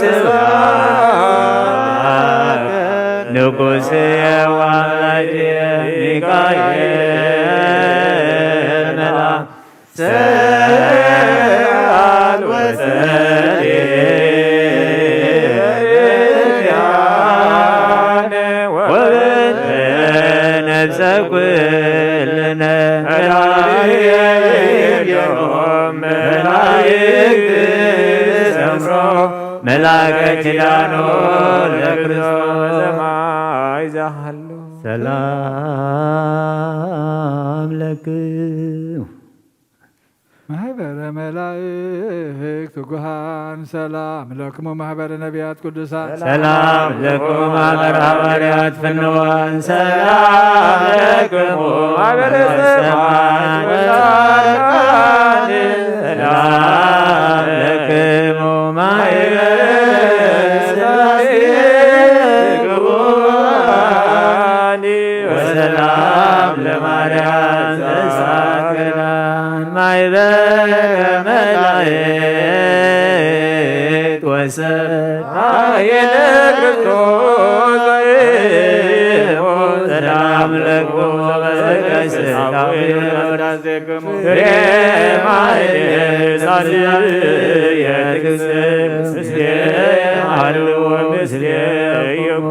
ስብሐት ንጉሥ የዋልድ ሚካኤል መልአክ ሰአል ወጸልያን ወበእንተ ነፍሰ ኩልነ መላእክት ሰምሮ መልአከ ኪዳኑ ለክርስቶስ ሰማይ ዘሃሎ ሰላም ለክሙ። ማህበረ መላእክት ትጉሃን ሰላም ለክሙ። ማህበረ ነቢያት ቅዱሳን ሰላም ለክሙ። ማህበረ ሃዋርያት ፍንዋን ሰላም ለክሙ። ማህበረ ሰማዕት ወጻድቃን ሰላም ለክሙ። ማህበረ ስላሴ ክቡራን ወሰላም ለማርያም ዘሳክራን ማይበረ መላእክት ወሰብ ኃይለ ክርስቶስ ሰላም ለክሙ። በስጋዊ ወዳሴክሙ ፍሬ ማይሌ ሳልየ ትግስት ምስሌ አልዎ ምስሌ ይኩ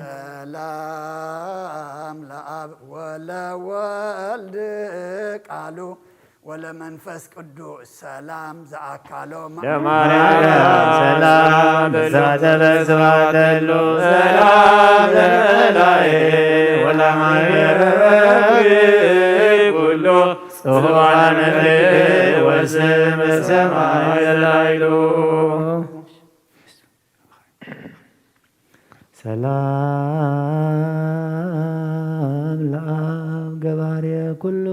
ሰላም ለአብ ወለወልድ ቃሉ ወለመንፈስ ቅዱስ ሰላም ዘአካሎ ለማርያም ሰላም ብዛተ በስባተሉ ሰላም ለመላእክት ወለማይበረ ኩሉ ጽዋን ምድር ወስም ሰማይ ላይሉ ሰላም ለአብ ገባሬ ኩሉ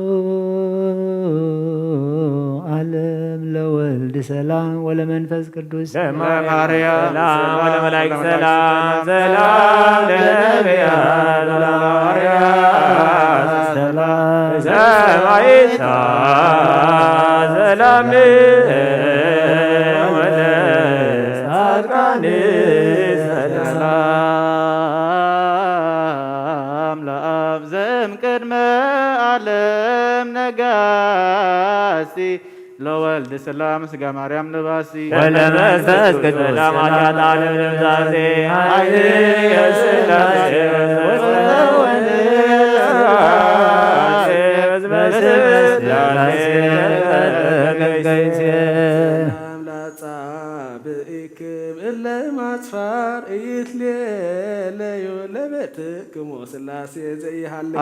ዓለም ለወልድ ሰላም ወለመንፈስ ቅዱስ ለማርያም ሰላም ወለመላእክት ሰላም ሰላም ለነቢያት ወለሐዋርያት ሰላም ሰማይታ ሰላም ወለጻድቃን ሰላም ለአብ ዘም ቅድመ ዓለም ነጋሲ ለወልድ ስላም ስጋ ማርያም ለባሲ ወለመንፈስ ቅዱስ ሰላም ኃጢአት ዓለም ለምዛዜ ኃይል የስላሴ በስመ ስላሴ በስመ ስላሴ ላጻብእክም እለ ማጽፋር ኢትሌለዩ ለበትክሙ ስላሴ ዘይሃልክ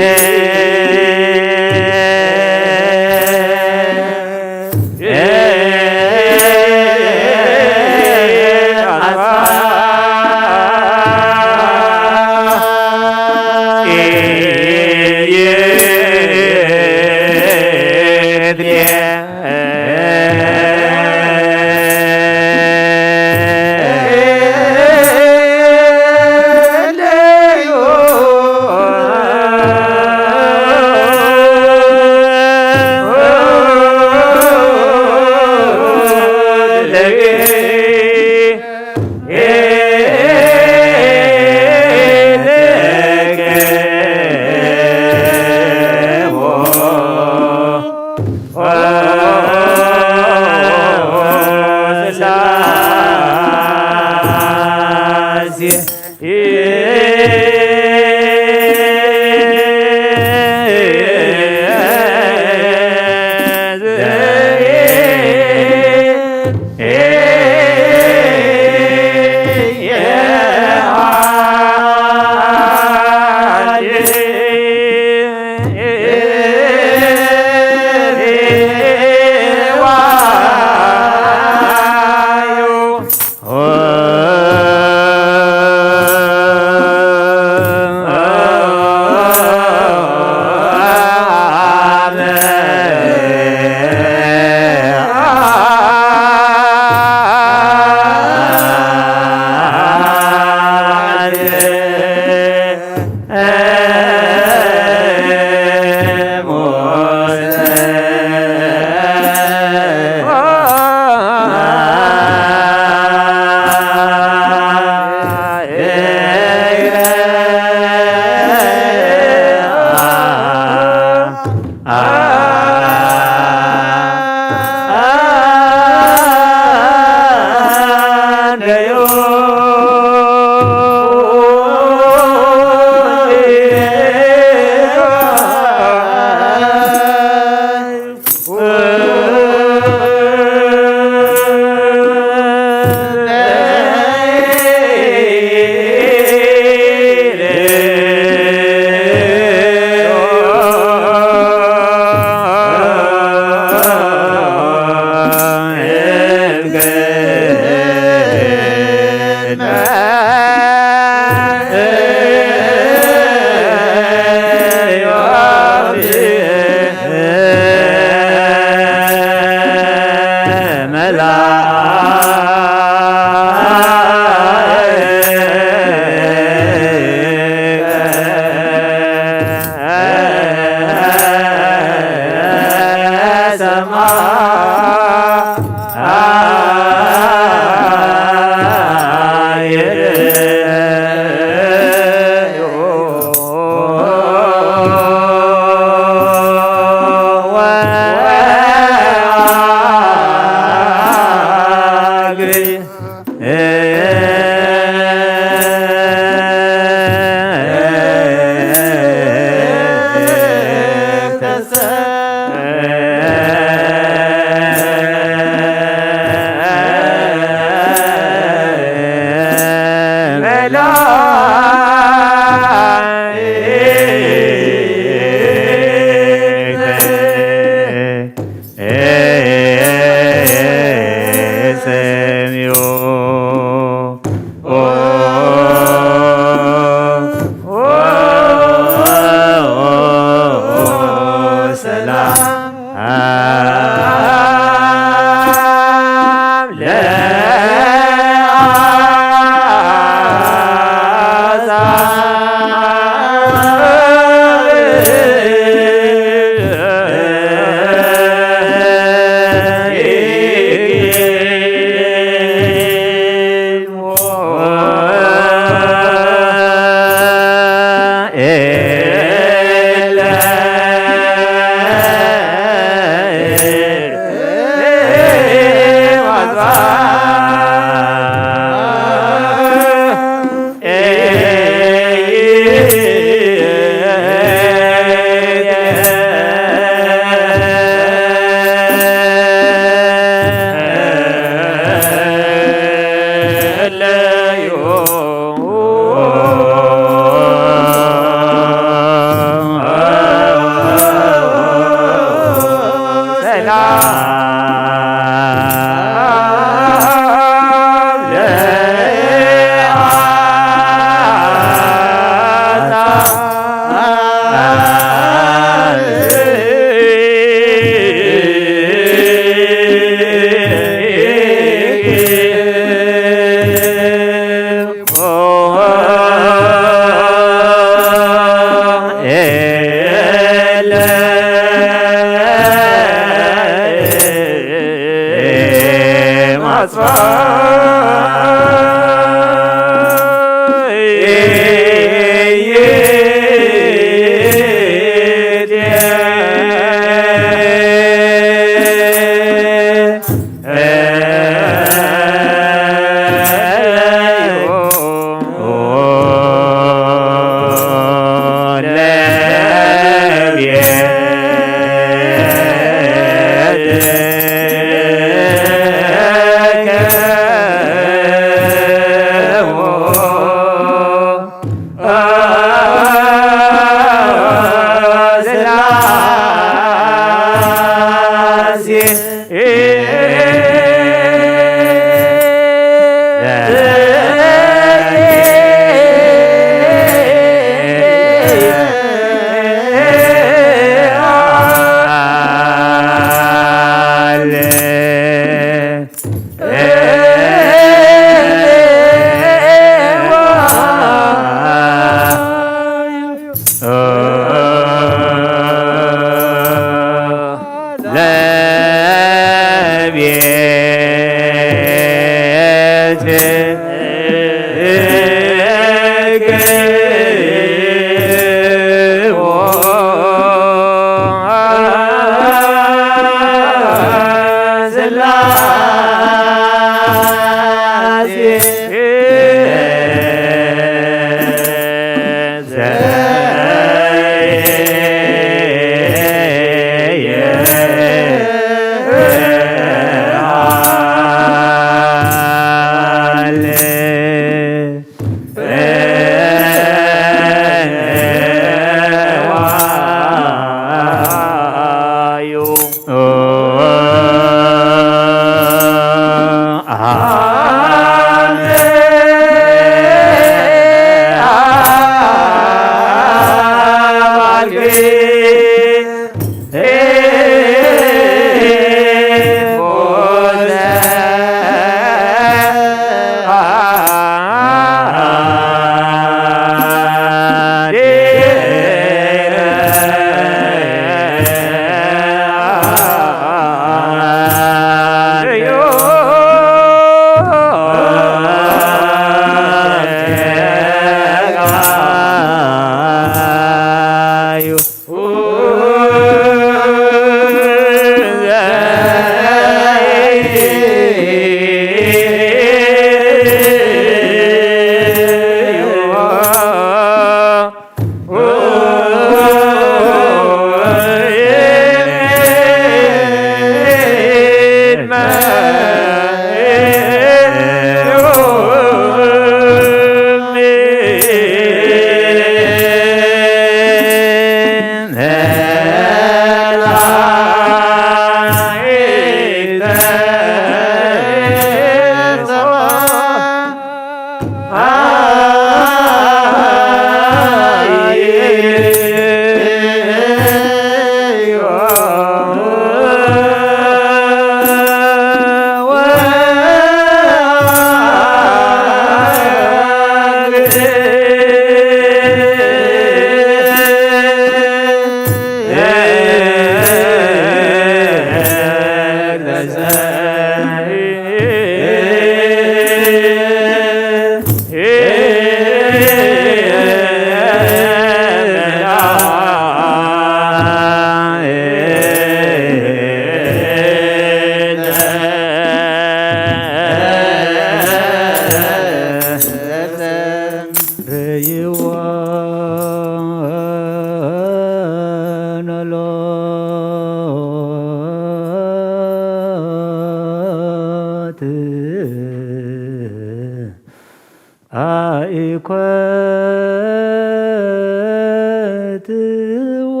ኮትዎ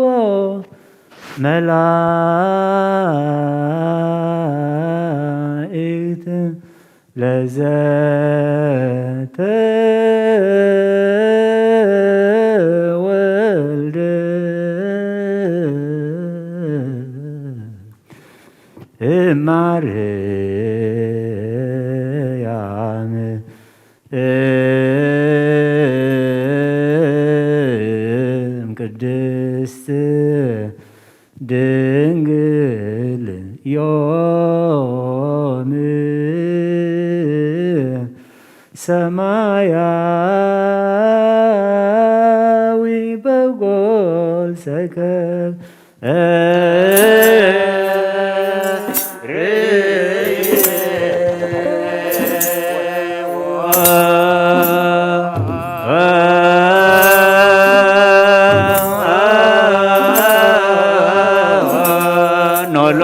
መላእክት ለዘተወልደ እማርያም እም ቅድስት ድንግል ዮም ሰማያዊ በጎል ሰከብ ኖሎ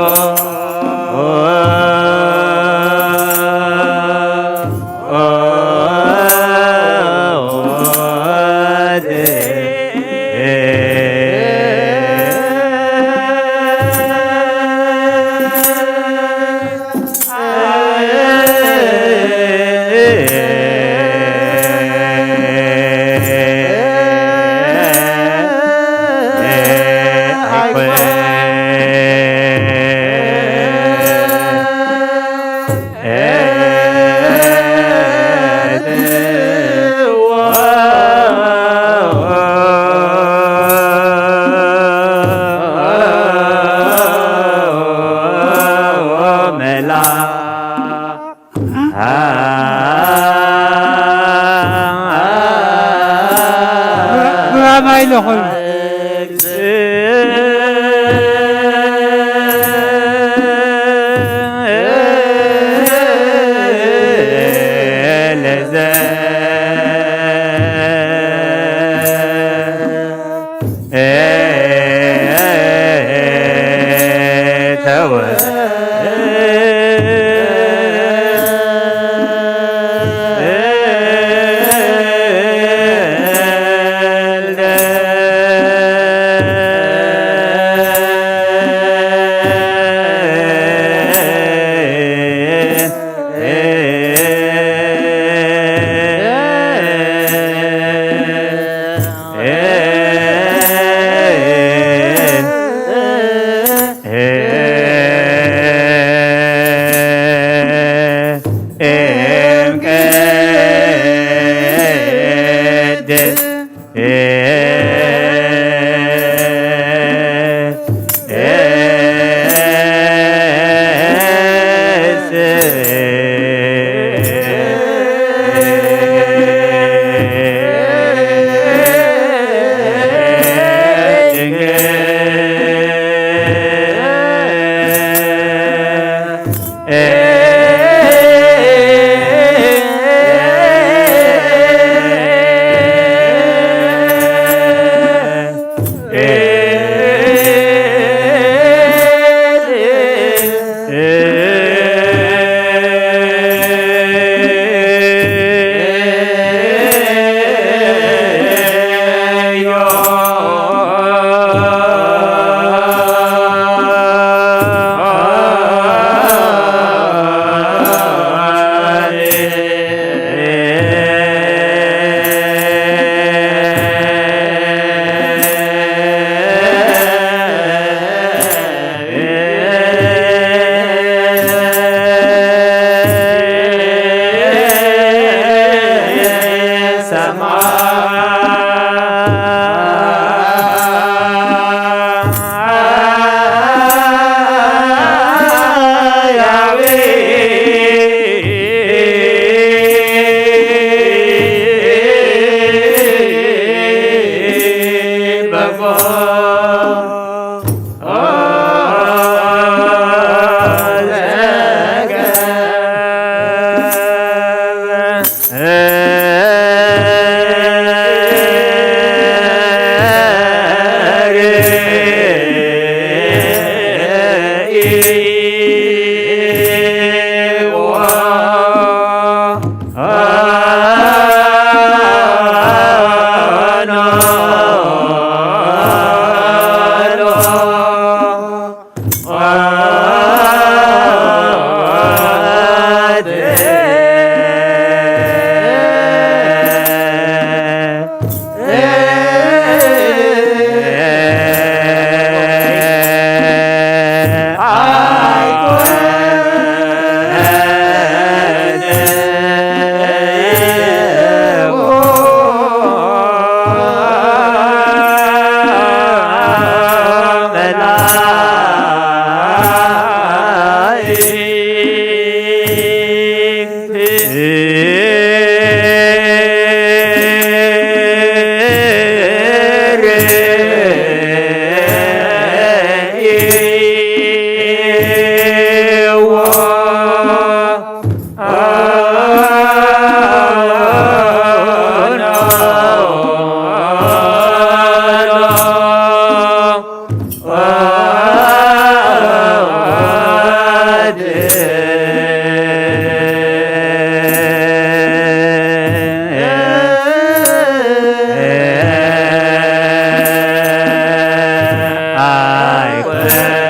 ኣይኮነትዎ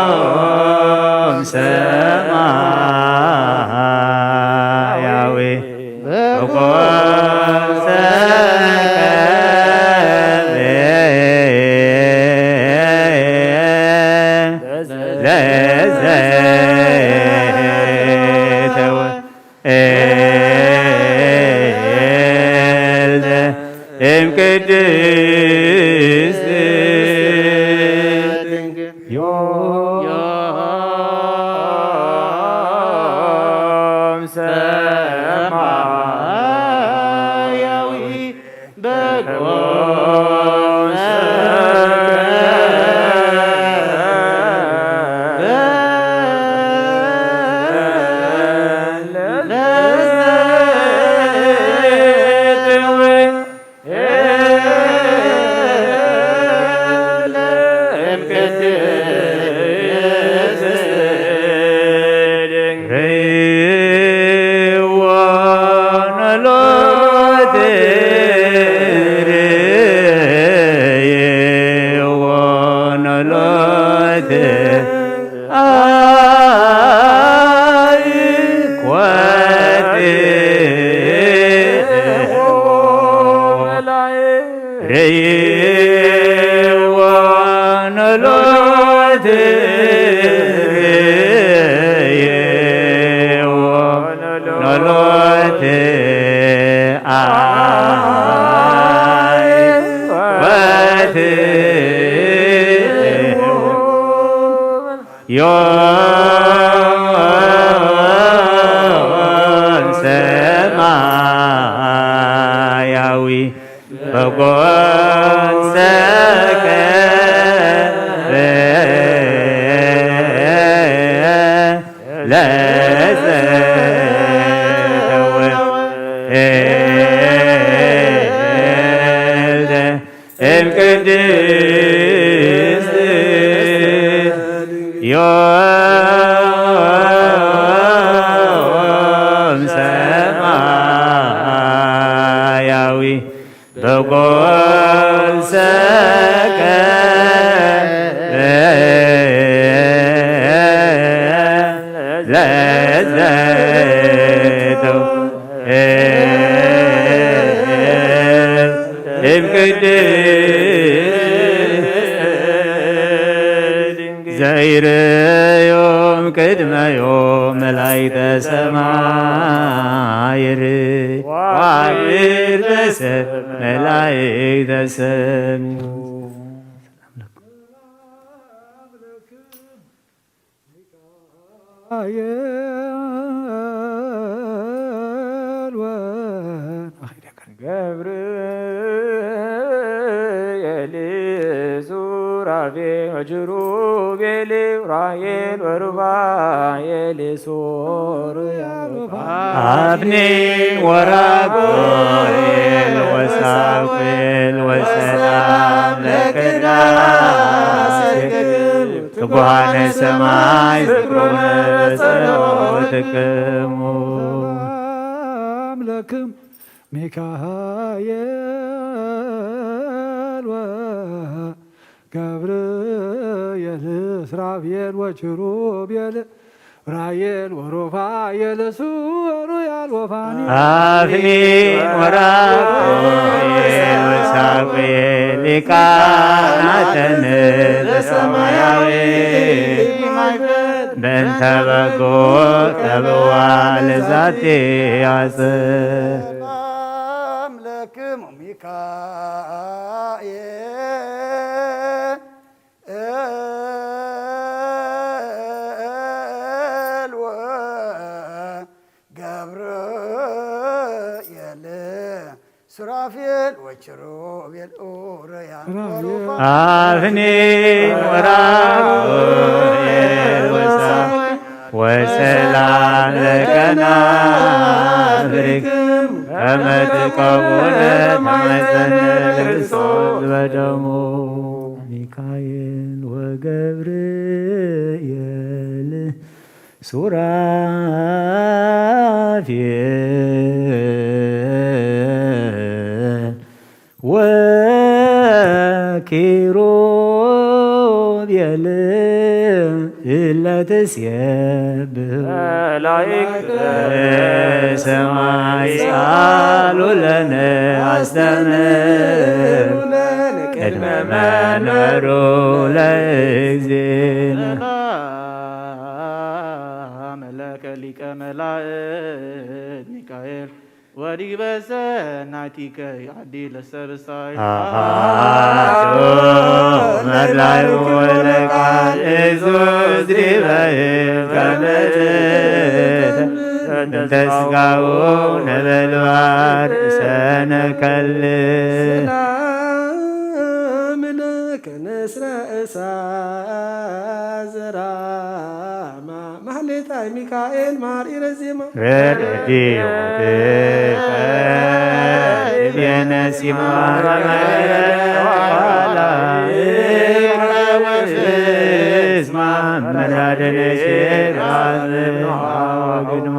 ዮም ሰማያዊ በጎ ሰከበ ለዘይተወ ኤልደ እም ቅድስት ድንግል ዮም ሰማያዊ በጎ ዮም ሰማያዊ በጎ ሰከበ ለዘተወልደ እም ቅድስት ዮም ሰማያዊ በጎ ሰከበ ለዘተው እም ቅድስት ዘይርእዮም ቅድመዮም መላእክተ ሰማይ ርእዩ ከዋክብተ ሰማይ መላእክተ ሰማይ ሚካኤል ወ- ገብርኤል ሱራፌል ወኪሩቤል ኡራኤል ወሩፋኤል ሱራፌል አፍኒን ወራጉኤል ወሳኩኤል ወሰላም ለቅዳሴክሙ ትጉሃነ ሰማይ ዝክሩነ በጸሎትክሙ። ሰላም ለክሙ ሚካኤል ወገብርኤል ሱራፌል ወኪሩቤል ኡራኤል ወሩፋኤል ሱራፌል ወፋኒኤል አፍኒን ወራጉኤል ወሳኩኤል ሊቃናተ ምድር ሰማያዊ በእንተ በጎ ተብዋ ለዛቲ አጽ ሰላም ለክሙ ሚካኤል ገብርኤል ሱራፌል ወኪሩቤል ኡራኤል አፍኒን ወራጉኤል ወሳኩኤል ወሰላም ለቀናብሪክሙ ከመ ትቀውነ ተማይፀነ ክርስቶስ በደሙ። ሚካኤል ወገብርኤል ሱራፌል ወ ኪሩቤል እለ ትሴብሑ መላእክተ ሰማይ ጻሉ ለነ አስተምህሩነ ቅድመ መንበሩ ለእግዚእነ። ሰላም ለከ ሊቀ መላእክት ሚካኤል ወዲበ ሰናቲከ አዲ ለሰብሳይ አሐዱ መላዩ ወለቃል ኢየሱስ ዲበ ከመ ትእተ እንተ ስጋሁ ነበልባል ሰነከል። ሰላም ለከ ንስረ እሳት ዘራማ ማህሌታይ ሚካኤል ማር ኢረዜማ። ረድኤትከ ቤነ ሲማ መራደነ ሼራ ግድማ።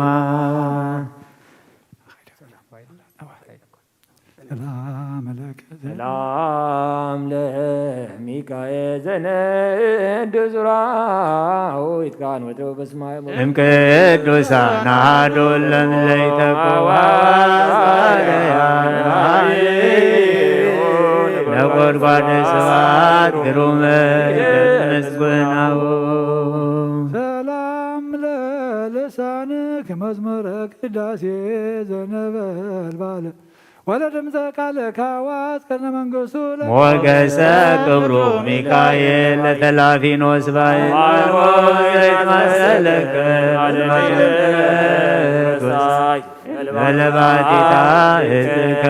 ሰላም ለከ ሰላም ለሚካኤል ዘነድ ዙራሁ ይትካን ወትሮ በስማይ እም ቅዱሳን አሐዱ ለምለይተኮ ነጎድጓድ ስብሐት ግሩመ ምስጉናሁ። ሰላም ለልሳንክ መዝሙረ ቅዳሴ ዘነበልባለ ወለድምፀ ቃለ ካዋስ ከነ መንግስቱ ለ- ሞገሰ ክብሩ ሚካኤል ለተላፊኖስ ባይ ዘይትመሰለከ በለባቲታ እዝከ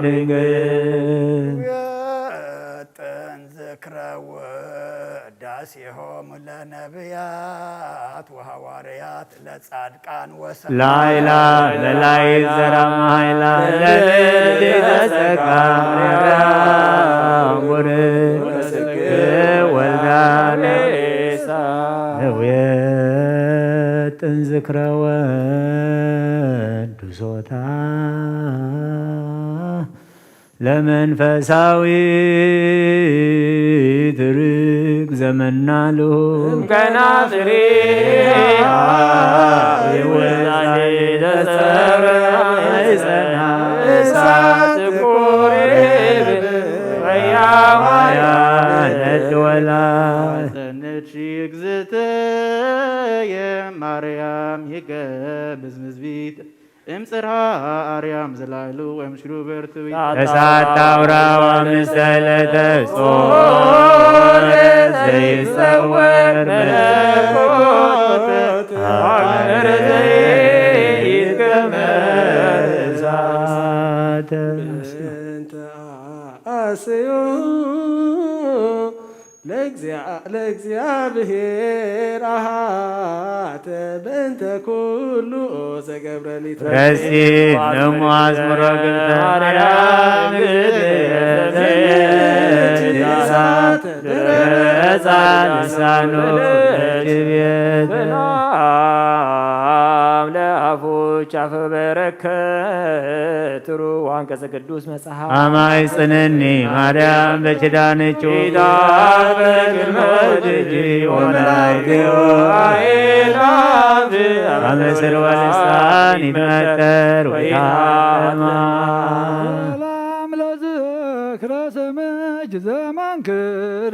ድንግል። የጥን ዝክረ ውዳሴሆሙ ለነብያት ወሐዋርያት ለጻድቃን ወሰ- ላይላ ለላይ ዘራማ ኃይላ ለልዕልቲ ተጸጋ ማርያም ወርድ ወስግ ወልዳ ለሬሳ ነውየት ጥንዝክረ ወዱሶታ ለመንፈሳዊ ትርክ ዘመናሉ እምከናፍሪ ይወላዴ ተሰረ ማይጸና እሳት ቁሬብ ወያዋያ ለድወላ። ጸነች እግዝእትየ ማርያም ይገብዝ ምዝቢት እምጽርሃ አርያም ዘላይሉ ወምሽሩ በርትዊ። እሳት ታውራዋ ምስተለተ ጾር ዘይጸወር መለኮት አክር ዘይትከመ እሳት። በእንተ አስዮ ለእግዚአ- ለእግዚአብሔር አሃተ በእንተ ኩሉ ዘገብረ ሊትረፍ። ረሲ ነሙ አዝሙረ ግብተ ማርያም ግብተ እሳት ድረጻ ልሳኑ ለኪቤት። ሰላም ለአፉ ጫፍ በረከት ትሩ አንቀጸ ቅዱስ መጽሐፍ። አማይ ጽንኒ ማርያም በኪዳንኪ ኪዳን በግል መውደጂ ወመላእክት ወአእላፍ አመስር ወልሳን ይትመጠር ወይታማ። ሰላም ለዝክረ ስምኪ ዘመንክር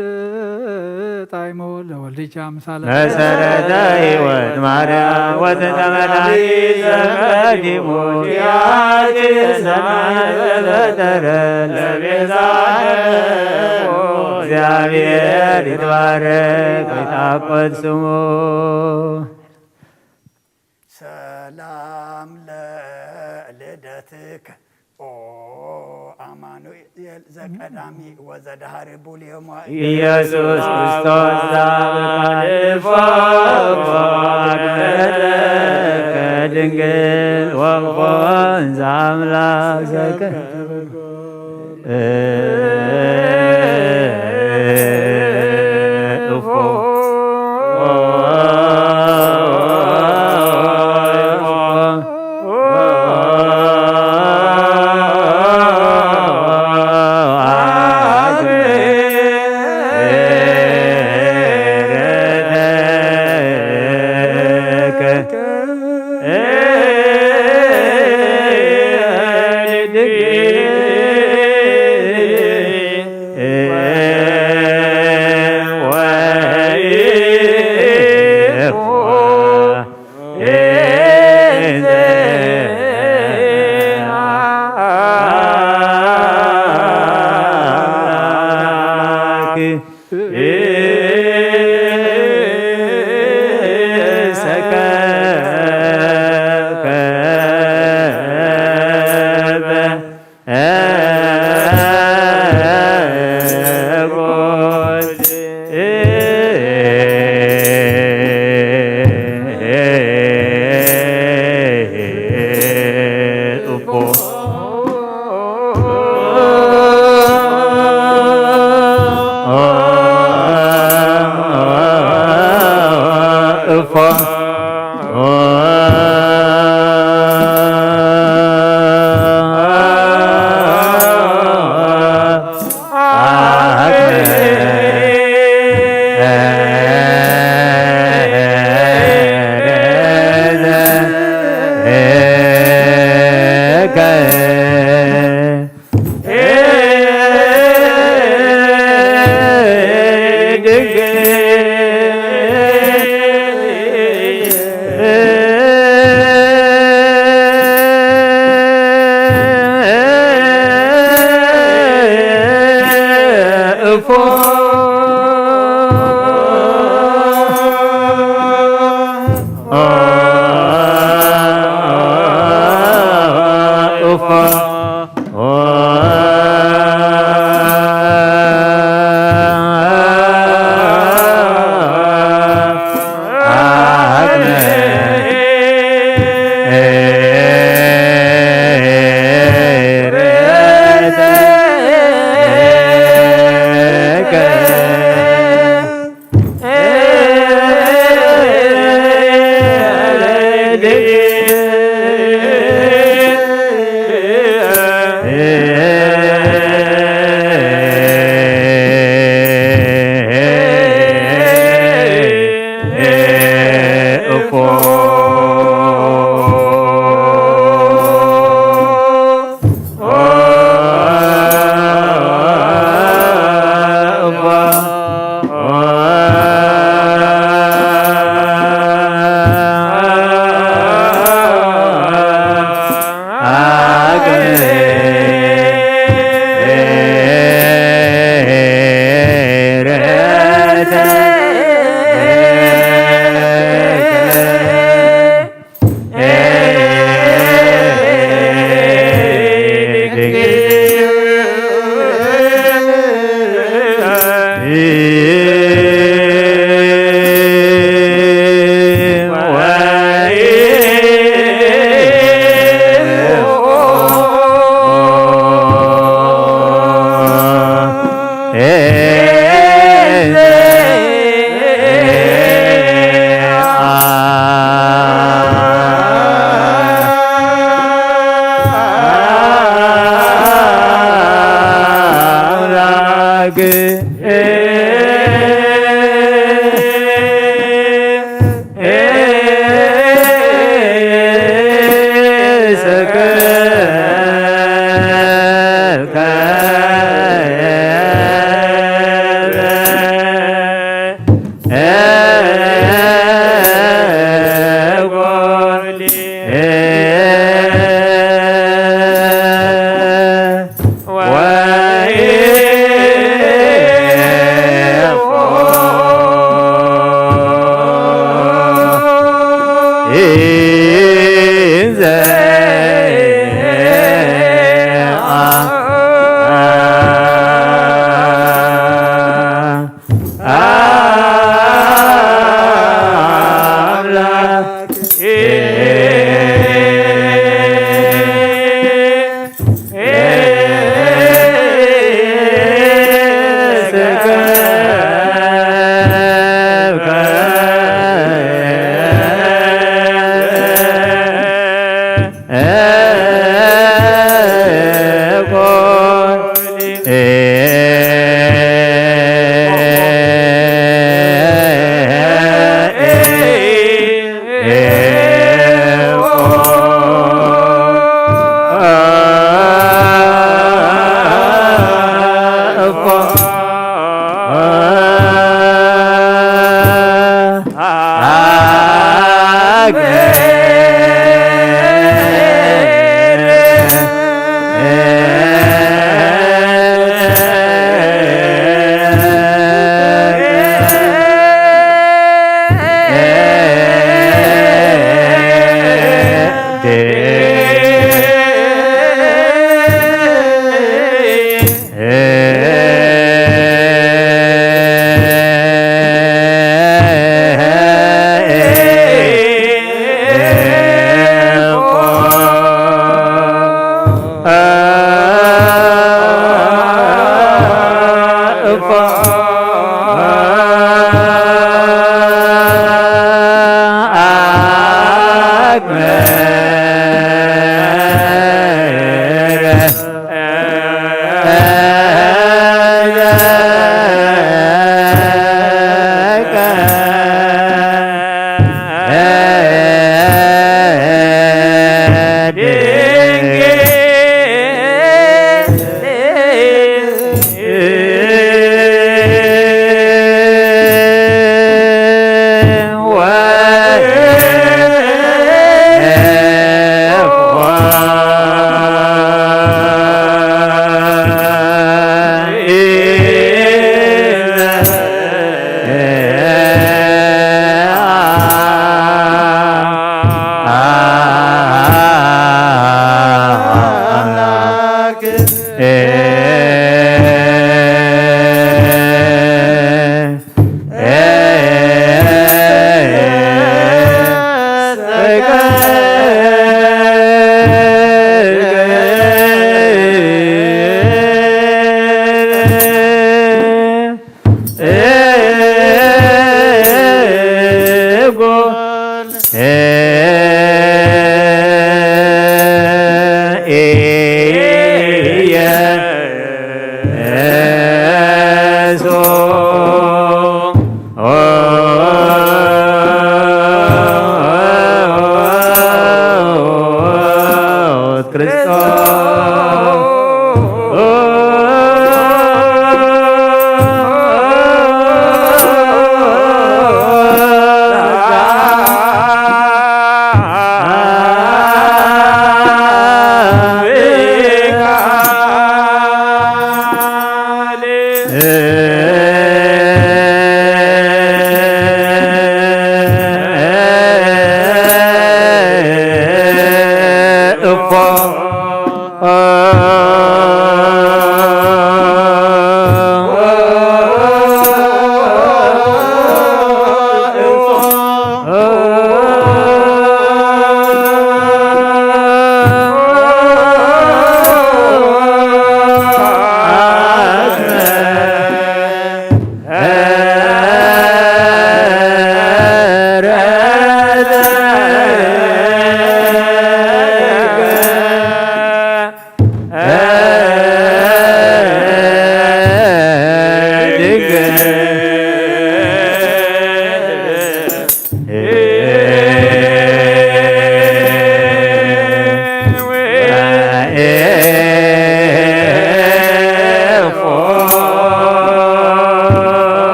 ጣይሞ ለወልድኪ አምሳለ መሰረተ ሕይወት ማርያም ወትንተ መድኃኒት ዘቀዲሙ ኪያኪ ሰማይ ዘፈጠረ ለቤዛ እግዚአብሔር ይትባረክ ወይታቆት ስሙ። ሰላም ለልደትከ ኦ አማኑኤል ዘቀዳሚ ወዘዳህሪ ቡልዮማ ኢየሱስ ክርስቶስ ዛብካልፎ ከድንግል ወፎ እንዘ አምላክ ዘከ እፎ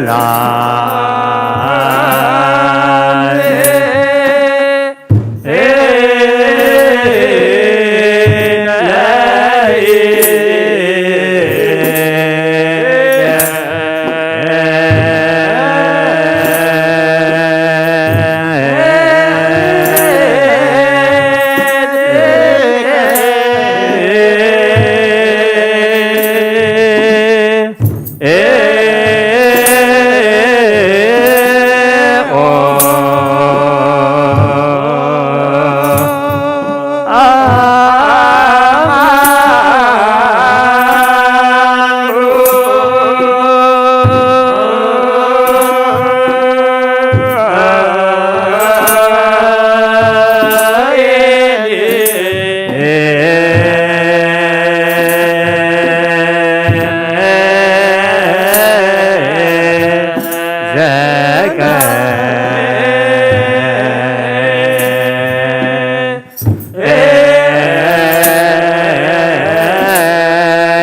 ኣምላክ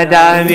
ቀዳሚ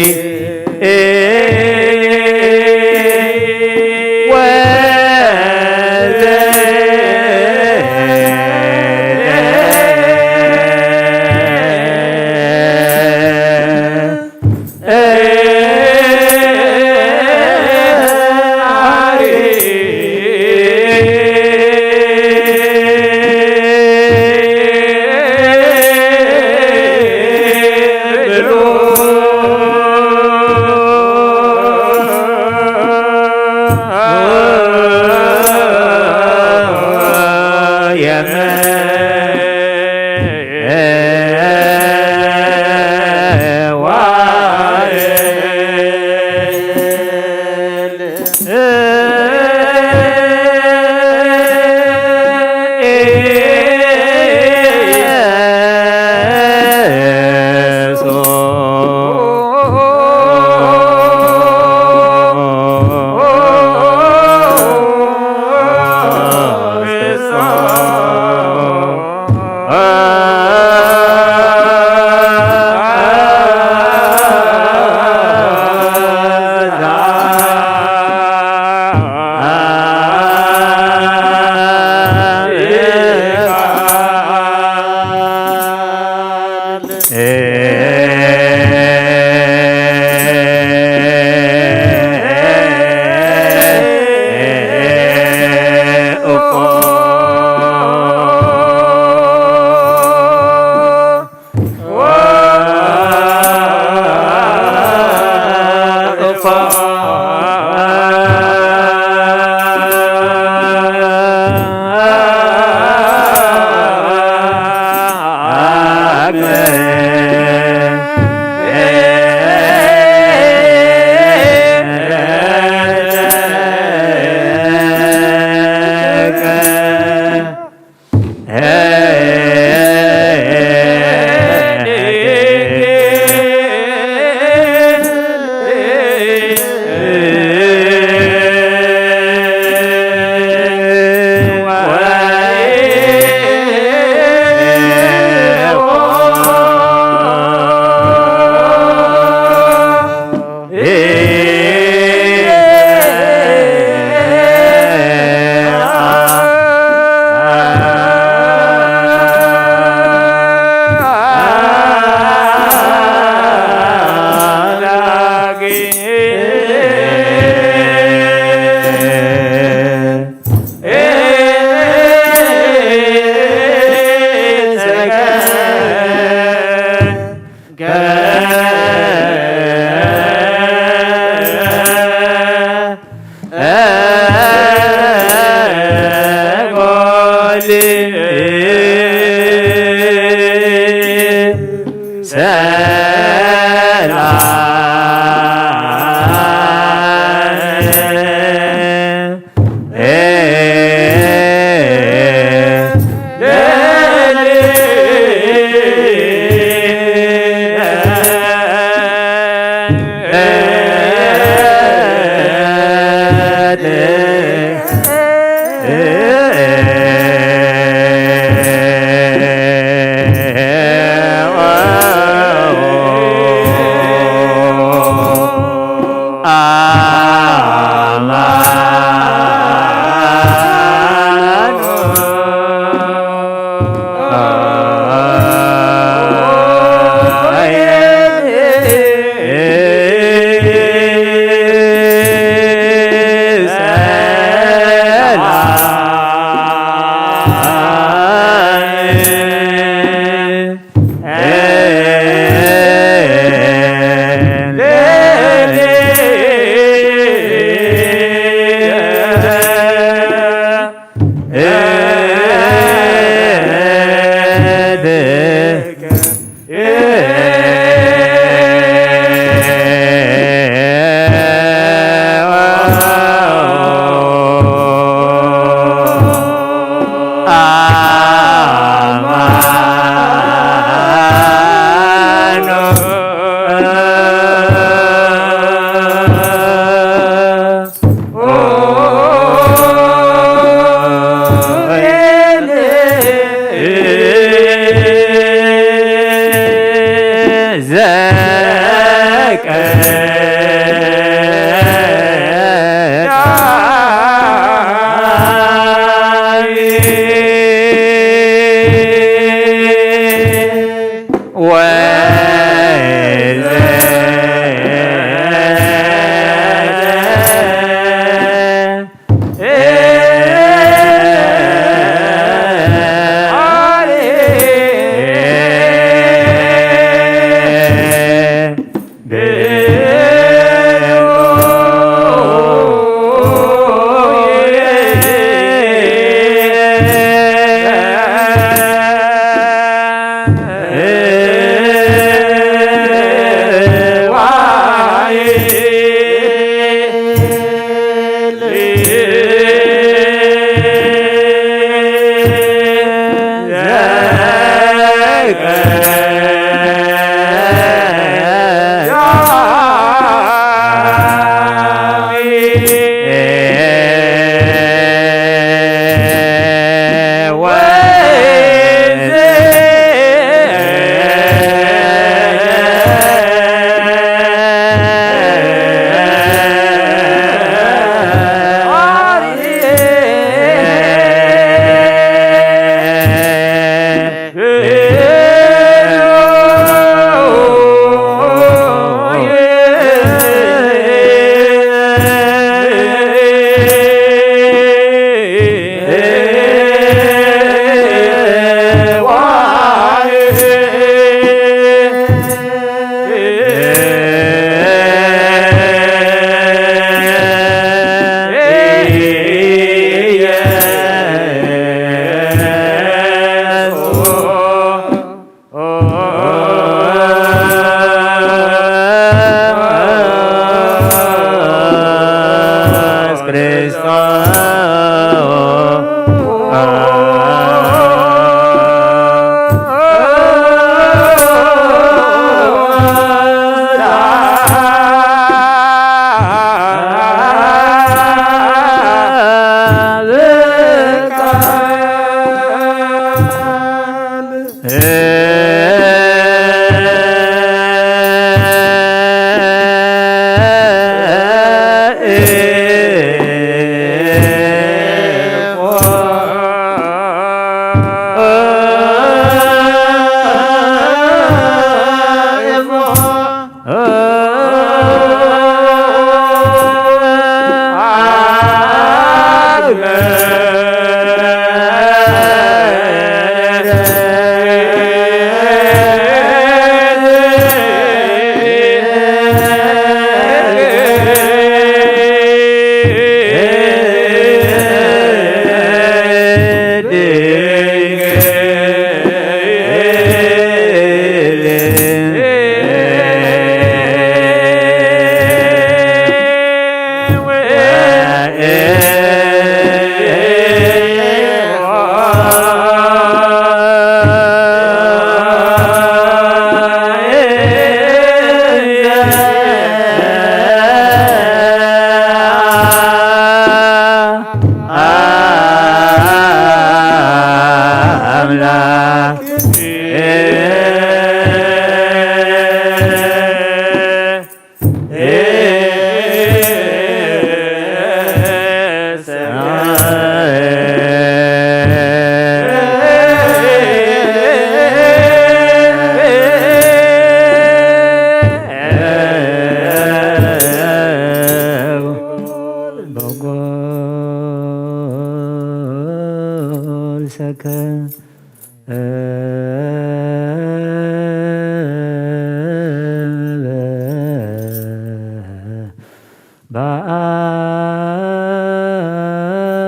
ኣምላክ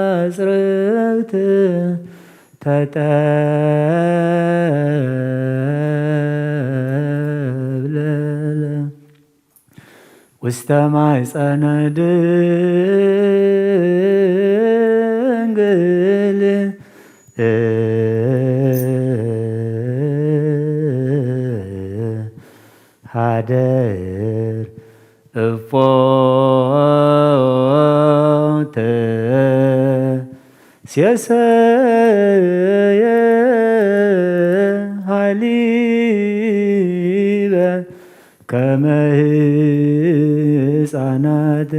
በአጽርቅት ተጠብለለ ውስተ ማይጸነ ድንግል ሀደር እፎ ተሴሰየ ሀሊበ ከመ ህፃናት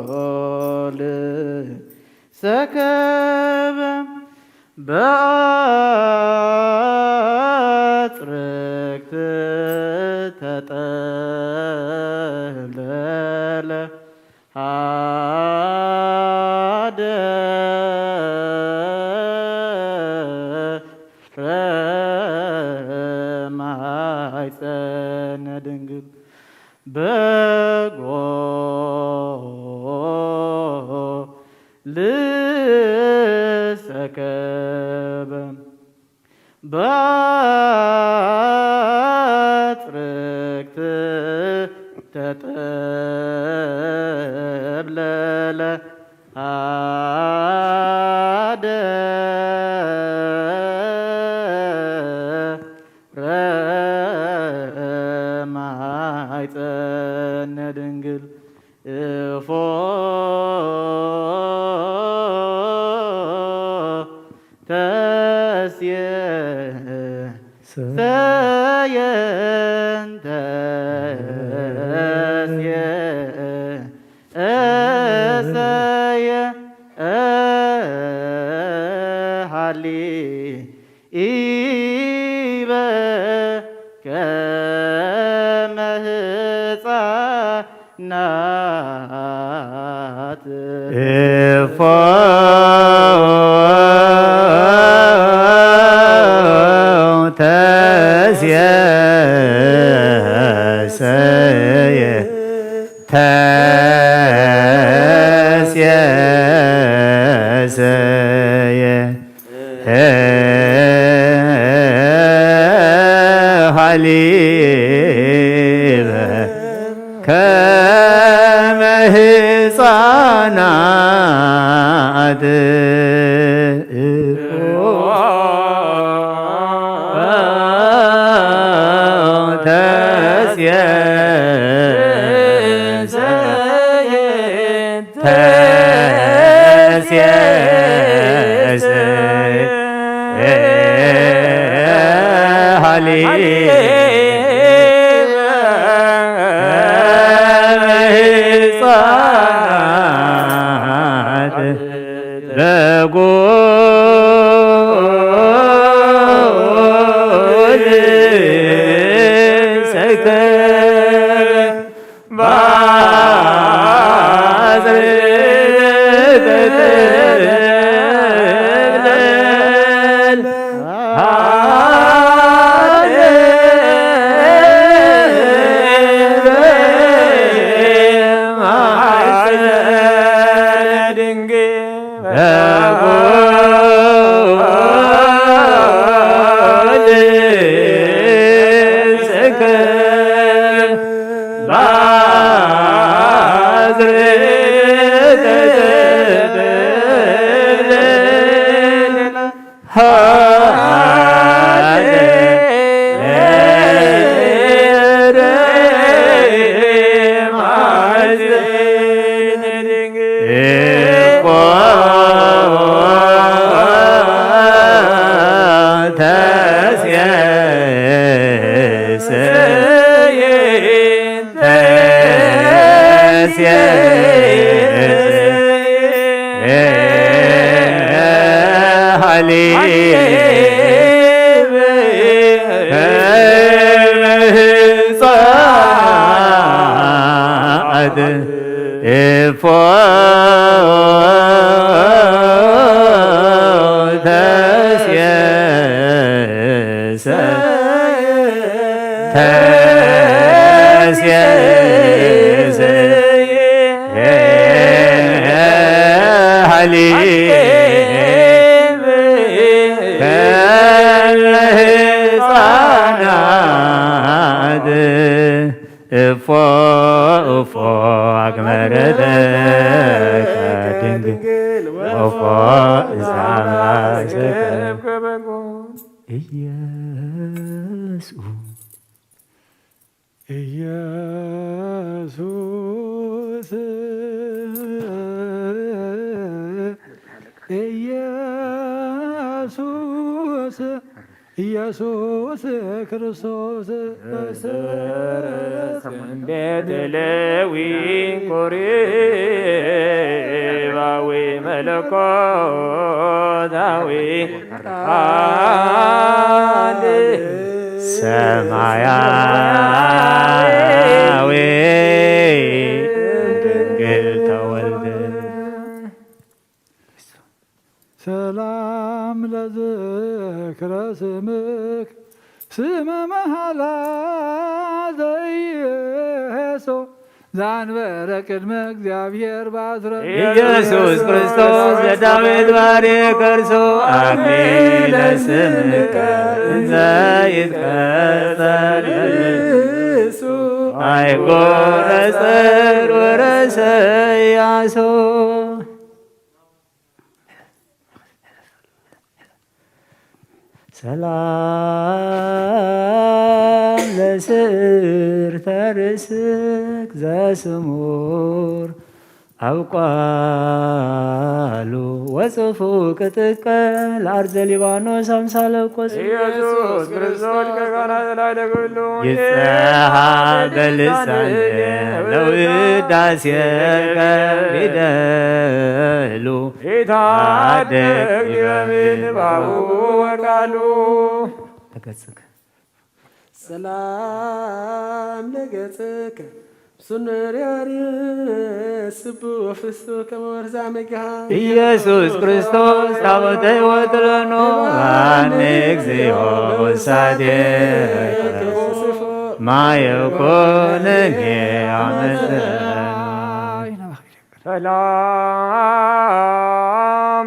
በጎል ሰከበ በአጽርክት ተጠብለለ ሀደ ረማይፀነ ድንግል በጎ ልሰከበ በአጽርክት ተጠብለለ ሀደ ረማይፀነ ድንግል እፎ ተስየ ሰየን ተስየ እሰየ ሃሊ ኢበ ከመ ህፃናት እፎ ተስየሰየ ተስየሰየ ሃሊበ ከመ ህፃናት ተስየ እፎ እፎ አግመረተከ ድንግል ወፎ እዛ አምላክ ኢየሱስ ኢየሱስ ኢየሱስ ኢየሱስ ክርስቶስ። ቤት ሌዊ ቆሪባዊ መለኮታዊ ቃል ሰማያዊ ድንግል ተወልደ። ሰላም ለዝክረ ስምክ ስመ መሃላ ዘይሄሶ ዛንበረ ቅድመ እግዚአብሔር ባስረ ኢየሱስ ክርስቶስ ለዳዊት ባሬ ከርሶ አክሊለ ስምከ እንዘ ይትቀጸል ርእሱ አይጎረጸር ወረሰያሶ ሰላም ለስእርተ ርእስክ ዘስሙር አብቋሉ ወጽፉ ቅጥቀ ለአርዘ ሊባኖስ አምሳለ ቆጽ ኢየሱስ ክርስቶስ ሊቀ ካህናት ላዕለ ኩሉ ይጸሃ በልሳን ለውዳሴ ከሚደሉ ይታደግ በምንባቡ ወቃሉ ተገጽክ ሰላም ለገጽከ ሱንርያር ስቡ ወፍሱ ከመ ወርዛ መግሃ ኢየሱስ ክርስቶስ ታቦተ ሕይወት ለኖ ሃኒ እግዚኦ ውሳቴ ማየ ኮነኔ አመሰ ሰላም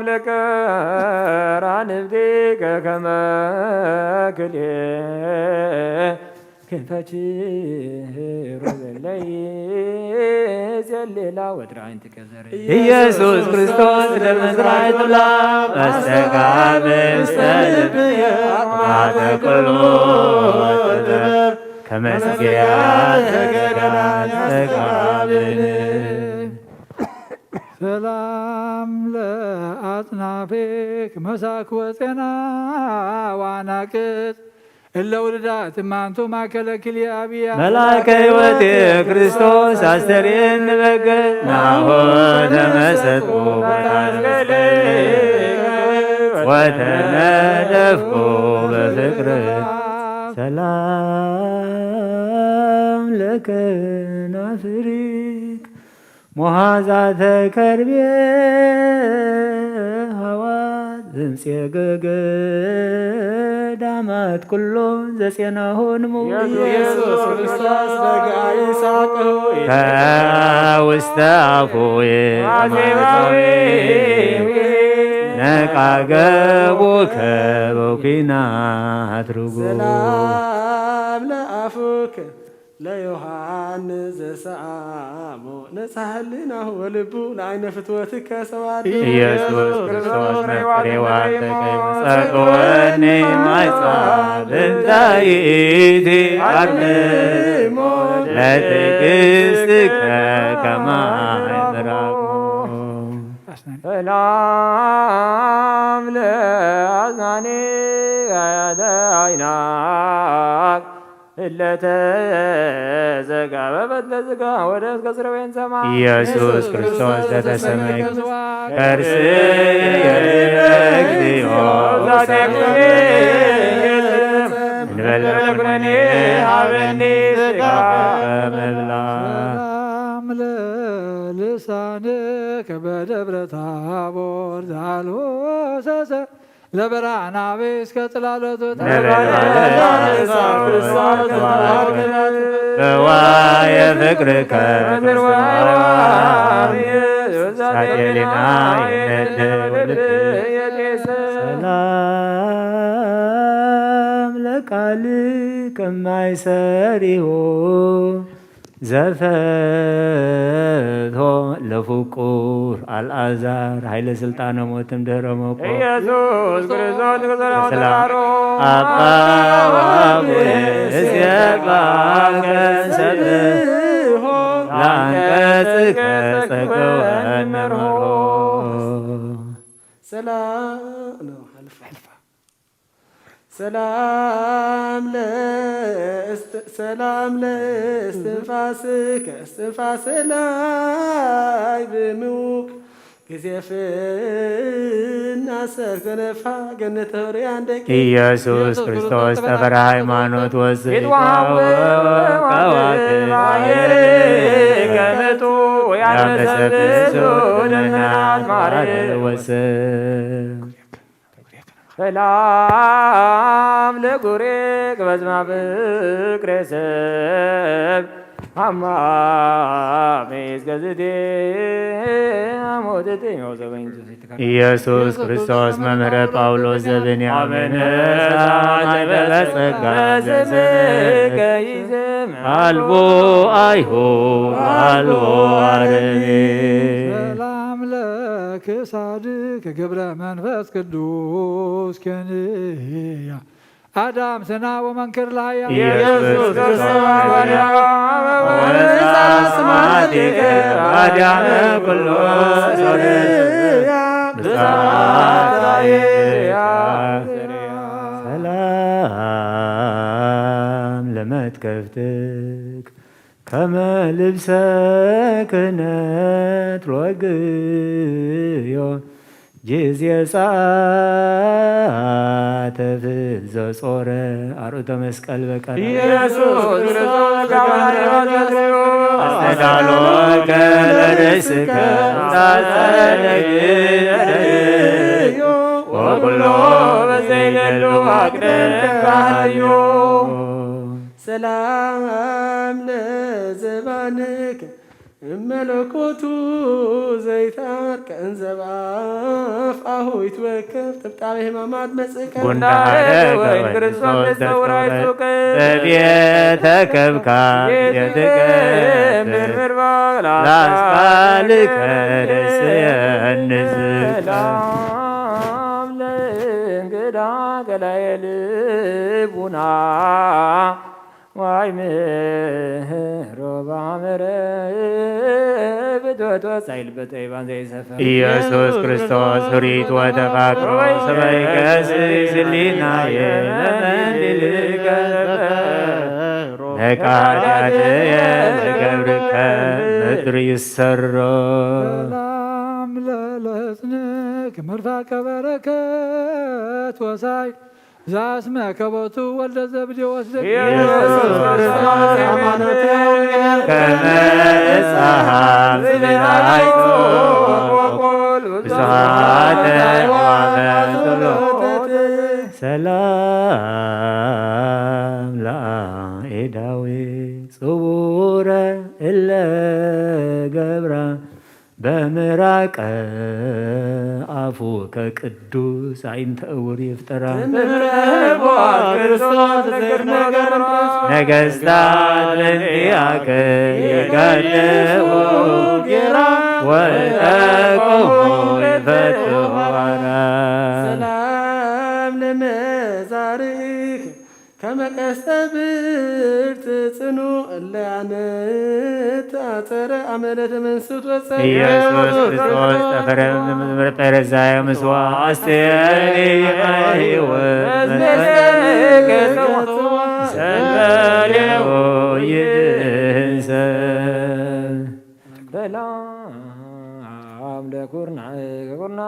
ለቀራንብትከ ከመ ክልኤ ክንፈ ኪሩቤል ለይጼልላ ወትረ አይንትከ ዘርእ ኢየሱስ ክርስቶስ ለመዝራዕቱላ መስተጋብ ውስተ ልብየ አቅማተ ኩሉ ጥበብ ከመ ጽጌያት ዘገዳም መስተጋብን ሰላም ለአጽናፌክ መሳክ ወጼና ዋናቅጽ እለ ውሉዳት እማንቱ ማእከለ ክልኤ አብያ መልአከ ሕይወቴ ክርስቶስ አስተርእየኒ በገጽ ናሆ ተመሰጥኩ ወተነደፍኩ በፍቅር ሰላም ለከናፍሪክ ሞሃዛተ ከርቤ ሃዋት ዘምጽኤ ገገዳማት ኩሎ ዘጼናሆን ሙሉ ኢየሱስ ክርስቶስ በጋ ይሳቅሁ ከውስተ አፉ አዜባዊ ነቃ ገቡ ከበኩናት ርጉ ሰላም ለአፉክ ለዮሐንስ ዘሰአሞ ነጻ ህሊናሁ ወልቡ ለአይነ ፍትወትከ ሰዋድ ኢየሱስ ክርስቶስ መፍሬዋ ተቀይመ ጸግወኒ ማይጻ ብንታይቲ አርምሞ ለትዕግስትከ ከማይ ምራቆ ሰላም ለአዝናኒ አያተ አይናቅ እለተ ዘጋበበት ለዝጋ ወደ እስከ ስረዌን ሰማ ኢየሱስ ክርስቶስ ዘተሰመይ ከርስየ እግዚኦ እንበል ኩነኔ ሀበኒ ስጋ መብላ ሰላም ለልሳንከ በደብረ ታቦር ዛልሆ ሰሰ ለበራናቤ እስከ ጽላሎቱ ነበልባለ እሳት ፍርሳት ተዋህደ በዋየ ፍቅርከ ሳቴሊና ይነደውልድ ሰላም ለቃል ከማይ ሰሪሆ ዘፈቶ ለፍቁር አልዓዛር ኃይለ ስልጣነ ሞትም ድህረ ሞኮ ኢየሱስ ክርስቶስ ክሰራ ሰላም ተሳሮ አባ ወአቡነ እስየባ ከሰብሖ ለአንቀጽከ ጸገወ መርሆ ሰላም ነው። አልፋ ሰላም ለእስት-፣ ሰላም ለእስትንፋስከ እስትንፋሰ ላይ ብምውቅ ጊዜ ፍና ሰርክ ዘነፋ ገነተ ሆርያን ደቂ ኢየሱስ ክርስቶስ ጠፈረ ሃይማኖት ወፅእ ይትዋወቅ ከዋክብ አየር ገመቱ ያመሰብሱ ደመናት ማርያም ወስብ ሰላም ለጉሬ ቅበዝማ ፍቅሬ ሰብ አማሜ እስከ ዝዴ አሞትት መውዘበኝ ኢየሱስ ክርስቶስ መምህረ ጳውሎስ ዘብንያምን አሜን። ሰማይ በጸጋ በስምከ ይዘምር አልቦ አይሁድ አልቦ አረሜ ሰላም ለክሳድከ ገብረ መንፈስ ቅዱስ ኬንያ አዳም ስና ወመንክር ላያ ኢየሱስ ክርስቶስ ወንሳ ስማቲከ አዳም ኩሎ ሶርያ ብስራታየ ሰላም ለመትከፍትክ ከመ ልብሰ ክህነት ሮግዮ ጊዜ ጸአተ ፍል ዘጾረ አርዑተ መስቀል በቀራ ኢየሱስ ክርስቶስ ጋብር ወዘስዮ አስተዳሎ ከለርእስከ ታጸለየ ወኩሎ በዘይደሉ አቅደም ካህዮ ሰላም ለዘባንከ እመለኮቱ ዘይታር ከእንዘብ አፍ አሁ ይትወከፍ ጥብጣበ ሕማማት መጽእከ ጉንዳረ ወይን ክርስቶስ ዘተውራይ ሱቅ ዘብየ ተከብካ የትከብር ምርባግ ላስቃልከ ደስየንዝከ ሰላም ለእንግዳ ገላየ ልቡና ዋይ ምህሮ ባመረ ብትወት ወሳይል በጠይባን ዘይሰፈር ኢየሱስ ክርስቶስ ፍሪት ወተፋቅሮ ሰበይ ቀስይ ስሊናየ ለመንድልከ ነቃዳትየ ለገብርከ ምድር ይሰሮ ሰላም ለለስንክ መርፋ ከበረከት ወሳይ ዛስመ ከቦቱ ወልደ ዘብዴዎስ ደቂ ኢየሱስ ክርስቶስ ሃይማኖት ከመ እጻሃ ዝብላይቱ ወቆል ብዙሃተ ዋፈትሎ ሰላም ለአኤዳዊ ጽውረ እለ ገብራ በምራቀ አፉ ከቅዱስ አይንተ እውር ይፍጠራ። ትምህርተ ኄር ክርስቶስ ትዝክር ነገር ነገስታት ለእንቲአከ ይገድኡ ጌራ ወይጠቆሙ ይፈቱ ዋራ። ሰላም ለመዛርኢከ ከመ ቀስተ ብርት ጽኑዕ እለ አነት አጸረ አመለ ተመንሱት ወጸ ኢየሱስ ክርስቶስ ጠፈረ ምድር ጴረዛዮ ምስዋ አስቴኒ ሕይወት መዝገበ ሰንበሌው ይድህሰ። ሰላም ለኩርናዕ ከኩርና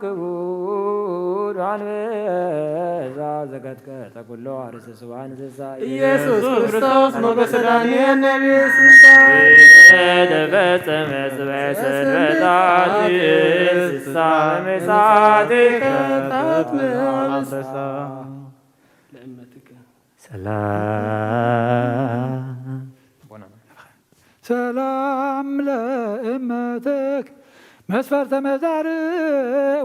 ክቡድ አንበሳ ዘቀጥቀጠ ኩሎ አርእስተ ስብሐ እንስሳ ኢየሱስ ክርስቶስ ሞገሰ ዳንኤል ነቢይ ስልጣን ተፈጸመ ጽባኤ ሰንበታት ስሳ መሳቴ ከጣጥመ አንበሳ። ለእመትከ ሰላም ሰላም ለእመትክ መስፈርተ መዛር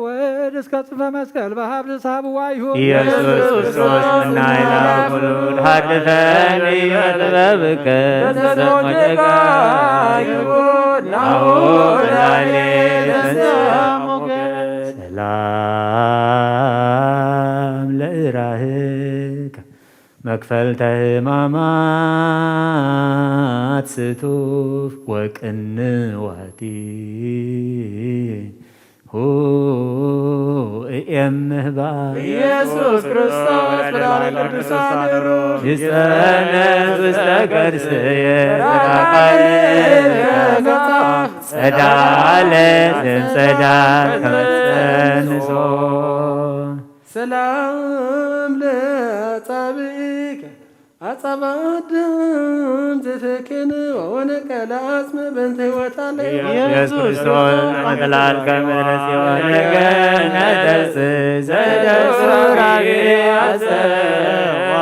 ወድ እስከ ጽንፈ መስቀል በሀብ ዝሳብ ዋይሁ ኢየሱስ ክርስቶስ ምናይላ ኩሉ ሃድፈኒ በጥበብከ ተሰሞጀካ ይሁድ ናሁ ላሌ ተሰሞገ ሰላም ለእራህከ መክፈልተ ሕማማት ስቱፍ ወቅንዋቲ ሁእየም ምህባ ኢየሱስ ክርስቶስ ብርሃነ ቅዱሳን ሩህ ይጸነስ ውስተ ከርስየ ራቃል ጸዳለ ዘንጸዳል ከመጸንሶ ሰላም ለጻብኢከ አጻብእ አዳም ዘተከነ ወወነቀለ አጽመ በእንተ ህይወት አለ ኢየሱስ ክርስቶስ መጥላል ከምድረ ጽዮን ገነተ ዘደሱራጌ አጸዋ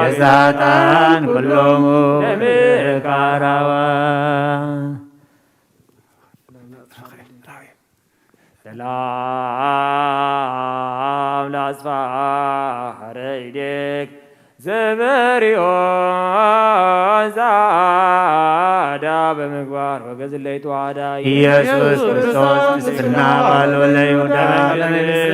የሳጣን ኩሎሙ ለምካራዋ ሰላም ለአጽፋረ እዴክ ዘበሪኦ ዛዳ በምግባር ወገዝለይ ተዋዳ ኢየሱስ ክርስቶስ ምስፍና ባል ወለ ይሁዳ ለመንግስት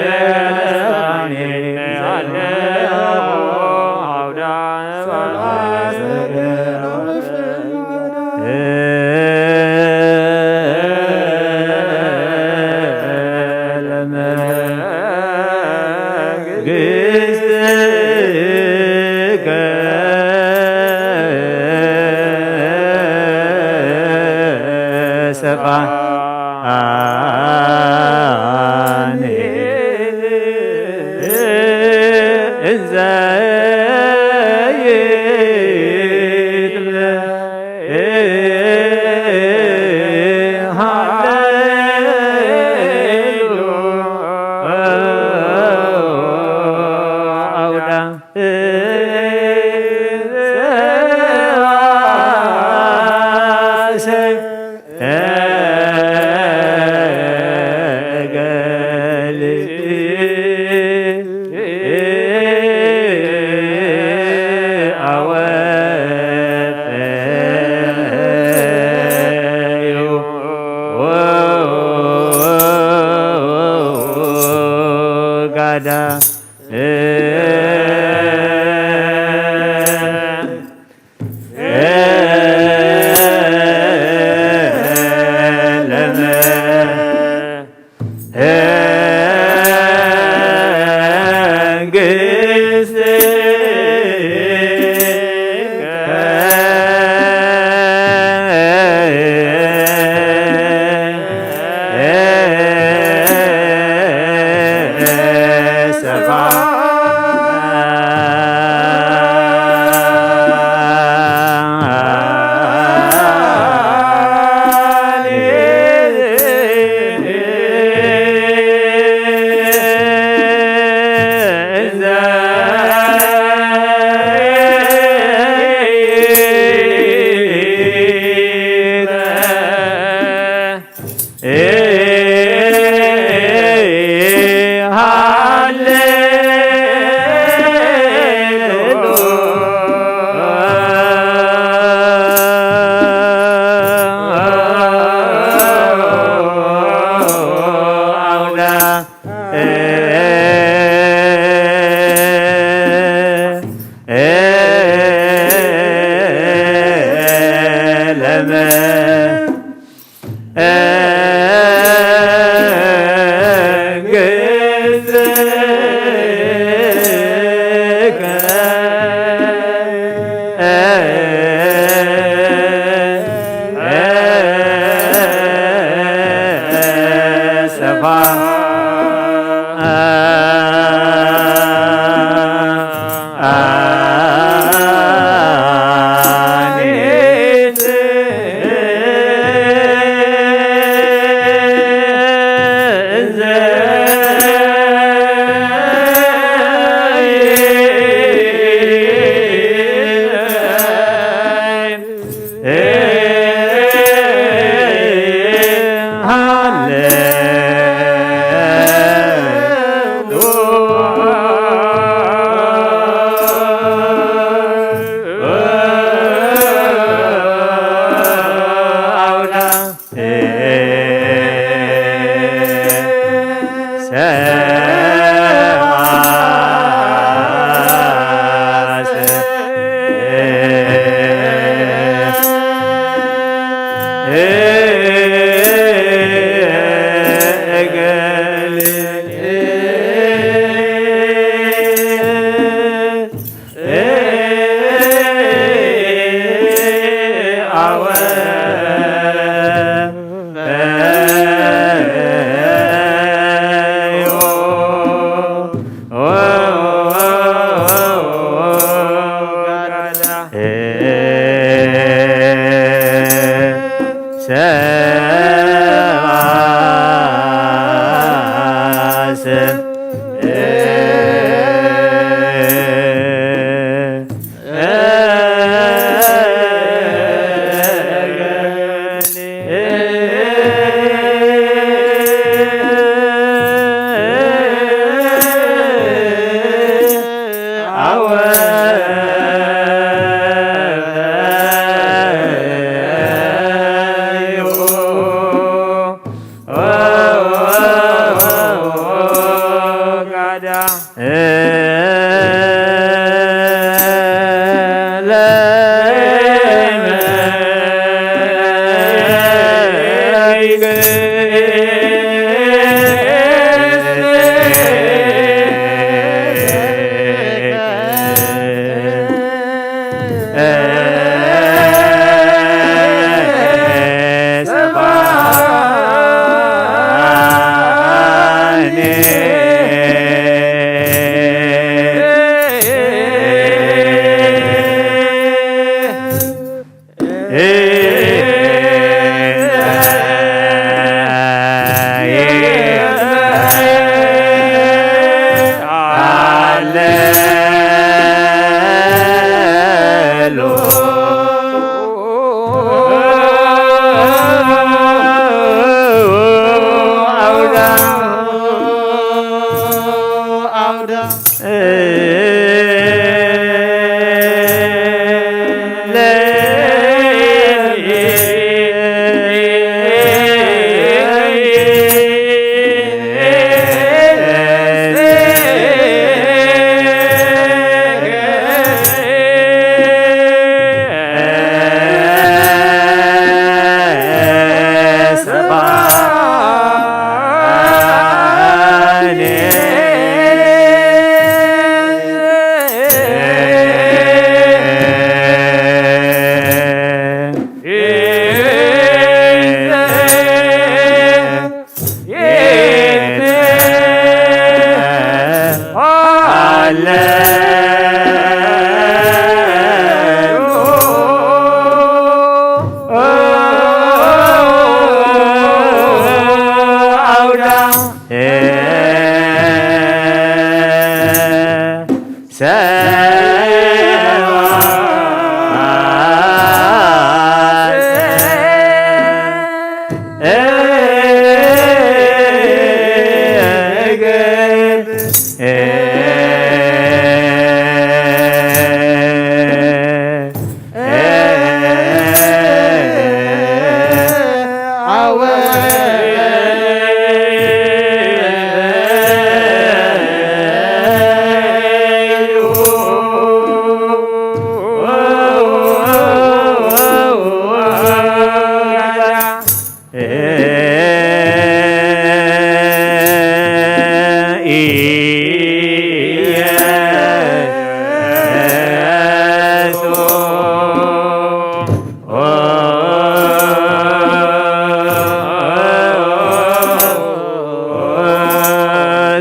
አውዳ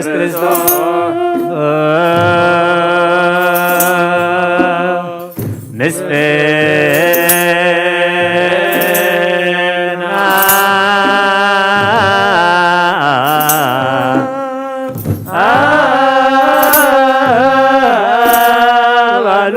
ክርስቶስ ምስልና ኣባሉ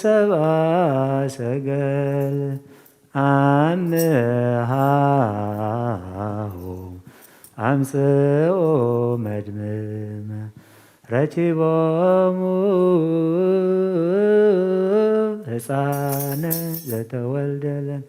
ሰብአ ሰገል አምሃሁ አምጽኡ መድምመ ረኪቦሙ ህፃነ ዘተወልደለን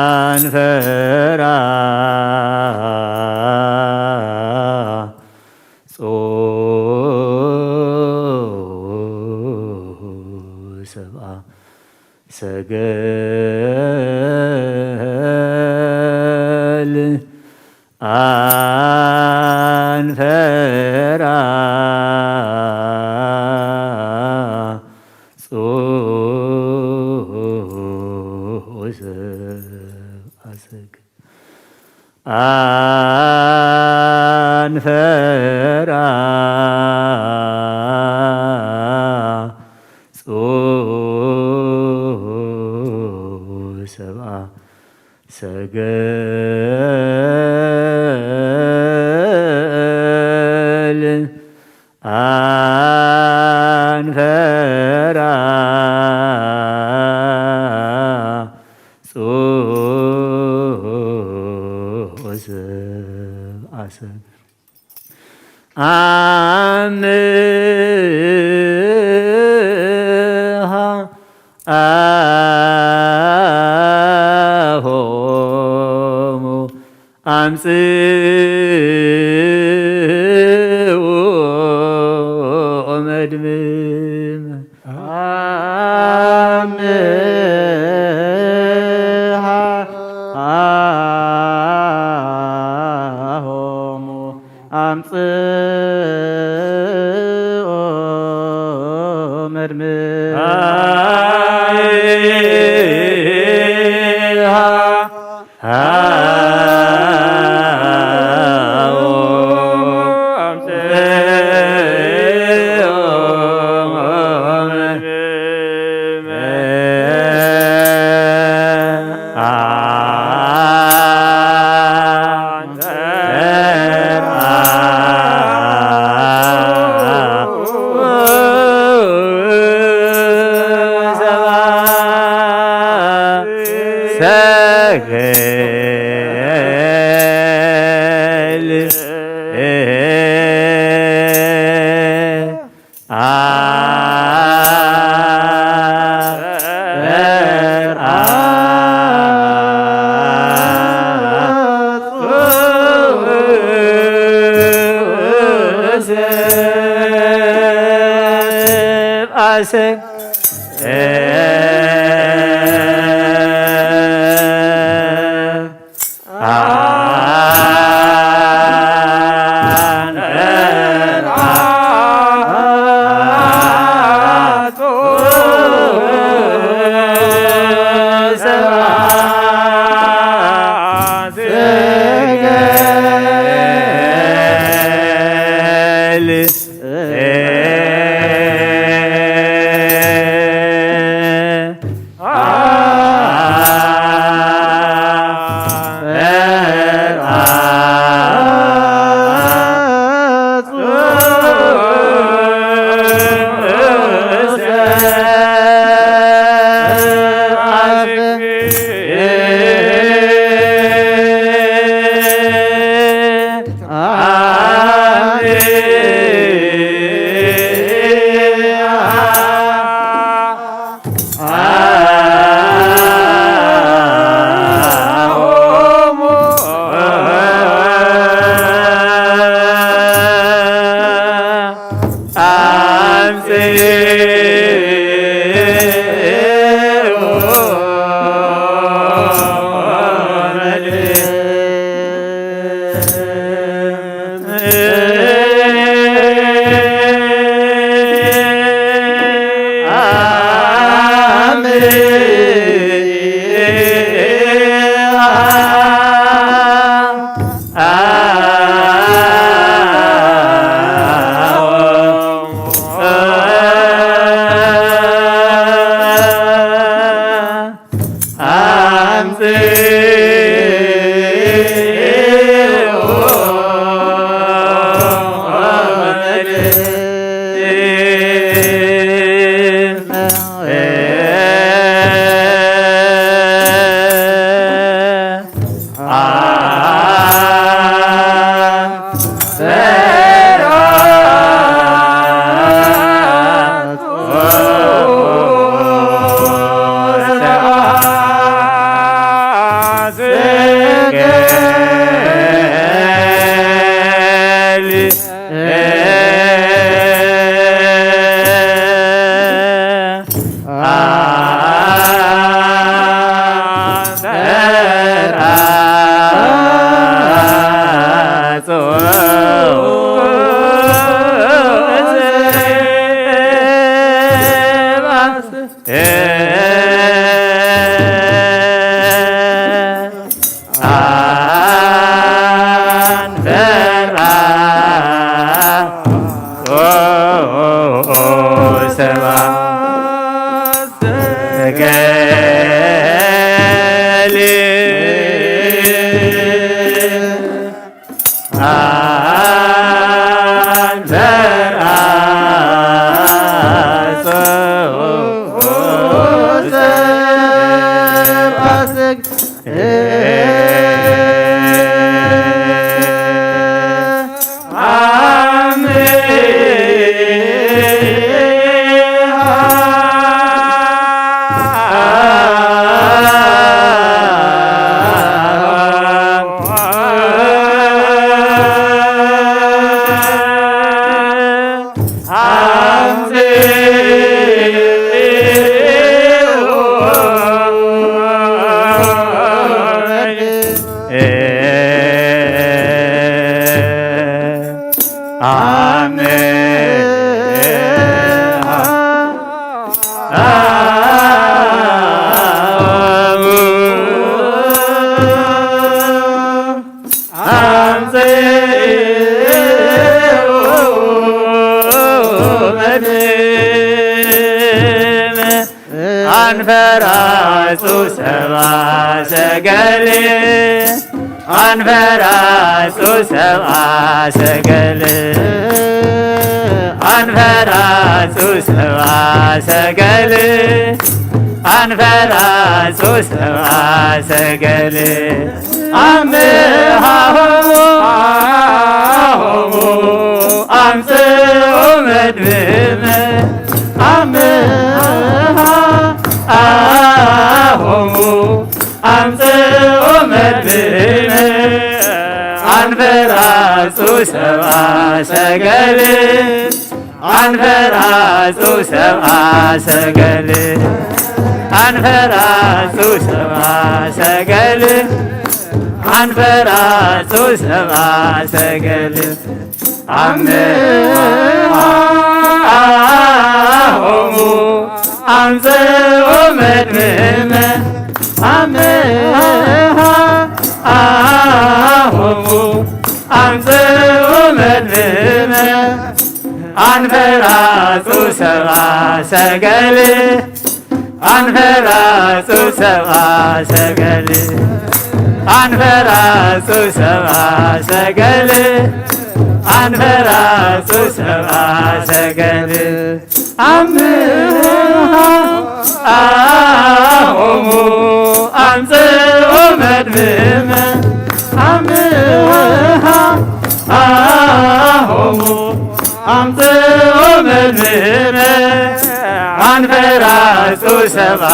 ኣንፈራ ጾ ሰብኣ ሰገል ኣንፈራ ጾ ሰብኣ ሰገል ኣንፈራ ጾ ሰብኣ ሰገል ኣንፈራ ጾ ሰብኣ ሰገል ኣምሃ ኣሆሙ ኣምጽኡ መድምም ኣምሃ ኣሆሙ ኣምጽኡ መድምም ሰገል ኣንፈራጹ ሰብኣ ሰገል፣ ኣንፈራጹ ሰብኣ ሰገል፣ ኣንፈራጹ ሰብኣ ሰገል፣ ኣንፈራጹ ሰብኣ ሰገል። ኣምሃሆሙ ኣምጽኡ መድብመ ኣምሃ ኣሆሙ ኣምጽኡ መድብመ ኣንፈራጹ ሰብኣ ሰገል ኣንፈራጹ ሰብኣ ሰገል ኣንፈራጹ ሰብኣ ሰገል ኣንፈራጹ ሰብኣ ሰገል ኣምሃ ኣሆሙ ኣምጽኡ መድብመ ኣምሃ ኣሆሙ ኣምጽኡ መድብመ ኣንፈራጹ ሰብኣ ሰገል ኣንፈራጹ ሰብኣ ሰገል ኣንፈራጹ ሰብኣ ሰገል ኣንፈራጹ ሰብኣ ሰገል ኣምሃ ኣሆሙ ኣምጽኡ መድብመ ኣምሃ ኣሆሙ ኣምጽኡ መድብመ ኣንፈራጹ ሰብኣ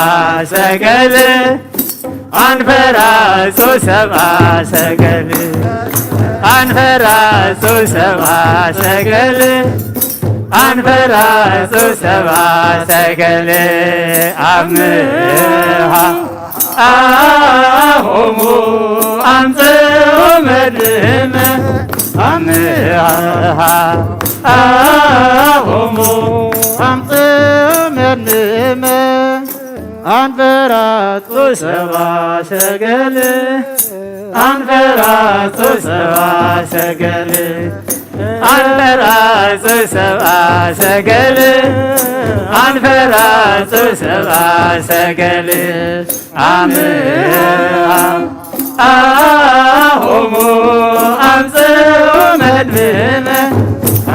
ሰገል ኣንፈራጹ ሰብኣ ሰገል ኣንፈራጹ ሰብኣ ሰገል ኣንፈራጹ ሰብኣ ሰገል ኣምሃ ኣሆሙ ኣምጽኡ መድህነ ኣምሃ ኣሆሙ ኣምጽኡ መድህነ ኣንፈራጹ ሰብኣ ሰገል ኣንፈራጹ ሰብኣ ሰገል ኣንፈራጹ ሰብኣ ሰገል ኣንፈራጹ ሰብኣ ሰገል ኣምሃ ኣሆሙ ኣምጽኡ መድህነ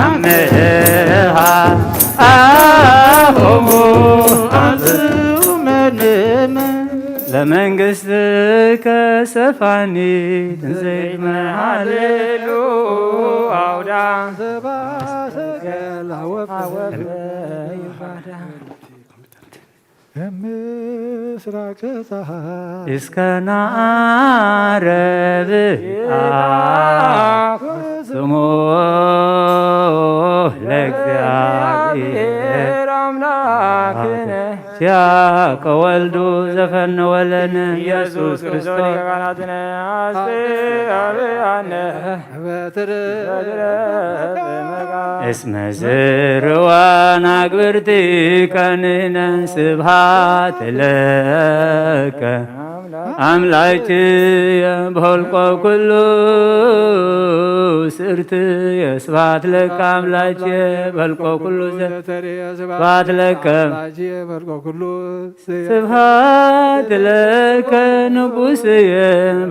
ኣምሃ ኣሆሙ ኣምጽኡ መድህነ ለመንግስትከ ሰፋኒ ትንዘይመሃሌሉ ኣውዳ ምስራቅ ፀሐይ እስከ ናዓረብ ስሙ ለእግዚኣብሔር ኣምላክነ ሲያቀ ወልዱ ዘፈነወለነ ኢየሱስ ክርስቶስ ሊቀ ካህናትነ ኣስተብአነ እስመ ዝርዋን ኣግብርቲ ከንነ ስብሃት ለከ ኣምላክየ በልቆ ኩሉ ስርትየ ስብሃት ለከ ኣምላክየ በልቆ ኩሉ ዘተርየ ስብሃት ለከ በልቆ ኩሉ ስብሃት ለከ ንጉስየ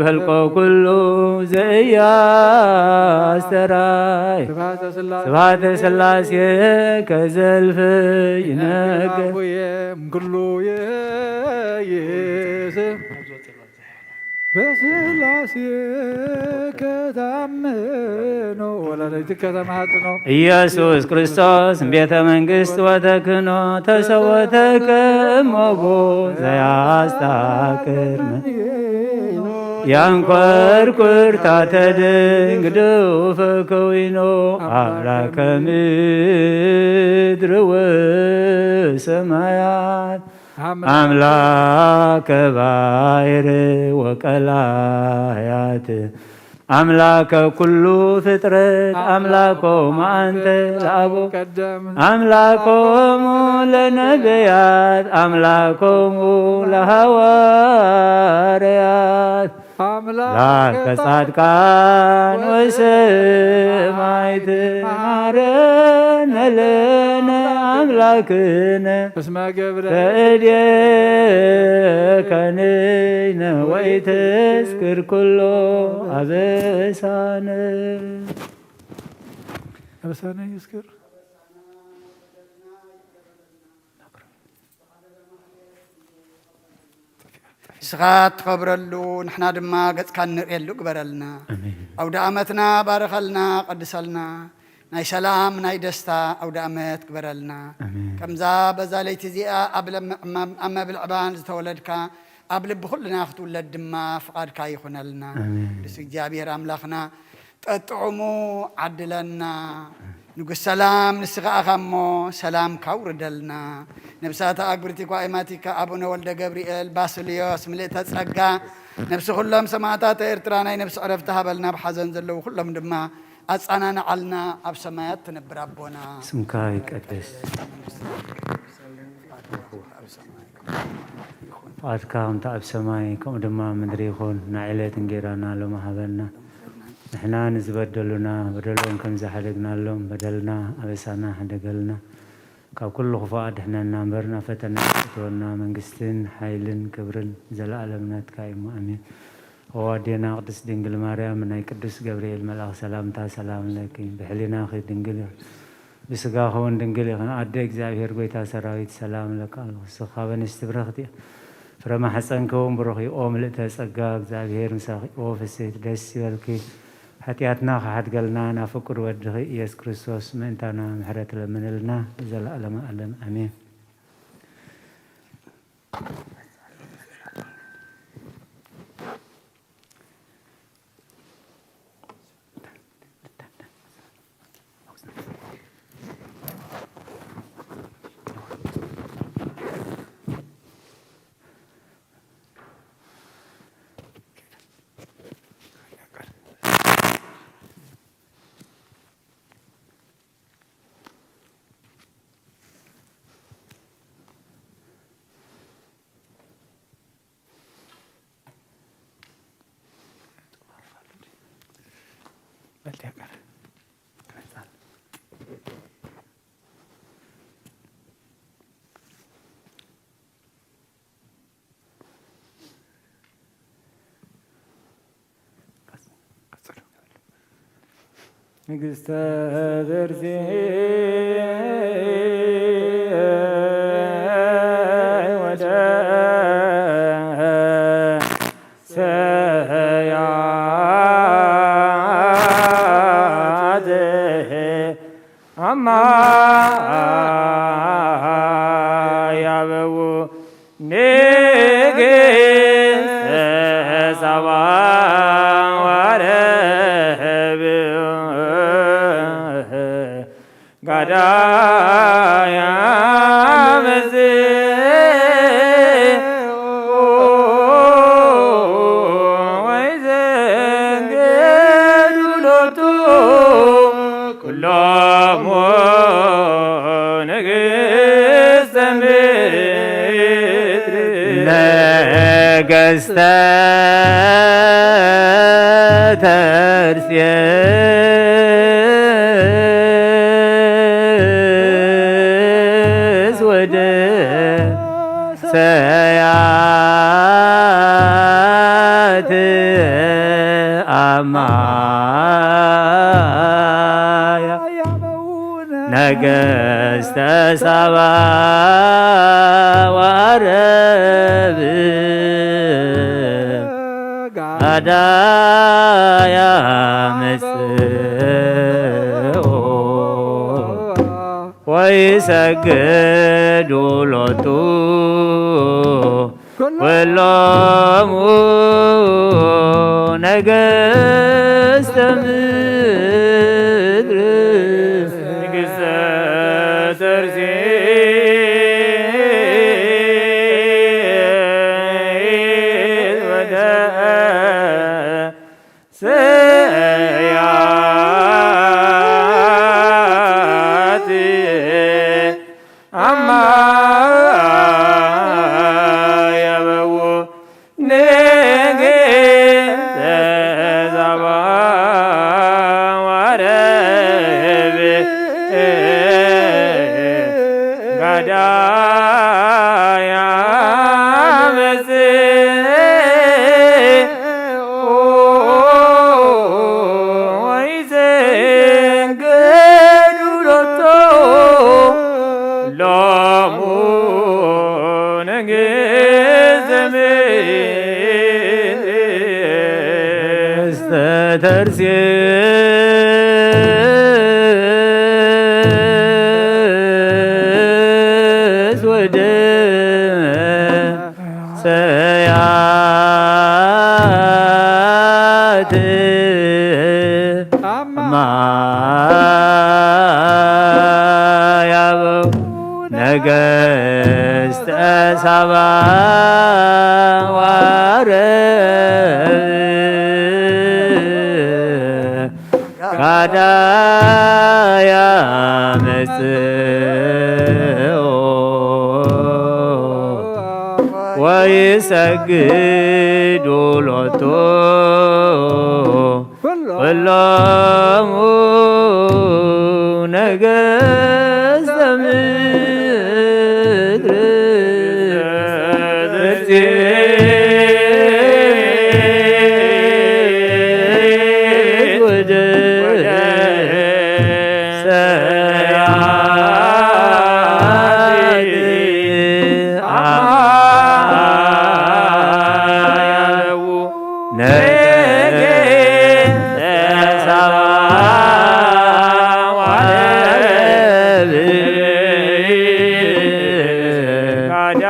በልቆ ኩሉ ዘእያስተራይ ስብሃተ ስላሴ ከዘልፍ ይነገር ኩሉ ይስብ በስላሴ ከታምኖ ወላዲትከ ተማጽኖ ኢየሱስ ክርስቶስ ቤተ መንግስት ወተክኖ ተሰወተከ እሞቡ ዘያስታክር ያንኮርኩር ታተድንግዱ ፈከዊኖ ኣምላከ ምድር ወሰማያት ኣምላከ ባሕር ወቀላያት ኣምላከ ኩሉ ፍጥረት ኣምላኮሙ ኣንተ ለአቡ ቀደም ኣምላኮሙ ለነቢያት ኣምላኮሙ ለሐዋርያት ኣምላከ ጻድቃን ወሰማይት መሐረነ ለነ ኣምላክነ እስመ ገብረ በእዴከ ንሕነ ወኢትስክር ኩሎ ኣበሳነ። ኣበሳነ ይስክር። ንስኻ ትኸብረሉ ንሕና ድማ ገጽካ እንርእየሉ ግበረልና። ኣሜን። ኣውደ ኣመትና ባርኸልና፣ ቀድሰልና። ናይ ሰላም ናይ ደስታ ኣውደ ኣመት ግበረልና። ኣሜን። ከምዛ በዛ ለይቲ እዚኣ ኣብ ለምዕማም ኣብ መብልዕባን ዝተወለድካ ኣብ ልቢ ኩልና ክትውለድ ድማ ፍቓድካ ይኹነልና። ኣሜን። ቅዱስ እግዚኣብሔር ኣምላኽና ጠጥዑሙ ዓድለና። ንጉስ ሰላም ንስኻ ኢኻ እሞ ሰላምካ ኣውርደልና። ነብሳታ ኣግብርቲ ጓይማቲካ ኣቡነ ወልደ ገብርኤል ባስልዮስ ምልእተ ጸጋ ነብሲ ኩሎም ሰማዕታት ኤርትራ ናይ ነብሲ ዕረፍቲ ሃበልና። ኣብ ሓዘን ዘለዉ ኩሎም ድማ ኣጻናንዓልና። ኣብ ሰማያት ትነብር ኣቦና ስምካ ይቀደስ። ፍቓድካ ከምቲ ኣብ ሰማይ ከምኡ ድማ ኣብ ምድሪ ይኹን። ናይ ዕለት እንጌራና ሎሚ ሃበና። ንሕና ንዝበደሉና በደሎም ከም ዝሓደግናሎም በደልና ኣበሳና ሓደገልና። ካብ ኩሉ ክፉእ ኣድሕነና እምበር ናብ ፈተና ኣይተእትወና። መንግስትን ሓይልን ክብርን ዘለኣለም ናትካ እዩ። ኣሜን። ኦ ኣዴና ቅድስት ድንግል ማርያም ናይ ቅዱስ ገብርኤል መልኣኽ ሰላምታ ሰላም ለኪ። ብሕሊናኺ ድንግል ኢኺ፣ ብስጋኺ እውን ድንግል ኢኺ። ኣደ እግዚኣብሔር ጎይታ ሰራዊት ሰላም እለኪ ኣለኹ። ንስኺ ካብ ኣንስቲ ብርኽቲ ኢኺ፣ ፍረ ማሕፀንኪ እውን ብሩኽ እዩ። ኦ ምልእተ ጸጋ እግዚኣብሔር ምሳኺ። ኦ ፍስሕቲ ደስ ይበልኪ። ሓጢኣትና ክሓድገልና ናብ ፍቁር ወድኺ ኢየሱስ ክርስቶስ ምእንታና ምሕረት ለምንልና። ዘለኣለመ ዓለም ኣሜን። ሊቀር ክመጽእ ንግስተ ተርሴ ወደ ሰያት አማ ያበው ንግስተ ሳባ ዋረብ ጋዳ ያመጽእ ወይ ዘንገዱ ሎቱ ኩሎሙ ንግስተ ምድር ነገስተ ተርሴስ ወደ ሰያት አማ ነገስተ ሳባ ዋረብ ጋዳ ያመጽኦ ወይሰግዱ ሎቱ ኩሎሙ ነገስተ ምድር ንግስተ ተርሴስ ወደ ሰያት አማ ያበው ንግስተ ሳባ ዋረብ ጋዳ ያመጽእ ወይዘንገዱ ሎቱ ሎሙ ንግስተ ምድር ተርሴስ ወደ ሰያት አማ ያበው ነገስተ ሳባ ዋረብ ካዳ ያመጽኦ ወይሰግዱ ሎቱ ኩሎሙ ነገስተ ምድር። ወደ ሰያት አያው ነገ ሰባ ወአርብ ካዳ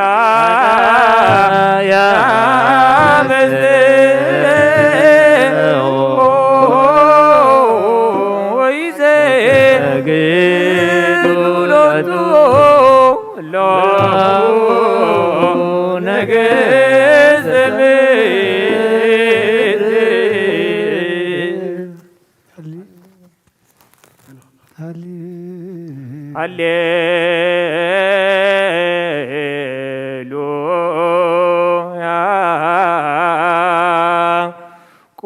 ያመጽኦ ወይዘ ግዱለቱ ሎቱ ነገስተ ምድር። ሃሌሉያ። ቁ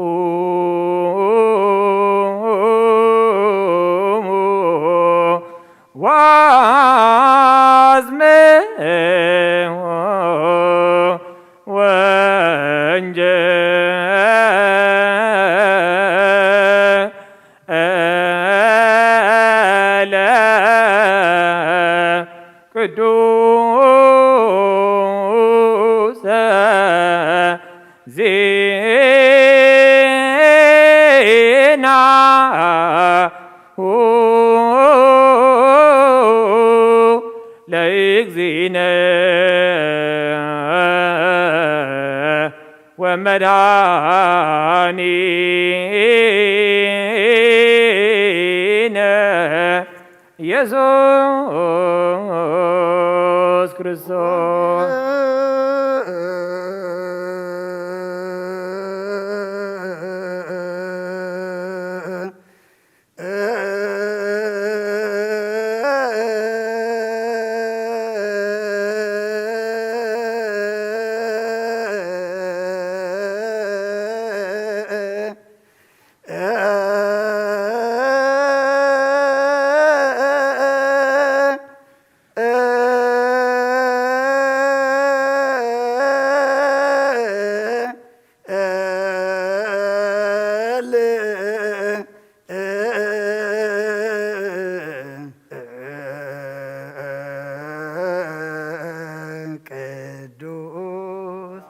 ወንጌለ ቅዱሰ ዜና ለእግዚእነ ወመድኃኒነ ኢየሱስ ክርስቶስ። ቅዱስ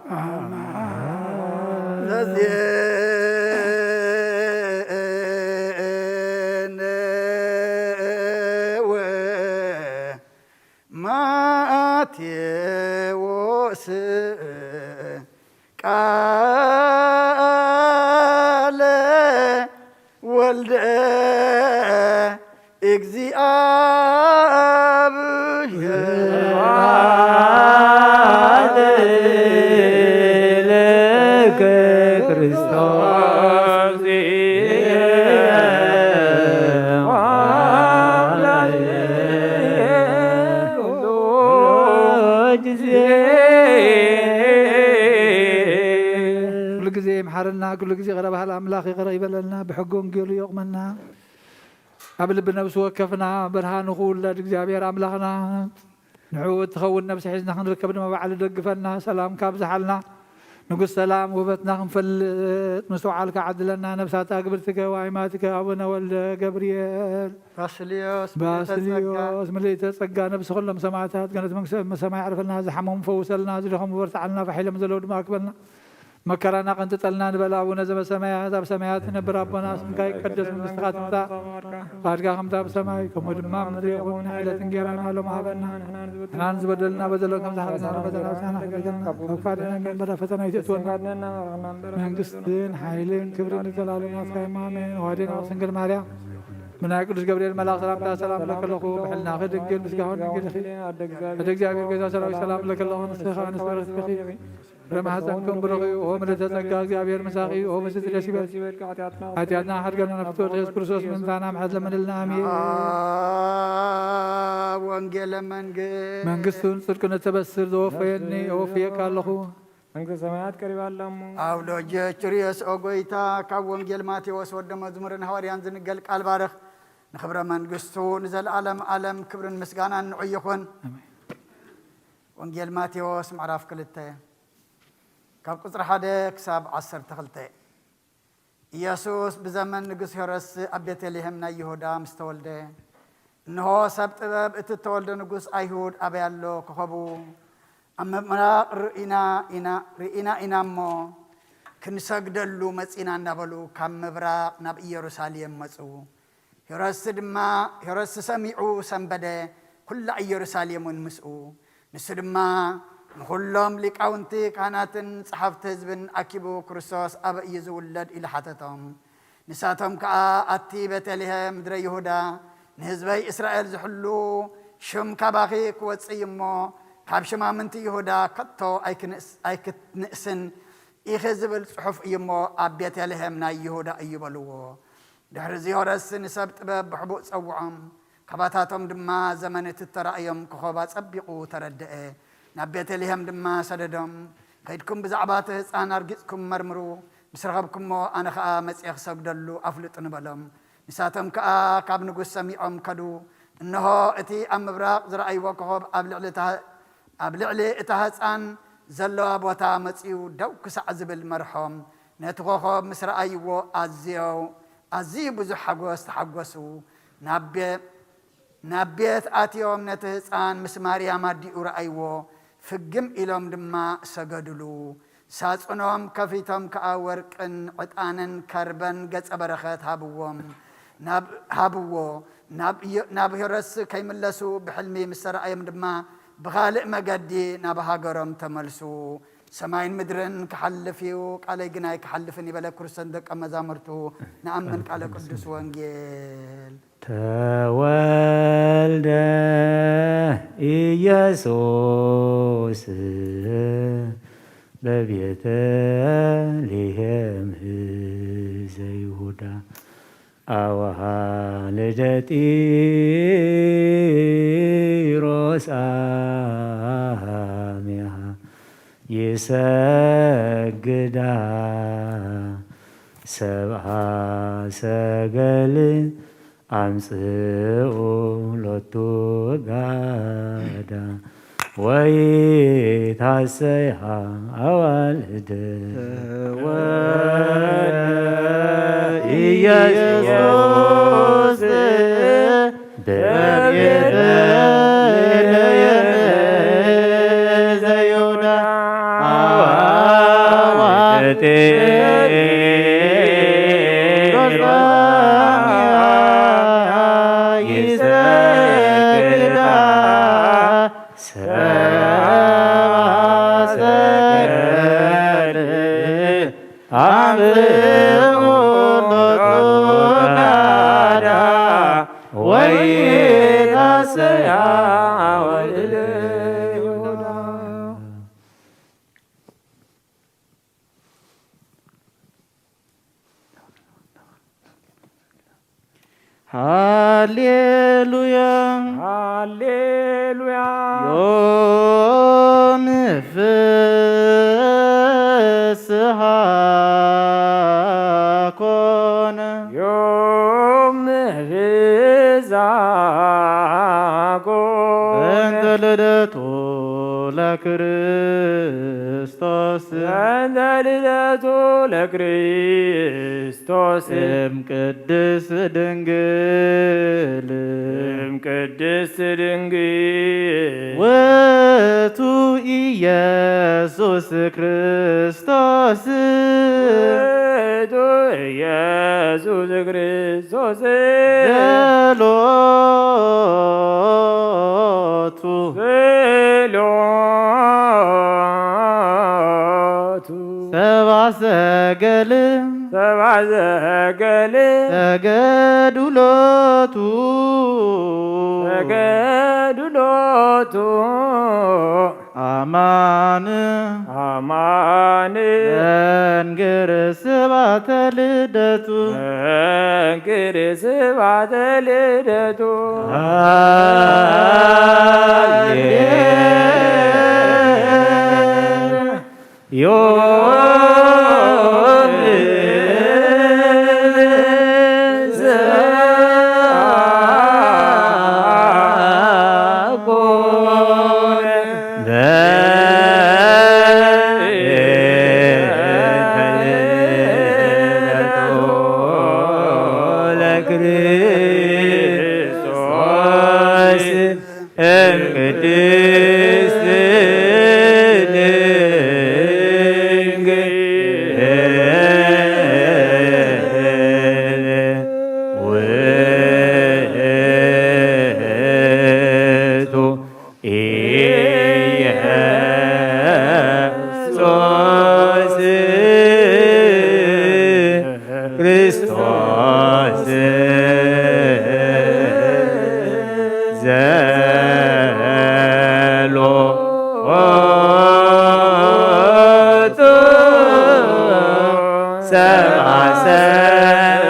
ዘዜነወ ማቴዎስ ቃለ ወልደ እግዚአብሔር። ለከ ክርስቶስ ኩሉ ግዜ ይምሓረና፣ ኩሉ ግዜ ይቕረ በሃል ኣምላኽ ይቕረ ይበለልና፣ ብሕጊ ወንጌሉ የቑመና። ኣብ ልቢ ነብሲ ወከፍና ብርሃን ንኽውለድ እግዚኣብሔር ኣምላኽና ንዕኡ እትኸውን ነብሲ ሒዝና ክንርከብ ድማ ባዕሉ ደግፈና። ሰላምካ ኣብዝሓልና። ንጉስ ሰላም ውህበትና ክንፈልጥ ምስትውዓልካ ዓድለና። ነብሳታ ግብርትከ ወኣይማትከ ኣቡነ ወልደ ገብርኤል ባስልዮስ ምልእተ ጸጋ። ባስልዮስ ምልእተ ጸጋ። ነብሲ ኩሎም ሰማዕታት ገነት መንግስተ ሰማይ ኣዕርፈልና። ዝሓመሙ ፈውሰልና። ዝደኸሙ በርትዓልና። ፋሕ ኢሎም ዘለዉ ድማ ኣክበልና። መከራና ቀንጥጠልና ንበል። ኣቡነ ዘበሰማያት፣ ኣብ ሰማያት ትነብር ኣቦና፣ ስምካ ይቀደስ፣ መንግስትኻ ትምጻእ፣ ፍቓድካ ከምታ ኣብ ሰማይ፣ ከምኡ ድማ ኣብ ምድሪ ይኹን። ዕለት እንጌራና ሎም ሃበና። ንሕናን ዝበደልና በደሎ ከም ዝሓለና ንበደል ኣብሳና፣ ካብ ክልገና፣ ካብ ክፋ ድሕነና እምበር፣ ፈተና ኣይትእትወና። መንግስትን ሓይልን ክብርን ንዘለኣለም ናትካ እዩ። ኣሜን። ወሃዴና ቅድስት ድንግል ማርያም፣ ብናይ ቅዱስ ገብርኤል መልኣክ ሰላምታ ሰላም እብለኪ ኣለኹ። ብሕልናኺ ድንግል፣ ብስጋኺ ድንግል ኢኺ። ኣደ እግዚኣብሔር ጌታ ሰራዊት ሰላም እብለኪ ኣለኹ። ንስኺ ከኣ ንስቲ ፍርሕቲ ኢኺ። ፍረ ማሕፀንኩም ብሩኽ እዩ። ኦ ምልዕተ ጸጋ፣ እግዚኣብሔር ምሳኺ እዩ። ኦ ብፅቲ ደስ ይበል። ሓጢኣትና ሓድገና፣ ናብ ፍትወት ኢየሱስ ክርስቶስ ምእንታና ምሕረት ለምንልና። ኣሜን። ኣብ ወንጌለ መንግስት መንግስቱን ጽድቁን እተበስር ዘወፈየኒ፣ እወፍየካ ኣለኹ። መንግስተ ሰማያት ቀሪባ ኣላ እሞ። ኣብ ሎጀ ችርዮስ ኦ ጎይታ፣ ካብ ወንጌል ማቴዎስ ወደ መዝሙርን ሃዋርያን ዝንገል ቃል ባርኽ። ንኽብረ መንግስቱ ንዘለዓለም ዓለም ክብርን ምስጋናን ንዑ ይኹን። ኣሜን። ወንጌል ማቴዎስ ምዕራፍ ክልተ ካብ ቁጽሪ ሓደ ክሳብ ዓሰርተ ክልተ። ኢየሱስ ብዘመን ንጉስ ሄሮድስ ኣብ ቤተልሔም ናይ ይሁዳ ምስ ተወልደ፣ እንሆ ሰብ ጥበብ፣ እቲ እተወልደ ንጉስ ኣይሁድ ኣበይ ኣሎ? ኮኸቡ ኣብ ምብራቕ ርኢና ኢና፣ ርኢና ኢና እሞ ክንሰግደሉ መጺና እናበሉ ካብ ምብራቕ ናብ ኢየሩሳሌም መጹ። ሄሮድስ ድማ፣ ሄሮድስ ሰሚዑ ሰንበደ፣ ኩላ ኢየሩሳሌም እውን ምስኡ። ንሱ ድማ ንኹሎም ሊቃውንቲ ካህናትን ጸሓፍቲ ህዝብን ኣኪቡ ክርስቶስ ኣበይ እዩ ዝውለድ ኢሉ ሓተቶም። ንሳቶም ከኣ ኣቲ ቤተልሔም ምድረ ይሁዳ ንህዝበይ እስራኤል ዝሕሉ ሽም ካባኺ ክወጽእ እዩ እሞ ካብ ሽማምንቲ ይሁዳ ከቶ ኣይክንእስ-፣ ኣይክትንእስን ኢኺ ዝብል ጽሑፍ እዩ እሞ ኣብ ቤተልሔም ናይ ይሁዳ እዩ በልዎ። ድሕሪ እዚ ሄሮድስ ንሰብ ጥበብ ብሕቡእ ጸውዖም፣ ካባታቶም ድማ ዘመን እቲ እተራእዮም ኮኸብ ኣጸቢቑ ተረድአ። ናብ ቤተልሔም ድማ ሰደዶም፣ ከይድኩም ብዛዕባ እቲ ህጻን ኣርጊጽኩም መርምሩ፣ ምስ ረኸብኩሞ ኣነ ኸኣ መጺኤ ክሰግደሉ ኣፍልጡኒ በሎም። ንሳቶም ከኣ ካብ ንጉስ ሰሚዖም ከዱ። እንሆ እቲ ኣብ ምብራቕ ዝረኣይዎ ኮኸብ ኣብ ልዕሊ እታ ኣብ ልዕሊ እታ ህጻን ዘለዋ ቦታ መጺኡ ደው ክሳዕ ዝብል መርሖም። ነቲ ኮኾብ ምስ ረኣይዎ ኣዝዮ-፣ ኣዝዩ ብዙሕ ሓጎስ ተሓጎሱ። ናብ ቤ-፣ ናብ ቤት ኣትዮም ነቲ ህጻን ምስ ማርያም ኣዲኡ ረኣይዎ። ፍግም ኢሎም ድማ ሰገዱሉ። ሳጹኖም ከፊቶም ከኣ ወርቅን ዕጣንን ከርበን ገጸ በረኸት ሃብዎም፣ ናብ-፣ ሃብዎ። ናብ ዮ-፣ ናብ ሄሮድስ ከይምለሱ ብሕልሚ ምስ ተራእዮም ድማ ብኻልእ መገዲ ናብ ሃገሮም ተመልሱ። ሰማይን ምድርን ክሓልፍ እዩ፣ ቃለይ ግን ኣይክሓልፍን እዩ በለ ክርስቶስ ንደቀ መዛሙርቱ። ንኣምን ቃለ ቅዱስ ወንጌል። ተወልደ ኢየሱስ በቤተልሔም ዘይሁዳ፣ ኣዋልደ ጢሮስ አሚሃ ይሰግዳ፣ ሰብአ ሰገል ኣምጽኡ ሎቱ ጋዳ፣ ወይታሰያ ኣዋልድ። ኢየሱስ በቤተልሔም ዘይሁዳ፣ አዋልድ ጢሮስ ይሰግዳ፣ ሰብአ ሰገል አምጽኡ ሎቱ ጋዳ፣ ወይታሰያ ወልደ ይሁዳ። ሃሌሉያ። ሃሌሉያ። ዮም ፍስሃ ኮነ። ዮም ፍስሃ ኮነ። በእንተ ልደቱ ለክርስቶስ። በእንተ ልደቱ ለክርስቶስ። እም ቅድስት ድንግል። እም ቅድስት ድንግል። ውእቱ ኢየሱስ ክርስቶስ። ውእቱ ኢየሱስ ክርስቶስ። ሎቱ። ሎቱ። ሰብአ ሰገል። ሰብአ ሰገል። ሰገዱ ሎቱ። ሰገዱ ሎቱ። አማን። አማን። መንክር ስብሐተ ልደቱ። መንክር ስብሐተ ልደቱ። ሃሌ ዮም ዘኮነ ለክርስቶስ እም ቅድስት ድንግል ውእቱ ኢየሱስ ክርስቶስ ዘሎቱ ሰብአ ሰገል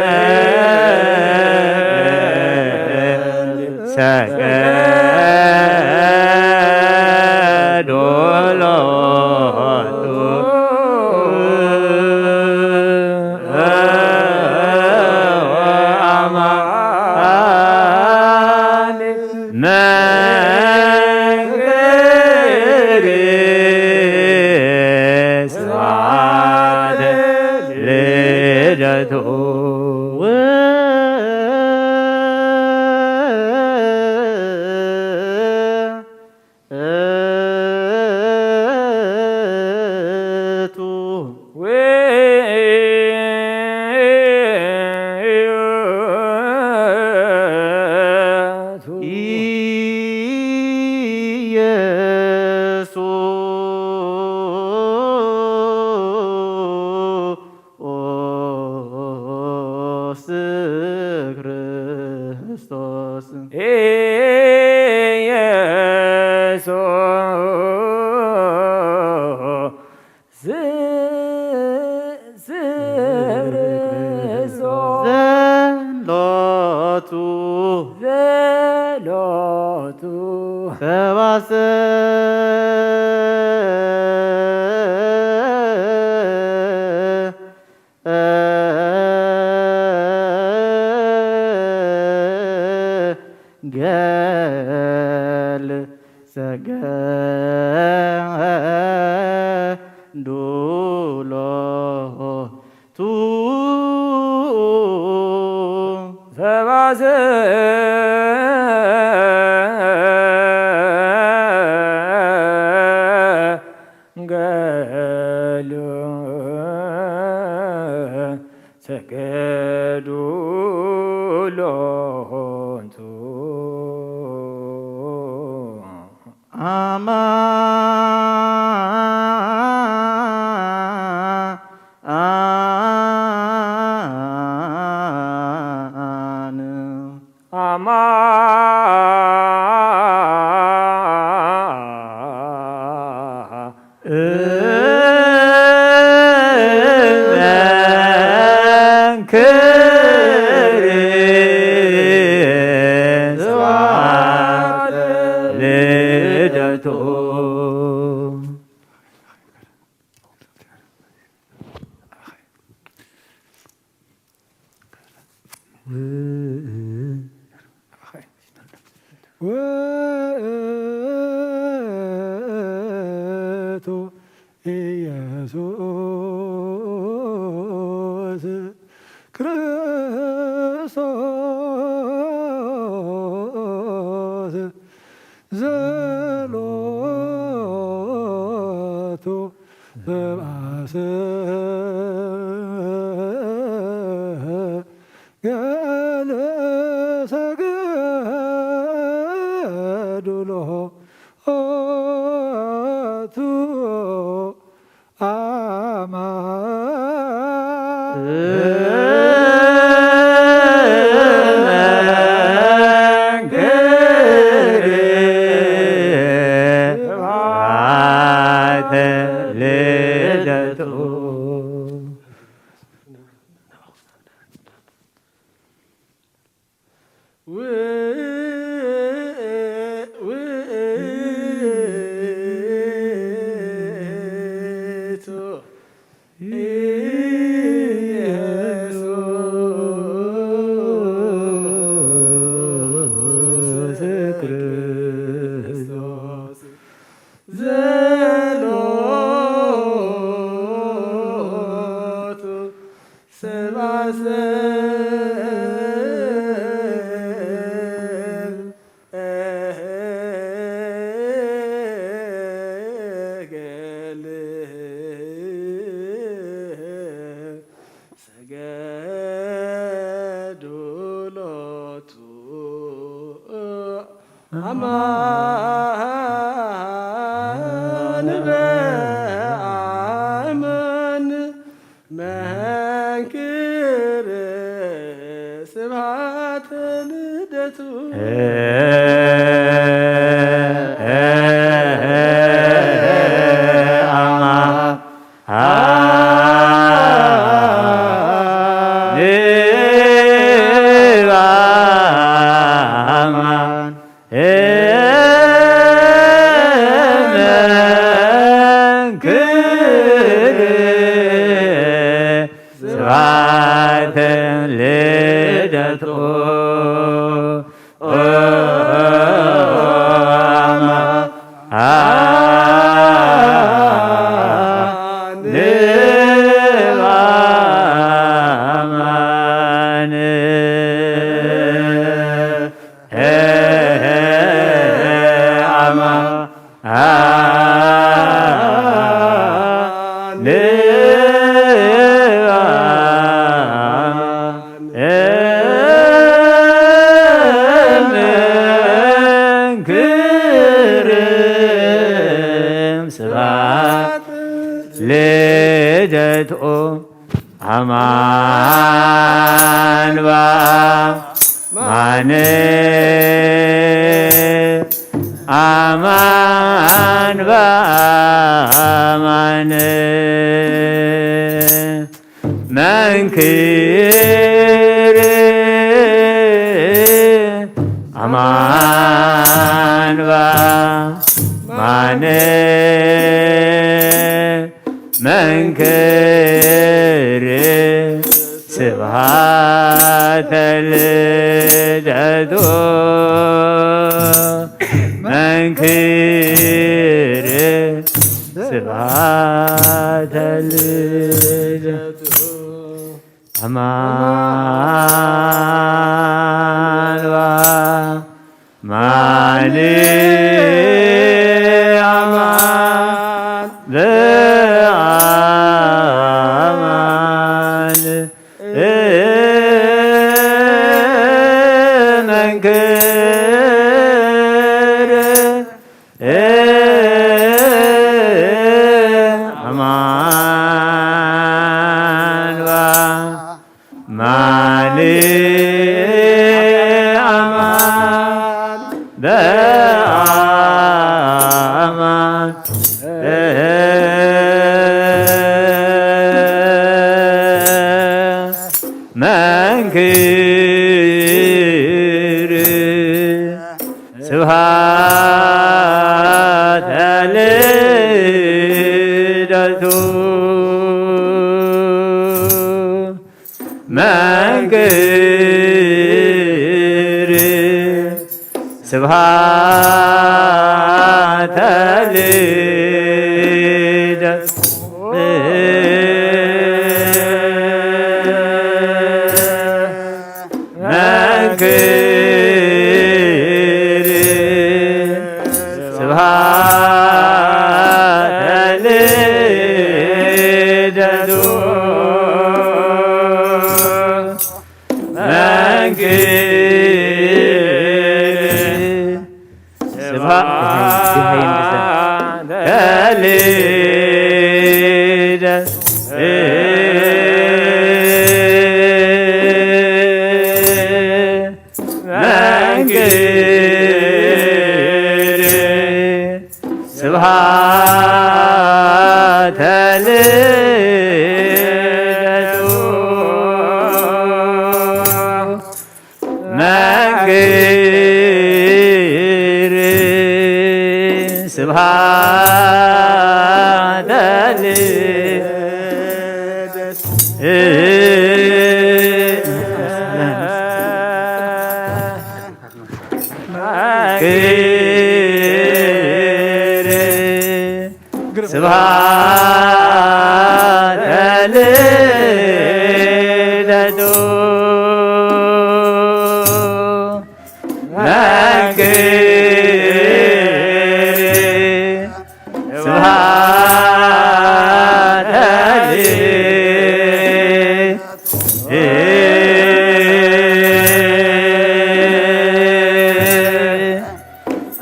ሰገዱ ሎቱ። አማን መንግስት ኢየሱስ ክርስቶስ። ኢየሱስ ክርስቶስ። ዘሎቱ ዘሎቱ ሰባሰ ገል ሰገዱ ሎቱ ሰባሰ ገሉ ሰገዱ ሎቱ። አማ አን አማ እመንክር ስብሐት ልደቱ። ውእቱ ኢየሱስ ክርስቶስ ዘሎቱ ሰብአ ሰገል ሰገዱ ሎቱ አማ ልደቱ። ውእቱ ኢየሱስ ክርስቶስ ዘሎቱ ሰብአ ሰገል ሰገዱ ሎቱ አማን በአማን መንክር ስብሐተ ልደቱ። አማ ስብሐተ ልደቱ። ልደቱ ኣማን በኣማን ኣማን በኣማን መንክር ኣማን በኣማን መንክር ስብሃተ ልደቱ መንክር ስብሃተ ልደቱ ኣማን በኣማን ኣማን በኣማን መንክር ኣማን በኣማን ኣማን በኣማን መንክር ስብሃተ ልደቱ መንክር ስብሃተ ልደቱ መንክር ስብሃተ ልደቱ መንክር ስብሃተ ልደቱ መንክር ስብሃተ ልደቱ መንክር ስብሃተ ልደቱ መንክር ስብሃተ ልደቱ መንክር ስብሃተ ልደቱ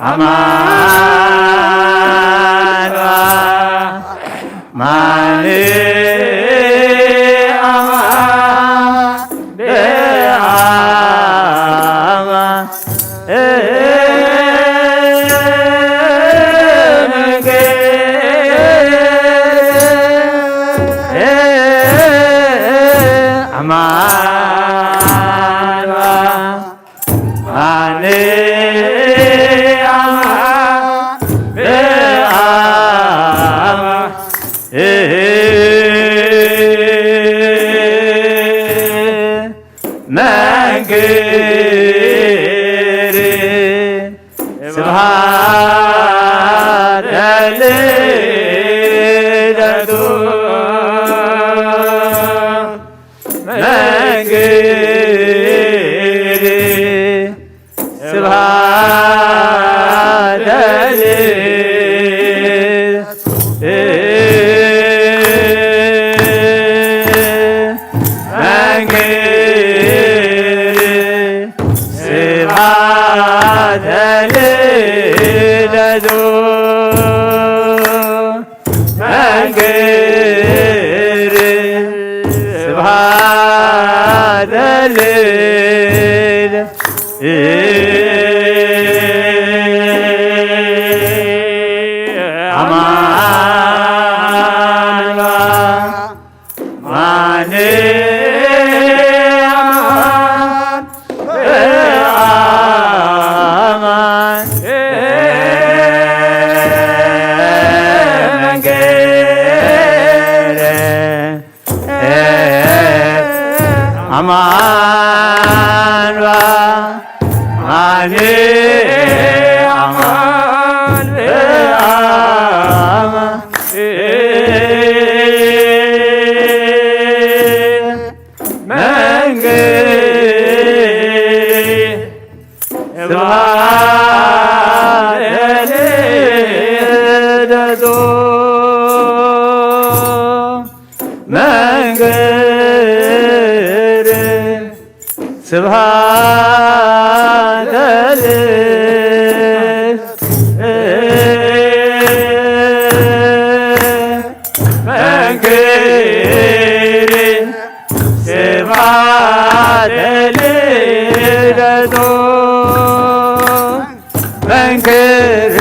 አማን አማን አማን አማን መንክር ስብሐተ ልደቱ መንክር ስብሐተ ልደቱ መንክር ስብሐተ ልደቱ መንክር ማን አማን በአማን አማን በአማን መንግስት ስብሐት ለልደቱ መንክር ስብሐተ ል- መንክር ስብሐተ ልደቱ መንክር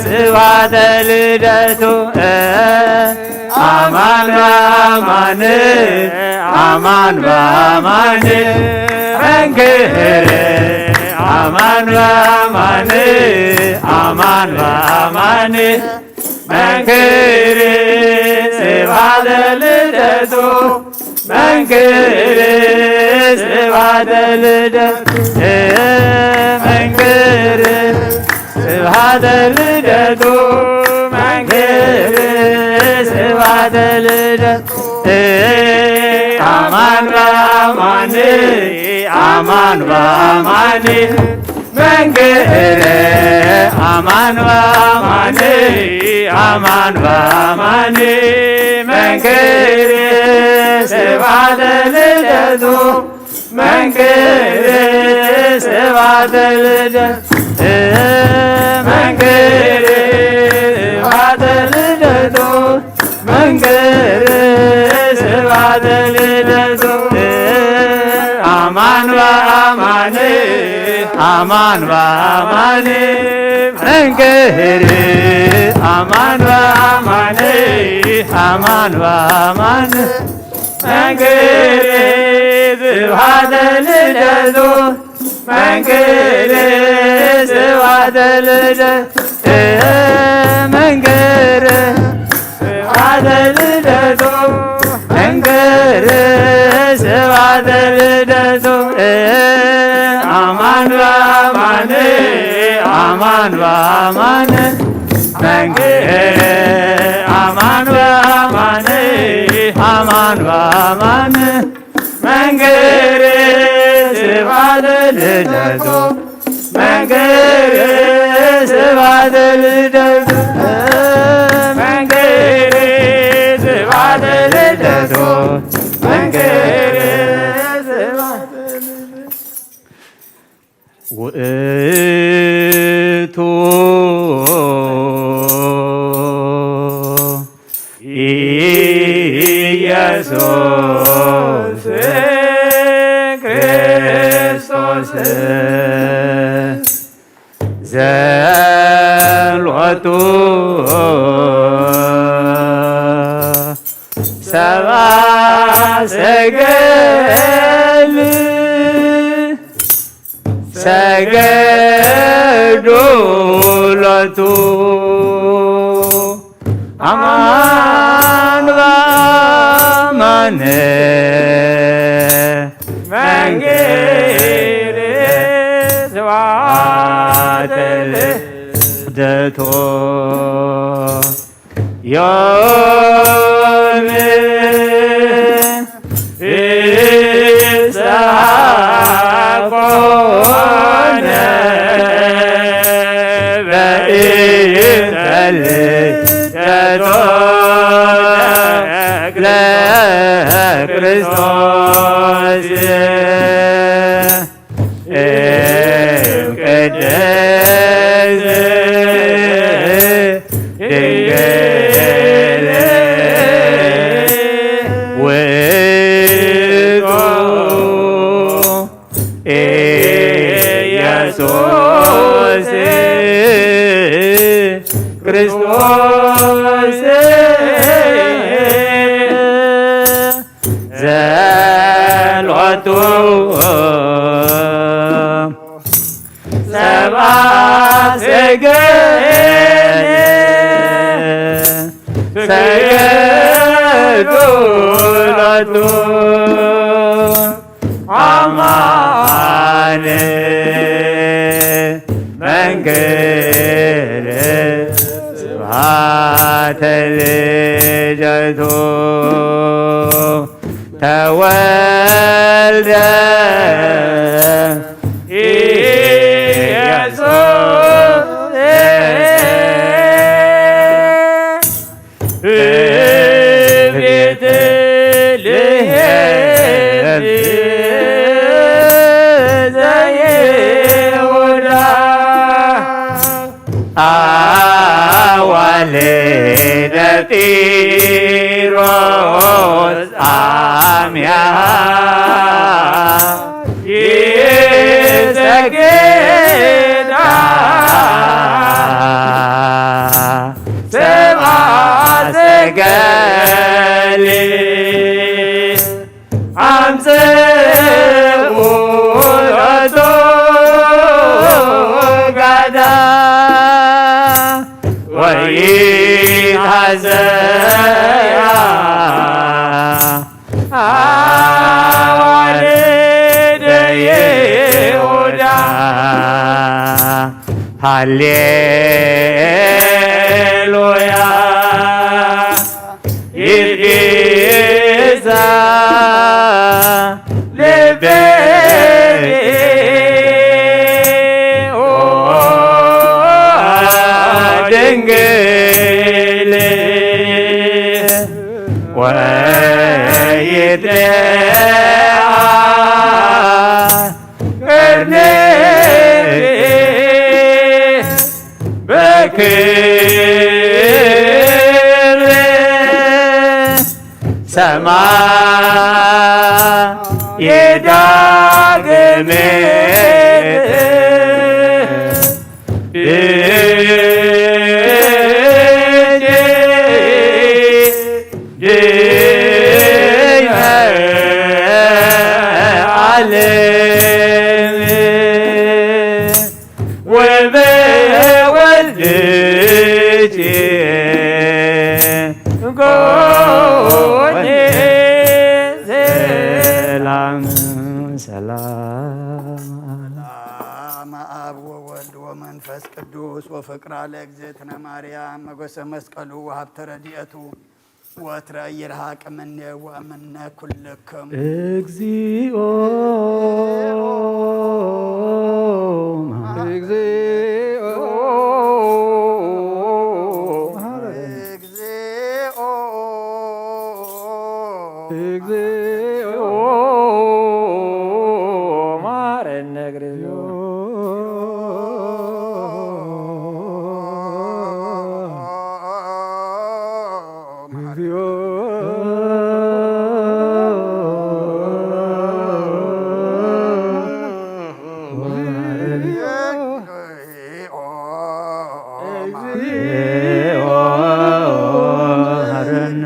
ስብሐተ ልደቱ አማን በአማን አማን በአማን መንክር አማን በአማን አማን በአማን መንክር ስብሐተ ልደቱ መንክር ስብሐተ ልደቱ መንክር ስብሐተ ልደቱ መንክር ስብሐተ ልደቱ አማን በአማን አማን በአማን መንክር አማን በአማን አማን በአማን መንክር ስብሐተ ልደቱ መንክር ስብሐተ ልደቱ መንክር ስብሐተ ልደቱ መንክር ስብሐተ ልደቱ አማን በአማን አማን በአማን መንክር አማን በአማን አማን በአማን መንክር ስብሐተ ልደቱ መንክር ስብሐተ ልደቱ መንክር ስብሐተ ልደቱ መንክር ስብሐተ ልደቱ አማን በአማን አማን በአማን መንክር አማን በአማን አማን በአማን መንክር ስብሐተ ልደቱ መንክር ስብሐተ ልደቱ መንክር ስብሐተ ልደቱ መንክር ስብሐተ ልደቱ ውእቱ ኢየሱስ ክርስቶስ ዘሎቱ ሰብአ ሰገል ሰገዱ ሎቱ አማን በአማን መንክር ስብሐተ ልደቱ ዮም ፍስሐ ኮነ በእንተ ልደቱ ለክርስቶስ። እም ቅድስት ድንግል ውእቱ ኢየሱስ ክርስቶስ ዘልወቱ ሰብአ ሰገል ሰገዱ ሎቱ አማን መንክር ስብሐተ ልደቱ ተወልደ ኢየሱስ ቤተልሔም ዘይሁዳ አዋልደ ጢሮስ አምያ ይሰግዳ ሰብአ ሰገል አምጽኡ ሎቱ ጋዳ ወይታዘያ አዋልደ ይሁዳ ሃሌሉያ ይትጌዛ ልቤ ኦ ድንግል ወይትሬአ ቅርንየ በክብር ሰማይ ዳግም ዓለም ወበወልድኪ ኮነ ሰላም። ሰላም። ሰላም አብ ወወልድ ወመንፈስ ቅዱስ ወፍቅራ ለእግዝእትነ ማርያም መጎሰ መስቀሉ ወሀብተ ረድኤቱ ወትረ ይርሃቅ እምኔ ወእምነ ኩልክም። እግዚኦ መሐረነ። እግዚኦ መሐረነ። እግዚኦ እግዚኦ መሐረነ።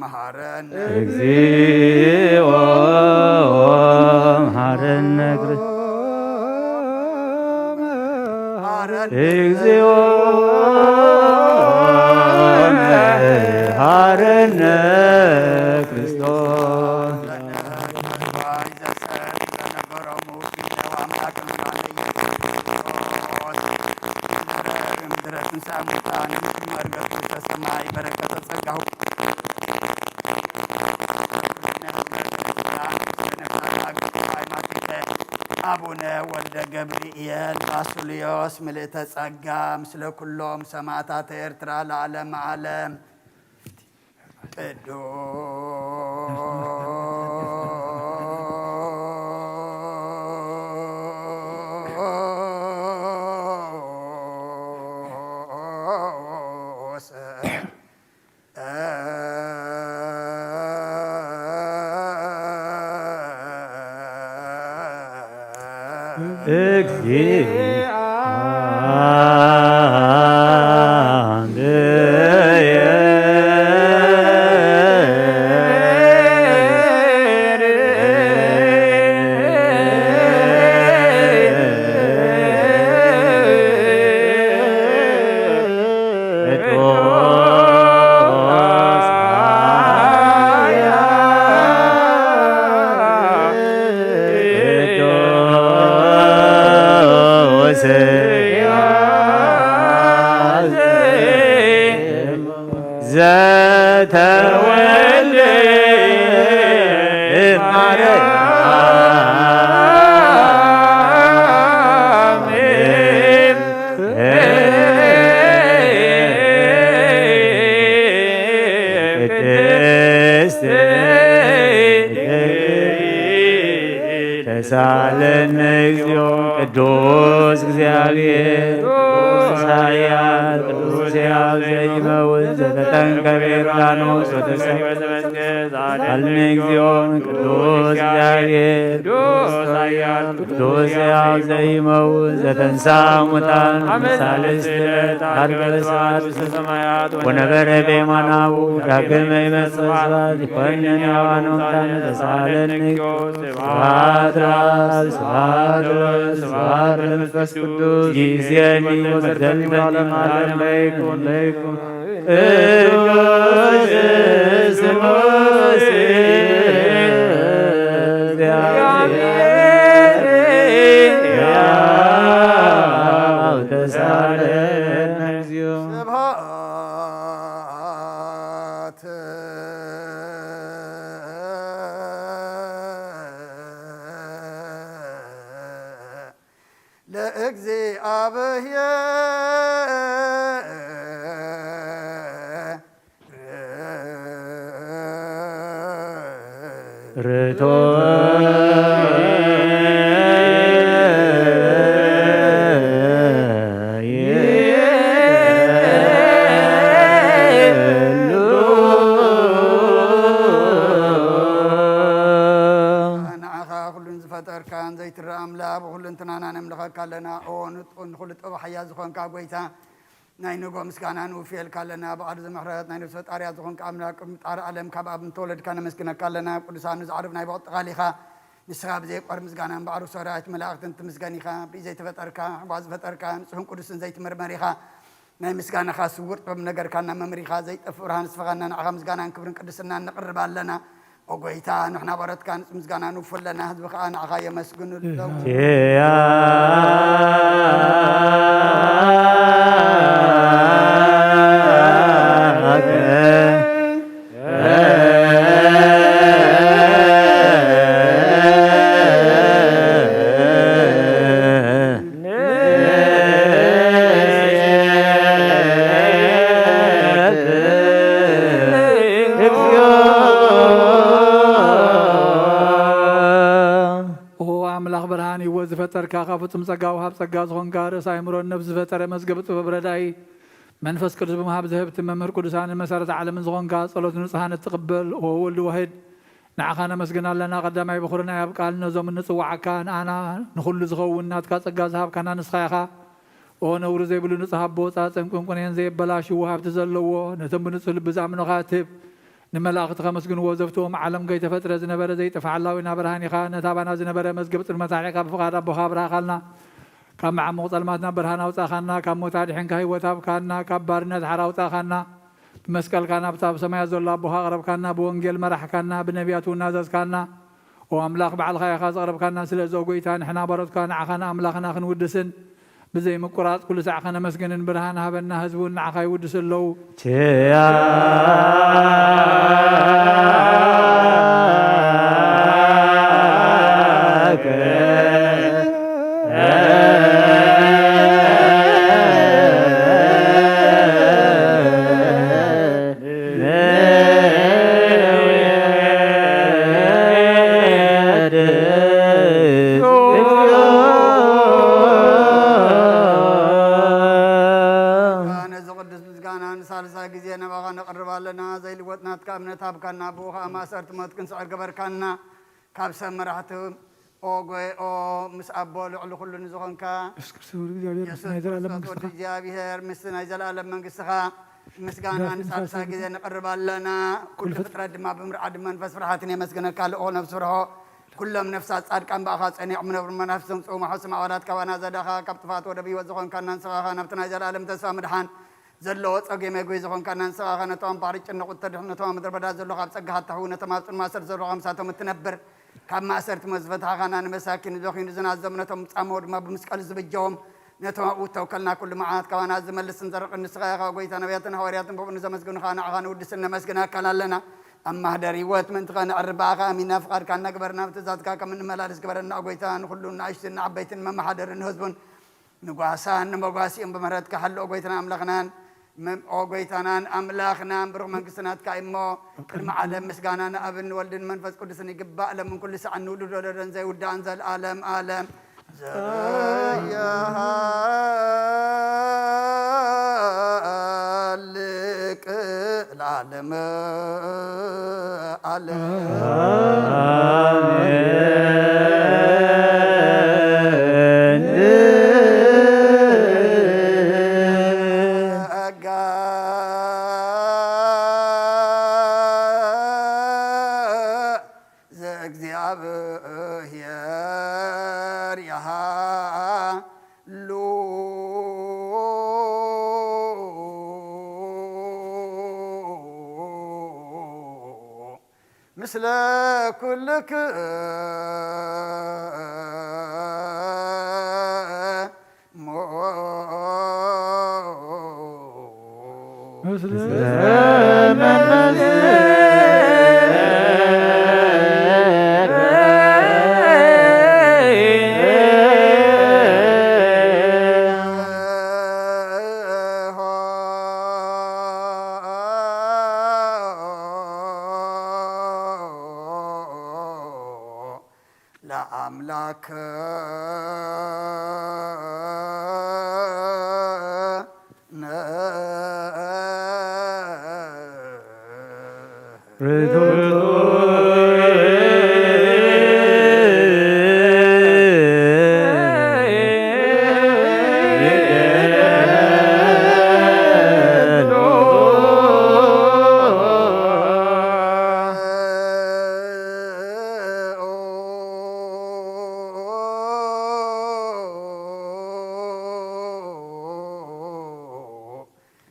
መሐረነ። እግዚኦ መሐረነ። እግዚኦ መሐረነ ክርስቶስ። ዘነበሮሙ ኪደው አምላክ ምድረ ትንሣኤ ሙታን መርገቱ ተሰማይ በረከተ ጸጋሁ አቡነ ወልደ ገብርኤል ባሱልዮስ ምልእተ ጸጋ ምስለ ኩሎም ሰማዕታተ ኤርትራ ለዓለመ ዓለም። ቅዱስ እግዚአ ተወልደ ማርያም ቅድስት ተሳለነ እግዚኦ። ቅዱስ እግዚአብሔር ቅዱስ ኃያል ቅዱስ ሕያው ዘይመውት ዘተጠምቀ በዮርዳኖስ ወተሰቅለ ተሳለነ እግዚኦ። ቅዱስ እግዚአብሔር ቅዱስ ኃያል ቅዱስ ሕያው ዘይመውት ዘተንሳ ሙታን ሳልስት ዕለት ዐርገ በሰማያት ወነበረ በየማናሁ ዳግመ ይመጽእ በስብሐት ይኮንን ሕያዋን ወሙታን ተሳለነ። ስብሐት ለአብ ስብሐት ለወልድ ስብሐት ለመንፈስ ቅዱስ ይእዜኒ ወዘልፈኒ ለዓለመ ዓለም ለይኩን ለይኩን። ቅዱስ ስሉስ እግዚአብሔር ሕያው ተሳለነ እግዚኦ። ስብሐት ለእግዚአብሔር። ርቶ ንዓኻ ኩሉን ዝፈጠርካን ዘይትረኣ ኣምላኽ ብኹሉ እንትናና ነምልኸካ ኣለና። ኦ ንጡ-፣ ንኹሉ ጥበብ ሓያል ዝኾንካ ጎይታ፣ ናይ ንጎ ምስጋና ንውፍየልካ ኣለና። ባዕሉ ዝምሕረት ናይ ነፍሲ ፈጣሪያ ዝኾንካ ኣምላኽ ቅድሚ ጣሪ ዓለም ካብ ኣብ እንተወለድካ ነመስግነካ ኣለና። ቅዱሳኑ ዘዕርፍ ናይ በቕቲ ቃል ኢኻ። ንስኻ ብዘየቋርጽ ምስጋና እምበኣር ሰራዊት መላእኽትን ትምስገን ኢኻ። ብዘይተፈጠርካ፣ ጓ ዝፈጠርካ፣ ንጹሕን ቅዱስን ዘይትምርመር ኢኻ። ናይ ምስጋናኻ ስውር ጥበብ ነገርካና መምሪኻ ዘይጠፍእ ብርሃን ስፈኻና ንዓኻ ምስጋናን ክብርን ቅድስናን ነቕርብ ኣለና። ኦ ጎይታ፣ ንሕና ባሮትካ ንጹህ ምስጋና ንውፉ ኣለና፣ ህዝቢ ኸኣ ንዓኻ የመስግኑ ኣለዉ። ኪያከ ኦ ኣምላኽ ብርሃን ህይወት ዝፈጠርካ፣ ካብ ፍጹም ጸጋ ወሃብ ጸጋ ዝኾንካ፣ ርእሰ ኣእምሮን ነፍሲ ዝፈጠረ መዝገብ ጥበብ ረዳኢ፣ መንፈስ ቅዱስ ብምሃብ ዝህብቲ መምህር ቅዱሳንን መሰረተ ዓለምን ዝኾንካ፣ ጸሎት ንጹሃን እትቕበል፣ ኦ ወልድ ዋሕድ፣ ንዓኻ ነመስግን ኣለና። ቀዳማይ በኹርና ኣብ ቃል ነዞም እንጽዋዓካ ንኣና ንኹሉ ዝኸውን ናትካ ጸጋ ዝሃብካና ንስኻ ኢኻ። ኦ ነውሪ ዘይብሉ ንጹህ ኣቦ፣ ጻጸን ቁንቁኔን ዘየበላሽዉ ሃብቲ ዘለዎ፣ ነቶም ብንጹህ ልቢ ዝኣምኑኻ እትህብ፣ ንመላእኽቲ ከመስግንዎ ዘፍትዎም ዓለም ከይተፈጥረ ዝነበረ ዘይጠፍእ ሓላዊና ብርሃን ኢኻ። ነቲ ኣባና ዝነበረ መዝገብ ጽልመት ኣርሒቕካ ብፍቓድ ኣቦኻ ኣብርሃኻልና። ካብ መዓሙቕ ጸልማት ናብ ብርሃን ኣውጻኻና፣ ካብ ሞት ኣድሒንካ ህይወት ሃብካና፣ ካብ ባርነት ሓራ ኣውጻኻና። ብመስቀልካ ናብታ ኣብ ሰማያት ዘሎ ኣቦኻ ኣቕረብካና፣ ብወንጌል መራሕካና፣ ብነቢያት እውን ኣዘዝካና። ኦ ኣምላኽ፣ ባዕልኻ ኢኻ ዘቕረብካና። ስለዚ ኦ ጐይታ፣ ንሕና ባሮትካ ንዓኻን ኣምላኽና ክንውድስን ብዘይ ምቁራጽ ኩሉ ሳዕ ከነመስግንን ብርሃን ሃበና። ህዝቢ እውን ንዓኻ ይውድሱ ኣለዉ። ኪያከ ነዚ ቅዱስ ምስጋና ንሳልሳይ ግዜ ናባኻ ነቕርብ ኣለና። ዘይልወጥ ናትካ እምነት ሃብካና፣ ብኡ ኸኣ ማእሰርቲ ሞት ክንስዕር ገበርካና። ካብ ሰብ መራሕቲ ኦ ጎይ ኦ ምስ ኣቦ ልዕሊ ኩሉ ንዝኾንካ የሱስ ክርስቶስ ወዲ እግዚኣብሔር፣ ምስ የሱስ ናይ ዘላለም ክርስቶስ መንግስትኻ። ወዲ እግዚኣብሔር፣ ምስ ናይ ዘላለም መንግስትኻ ምስጋና ንሳልሳይ ግዜ ነቕርብ ኣለና። ኩሉ ኩሉ ፍጥረት ድማ ብምርዓድ መንፈስ ፍርሃትን የመስግነካ። ልኡኽ ነፍሲ ፍርሆ፣ ኩሎም ነፍሳት ጻድቃን ብኣኻ ጸኒዖም ነብሩ መናፍስቲ ዘምጽኡ መሓውስም ኣባላት ካባና ዘዳኻ፣ ካብ ጥፋት ወደብ ህይወት ዝኾንካና ንስኻ ኢኻ። ናብቲ ናይ ዘላለም ተስፋ ምድሓን ዘለዎ ጸገም የጉይ ዝኾንካና ንስኻ ኢኻ። ነቶም ኣብ ባሕሪ ጭነቑ እተድሕን፣ ነቶም ኣብ ምድረ በዳ ዘለዉ ካብ ጸጋኻ እተሕዊ፣ ነቶም ኣብ ጽልማት ስር ዘለዉ ምሳቶም እትነብር፣ ካብ ማእሰርቲ ሞት ዝፈታሕኻና፣ ንመሳኪን ዝደኽዩ ንዝናዘሙ፣ ነቶም ዝጻመዉ ድማ ብምስቀል ዝብጀዎም፣ ነቶም ኣብኡ እተወከልና ኩሉ መዓት ካባና ዝመልስን ዘርቕን ንስኻ ኢኻ። ጎይታ፣ ነቢያትን ሃዋርያትን ብኡ ንዘመስግኑኻ ንዓኻ ንውድስን ነመስግን ኣካል ኣለና። ኣብ ማህደር ህይወት ምእንቲ ኸነዕርብ ብኣኻ ኣሚና ፍቓድካ እናገበርና ብትእዛዝካ ከም እንመላለስ ግበረና። ጎይታ፣ ንኹሉ ንኣሽቱን ንዓበይትን መመሓደርን ህዝቡን ንጓሳን ንመጓሲኡን ብምሕረትካ ሓልኦ። ጎይታና ኣምላኽናን መ-፣ ኦ ጎይታናን ኣምላኽናን ብሩኽ መንግስቲ ናትካ እዩ እሞ፣ ቅድሚ ዓለም ምስጋና ንኣብን ንወልድን መንፈስ ቅዱስን ይግባእ፣ ለምን ኩሉ ሰዓት ንውሉድ ወለዶን ዘይውዳእን ዘልኣለም ኣለም። ዘያሃልቅ ለዓለመ ዓለም። ኣሜን። ጸጋ ዘእግዚኣብሔር ይሃሉ። ምስለ ኩልክሙ። ምስለ ለአምላክ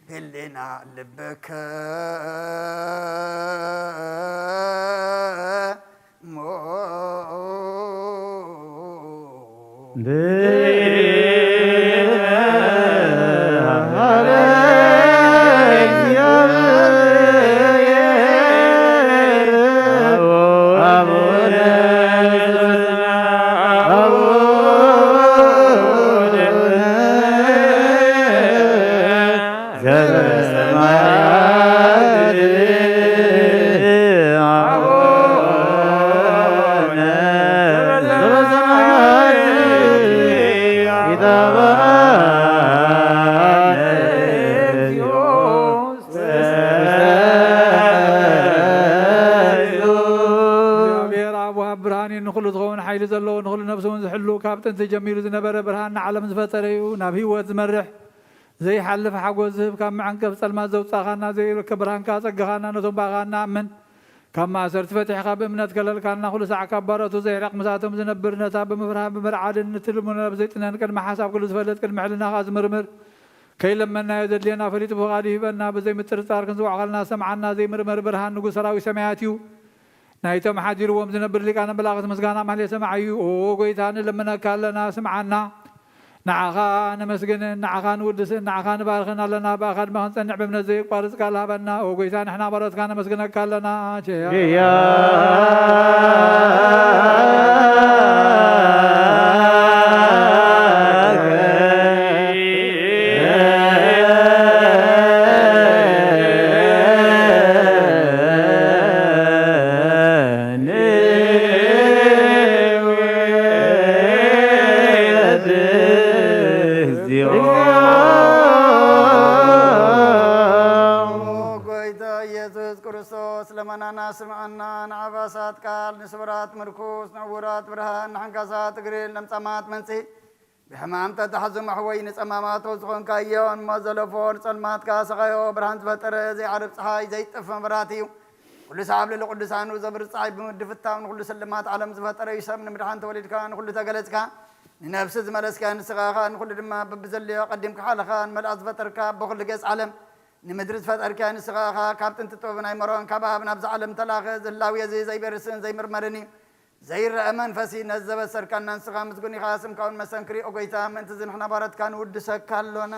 ህሊና ልብከ ሞ ንኹሉ ዝኸውን ሓይሊ ዘለዎ፣ ንኹሉ ነፍሲ እውን ዝሕሉ፣ ካብ ጥንቲ ጀሚሩ ዝነበረ፣ ብርሃን ንዓለም ዝፈጠረ እዩ። ናብ ህይወት ዝመርሕ ዘይሓልፍ ሓጎስ ዝህብ፣ ካብ መዐንቀፍ ጸልማት ዘውጻኻና፣ ዘይርከብ ብርሃንካ ኣጸጋኻና፣ ነቶም ብኣኻ እንኣምን ካብ ማእሰርቲ ፈቲሕካ ብእምነት ከለልካና፣ ኩሉ ሳዕ ካብ ባሮቱ ዘይርሕቕ ምሳቶም ዝነብር፣ ነታ ብምፍርሃን ብምርዓድን ንትልሙ ናብ ዘይጥነን ቅድሚ ሓሳብ ኩሉ ዝፈልጥ ቅድሚ ሕልናኻ ዝምርምር ከይለመናዮ ዘድልየና ፈሊጡ ብፍቓዱ ይህበና። ብዘይ ምጥርጣር ክንዝዋዕ ከለና ሰምዓና፣ ዘይምርመር ብርሃን ንጉስ ሰራዊት ሰማያት እዩ። ናይቶም ሓዲርዎም ዝነብር ሊቃነ መላእኽት ምስጋና ማህሌ ሰማዓዩ። ኦ ጎይታ ንለምነካ ኣለና፣ ስምዓና። ንዓኻ ነመስግንን ንዓኻ ንውድስን ንዓኻ ንባርኽን ኣለና። ብኣኻ ድማ ክንጸንዕ ብእምነት ዘየቋርጽ ቃል ሃበና። ኦ ጎይታ ንሕና ባሮትካ ነመስግነካ ኣለና። ቸያ ጎይታ ኢየሱስ ክርስቶስ ለመናና ስምዐና፣ ንዓባሳት ቃል፣ ንስውራት ምርኩስ፣ ንዕውራት ብርሃን፣ ንሓንካሳት እግሪ፣ ለምጻማት መንጽሂ፣ ብሕማም ተታሕዙ መሕወይ፣ ንጸማማቶ ዝኾንካዮ፣ እሞ ዘለፎ ንጸልማትካ ሰኻዮ፣ ብርሃን ዝፈጠረ፣ ዘይዓርብ ጸሓይ፣ ዘይጠፍእ መብራህቲ እዩ። ኩሉ ሰዓብ ልዕሊ ቅዱሳኑ ዘብርህ ጸሓይ ብምድፍታው፣ ንኹሉ ስልማት ዓለም ዝፈጠረ እዩ። ሰብ ንምድሓን ተወሊድካ፣ ንኹሉ ተገለጽካ፣ ንነፍሲ ዝመለስካ ንስኻ ኢኻ፣ ንኹሉ ድማ በብዘድልዮ ቀዲምካ ሓለኻ፣ ንመልኣት ዝፈጠርካ፣ ኣቦ ኩሉ ገጽ ዓለም ንምድሪ ዝፈጠርካ ንስኻ ኢኻ። ካብ ጥንቲ ጥበብ ናይ መሮን ካብ ኣብ ናብዛ ዓለም ተላኸ፣ እዚ ህላዌ እዚ ዘይበርስን ዘይምርመርን እዩ። ዘይረአ መንፈሲ ነዚ ዘበሰርካና ንስኻ ምስጉን ኢኻ። ስምካ እውን መሰንክሪ ኦ ጎይታ፣ ምእንቲ እዚ ንሕና ባረትካ ንውድሰካ ኣሎና።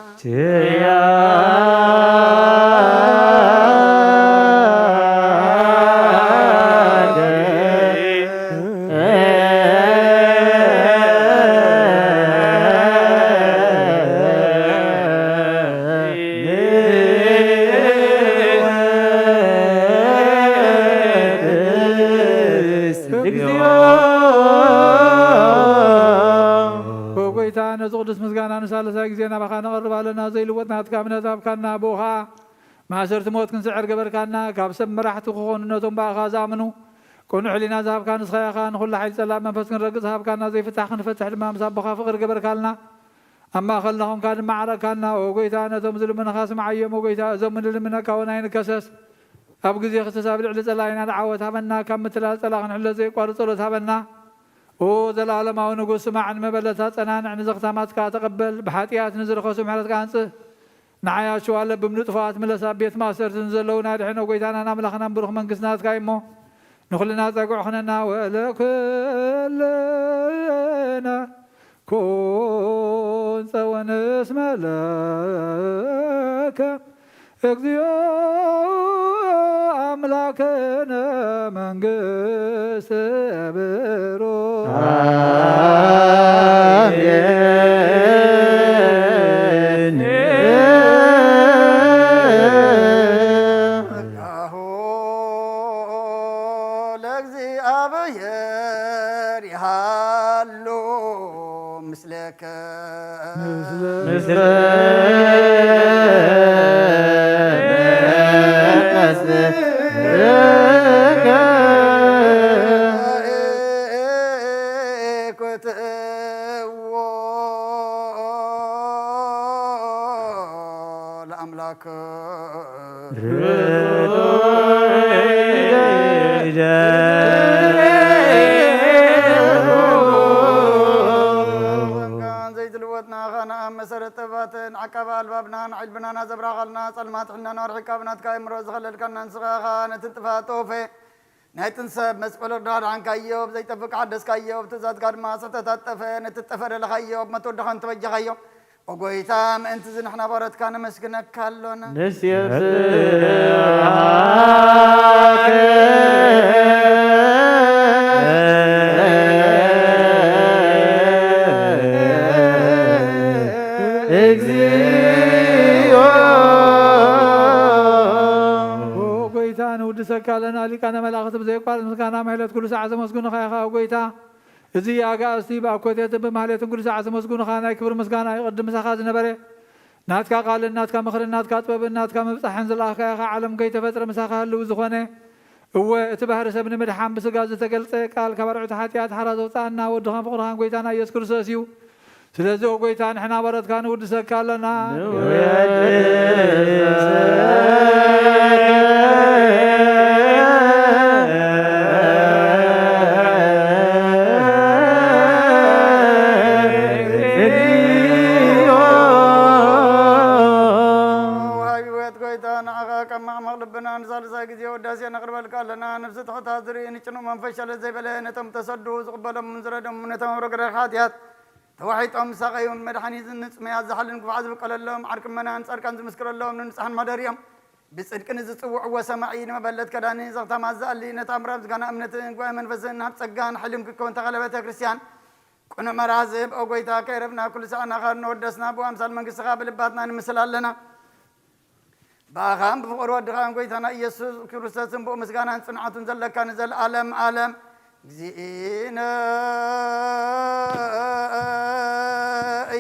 ኦ ጎይታ፣ ነዚ ቅዱስ ምስጋና ንሳልሳይ ግዜ ናባኻ ነቐርብ ኣለና። ዘይልወጥ ናትካ እምነት ሃብካና፣ ብኡ ኸዓ ማእሰርቲ ሞት ክንስዕር ገበርካና። ካብ ሰብ መራሕቲ ክኾኑ ነቶም ብኣኻ ዝኣምኑ ቅኑዕ ሕሊና ዝሃብካ ንስኻ ኢኻ። ንኹሉ ሓይሊ ጸላእ መንፈስ ክንረግጽ ሃብካና። ዘይፍታሕ ክንፈትሕ ድማ ምስ ኣቦኻ ፍቕሪ ገበርካልና። ኣብ ማእኸልና ኾንካ ድማ ዓረቕካልና። ኦ ጎይታ፣ ነቶም ዝልምኑኻ ስምዓዮም። ኦ ጎይታ፣ እዞም ንልምነካ እውን ኣይንከሰስ። ኣብ ግዜ ክሰስ ኣብ ልዕሊ ጸላኢና ደዓወት ሃበና። ካብ ምትላል ጸላእ ክንሕሎ ዘየቋርጽ ጸሎት ሃበና። ኦ ዘለኣለማዊ ንጉስ፣ ስማዕ፣ ንመበለታ ጸናንዕ፣ ንዘኽታማትካ ተቐበል። ብሓጢኣት ንዝረኸሱ ምሕረትካ ኣንጽህ። ንዓይ ኣሸዋ ለብም ንጥፉኣት ምለስ፣ ኣብ ቤት ማእሰርቲ ንዘለዉ ኣድሕን። ኦ ጎይታናን ኣምላኽናን ብሩኽ መንግስቲ ናትካ እዩ እሞ፣ ንኹልና ጸግዑ ኹነና። ወለኩልና ኩን ጸወን እስመ ለከ እግዚኦ ኣምላክነ መንግስት ብሩክ። ጸጋሁ ለእግዚኣብሔር ይሃሉ ምስለከ። ዘይትልወጥና ኻና ኣብ መሰረት ጥበባትን ዓቃቢ ኣልባብናን ዓልብናና ዘብራኻልና ጸልማት ሕናና ኣርሒካ ብናትካ ኣእምሮ ዝኸለልካና ንስኻ ኢኻ። ነቲ ጥፋት ጦፌ ናይ ጥንሰብ መስቀሎ ዳድሓንካዮ፣ ብዘይጠፍእ ሓደስካዮ፣ ብትእዛዝካ ድማ ስሕተታት ጠፈ። ነቲ ጠፈ ደለኻዮ፣ ብመትወድኻን ተበጀኻዮ። ኦ ጎይታ፣ ምእንቲ እዚ ንሕና ባሮትካ ነመስግነካ ኣሎና። ንስየብ ስብሐት እግዚኦ። ኦ ጎይታ፣ ንውድሰካ ኣለና። ሊቃነ መላእኽቲ ብዘየቋርጥ ምስጋና ማሕሌት ኩሉ ሰዓት ዘመስግኑኻ ኢኻ። ኦ ጎይታ፣ እዚ ኣጋእዝቲ ብኣኮቴትን ብማሕሌትን ኩሉ ሰዓት ዘመስግኑኻ ናይ ክብሪ ምስጋና እዩ። ቅድም ምሳኻ ዝነበረ ናትካ ቃልን ናትካ ምኽርን ናትካ ጥበብን ናትካ ምብጻሕን ዝለኣኽካ ኢኻ። ዓለም ከይተፈጥረ ምሳኻ ህልው ዝኾነ፣ እወ፣ እቲ ባህሪ ሰብ ንምድሓን ብስጋ ዝተገልጸ ቃል ካብ ኣርዑት ሓጢኣት ሓራ ዘውጽኣና ወድኻን ፍቕርኻን ጎይታና ኢየሱስ ክርስቶስ እዩ። ስለዚ ኦ ጎይታ፣ ንሕና ባሮትካ ንውድሰካ ኣለና። ንውድሰካ ወሃቢ ሕይወት ጎይታ፣ ንዓኻ ካብ ማዕማቕ ልብና ንሳልሳይ ግዜ ውዳሴ ነቕርበልካ ኣለና። ነፍሲ ትሑታት ዝርኢ፣ ንጭኑቕ መንፈስ ሸለል ዘይበለ፣ ነቶም ተሰዱ ዝቕበሎም ዝረዶም፣ ነቶም ኣብ ረግረግ ሓጢኣት ተዋሒጦም ዝሳቐዩን መድሓኒ ንጽሙያት ዝሓልን ክፉዓት ዝብቀለሎም፣ ዓርኪ ምእመናን ጻድቃን ዝምስክረሎም፣ ንንጹሓን ማደርዮም ብጽድቂ ንዝጽውዕዎ ሰማዒ፣ ንመበለት ከዳኒ ዘኽታማት ዝኣሊ፣ ነታ እምራ ምስጋና እምነትን ጉባኤ መንፈስን ናብ ጸጋን ሓይልን ክከውን ተኸለ ቤተ ክርስቲያን ቅኑዕ መርሃ ዝህብ ኦ ጎይታ፣ ከይረፍና ኩሉ ሰዓና ኻር ንወደስና ብኡ ኣምሳል መንግስትኻ ብልባትና ንምስል ኣለና። ብኣኻን ብፍቕሪ ወድኻን ጎይታና ኢየሱስ ክርስቶስን ብኡ ምስጋናን ጽንዓቱን ዘለካ ንዘለኣለም ኣለም። እግዚእነ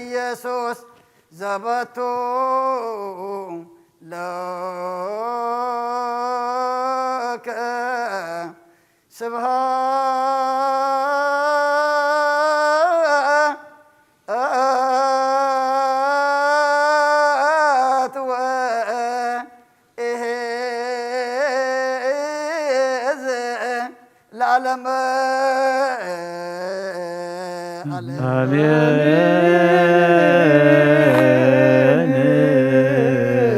ኢየሱስ ዘበቱ ለከ ስብሐት ወእሄዝ ለዓለመ ዓለም።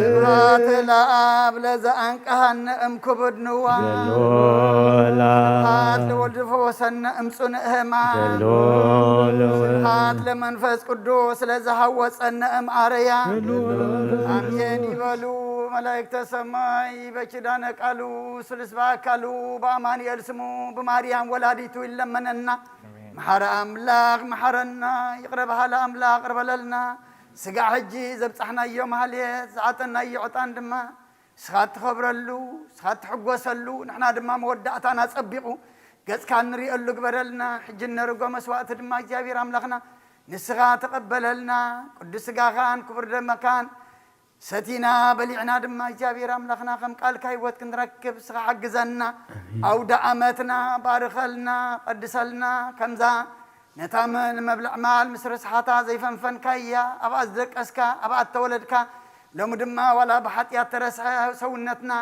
ስብሐት ለአብ ለዘአንቀሃነ እምክቡድ ንዋ። ገሎላ። ስብሐት ለወልድ ፈወሰነ እምጹንእ ህማም። ገሎላ። ስብሐት ለመንፈስ ቅዱስ ለዘሃወጸነ እምአረያ። ገሎላ። አሜን ይበሉ መላእክተ ሰማይ በኪዳነ ቃሉ ስሉስ በአካሉ በአማኑኤል ስሙ ብማርያም ወላዲቱ ይለመነና። መሓረ አምላኽ መሓረና፣ ይቕረ በሃሊ አምላኽ ይቕረ በለልና። ስጋዕ ሕጂ ዘብጻሕናዮ ማህሌት፣ ዝዓጠናዮ ዕጣን ድማ ንስኻ እትኸብረሉ፣ ንስኻ እትሕጎሰሉ፣ ንሕና ድማ መወዳእታና ጸቢቑ ገጽካ እንርእየሉ ግበረልና። ሕጂ እነርጎ መስዋእቲ ድማ እግዚኣብሔር ኣምላኽና ንስኻ ተቐበለልና። ቅዱስ ስጋኻን ክቡር ደመካን ሰቲና በሊዕና ድማ እግዚኣብሔር ኣምላኽና ከም ቃልካ ህይወት ክንረክብ ንስኻ ሓግዘና። ኣሜን። ኣውደ ዓመትና ባርኸልና፣ ቀድሰልና። ከምዛ ነታ መ-፣ ንመብልዕ ማል ምስ ረስሓታ ዘይፈንፈንካያ፣ ኣብኣ ዝደቀስካ፣ ኣብኣ እተወለድካ፣ ሎሚ ድማ ዋላ ብሓጢኣት ተረስሐ ሰውነትና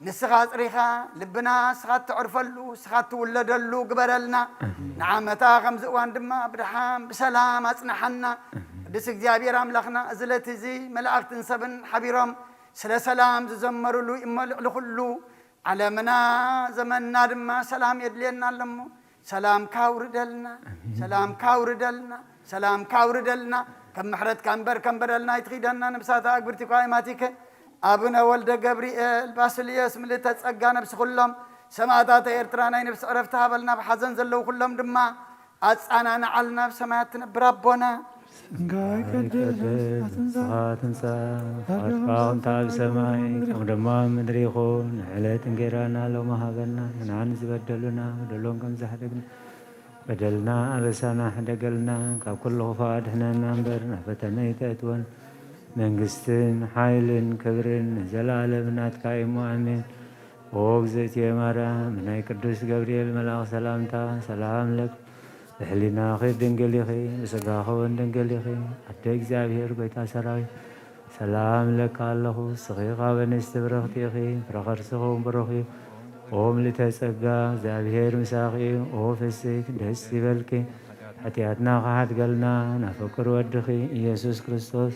ንስኻ ኣጽሪኻ፣ ልብና ንስኻ እተዕርፈሉ፣ ንስኻ እትውለደሉ ግበረልና። ኣሜን። ንዓመታ ከምዚ እዋን ድማ ብደሓን ብሰላም ኣጽንሓና። ኣሜን። ቅዱስ እግዚኣብሔር ኣምላኽና፣ እዚ ዕለት እዚ መላእኽትን ሰብን ሓቢሮም ስለ ሰላም ዝዘመሩሉ እሞ፣ ልዕሊ ኩሉ ዓለምና ዘመንና ድማ ሰላም የድልየና ኣለሞ፣ ሰላምካ ኣውርደልና፣ ኣሜን። ሰላምካ ኣውርደልና፣ ሰላምካ ኣውርደልና። ከም ምሕረትካ እምበር ከም በደልና ኣይትኺደና። ነብሳታ ኣግብርቲ ኳ ይማቲከ። ኣቡነ ወልደ ገብርኤል ባስልዮስ ምልእተ ጸጋ ነብሲ ኩሎም ሰማእታተ ኤርትራ ናይ ነብሲ ዕረፍቲ ሃበልና። ብሓዘን ዘለዉ ኩሎም ድማ ኣጻናንዓልና። ኣብ ሰማያት ትነብር ኣቦና። ስምካ ይቀደስ፣ ይቀደስ፣ ትምጻእ፣ ስኻ ትምጻእ፣ ፍቃድካ ፍቃድካ ከምታ ኣብ ሰማይ፣ ከምኡ ድማ ኣብ ምድሪ ይኹን። ዕለት እንጌራና ሎሚ ሃበና፣ ንዓን ዝበደሉና፣ በደሎም ከም ዝሓደግና፣ በደልና ኣበሳና ሕደገልና፣ ካብ ኩሉ ክፉእ ኣድሕነና እምበር፣ ናብ ፈተነ ኣይተእትወን። መንግስትን ሓይልን ክብርን ንዘለኣለም ናትካ እዩ እሞ፣ ኣሜን። ኦ እግዝእትየ ማርያም፣ ናይ ቅዱስ ገብርኤል መልኣኽ ሰላምታ፣ ሰላም ለኪ፣ ብሕሊናኺ ድንግል ኢኺ፣ ብስጋኺ እውን ድንግል ኢኺ። ኣደ እግዚኣብሔር፣ ጎይታ ሰራዊት፣ ሰላም እብለኪ ኣለኹ። ንስኺ ካብ ኣንስቲ ብርኽቲ ኢኺ፣ ፍረ ከርስኺ እውን ብሩኽ እዩ። ኦ ምልዕተ ጸጋ፣ እግዚኣብሔር ምሳኺ እዩ። ኦ ፍስሕቲ፣ ደስ ይበልኪ፣ ሓጢኣትና ክሓድገልና፣ ናብ ፍቁር ወድኺ ኢየሱስ ክርስቶስ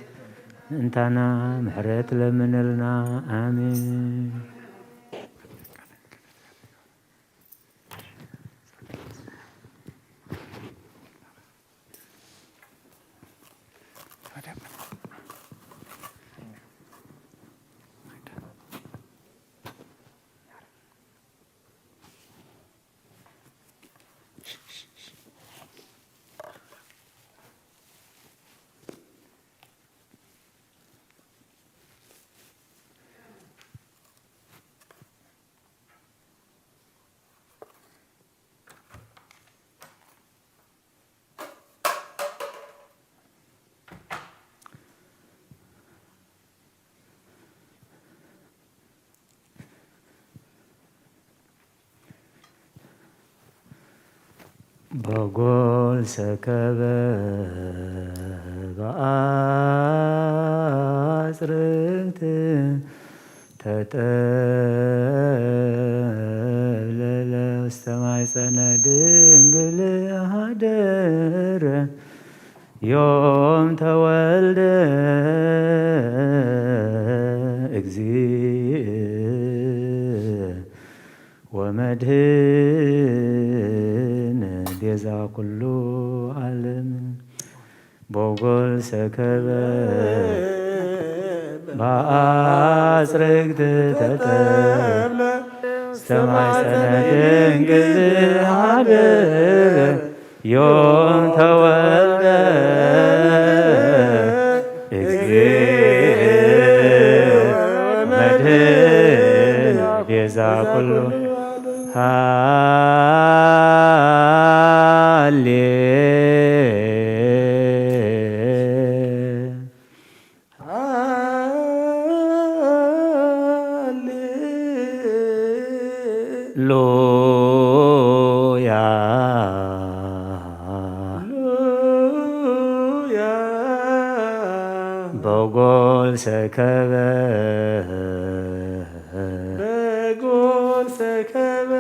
ምእንታና ምሕረት ለምንልና። ኣሜን። በጎል ሰከበ በአጽርግት ተጠብለለ ውስተ ማይጸነ ድንግል ሀደረ ዮም ተወልደ እግዚእ ወመድህን ቤዛ ኩሉ ዓለም። በጎል ሰከበ በአጽርግት ተጠብለ ውስተ ማይጸነ ድንግል ሀደረ ዮም ተወልደ እግዚእ መድህን ቤዛ ኩሉ ሃሌ ሃሌ ሉያ ሉያ በጎል ሰከበ በጎል ሰከበ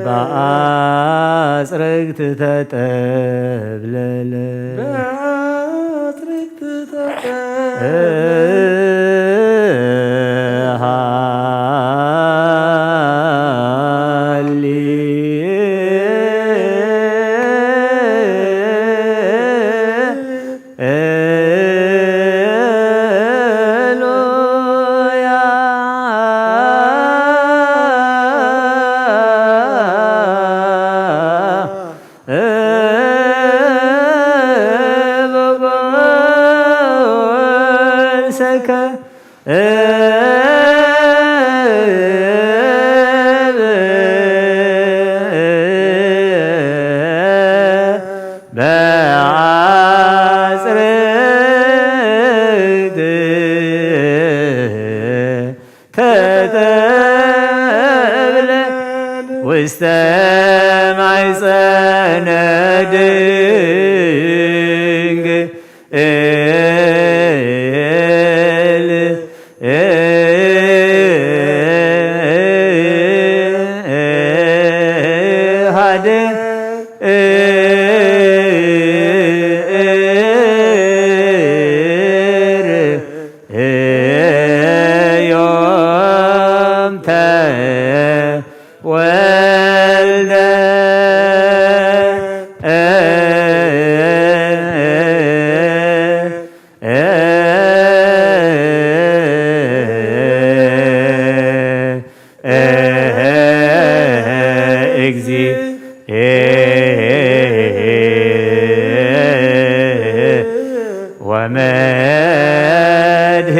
በአጽርግት ተጠብለለ በአጽርግት ተጠብለለ በአጽርግት ተተብለ ውስተ ማይጸነ ድንግል ሃደ ዮም ተወልደ እግዚእ ወመድህ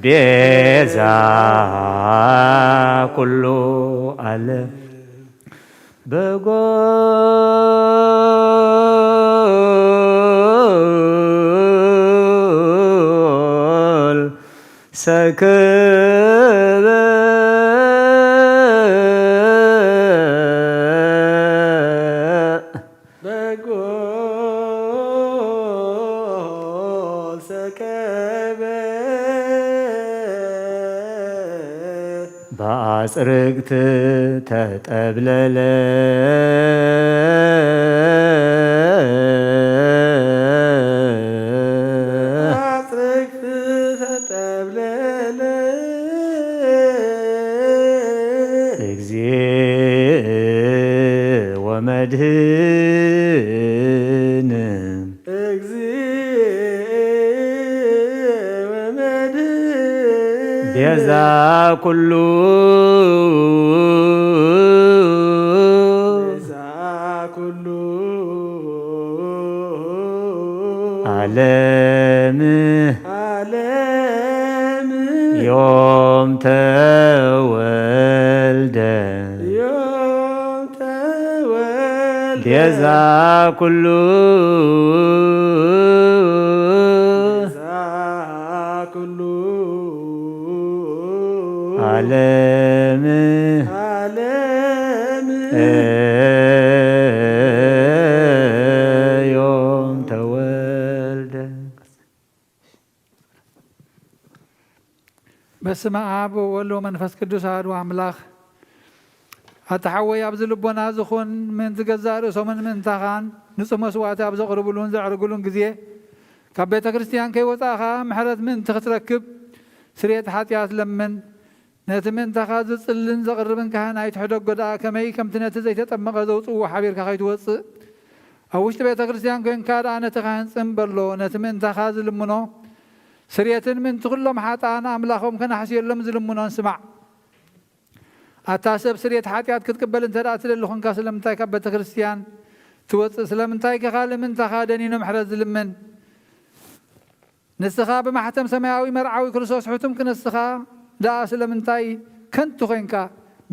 ቤዛ ኩሉ ዓለም። በጎል ሰከበ በጎል ሰከበ በአጽርግት ተጠብለለ። በአጽርግት ተጠብለለ። እግዚእ ወመድህን። እግዚእ ወመድህን። ቤዛ ኩሉ። ቤዛ ኩሉ። ዓለም። ዓለም። ዮም ተወልደ። ዮም ተወልደ። ቤዛ ኩሉ። ቤዛ ኩሉ። ዓለም። ዓለም። ዮም ተወልደ። በስመ አብ ወወልድ ወመንፈስ ቅዱስ አሐዱ አምላክ። ኣታ ሓወይ፣ ኣብዚ ልቦና ዝኹን ምእንቲ ገዛእ ርእሶምን ምእንታኻን ንጹህ መስዋዕቲ ኣብ ዘቕርብሉን ዘዕርግሉን ግዜ፣ ካብ ቤተ ክርስቲያን ከይወጻእኻ ምሕረት ምእንቲ ክትረክብ ስርየት ሓጢኣት ለምን። ነቲ ምእንታኻ ዝጽልን ዘቕርብን ካህን ኣይትሕደጎ ደኣ፣ ከመይ ከምቲ ነቲ ዘይተጠመቐ ዘውጽእዎ ሓቢርካ ከይትወጽእ፣ ኣብ ውሽጢ ቤተ ክርስቲያን ኮይንካ ደኣ ነቲ ካህን ጽን በሎ። ነቲ ምእንታኻ ዝልምኖ ስርየትን ምእንቲ ኩሎም ሓጥኣን ኣምላኾም ከናሕስየሎም ዝልምኖን ስማዕ። ኣታ ሰብ፣ ስርየት ሓጢኣት ክትቅበል እንተ ደኣ ትደሊ ኾንካ፣ ስለምንታይ ካብ ቤተ ክርስቲያን ትወጽእ? ስለምንታይ ከ ካልእ ምእንታኻ ደኒኑ ምሕረት ዝልምን? ንስኻ ብማሕተም ሰማያዊ መርዓዊ ክርስቶስ ሕቱም ክነስኻ ደኣ ስለምንታይ ከንቱ ኾይንካ?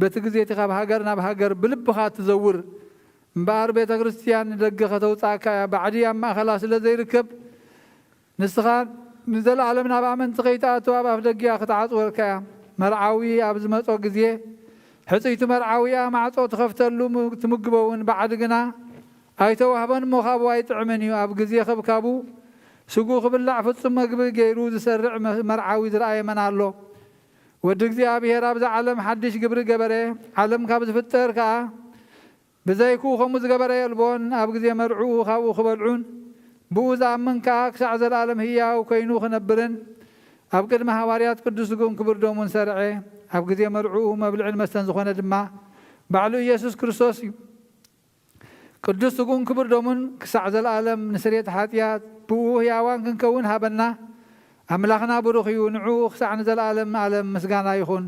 በቲ ግዜ እቲ ካብ ሃገር ናብ ሃገር ብልብኻ እትዘውር እምበኣር፣ ቤተ ክርስቲያን ንደገ ከተውጽኣካ እያ። ባዕዲ ኣብ ማእከላ ስለ ዘይርከብ፣ ንስኻ ንዘለኣለም ናብ ኣመንቲ ከይትኣቱ ኣብ ኣፍ ደጊኣ ክትዓጽወልካ እያ። መርዓዊ ኣብ ዝመጾ ግዜ፣ ሕጽይቱ መርዓዊኣ ማዕጾ ትኸፍተሉ፣ ም-፣ ትምግቦ እውን ባዕዲ ግና ኣይተዋህቦን እሞ ካብኡ ኣይጥዕምን እዩ። ኣብ ግዜ ከብካቡ ስግኡ ክብላዕ ፍጹም መግቢ ገይሩ ዝሰርዕ መ-፣ መርዓዊ ዝረኣየ መን ኣሎ? ወዲ እግዚኣብሔር ኣብዛ ዓለም ሓድሽ ግብሪ ገበረ። ዓለም ካብ ዝፍጠር ከኣ ብዘይክኡ ከምኡ ዝገበረ የልቦን። ኣብ ግዜ መርዕኡ ካብኡ ክበልዑን ብኡ ዝኣምን ከኣ ክሳዕ ዘለኣለም ህያው ኮይኑ ክነብርን ኣብ ቅድሚ ሃዋርያት ቅዱስ ስግኡን ክቡር ደሙን ሰርዐ። ኣብ ግዜ መርዕኡ መብልዕን መስተን ዝኾነ ድማ ባዕሉ ኢየሱስ ክርስቶስ እዩ። ቅዱስ ስግኡን ክቡር ደሙን ክሳዕ ዘለኣለም ንስርየት ሓጢኣት ብኡ ህያዋን ክንከውን ሃበና። ኣምላኽና ብሩኽ እዩ። ንዕኡ ክሳዕ ንዘለኣለም ዓለም ምስጋና ይኹን።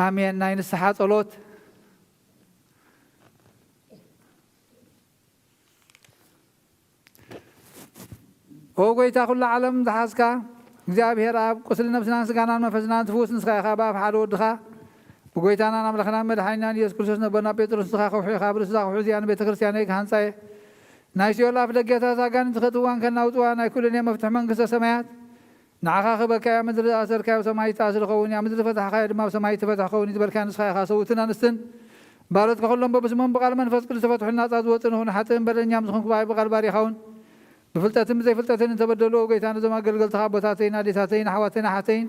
ኣሜን። ናይ ንስሓ ጸሎት። ኦ ጐይታ ኵሉ ዓለም ዝሓዝካ እግዚኣብሔር ኣብ፣ ቁስሊ ነፍስናን ስጋናን መንፈስናን ትፍውስ ንስኻ ኢኻ። ብኣፍ ሓደ ወድኻ ብጐይታናን ኣምላኽናን መድሓኒናን ኢየሱስ ክርስቶስ ነቦና ጴጥሮስ ንስኻ ከውሒ ኢኻ። ብርእስኻ ከውሒ እዚኣ ንቤተ ክርስቲያነይ ክሃንጻ እየ። ናይ ሲኦል ኣፍ ደገታት ኣጋንንቲ ከእትዋን ከናውጽዋ ናይ ኩሉ እየ መፍትሒ መንግስተ ሰማያት። ንዓኻ ክበካ እያ። ምድሪ ዝኣሰርካዮ ኣብ ሰማይ ዝተኣስረ ክኸውን እያ። ምድሪ ዝፈታሕካዮ ድማ ኣብ ሰማይ ዝተፈትሐ ክኸውን እዩ ዝበልካዮ ንስኻ ኢኻ። ሰብኡትን ኣንስትን ባሮትካ ኩሎም በብስሞም ብቃል መንፈስ ቅዱስ ተፈትሑን ናጻ ዝወጹ ንኹን። ሓጥእን በደለኛም ዝኾንኩ ብኣይ ብቃል ባሪኻውን ብፍልጠትን ብዘይፍልጠትን እንተበደሉ፣ ኦ ጐይታ፣ ነዞም ኣገልገልትኻ ኣቦታተይን ኣዴታተይን ኣሕዋተይን ኣሓተይን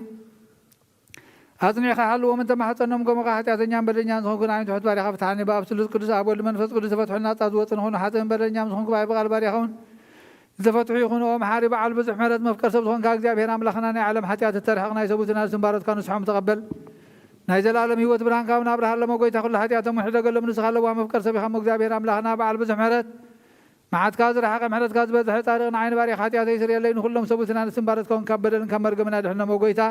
ኣጽኒዕካ ሓልዎም። እንተማሕጸኖም ጎሞኻ ሓጢኣተኛን በደለኛን ዝኾንኩ ንዓይን ትሑት ባሪኻ ፍትሓኒ። ብኣብ ስሉስ ቅዱስ ኣብ ወልድ መንፈስ ቅዱስ ተፈትሑን ናጻ ዝወጹ ንኹን። ሓጥእን በደለኛም ዝኾንኩ ብኣይ ብቃል ባሪኻውን ዝተፈትሑ ይኹኑ። ኦ መሓሪ በዓል ብዙሕ ምሕረት መፍቀር ሰብ ዝኾንካ እግዚኣብሔር ኣምላኽና፣ ናይ ዓለም ሓጢኣት እተርሕቕ ናይ ሰብኡትን ኣንስትን ባሮትካ ንስሖም ተቐበል። ናይ ዘለኣለም ህይወት ብርሃንካ እውን ኣብርሃሎም። ኦ ጐይታ፣ ኩሉ ሓጢኣቶም እውን ሕደገሎም። ንስኻ ለዋህ መፍቀር ሰብ ኢኻ እሞ እግዚኣብሔር ኣምላኽና በዓል ብዙሕ ምሕረት፣ መዓትካ ዝረሓቐ ምሕረትካ ዝበዝሐ ጻድቕ ንዓይኒ ባሪኻ ሓጢኣተይ ስርየለይ። ንኹሎም ሰብኡትን ኣንስትን ባሮትካ እውን ካብ በደልን ካብ መርገምን ኣድሕኖም። ኦ ጐይታ፣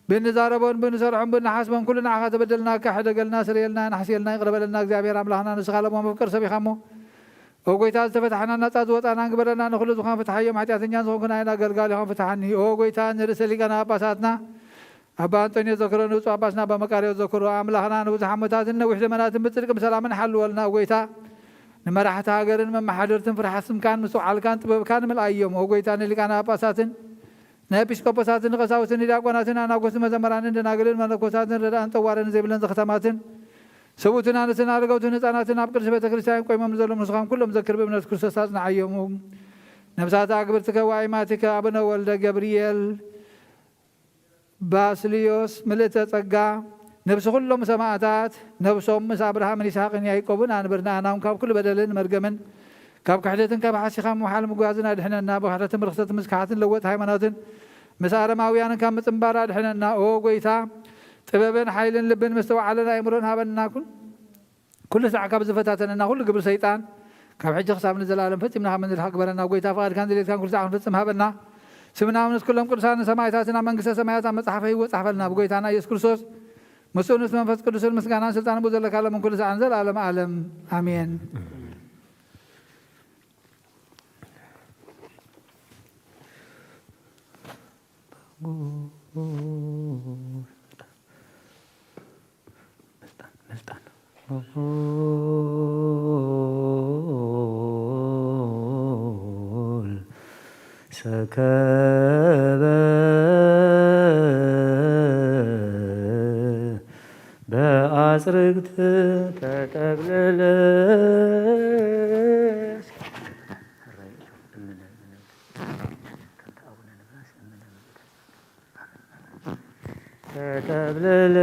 ብእንዛረቦን ብእንሰርሖን ብእንሓስቦን ኩሉ ንዓኻ ተበደልናካ። ሕደገልና፣ ስርየልና፣ ንሓስየልና፣ ይቕረ በለልና። እግዚኣብሔር ኣምላኽና ንስኻ ለዋህ መፍቀር ሰብ ኢኻ እሞ ኦ ጐይታ፣ ዝተፈታሕናን ናጻ ዝወጻናን ግበረና። ንኹሉ ዝኾነ ፍትሓዮም። ሓጢኣተኛን ዝኾንኩ ንዓይን ኣገልጋሊኻን ፍትሓኒ። ኦ ጐይታ፣ ንርእሰ ሊቃነ ጳጳሳትና ኣባ ኣንጦንዮስ ዘክሮ፣ ንብፁዕ ጳጳስና ኣባ መቃርዮስ ዘክሮ። ኣምላኽና ንብዙሕ ዓመታትን ነዊሕ ዘመናትን ብጽድቅን ብሰላምን ሓልወልና። ኦ ጐይታ፣ ንመራሕቲ ሃገርን መመሓደርትን ፍርሓት ስምካን ምስትውዓልካን ጥበብካን ምልኣዮም። ኦ ጐይታ፣ ንሊቃነ ጳጳሳትን ንኤጲስቆጶሳትን ንቀሳውስትን ንዲያቆናትን ኣናጎስን መዘመራንን ደናግልን መነኮሳትን ረዳእን ጠዋርን ዘይብለን ዘኽተማትን ሰብኡትን ኣንስትን ኣረገውትን ህፃናትን ኣብ ቅድስቲ ቤተ ክርስቲያን ቆይሞም ንዘለዉ ንስኻም ኩሎም ዘክር ብእምነት ክርስቶስ ኣጽንዓዮም። ነብሳት ኣግብርትከ ወኣይማቲከ ኣቡነ ወልደ ገብርኤል፣ ባስልዮስ፣ ምልእተ ጸጋ፣ ነብሲ ኩሎም ሰማእታት፣ ነብሶም ምስ ኣብርሃምን ይስሐቅን ያዕቆብን ኣንብርና። ናም ካብ ኩሉ በደልን መርገምን ካብ ክሕደትን ካብ ሓሲኻ ምውሓል ምጓዝን ኣድሕነና። ብኽሕደትን ብርኽሰትን ምስ ክሓትን ለወጥ ሃይማኖትን ምስ ኣረማውያንን ካብ ምጽንባር ኣድሕነና። ኦ ጐይታ፣ ጥበብን ሓይልን ልብን ምስትውዓልን ኣእምሮን ሃበና። ኩን-፣ ኩሉ ሳዕ ካብ ዝፈታተነና ኩሉ ግብሪ ሰይጣን ካብ ሕጂ ክሳብ ንዘለኣለም ፈጺምና ካብ እንርሕቕ ግበረና። ጐይታ፣ ፍቓድካን ድሌትካን ኩሉ ሳዕ ክንፍጽም ሃበና። ስምና ምስ ኩሎም ቅዱሳንን ሰማዕታትን ኣብ መንግስተ ሰማያት ኣብ መጽሓፈ ህይወት ጻሕፈልና። ብጐይታና ኢየሱስ ክርስቶስ ምስኡ ምስ መንፈስ ቅዱስን ምስጋናን ስልጣንን ብኡ ዘለካ ሎምን ኩሉ ሳዕን ዘለኣለም ዓለም ኣሜን። ሰከበ በአጽርግት ተጠቅልለ። ተጠብልል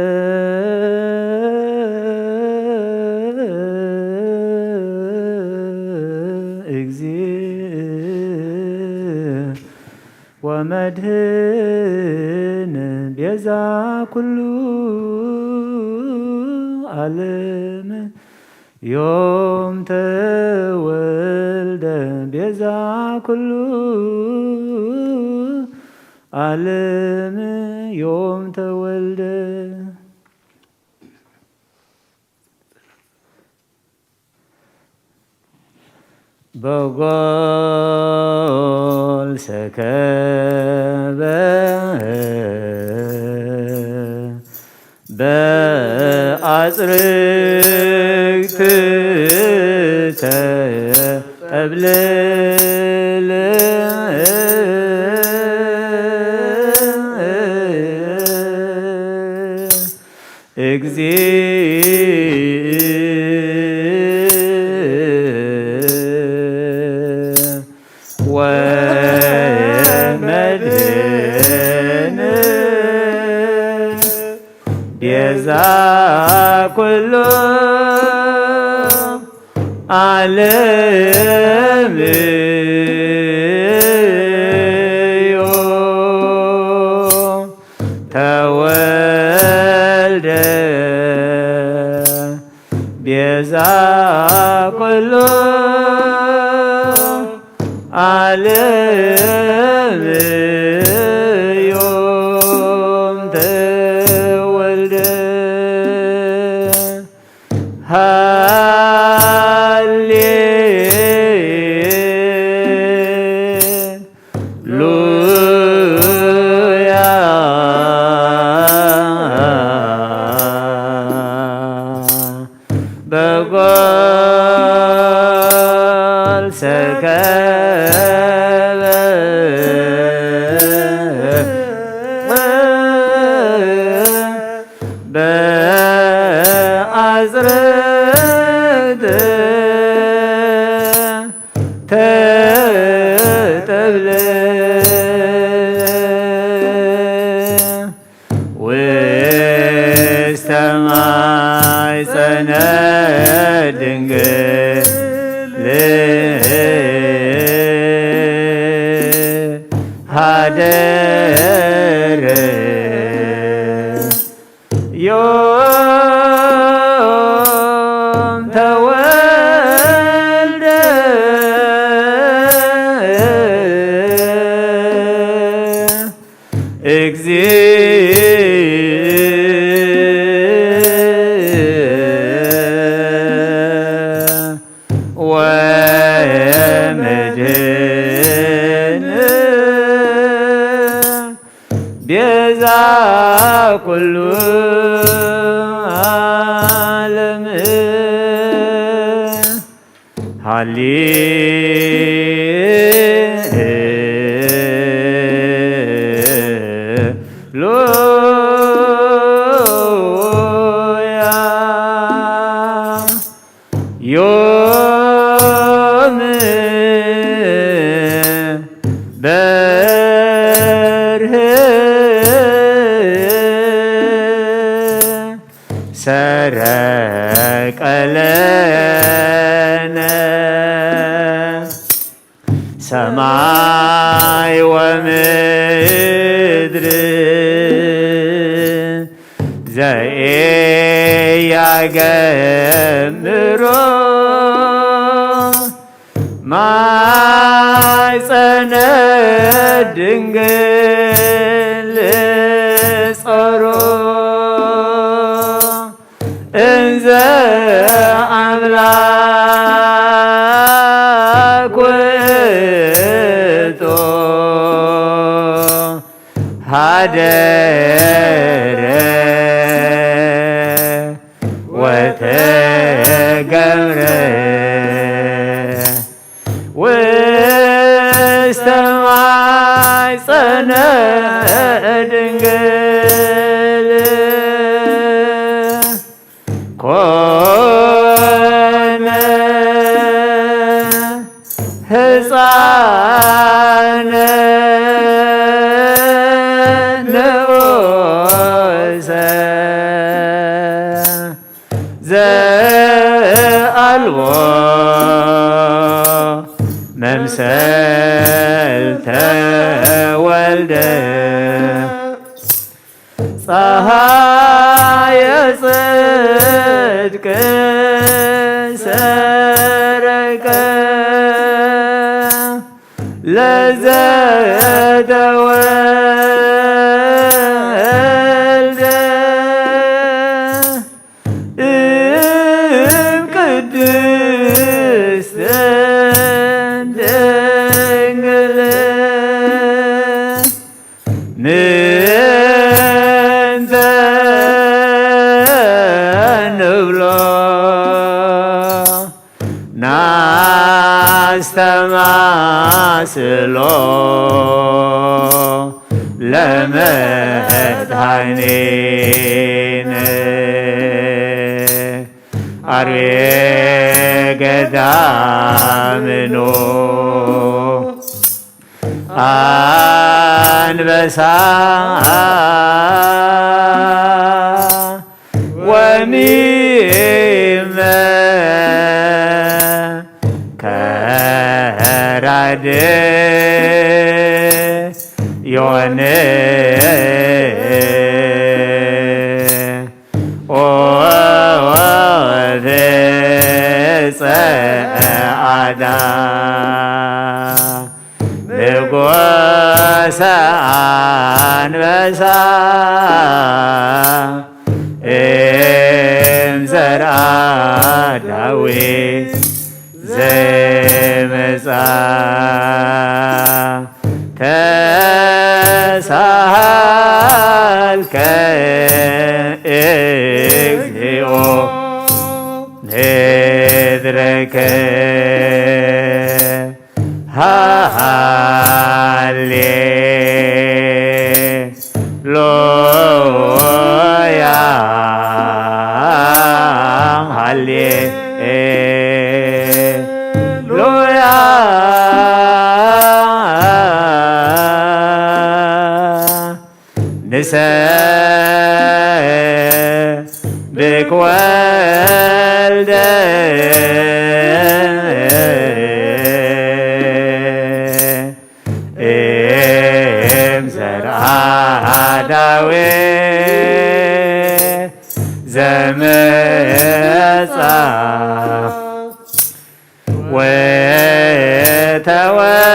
እግዚእ ወመድህን ቤዛ ኩሉ ዓለም ዮም ተወልደ ቤዛ ኩሉ ዓለም ዮም ተወልደ። በጎል ሰከበ በአጽርግት ተጠብልል እግዚእ ወመድህን ቤዛ ኩሉ ዓለም ዮም ተወልደ ቤዛ ኩሉ ዓለም ዮም ተወልደ። ሃሌ ከበ በአጽርዕት ተጠብለ ውስተ ማይጸነ ድንግል ሀደረ ዮም ተወልደ እግዚእ ወመድህን ቤዛ ኩሉ ዓለም። ሃሌ ሉያ ዮም በርህ ሰረቀ ለነ ሰማይ ወምድር ዘኢያገምሮ ማይጸነ ድንግል ጾሮ እንዘ ኣምላክ ውእቶ ሀደረ ወተገብረ ውስተ ማይጸነ ድንግል ኮነ ህፃነ ንኡሰ ዘአልቦ መምሰል ተወልደ ፀሃየ ጽድቅ ሰረቀ ለዘተወልደ እም ቅድስት ድንግል ምንተ ንብሎ ናስተማስሎ ለመድኃኒነ አርዌ ገዳምኖ አንበሳ ወሚመ ከራድ ዮን ኦፍ ጸዓዳ ንጉሰ ኣንበሳ እም ዘርአ ዳዊት ዘይመጻ ተሳሃልከ እግዚኦ ምድረከ ሃሌ ሉያ ሃሌ ሉያ ንሰብክ ወልደ እም ዘርአ ዳዊት ዘመጻ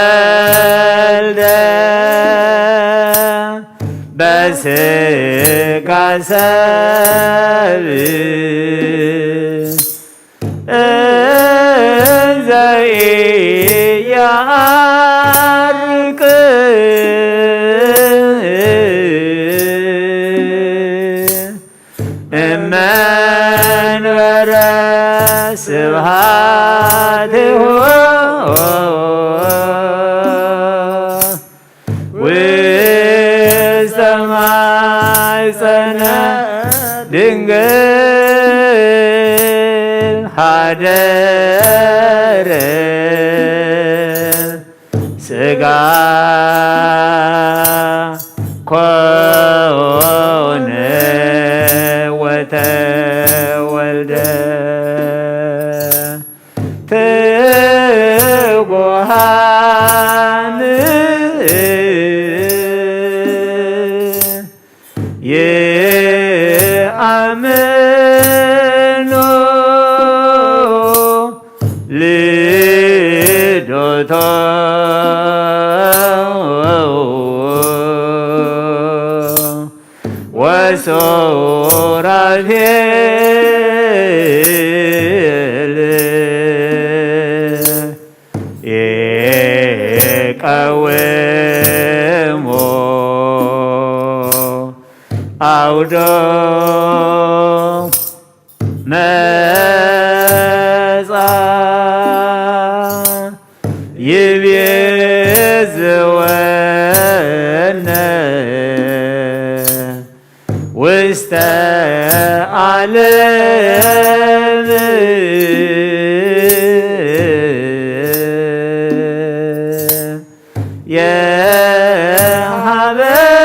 ወተወልደ በስጋ ሰብ እንዘ ኢያርቅ እመንበረ ስብሐቲሁ ውስተ ማሕፀነ ድንግል ሀደረ ስጋ ኮነ ወተወልደ ትጉሃን ይኣምኑ ልደቶ ወሱራፌል ይቀውሙ አውዶ መጻ ይቤዝወነ ውስተ ዓለም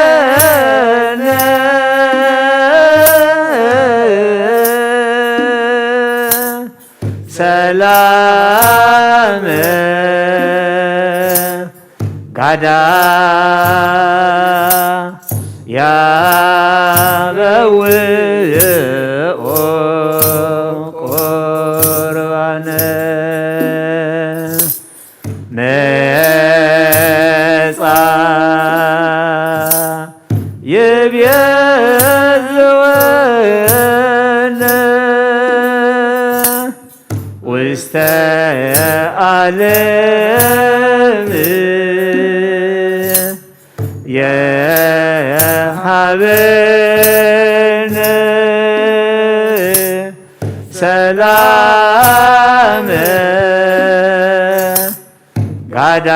የሃበነ ሰላም ጋዳ ያበውኦ ቁርባነ መጻ ይቤዝወነ ውስተ ዓለም የሃበነ ሰላም ጋዳ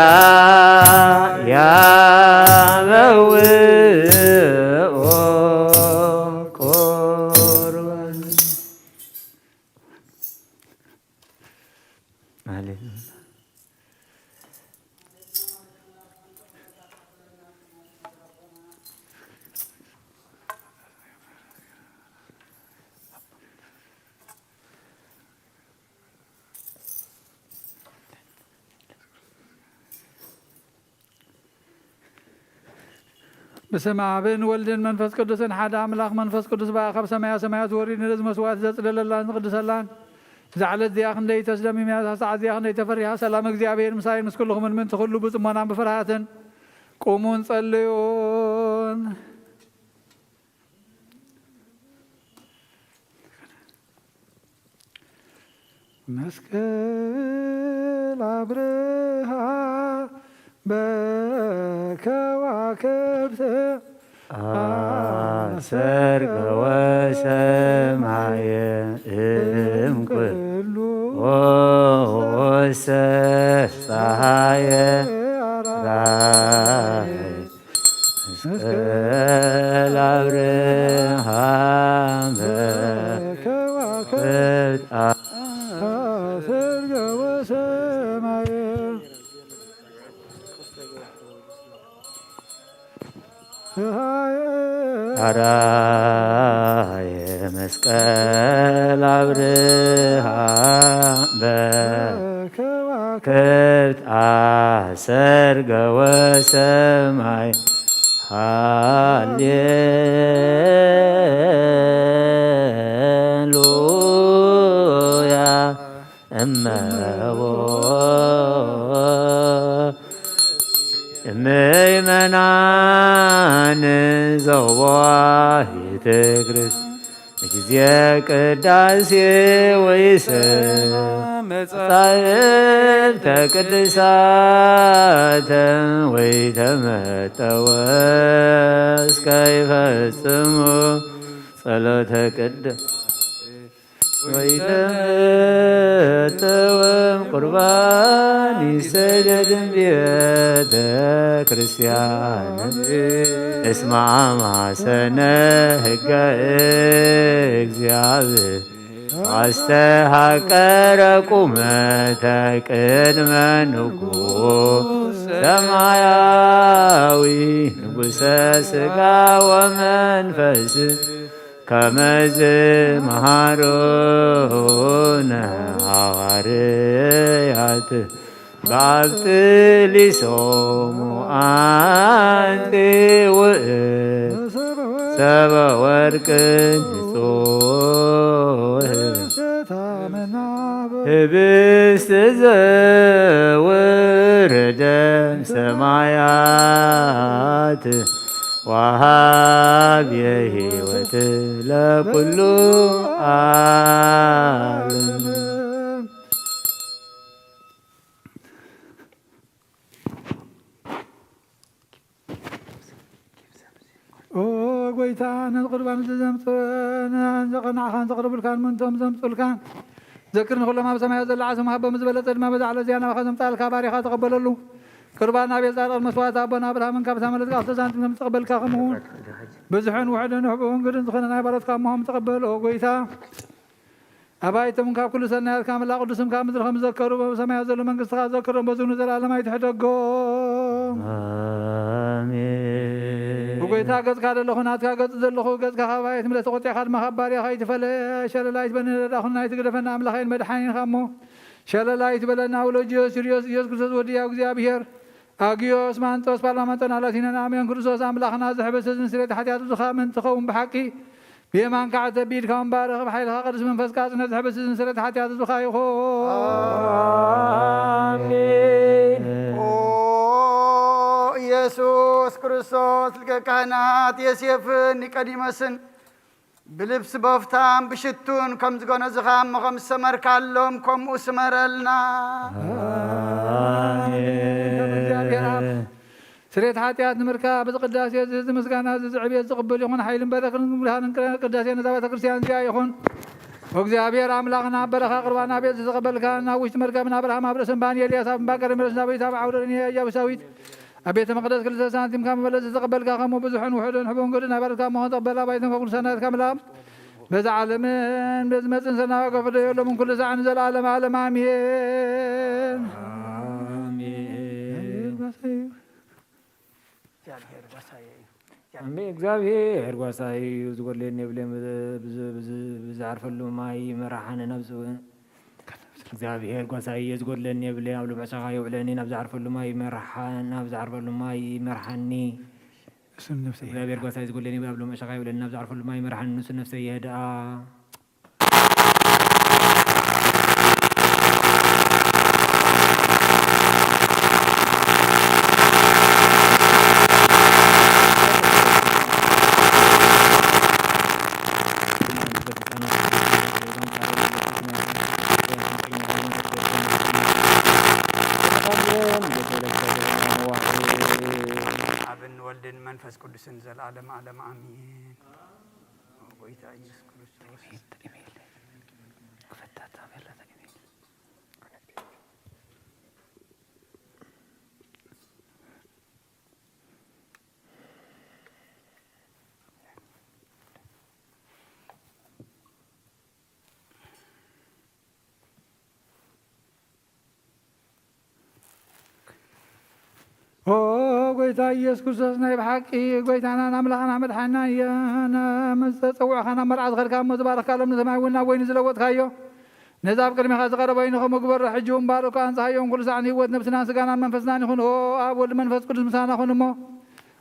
ያበውኦ ቁርባን። ሃሌሉያ። በስመ ኣብን ወልድን መንፈስ ቅዱስን ሓደ ኣምላኽ። መንፈስ ቅዱስ በኣ ካብ ሰማያ ሰማያት ወሪድ፣ ነዚ መስዋዕቲ ዘጽለለላን ዝቕድሰላን። እዛ ዕለት እዚኣ ክንደይ ተስደምም እያ፣ እዛ ሰዓት እዚኣ ክንደይ ተፈሪሃ። ሰላም እግዚኣብሔር ምሳይ ምስ ኩልኹምን ምእንቲ ኩሉ ብጽሞናን ብፍርሃትን ቁሙን ጸልዩን። መስቀል ኣብርሃ በከዋክብት አሰርገ ወሰማየ እምኩሉ ወሰ ፀሐይ ራእየ ራእየ መስቀል አብርሃም በከዋክብት አሰርገወ ሰማየ። ራእየ መስቀል አብርሃም በከዋክብት አሰርገወ ሰማይ። ሃሌሉያ። እመቦ ምእመናን ዘውቦ ቤተ ክርስቲያን ጊዜ ቅዳሴ ወይሰ መጻሕፍተ ቅዱሳተ ወይተመጠወ እስከ ይፈጽሙ ጸሎተ ቅዳሴ። ወይተመጠወም ቁርባን ይሰገድም ቤተ ክርስቲያን እስመ አማሰነ ህገ እግዚአብሔር አስተሃቀረ ቁመተ ቅድመ ንጉሥ ሰማያዊ ንጉሠ ሥጋ ወመንፈስ ከመዝ መሃሮነ ሐዋርያት በአብጥሊሶሙ አንቲ ውእ ሰበ ወርቅ ንጹህ ህብስት ዘውረደ ሰማያት ወሃብ የህይወት ለኩሉ ዓለም። ኦ ጎይታ፣ ነዚ ቁርባን እዚ ዘምጽ-፣ ን-፣ ንዓኻን ዘቕርቡልካን ምእንቶም ዘምጹልካን ዘክር ንኹሎም ኣብ ሰማያት ዘሎ ዓስቦም ሃቦም። ዝበለጸ ድማ በዛ ዕለት እዚኣ ናባኻ ዘምጽኣልካ ባሪኻ ተቐበለሉ። ቁርባን ኣብ ጻድቕ መስዋዕት ኣቦና ኣብርሃምን ካብ ሳመለት ቃል ተዛንት ከም ዝተቐበልካ፣ ከምኡ እውን ብዙሕን ውሑድን ንሕቡን ግድን ዝኾነ ናይ ባሮትካ እሞሆም ተቐበል። ኦ ጎይታ፣ ኣባይቶም ካብ ኩሉ ሰናያትካ ምላእ ቅዱስም ካብ ምድሪ ከም ዝዘከሩ፣ በሰማያት ዘሎ መንግስትኻ ዘከሮም፣ በዚ ንዘለኣለም ኣይትሕደጎም። ኣሜን። ብጎይታ ገጽካ ዘለኹ ናትካ ገጽ ዘለኹ፣ ገጽካ ካብ ኣየት ምለ ተቆጢዕካ ድማ ካብ ባርያኻ ኣይትፈለ። ሸለላይት በኒ ረዳኹን ናይቲ ግደፈና ኣምላኻይን መድሓኒንኻ እሞ፣ ሸለላይት በለና ውሎ ጅዮስ ርዮስ ኢየሱስ ክርስቶስ ወዲ ያው እግዚኣብሔር። ኣግዮስ ማንጦስ ፓርላማንጦን ኣላቲነን ኣሜን። ክርስቶስ ኣምላኽና ዝሕብስ ህዝብን ስርየት ሓጢኣት ብዙኻ ምእንቲ ኸውን ብሓቂ ብየማንካ ዓተቢድካ ወንባርኽ ብሓይልኻ ቅዱስ መንፈስካ ጽነ ዝሕብስ ህዝብን ስርየት ሓጢኣት ብዙኻ ይኹን። ኣሜን። ኦ ኢየሱስ ክርስቶስ ሊቀ ካህናት ዮሴፍን ኒቆዲሞስን ብልብስ በፍታን ብሽቱን ከም ዝገነዝኻ እሞ ከም ዝሰመርካሎም ከምኡ ስመረልና። ኣሜን። እግዚኣብሔር ኣብ ስርየት ሓጢኣት ንምርካብ በዚ ቅዳሴ እዚ፣ እዚ ምስጋና እዚ፣ እዚ ዕብየት ዝቕብል ይኹን። ሓይልን በረክትን ብርሃንን ቅዳሴ ነዛ ቤተ ክርስቲያን እዚኣ ይኹን። እግዚኣብሔር ኣምላኽና በረኻ ቁርባን ኣብ ቤት ዝተቐበልካ፣ ናብ ውሽጢ መርከብ ንኣብርሃም ኣብ ርእሰ እምባ ንኤልያስ ኣብ እምባ ቀርሜሎስ ናብ ዳዊት ኣብ ዓውደ ርኔ ኢያቡሳዊት ኣብ ቤተ መቕደስ ክልተ ሳንቲም ካብ መበለት ዝተቐበልካ፣ ከምኡ ብዙሕን ውሑድን ሕቡን ግድን ኣባልካ እሞ ተቐበል። ኣባይትን ከኩሉ ሰናይትካ ምላም በዛ ዓለምን በዚ መጽን ሰናዋ ከፍዶ የሎምን ኩሉ ሰዓን ዘለዓለም ዓለም ኣሜን። ኣሜን። ኣሜን። እግዚኣብሔር ጓሳይ እዩ፣ ዝጎድለኒ የብለይን። ብዝ-፣ ብዝ-፣ ብዝ-፣ ብዝዓርፈሉ ማይ ይመርሓኒ ናብ ዝ-፣ እግዚኣብሔር ጓሳይ እዩ፣ ዝጎድለኒ የብለይን። ኣብ ልቡዕ ሸኻ የውዕለኒ፣ ናብ ዝዓርፈሉ ማይ ይመርሓ-፣ ናብ ዝዓርፈሉ ማይ ይመርሓኒ። እሱ ነፍሰይ እግዚኣብሔር ጓሳይ ዝጎድለኒ የብለይን፣ ኣብ ልቡዕ ሸኻ የውዕለኒ፣ ናብ ዝዓርፈሉ ማይ ይመርሓኒ፣ ንሱ ነፍሰይ የህድኣ። ኣብን ወልድን መንፈስ ቅዱስን ዘለዓለም ዓለም ኣሜን። ጎይታ ኢየሱስ ክርስቶስ። ኢሜል፣ ኢሜል። ክፈታ፣ ታቤላ፣ ኢሜል። ኦ ጎይታ ኢየሱስ ክርስቶስ፣ ናይ ብሓቂ ጎይታናን ኣምላኽና መድሓኒናን እየን። ምስ ተጸውዕኻ ናብ መርዓ ዝኸድካ እሞ ዝባረኽካ ሎም ንሰማይ እውን ናብ ወይኒ ዝለወጥካዮ፣ ነዚ ኣብ ቅድሚኻ ዝቐረበ ወይኒ ከምኡ ግበሮ። ሕጂ እውን ባርኮ፣ ኣንጽሃዮ፣ ኩሉ ሳዕ ንህይወት ነብስናን ስጋናን መንፈስናን ይኹን። ኦ ኣብ ወልድ መንፈስ ቅዱስ ምሳና ኩን እሞ፣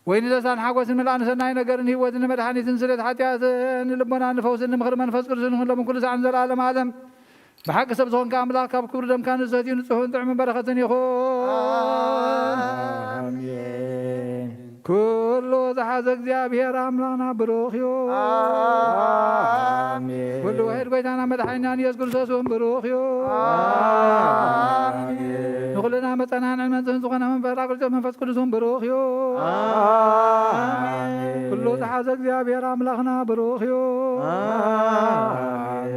ወይኒ ደስታን ሓጎስን ምልኣን ሰናይ ነገርን ህይወትን ንመድሓኒትን ስርየት ሓጢኣትን ንልቦና ንፈውስን ንምኽሪ መንፈስ ቅዱስን ይኹን ሎም ኩሉ ሳዕ ንዘለዓለም ዓለም። ብሓቂ ሰብ ዝኾንካ ኣምላኽ ካብ ክብሪ ደምካ ንዝሰትዩ ንጹሕን ጥዑምን በረኸትን ይኹን። ኣሜን። ኩሉ ዝሓዘ እግዚኣብሔር ኣምላኽና ብሩኽ እዩ። ኣሜን። ኩሉ ውሒድ ጎይታና መድሓኒናን ኢየሱስ ክርስቶስ እውን ብሩኽ እዩ። ኣሜን። ንኹልና መጸናን ዕልመትን ዝኾነ መንፈስ ኣቅርጾ መንፈስ ቅዱስ እውን ብሩኽ እዩ። ኣሜን። ኩሉ ዝሓዘ እግዚኣብሔር ኣምላኽና ብሩኽ እዩ። ኣሜን።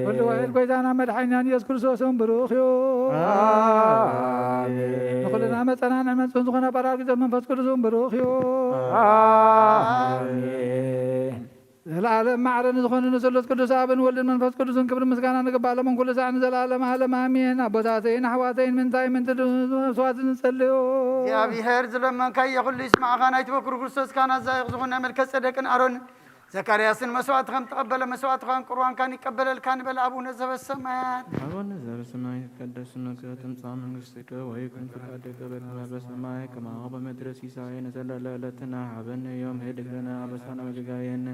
ኩሉ ውሒድ ጎይታና መድሓኒናን ኢየሱስ ክርስቶስ እውን ብሩኽ እዩ። ኣሜን። ንኹልና መጸናን ዕልመትን ዝኾነ ጳራቅሊጦስ መንፈስ ቅዱስ እውን ብሩኽ እዩ። ኣሜን። ዘለዓለም ማዕረ ንዝኾነ ንስሉስ ቅዱስ ኣብን ወልድን መንፈስ ቅዱስን ክብሪ ምስጋና ንግባእ ሎምን ኩሉ ሳዕ ንዘለዓለም ዓለም ኣሜን። ኣቦታተይን ኣሕዋተይን ምንታይ ምንትዱ መስዋዕት ንጸልዮ። እግዚኣብሔር ዝለመንካዮ ኩሉ ይስማዕኻ። ናይቲ በኩር ክርስቶስ ካህናት ዛይቕ ዝኾነ መልከ ጸደቅን ኣሮን ዘካርያስን መስዋዕቲ ከም ተቐበለ መስዋዕትኻን ቁርባንካን ይቀበለልካ ንበል። ኣቡነ ዘበሰማያት ኣቡነ ዘበሰማያት ይትቀደስ ስምከ ትምጻእ መንግስትከ ወይኩን ፍቃድከ በከመ በሰማይ ከማሁ በምድር። ሲሳየነ ዘለለ ዕለትነ ሀበነ ዮም ህድግ ለነ አበሳነ ወጌጋየነ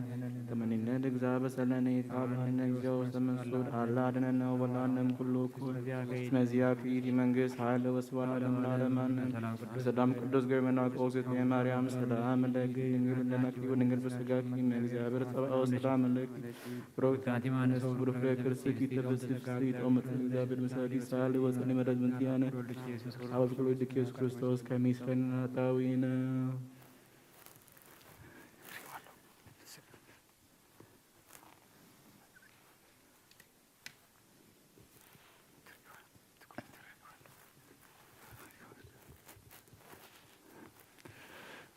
ከመ ንሕነኒ ንግዛ አበሰለነ ኢታብአነ እግዚኦ ውስተ መንሱት አላ አድነነ ወበልዓነ እምኩሉ እኩይ። እስመ ዚአከ ይእቲ መንግስት ኃይል ወስብሐት ለዓለመ ዓለም አሜን። በሰላም ቅዱስ ገብርኤል መልአክ ኦግዝእትየ ማርያም ሰላም ለኪ ድንግል ለኪ ወድንግል በስጋኪ እም እግዚአብሔር ጸባኦት ሰላም ለኪ። ብሩክት አንቲ እምአንስት ወብሩክ ፍሬ ከርሥኪ ተፈሥሒ ፍሥሕት ኦ ምልዕተ ጸጋ እግዚአብሔር ምስሌኪ። ሳሊ ወጸሊ መለት ምንቲያነ አበ ፍቅር ወልድኪ ኢየሱስ ክርስቶስ ከመ ይስረይ ኃጣውኢነ።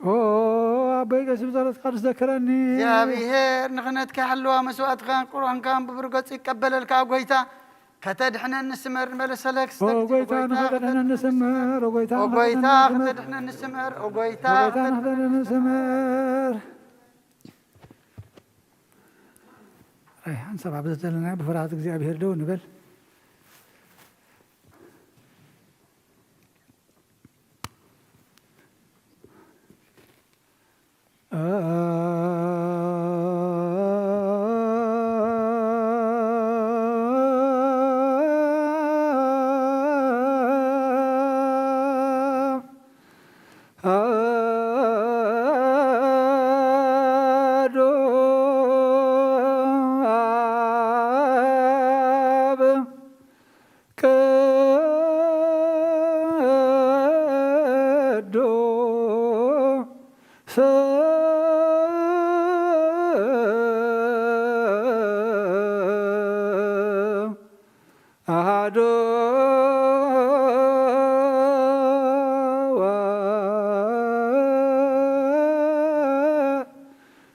ኦ ኣቦይ ቀሲስ ብጸሎትካ ትዘክረኒ። እግዚኣብሔር ንኽነትካ ይሓልዋ፣ መስዋእትኻን ቁርባንካን ብብሩህ ገጹ ይቀበለልካ። ጎይታ ከተድሕነኒ ስመር ንበል። ሰለስተ ኦ ጊዜ፣ ጎይታ ንኸተድሕነኒ ስመር፣ ኦ ጎይታ ኦ ጎይታ ንኸተድሕነኒ ስመር። ከተድሕነኒ ስመር፣ ኦ ጎይታ ኦ ጎይታ ንኸተድሕነኒ ንኸተድሕነኒ ስመር። ኣይ፣ ሓንሳብ ኣብ ዘለና ብፍርሃት እግዚኣብሔር ደው ንበል። አሐዱ አብ ቅዱስ አሐዱ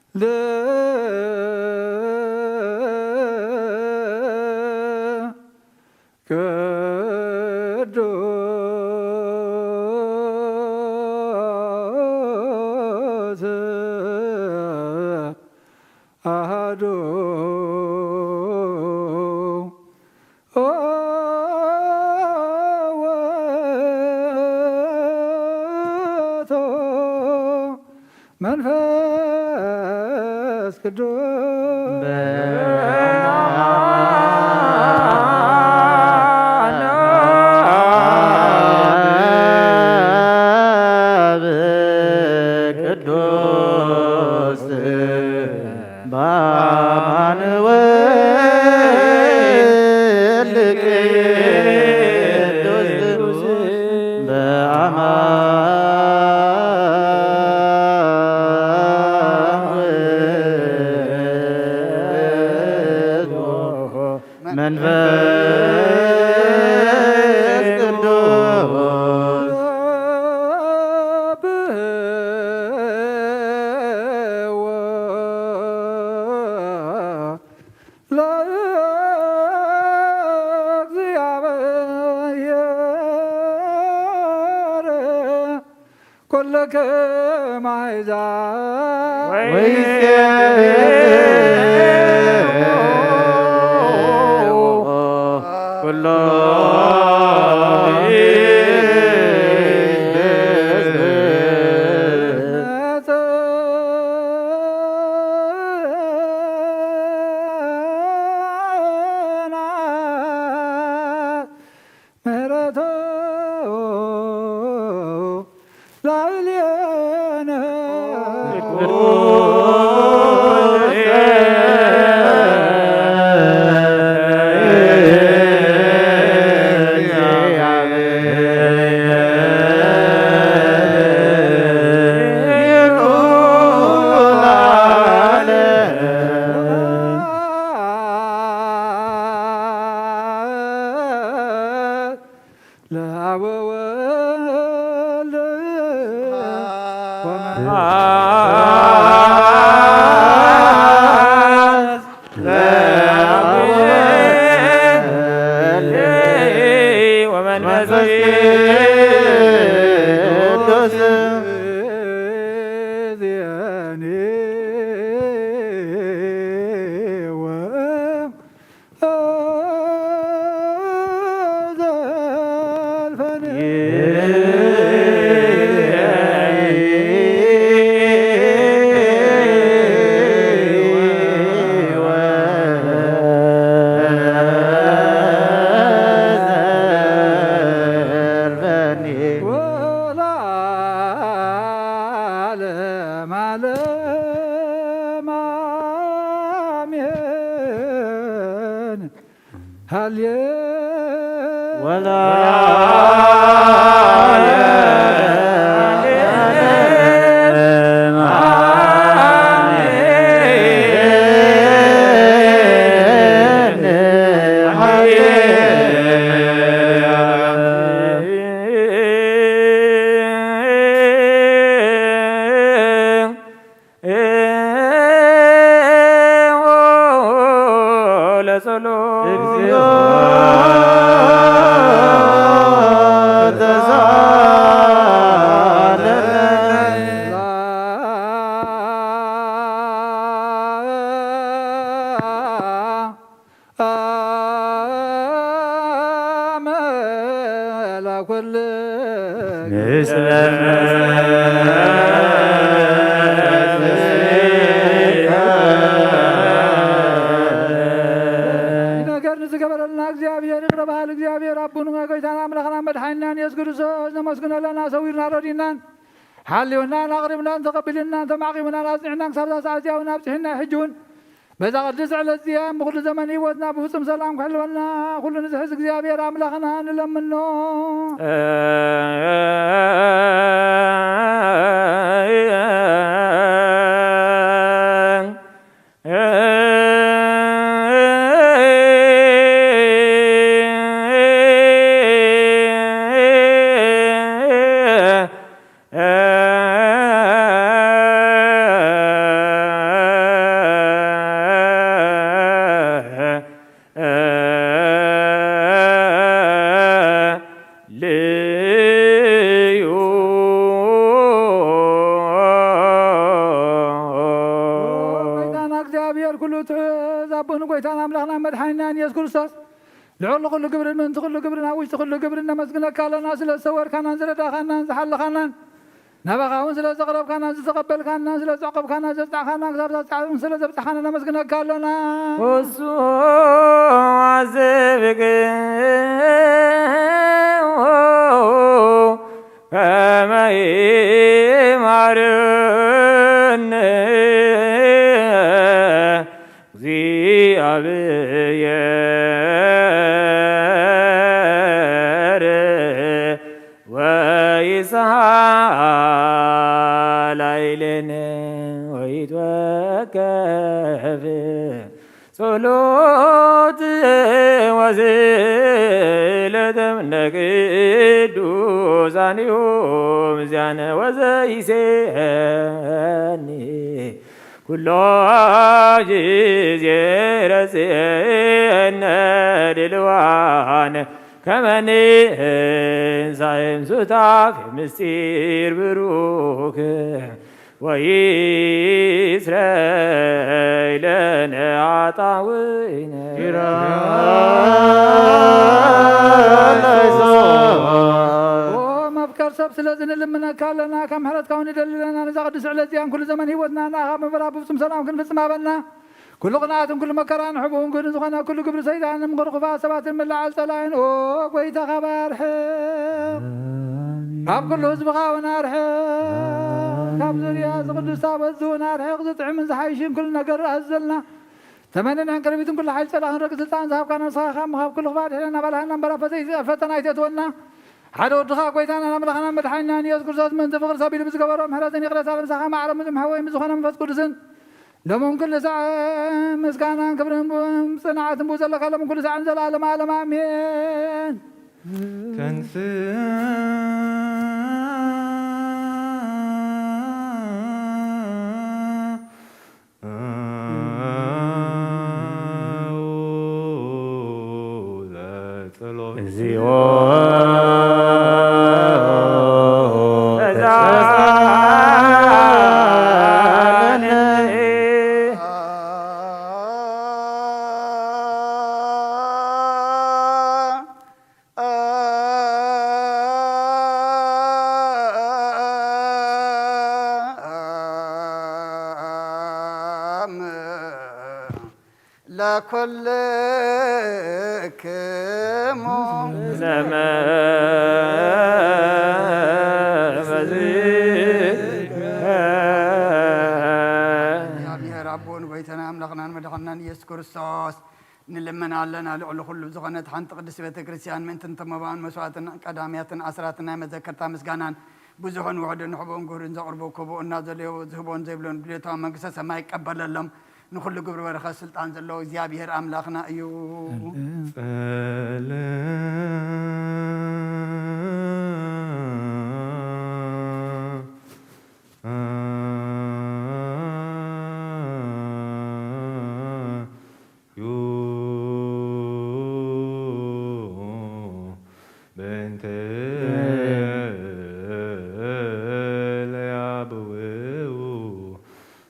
ወልድ ቅዱስ አሐዱ ወውእቱ መንፈስ ቅዱስ። በአብ ቅዱስ በአማኑኤል ቅዱስ በአማን መንፈስ ቅዱስ ለእግዚአብሔር ኩልክም ኣሕዛብ ምሕረቱ ላዕሌነ። ለአብ ወወልድ ወመንፈስ ወመንፈስ ቅዱስ። ወለዓለመ ዓለም አሜን። ሃሌ ለጸሎት። እግዚኦ ተሳለነ። አመላ ኩል ምስለ ነገር ንዝገበረልና እግዚኣብሔር ይቕረ በሃል እግዚኣብሔር ኣቦን ጎይታን ኣምላኽና መድሓኒናን የሱስ ክርስቶስ ነመስግነለና። ሰዊርና ረዲናን ሓልዮናን ኣቕሪብናን ተቐቢልናን ተማዕቂብናን ኣጽኒዕናን ክሳብ እዛ ሰዓት እዚኣ እውን ኣብጽሒና። ሕጂ እውን በዛ ቅድስቲ ዕለት እዚኣ ብኹሉ ዘመን ህይወትና ብፍጹም ሰላም ክሕልወና ኩሉ ንዝሕዝ እግዚኣብሔር ኣምላኽና ንለምኖ። ልዩ። ጎይታና እግዚኣብሔር ኩሉ ትሕዝ ኣቦን ጎይታን ኣምላኽና መድሓኒናን የሱስ ክርስቶስ ልዑል ኩሉ ግብርን ምእንቲ ኩሉ ግብርን ኣብ ውሽጢ ኩሉ ግብርን ነመስግነካ ኣለና። ስለ ዝሰወርካናን ዝረዳእካናን ዝሓለኻናን ናባኻ እውን ስለ ዘቕረብካናን ዝተቐበልካናን ስለ ዘዕቆብካናን ዘጽናዕካናን ክሳብ እዛ ሰዓት እውን ስለ ዘብጻሕካና ነመስግነካ ኣሎና። ኩሱ ኣዘብግ ከመ ይማርነ ወይስሓ ላዕሌነ ወይትወከፍ ጸሎት ወስእለት እምነ ቅዱሳን ዮም ዚያነ ወዘይሴኒ ኩሎ ጊዜ ረስየነ ድልዋነ ከመ ንሕሳኤም ሱታፌ ምስጢር ብሩክ ወይስረይ ለነ ኃጣውኢነ። ኦ መፍቀር ሰብ፣ ስለዚ ንልምነካ ኣለና፣ ካብ ምሕረትካ እውን ንደሊ ኣለና። ነዛ ቅድስቲ ዕለት እዚኣን ኩሉ ዘመን ህይወትና ንኣኻ ብምብራህ ብፍጹም ሰላም ክንፍጽም ሃበና። ኩሉ ቅንኣትን ኩሉ መከራን ሕቡእን ግህድን ዝኾነ ኩሉ ግብሪ ሰይጣንን ምኽሪ ክፉኣት ሰባትን ምልዓል ጸላእን፣ ኦ ጎይታ፣ ካባይ ኣርሕቕ። ካብ ኩሉ ህዝብኻ እውን ኣርሕቕ። ካብ ዙርያ እዚ ቅዱስ ታቦት እዚ እውን ኣርሕቕ። ዝጥዕምን ዝሓይሽን ኩሉ ነገር ኣዝዘልና። ተመንንሕን ቅርቢትን ኩሉ ሓይሊ ጸላእን ረቂ ስልጣን ዝሃብካና ንስኻ ኢኻ እሞ፣ ካብ ኩሉ ክፋእ ድሕነና፣ ባልሃና እምበር ኣብ ፈተይ-፣ ኣብ ፈተና ኣይተእትወና። ሓደ ወድኻ ጎይታናን ኣምላኽናን መድሓኒናን ኢየሱስ ክርስቶስ ምእንቲ ፍቕሪ ሰብ ኢሉ ብዝገበሮ ምሕረትን ይቕረታን ምሳኻ ማዕረ ምስ ዝምሕወይ ምስ ዝኾነ መንፈስ ቅዱስን ሎምን ኩሉ ሳዕ ምስጋናን ክብርን ጽንዓትን ብኡ ዘለካ ሎምን ኩሉ ሳዕን ዘለዓለም ዓለም ኣሜን። ተንስ ለጸሎት። እግዚኦ ተሳለነ። ለኩልክሙ። እግዚኣብሔር ኣቦን ጎይታና ኣምላኽናን መድሓንናን ኢየሱስ ክርስቶስ ንልምን ኣለና። ልዕሊ ኩሉ ዝኾነት ሓንቲ ቅድስቲ ቤተ ክርስቲያን ምእንትን ተመባን መስዋዕትን ቀዳምያትን ኣስራትን ናይ መዘከርታ ምስጋናን ብዙሕን ውሑድን ሕቡእን ግህዱን ዘቕርቡ ክቡእና ዘድልዮ ዝህቦን ዘይብሎን ድሌታዊ መንግስተ ሰማይ ይቀበለሎም። ንኹሉ ግብሪ በረኸት ስልጣን ዘለዎ እግዚኣብሔር ኣምላኽና እዩ። ጸለ ዩ በእንተ ለያብው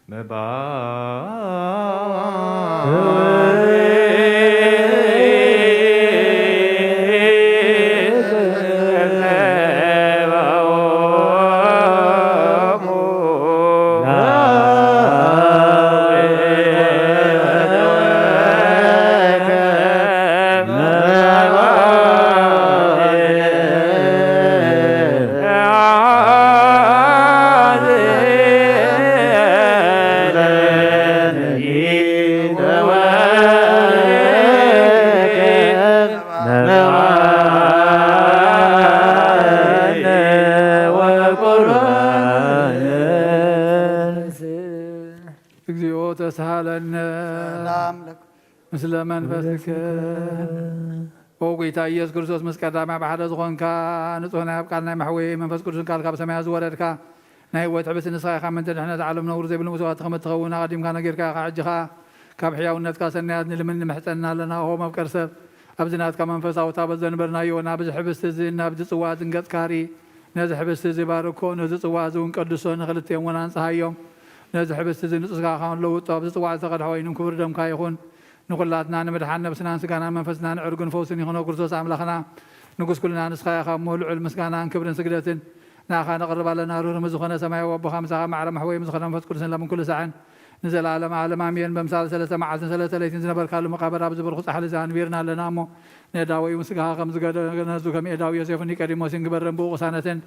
መባእ እግዚኦ ተስሃለነ። ሰላም ለኩም። ምስለ መንፈስከ። ኦ ጎይታ ኢየሱስ ክርስቶስ፣ ምስ ቀዳማይ ብሓደ ዝኾንካ፣ ንጹህ ናይ ኣብ ቃል ናይ መሕወዪ መንፈስ ቅዱስን ቃልካ ብሰማያት ዝወረድካ፣ ናይ ህይወት ሕብስቲ ንስኻ ኢኻ። ምእንቲ ድሕነት ዓለም ነውሪ ዘይብሉ መስዋእቲ ከም እትኸውን ኣቐዲምካ ነጊርካ ኢኻ። ሕጂ ኸኣ ካብ ሕያውነትካ ሰናያት ንልምን ንምሕጸንና ኣለና። ኦ መፍቀር ሰብ፣ ኣብዚ ናትካ መንፈሳዊ ታቦት ዘንበርናዮ፣ ናብዚ ሕብስቲ እዚ፣ ናብዚ ጽዋ እዚ እንገጽካ ርኢ። ነዚ ሕብስቲ እዚ ባርኮ፣ ነዚ ጽዋ እዚ እውን ቀድሶ፣ ንኽልቲኦም እውን ኣንጽሃዮም። ነዚ ሕብስቲ እዚ ንጹህ ስጋኻ ለውጦ፣ ኣብዚ ጽዋ ዝተቐድሐ ወይንን ክቡር ደምካ ይኹን። ንኹላትና ንምድሓን ነብስናን ስጋናን መንፈስናን ዕርግን ፈውስን ይኹኖ። ክርስቶስ ኣምላኽና፣ ንጉስ ኩልና ንስኻ ኢኻ እሞ፣ ልዑል ምስጋናን ክብርን ስግደትን ንኣኻ ነቕርብ ኣለና። ርህሩህ ምስ ዝኾነ ሰማያዊ ኣቦኻ፣ ምሳኻ ማዕረ መሕወዪ ምስ ዝኾነ መንፈስ ቅዱስን ሎምን ኩሉ ሳዕን ንዘለኣለም ዓለም ኣሜን። በምሳሌ ሰለስተ መዓልትን ሰለስተ ለይትን ዝነበርካሉ መቓብር ኣብዚ ብርኹ ጻሕሊ እዚ ኣንቢርና ኣለና እሞ፣ ነዳወዩ ስጋኻ ከም ዝገነዙ ከም ኤዳዊ ዮሴፍን ኒቆዲሞስን ግበረን ብኡ ቅሳነትን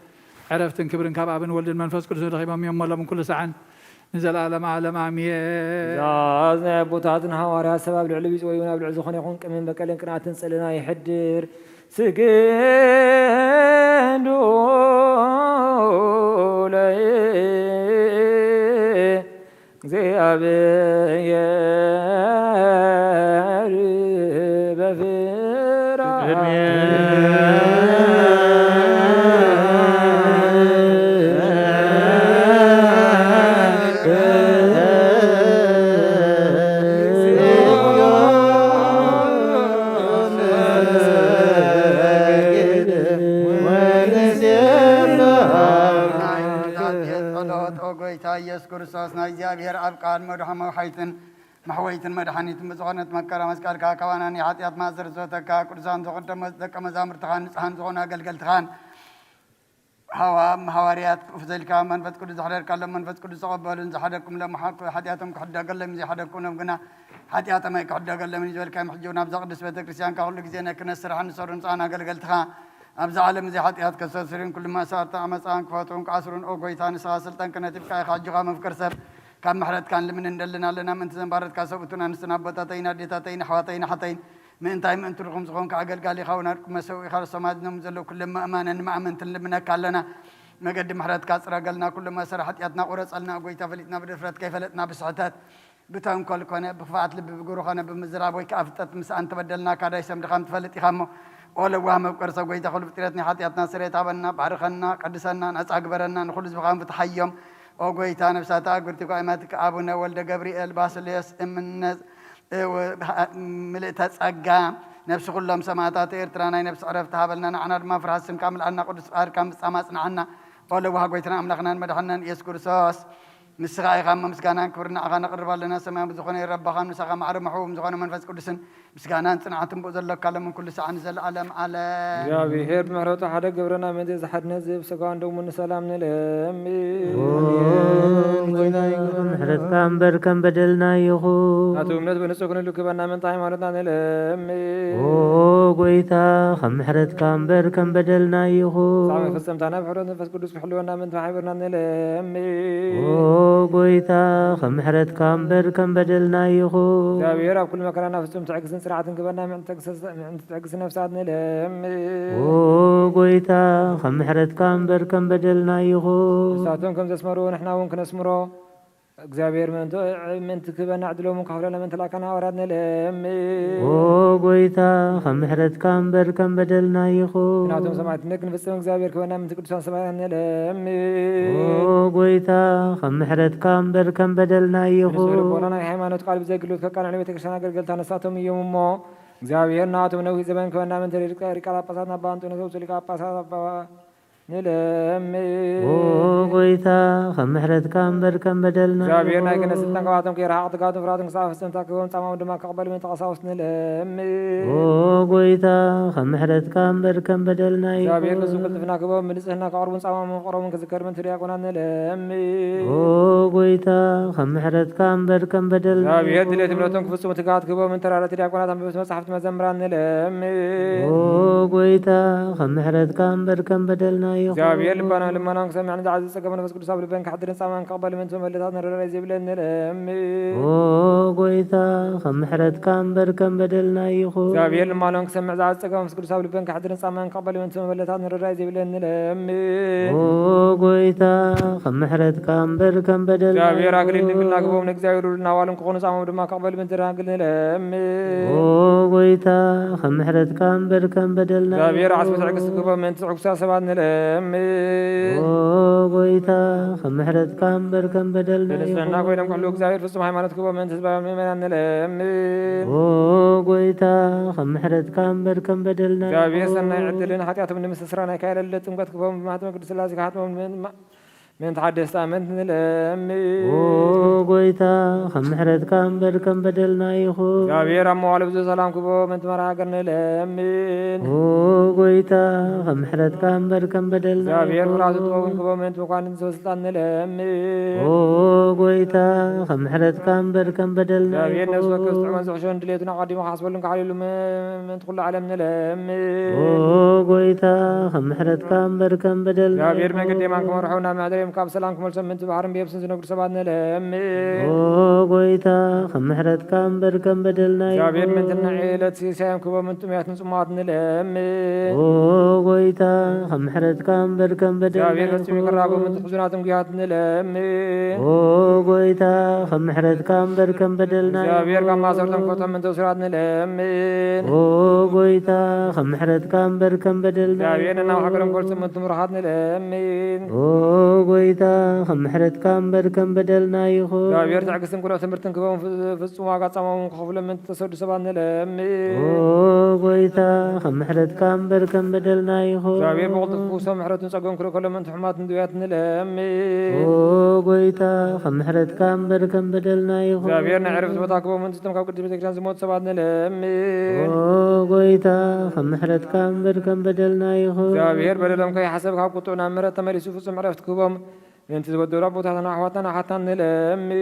ዕረፍትን ክብርን ካብ ኣብን ወልድን መንፈስ ቅዱስን ረኺቦም እዮም እሞ ሎምን ኩሉ ሳዕን ንዘለኣለም ዓለም ኣሜን። ትእዛዝ ናይ ኣቦታትን ሃዋርያት ሰብ ኣብ ልዕሊ ቢጽ ወይ እውን ኣብ ልዕሊ ዝኾነ ይኹን ቅምን በቀልን ቅንኣትን ጽልና ይሕድር። ስግዱ ለእግዚኣብሔር በፍርሃት። ኦ ጎይታ ኢየሱስ ክርስቶስ፣ ናይ እግዚኣብሔር ኣብ ቃል መድሓ መውሓይትን መሕወይትን መድሓኒትን ብዝኾነት መከራ መስቀልካ፣ ካባና ናይ ሓጢኣት ማእሰር ዝፈተካ፣ ቅዱሳን ዘቐደመ ደቀ መዛሙርትኻን ንጹሓን ዝኾኑ ኣገልገልትኻን፣ ሃዋ-፣ ሃዋርያት ክፍ ዘልካ መንፈስ ቅዱስ ዘሕደርካሎም፣ መንፈስ ቅዱስ ተቐበሉን ዝሓደግኩምሎም ሓ-፣ ሓጢኣቶም ክሕደገሎም፣ ዘይሓደግኩምሎም ግና ሓጢኣቶም ኣይክሕደገሎምን እዩ ዝበልካዮም። ሕጂ እውን ኣብዛ ቅድስት ቤተ ክርስቲያንካ ኩሉ ግዜ ናይ ክህነት ስራሕን ንሰሩን ንጹሓን ኣገልገልትኻ፣ ኣብዚ ዓለም እዚ ሓጢኣት ከስተስርዩን ኩሉ ማእሰርትን ዓመፃን ክፈትሑን ክኣስሩን፣ ኦ ጎይታ፣ ንስኻ ስልጣን ክህነት ሂብካ ኢኻ። ኣጆኻ መፍቀር ሰብ፣ ካብ ምሕረትካ ንልምን እንደልን ኣለና። ምእንቲ ዘንባረትካ ሰብኡትን ኣንስትን ኣቦታተይን ኣዴታተይን ኣሕዋተይን ኣሓተይን፣ ምእንታይ ምእንቲ ድኹም ዝኾንካ ኣገልጋሊኻ እውን ኣድኩ መሰውኢኻ ርሶም ኣድኖም ዘለዉ ኩሎም ምእማንን መኣመንትን ልምነካ ኣለና። መገዲ ምሕረትካ ጽረገልና፣ ኩሉ ማእሰር ሓጢኣትና ቁረጸልና። ኦ ጎይታ፣ ፈሊጥና ብድፍረት ከይፈለጥና ብስሕተት ብተንኮል ኮነ ብክፍኣት ልቢ ብግሩ ኾነ ብምዝራብ ወይ ከኣ ፍጠት ምስኣን ተበደልና፣ ካዳይ ሰም ድኻም ትፈልጥ ኢኻ እሞ፣ ኦ ለዋህ መብቀርሰ ጎይታ፣ ኩሉ ፍጥረት ናይ ሓጢኣትና ስርየት ሃበና፣ ባርኸና፣ ቀድሰና፣ ነጻ ግበረና፣ ንኹሉ ዝብኻን ፍትሓዮም። ኦ ጎይታ፣ ነፍሳት ኣግብርቲ ጓይማትካ ኣቡነ ወልደ ገብርኤል፣ ባስልዮስ፣ እምነ፣ እው፣ ምልእተ ጸጋ፣ ነፍሲ ኩሎም ሰማዕታት ኤርትራ ናይ ነፍሲ ዕረፍቲ ሃበልና፣ ንዓና ድማ ፍርሃት ስምካ ምልኣና፣ ቅዱስ ፍቓድካ ምፍጻም ኣጽንዓና። ኦ ለዋህ ጎይታና ኣምላኽናን መድሓንናን ኢየሱስ ክርስቶስ፣ ንስኻ ኢኻ እሞ ምስጋናን ክብርን ንዓኻ ነቕርብ ኣለና። ሰማያዊ ብዝኾነ ይረባኻ፣ ምሳኻ ማዕረ ምሕቡብ ዝኾነ መንፈስ ቅዱስን ምስጋናን ጽንዓትን ብኡ ዘለካ ሎምን ኩሉ ሰዓን ንዘለዓለም ዓለም። እግዚኣብሔር ብምሕረቱ ሓደ ገብረና፣ ምእንቲ ዝሓድነ ዝህብ ስጋውን ደሙን ንሰላም ንለምን። ኦ ጎይታ፣ ምሕረትካ እምበር ከም በደልና ይኹን። ናቱ እምነት ብንጹህ ክንህሉ ክበና ምእንቲ ሃይማኖትና ንለምን። ኦ ጎይታ፣ ከም ምሕረትካ እምበር ከም በደልና ይኹን። ሳሚ ፍጽምታ ናብ ሕብረት መንፈስ ቅዱስ ክሕልወና ምእንቲ ማሕበርና ንለምን። ኦ ጎይታ፣ ከም ምሕረትካ እምበር ከም በደልና ይኹን። እግዚኣብሔር ኣብ ኩሉ መከራና ፍጹም ትዕግስትን ጽንዓትን ክበና ምእንቲ ትዕግስ-፣ ምእንቲ ትዕግስቲ ነፍሳት ንለምን። ኦ ጎይታ፣ ከም ምሕረትካ እምበር ከም በደልና ይኹን። ንሳቶም ከም ዘስመርዎ ንሕና እውን ክነስምሮ እግዚኣብሔር ምእንቲ፣ ምእንቲ ክህበና ዕድሎም ከፍለና ምእንቲ ላካና ሃዋርያት ንለምን። ኦ ጎይታ፣ ከም ምሕረትካ እምበር ከም በደልና ይኹን። ናቶም ሰማዕትነት ክንፍጽም እግዚኣብሔር ክህበና ምእንቲ ቅዱሳን ሰማዕታት ንለምን። ኦ ጎይታ፣ ከም ምሕረትካ እምበር ከም በደልና ንጹህ ይኹን። ልቦና ናይ ሃይማኖት ቃል ብዘይ ግልውት ከቃንዑ ቤተ ክርስቲያን ኣገልገልታ ንሳቶም እዮም እሞ፣ እግዚኣብሔር ናቶም ነዊሕ ዘበን ክህበና ምእንቲ ሊቀ፣ ሊቀ ጳጳሳት ኣባ ኣንጦንዮስ ውጹእ ሊቀ ጳጳሳት ኣባ ንለምን። ኦ ጎይታ፣ ከም ምሕረትካ እምበር ከም በደልና እግዚኣብሔር ናይ ይኹን። ክህነት ስልጣን ካብኣቶም ከይረሓቕ ትጋቱን ፍርሃቱን ክሳብ ፍጽምታ ክህቦም ጻማኦም ድማ ክቕበል ምእንቲ ቀሳውስት ንለምን። ኦ ጎይታ፣ ከም ምሕረትካ እምበር ከም በደልና እግዚኣብሔር ይኹን። ንሱ ቅልጥፍና ክህቦም ብንጽህና ክቐርቡን ጻማኦም ክቕረቡን ክዝከር ምእንቲ ዲያቆናት ንለምን። ኦ ጎይታ፣ ከም ምሕረትካ እምበር ከም በደልና እግዚኣብሔር ይኹን። ድሌት እምነቶም ክፍጽሙ ትግሃት ክህቦም ምእንቲ ተራረቲ ዲያቆናት ኣንበብቲ መጻሕፍቲ መዘምራን ንለምን። ኦ ጎይታ፣ ከም ምሕረትካ እምበር ከም በደልና ይኹን። እግዚኣብሔር ልባና ልመናን ክሰምዕ ንዝዓዘዘ ጸጋ መንፈስ ቅዱስ ኣብ ልበን ከሕድርን ጻማን ክቕበል ምእንቲ መመለታት ንርዳይ ዘይብለን ንለምን። ኦ ጎይታ፣ ከም ምሕረትካ እምበር ከም በደልና ይኹን። እግዚኣብሔር ልማኖን ክሰምዕ ዝዓዘዘ ጸጋ መንፈስ ቅዱስ ኣብ ልበን ከሕድርን ጻማን ክቕበል ምእንቲ መመለታት ንርዳይ ዘይብለን ንለምን። ኦ ጎይታ፣ ከም ምሕረትካ እምበር ከም በደልና እግዚኣብሔር ኣክሊል ይኹን። ድንግልና ክህቦም ንእግዚኣብሔር ውሉድን ኣዋልን ክኾኑ ጻማኦም ድማ ክቕበል ምእንቲ ደናግል ንለምን። ኦ ጎይታ፣ ከም ምሕረትካ እምበር ከም በደልና እግዚኣብሔር ዓስቢ ይኹን። ትዕግስቲ ክህቦም ምእንቲ ትዕጉሳት ሰባት ንለምን። ኦ ጎይታ፣ ከም ምሕረትካ እምበር ከም በደልና ብንጽህና ይኹን። ኮይኖም ክሕልዉ እግዚኣብሔር ፍጹም ሃይማኖት ክህቦም ምእንቲ ህዝባውያን ምእመናን ንለምን። ኦ ጎይታ፣ ከም ምሕረትካ እምበር ከም በደልና እግዚኣብሔር ይኹን። ሰናይ ዕድልን ሓጢኣቶም ንምስትስራ ናይ ካይለለ ጥምቀት ክህቦም ብማሕተመ ቅዱስ ሥላሴ ክሓትሞም ምን-፣ ማ-፣ ምእንቲ ሓደስቲ ኣመንቲ ንለምን። ኦ ጎይታ፣ ከም ምሕረትካ እምበር ከም በደልና ይኹን። እግዚኣብሔር ኣብ መዋዕለ ብዙሕ ሰላም ክህቦ ምእንቲ መርሃ ሃገር ንለምን። ኦ ጎይታ፣ ከም ምሕረትካ እምበር ከም በደልና እግዚኣብሔር ይኹን። ፍርሃቱ ጥበቡን ክህቦ ምእንቲ መኳንንቲ ሰበ ስልጣን ንለምን። ኦ ጎይታ፣ ከም ምሕረትካ እምበር ከም በደልና እግዚኣብሔር ነፍሲ ወከፍ ይኹን። ዝጥዕሞን ዝሕሾን ድሌቱን ኣቐዲሙ ክሓስበሉን ክሓልዩሉ ም-፣ ምእንቲ ኩሉ ዓለም ንለምን። ኦ ጎይታ፣ ከም ምሕረትካ እምበር ከም በደልና እግዚኣብሔር ይኹን። መንገዲ የማን ክመርሖም ናብ መሕደሪኦም ካብ ሰላም ክመልሶም ምእንቲ ባሕርን ብየብስን ዝነግዱ ሰባት ንለምን። ኦ ጎይታ፣ ከም ምሕረትካ እምበር ከም በደልና እግዚኣብሔር ይኹን። ምእንቲ ንዕለት ሲሳዮም ክህቦም ምእንቲ ጥሙያትን ጽሙኣትን ንለምን። ኦ ጎይታ፣ ከም ምሕረትካ እምበር ከም በደልና እግዚኣብሔር ፈጺሙ ይኹን። ክራቦም ምእንቲ ሕዙናትን ጉያትን ንለምን። ኦ ጎይታ፣ ከም ምሕረትካ እምበር ከም በደልና እግዚኣብሔር ይኹን። ካብ ማሰርቶም ክፈትሖም ምእንቲ እሱራት ንለምን። ኦ ጎይታ፣ ከም ምሕረትካ እምበር ከም በደልና እግዚኣብሔር ይኹን። ነናብ ሃገሮም ከልጽም ምእንቲ ምሩኻት ንለምን። ኦ ጎይታ፣ ጌታ፣ ከም ምሕረትካ እምበር ከም በደልና ይኹን። እግዚኣብሔር ትዕግስትን ቅኑዕ ትምህርትን ክህቦም፣ ፍ-፣ ፍጹም ዋጋ ጻማሞም ክኸፍሎም ምእንቲ ተሰዱ ሰባት ንለምን። ኦ ጎይታ፣ ከም ምሕረትካ እምበር ከም በደልና ይኹን። እግዚኣብሔር ብቕልጡፍ ክፍውሶም ምሕረቱን ጸግኡን ክልእከሎም ምእንቲ ሕሙማት ንድውያት ንለምን። ኦ ጎይታ፣ ከም ምሕረትካ እምበር ከም በደልና ይኹን። እግዚኣብሔር ናይ ዕረፍቲ ቦታ ክህቦም ምእንቲ እቶም ካብ ቅድስት ቤተክርስትያን ዝሞቱ ሰባት ንለምን። ኦ ጎይታ፣ ከም ምሕረትካ እምበር ከም በደልና ይኹን። እግዚኣብሔር በደሎም ከይሓሰብ ካብ ቁጥዑ ናብ ምሕረት ተመሊሱ ፍጹም ዕረፍቲ ክህቦም ምእንቲ ዝበደሉ ኣቦታትና ኣሕዋትና ሓታን ንለምን።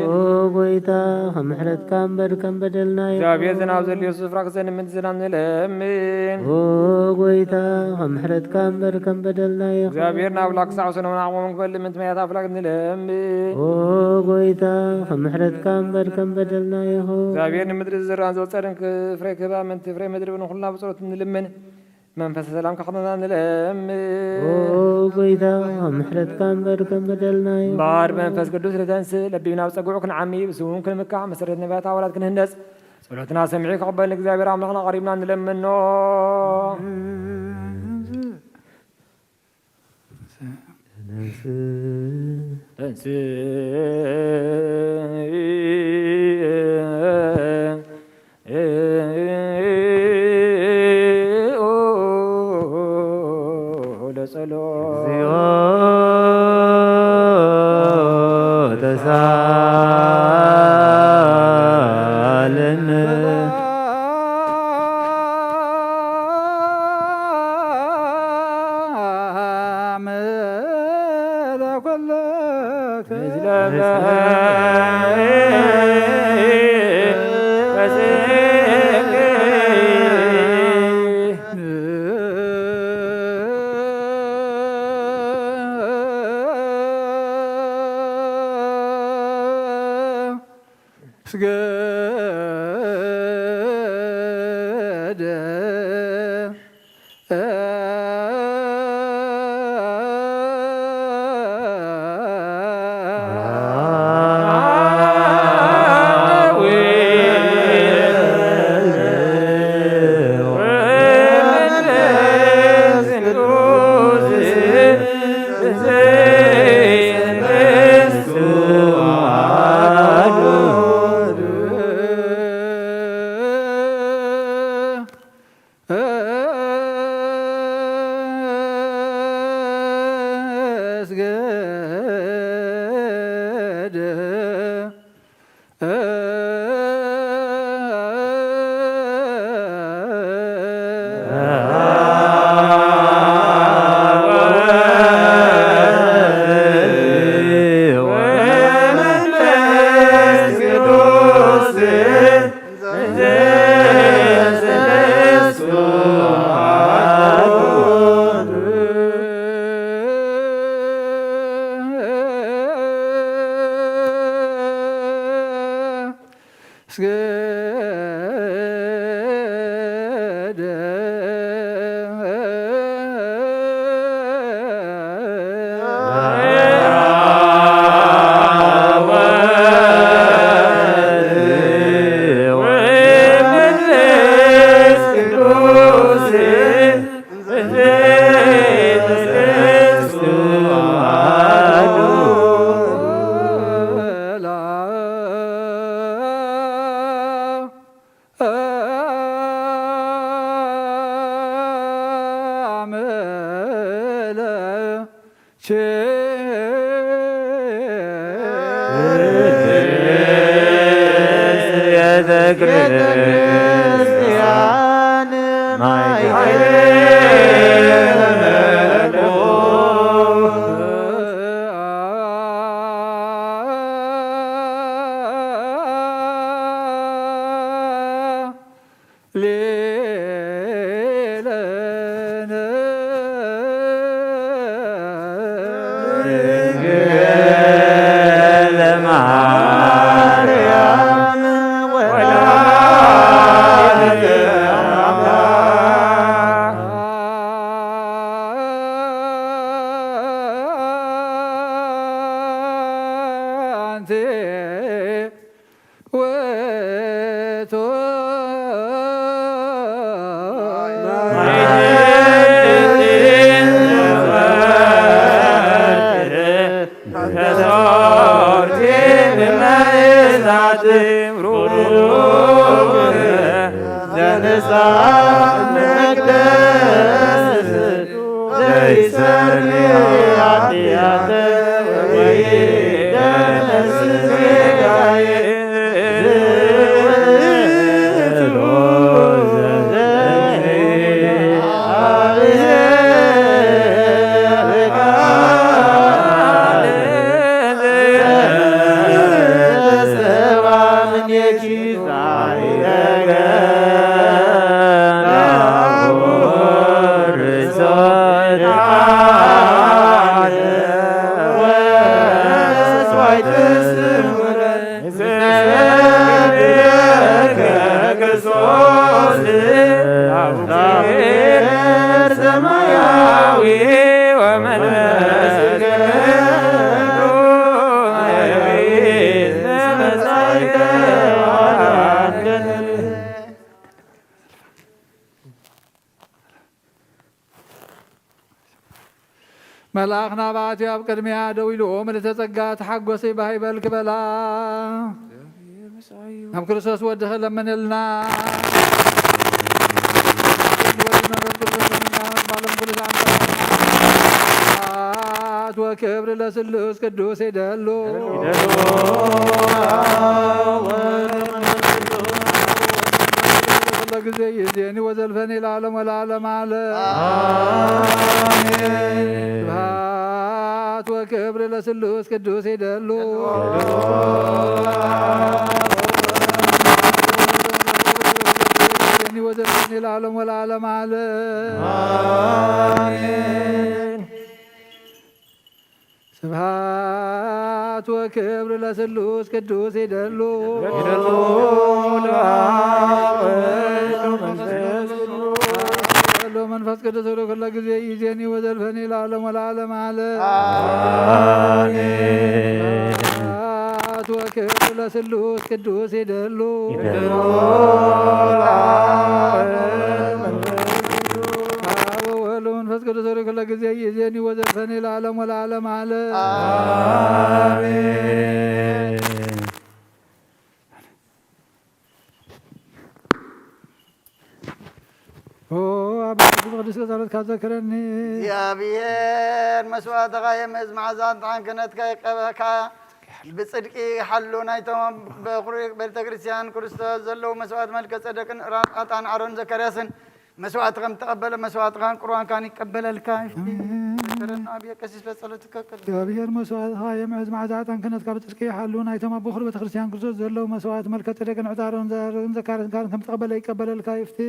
ኦ ጎይታ፣ ከም ምሕረትካ እምበር ከም በደልና ይኹን። እግዚኣብሔር ዝናብ ዘድልዮ ስፍራ ክዘንብ ምእንቲ ዝናብ ንለምን። ኦ ጎይታ፣ ከም ምሕረትካ እምበር ከም በደልና ይኹን። እግዚኣብሔር ንኣምላኽ ክሳዕ ሰኖምን ዓቕሞምን ክበልዕ ምእንቲ ማያት ኣፍላግ ንለምን። ኦ ጎይታ፣ ከም ምሕረትካ እምበር ከም በደልና ይኹን። እግዚኣብሔር ንምድሪ ዝዝራእን ዝወጸርን ክፍረ ክህባ ምእንቲ ፍሬ ምድሪ ንኹልና ብጸሎት ንልምን። መንፈስ ሰላም ከኽንና ንለምን። ኦ ጎይታ፣ ከም ምሕረትካ እምበር ከም በደልና እዩ። እምበኣር ብመንፈስ ቅዱስ ንተንስእ፣ ለቢብና ብጸግዑ ክንዓሚ፣ ብስሙ እውን ክንምካሕ፣ መሰረት ነቢያት ሃዋርያት ክንህነጽ፣ ጸሎትና ሰሚዑ ክቕበል ንእግዚኣብሔር ኣምላኽና ቀሪብና ንለምኖ። ተንስእ። ተንስእ። ለጸሎት። እግዚኦ ተሳለነ። ስገደ። ቤተ ክርስቲያን ማይ መልኣኽ ናብኣቲ ኣብ ቅድሚያ ደው ኢሉ ምልእተ ጸጋ ተሓጎሲ ባህ ይበል ክበላ ናብ ክርስቶስ ወድኺ ለምንልና። ወክብር ለስሉስ ቅዱስ ይደሉ። ኩሎ ግዜ ይዜኒ ወዘልፈኒ ለዓለም ወለዓለም ዓለም። ኣሜን። ስብሐት ወክብር ለስሉስ ቅዱስ ይደሉ። ይዜኒ ወዘልፈኒ ለዓለም ወለዓለም ዓለም። ኣሜን። ስብሐት ወክብር ለስሉስ ቅዱስ ይደሉ። ይደሉ ለአብ ወወልድ ወመንፈስ ቅዱስ። ወመንፈስ ቅዱስ ወደ ኩለ ጊዜ ይዜኒ ወዘልፈኒ ለዓለም ወለዓለም ዓለም። አሜን። ስብሐት ወክብር ለስሉስ ቅዱስ ይደሉ። ይደሉ ለአብ ወወልድ ወመንፈስ ቅዱስ። አብ ወወልድ ወመንፈስ ቅዱስ ወደ ኩለ ጊዜ ይዜኒ ወዘልፈኒ ለዓለም ወለዓለም ዓለም። አሜን። ኦ ኣባ ቅዱስ ቅዱስ ጸሎትካ ዘክረኒ። እግዚኣብሔር መስዋዕትኻ የምእዝ፣ መዓዛን ጥዓን ክህነትካ ይቀበካ። ብጽድቂ ሓሉ ናይቶም በኹሪ ቤተ ክርስቲያን ክርስቶስ ዘለዉ መስዋዕት መልከ ጸደቅን ዕጣን ኣሮን ዘካርያስን መስዋዕቲ ከም ተቐበለ መስዋዕትኻን ቁርባንካን ይቀበለልካ። ይፍቲ ኣሜን። ዘከረና ኣብየ ቀሲስ በጸሎትከ ቅድም። እግዚኣብሔር መስዋዕትኻ የምዕዝ፣ መዓዛ ዕጣን ክህነትካ ብጽድቂ ይሓሉ። ናይቶም ኣብ በኹሪ ቤተ ክርስቲያን ክርስቶስ ዘለዉ መስዋዕት መልከ ጸደቅን ዕጣን ኣሮን ዘካርያስን ከም ተቐበለ ይቀበለልካ። ይፍቲ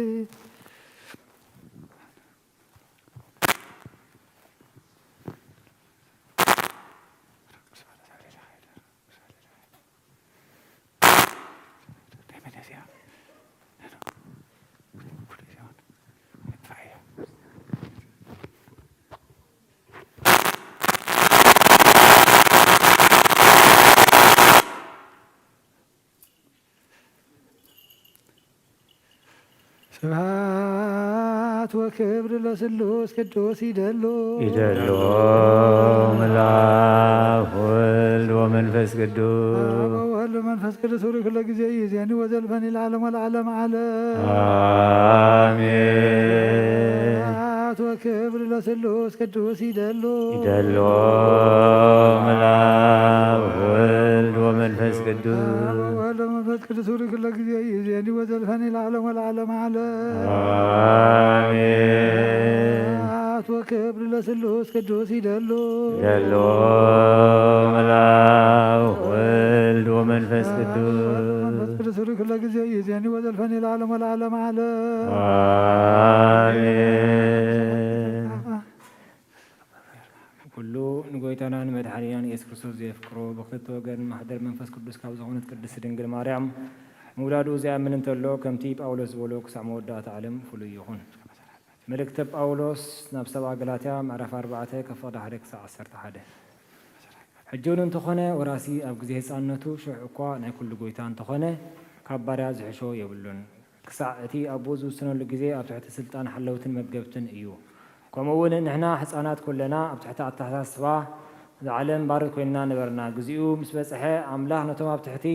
ስብሐት ወክብር ለስሉስ ቅዱስ ይደሉ። ይደሉ ለአብ ወልድ ወመንፈስ ቅዱስ። አብ ወወልድ ወመንፈስ ቅዱስ ወደ ኩለ ጊዜ ይዜኒ ወዘልፈኒ ለዓለም ወለዓለም ዓለም። አሜን። ስብሐት ወክብር ለስሉስ ቅዱስ ይደሉ። ይደሉ ለአብ ወልድ ወመንፈስ ቅዱስ። አብ ወወልድ ወመንፈስ ቅዱስ ወደ ኩለ ጊዜ ይዜኒ ወዘልፈኒ ለዓለም ወለዓለም ዓለም። አሜን። ስብሐት ወክብር ለስሉስ ቅዱስ ይደሉ። ይደሉ ለአብ ወልድ ወመንፈስ ቅዱስ። መንፈስ ቅዱስ ወደ ኩለ ጊዜ ይዜኒ ወዘልፈኒ ለዓለም ወለዓለም ዓለም። አሜን። ኩሉ ንጎይታና ንመድሓኒናን ኢየሱስ ክርስቶስ ዘየፍቅሮ፣ ብክልተ ወገን ማሕደር መንፈስ ቅዱስ ካብ ዝኾነት ቅድስት ድንግል ማርያም ምውላዱ ዝኣምን እንተሎ፣ ከምቲ ጳውሎስ ዝበሎ፣ ክሳዕ መወዳእታ ዓለም ፍሉይ ይኹን። መልእክተ ጳውሎስ ናብ ሰብኣ ገላትያ፣ ምዕራፍ ኣርባዕተ፣ ካብ ፍቕዲ ሓደ ክሳዕ ዓሰርተ ሓደ። ሕጂ እውን እንተኾነ፣ ወራሲ ኣብ ግዜ ህፃንነቱ፣ ሽሕ እኳ ናይ ኩሉ ጎይታ እንተኾነ፣ ካብ ባርያ ዝሕሾ የብሉን። ክሳዕ እቲ ኣቦኡ ዝውስነሉ ግዜ ኣብ ትሕቲ ስልጣን ሓለውትን መገብትን እዩ። ከምኡ እውን ንሕና ህፃናት ኮለና ኣብ ትሕቲ ኣተሓሳስባ እዛ ዓለም ባሮት ኮይንና ነበርና። ግዚኡ ምስ በፅሐ ኣምላኽ ነቶም ኣብ ትሕቲ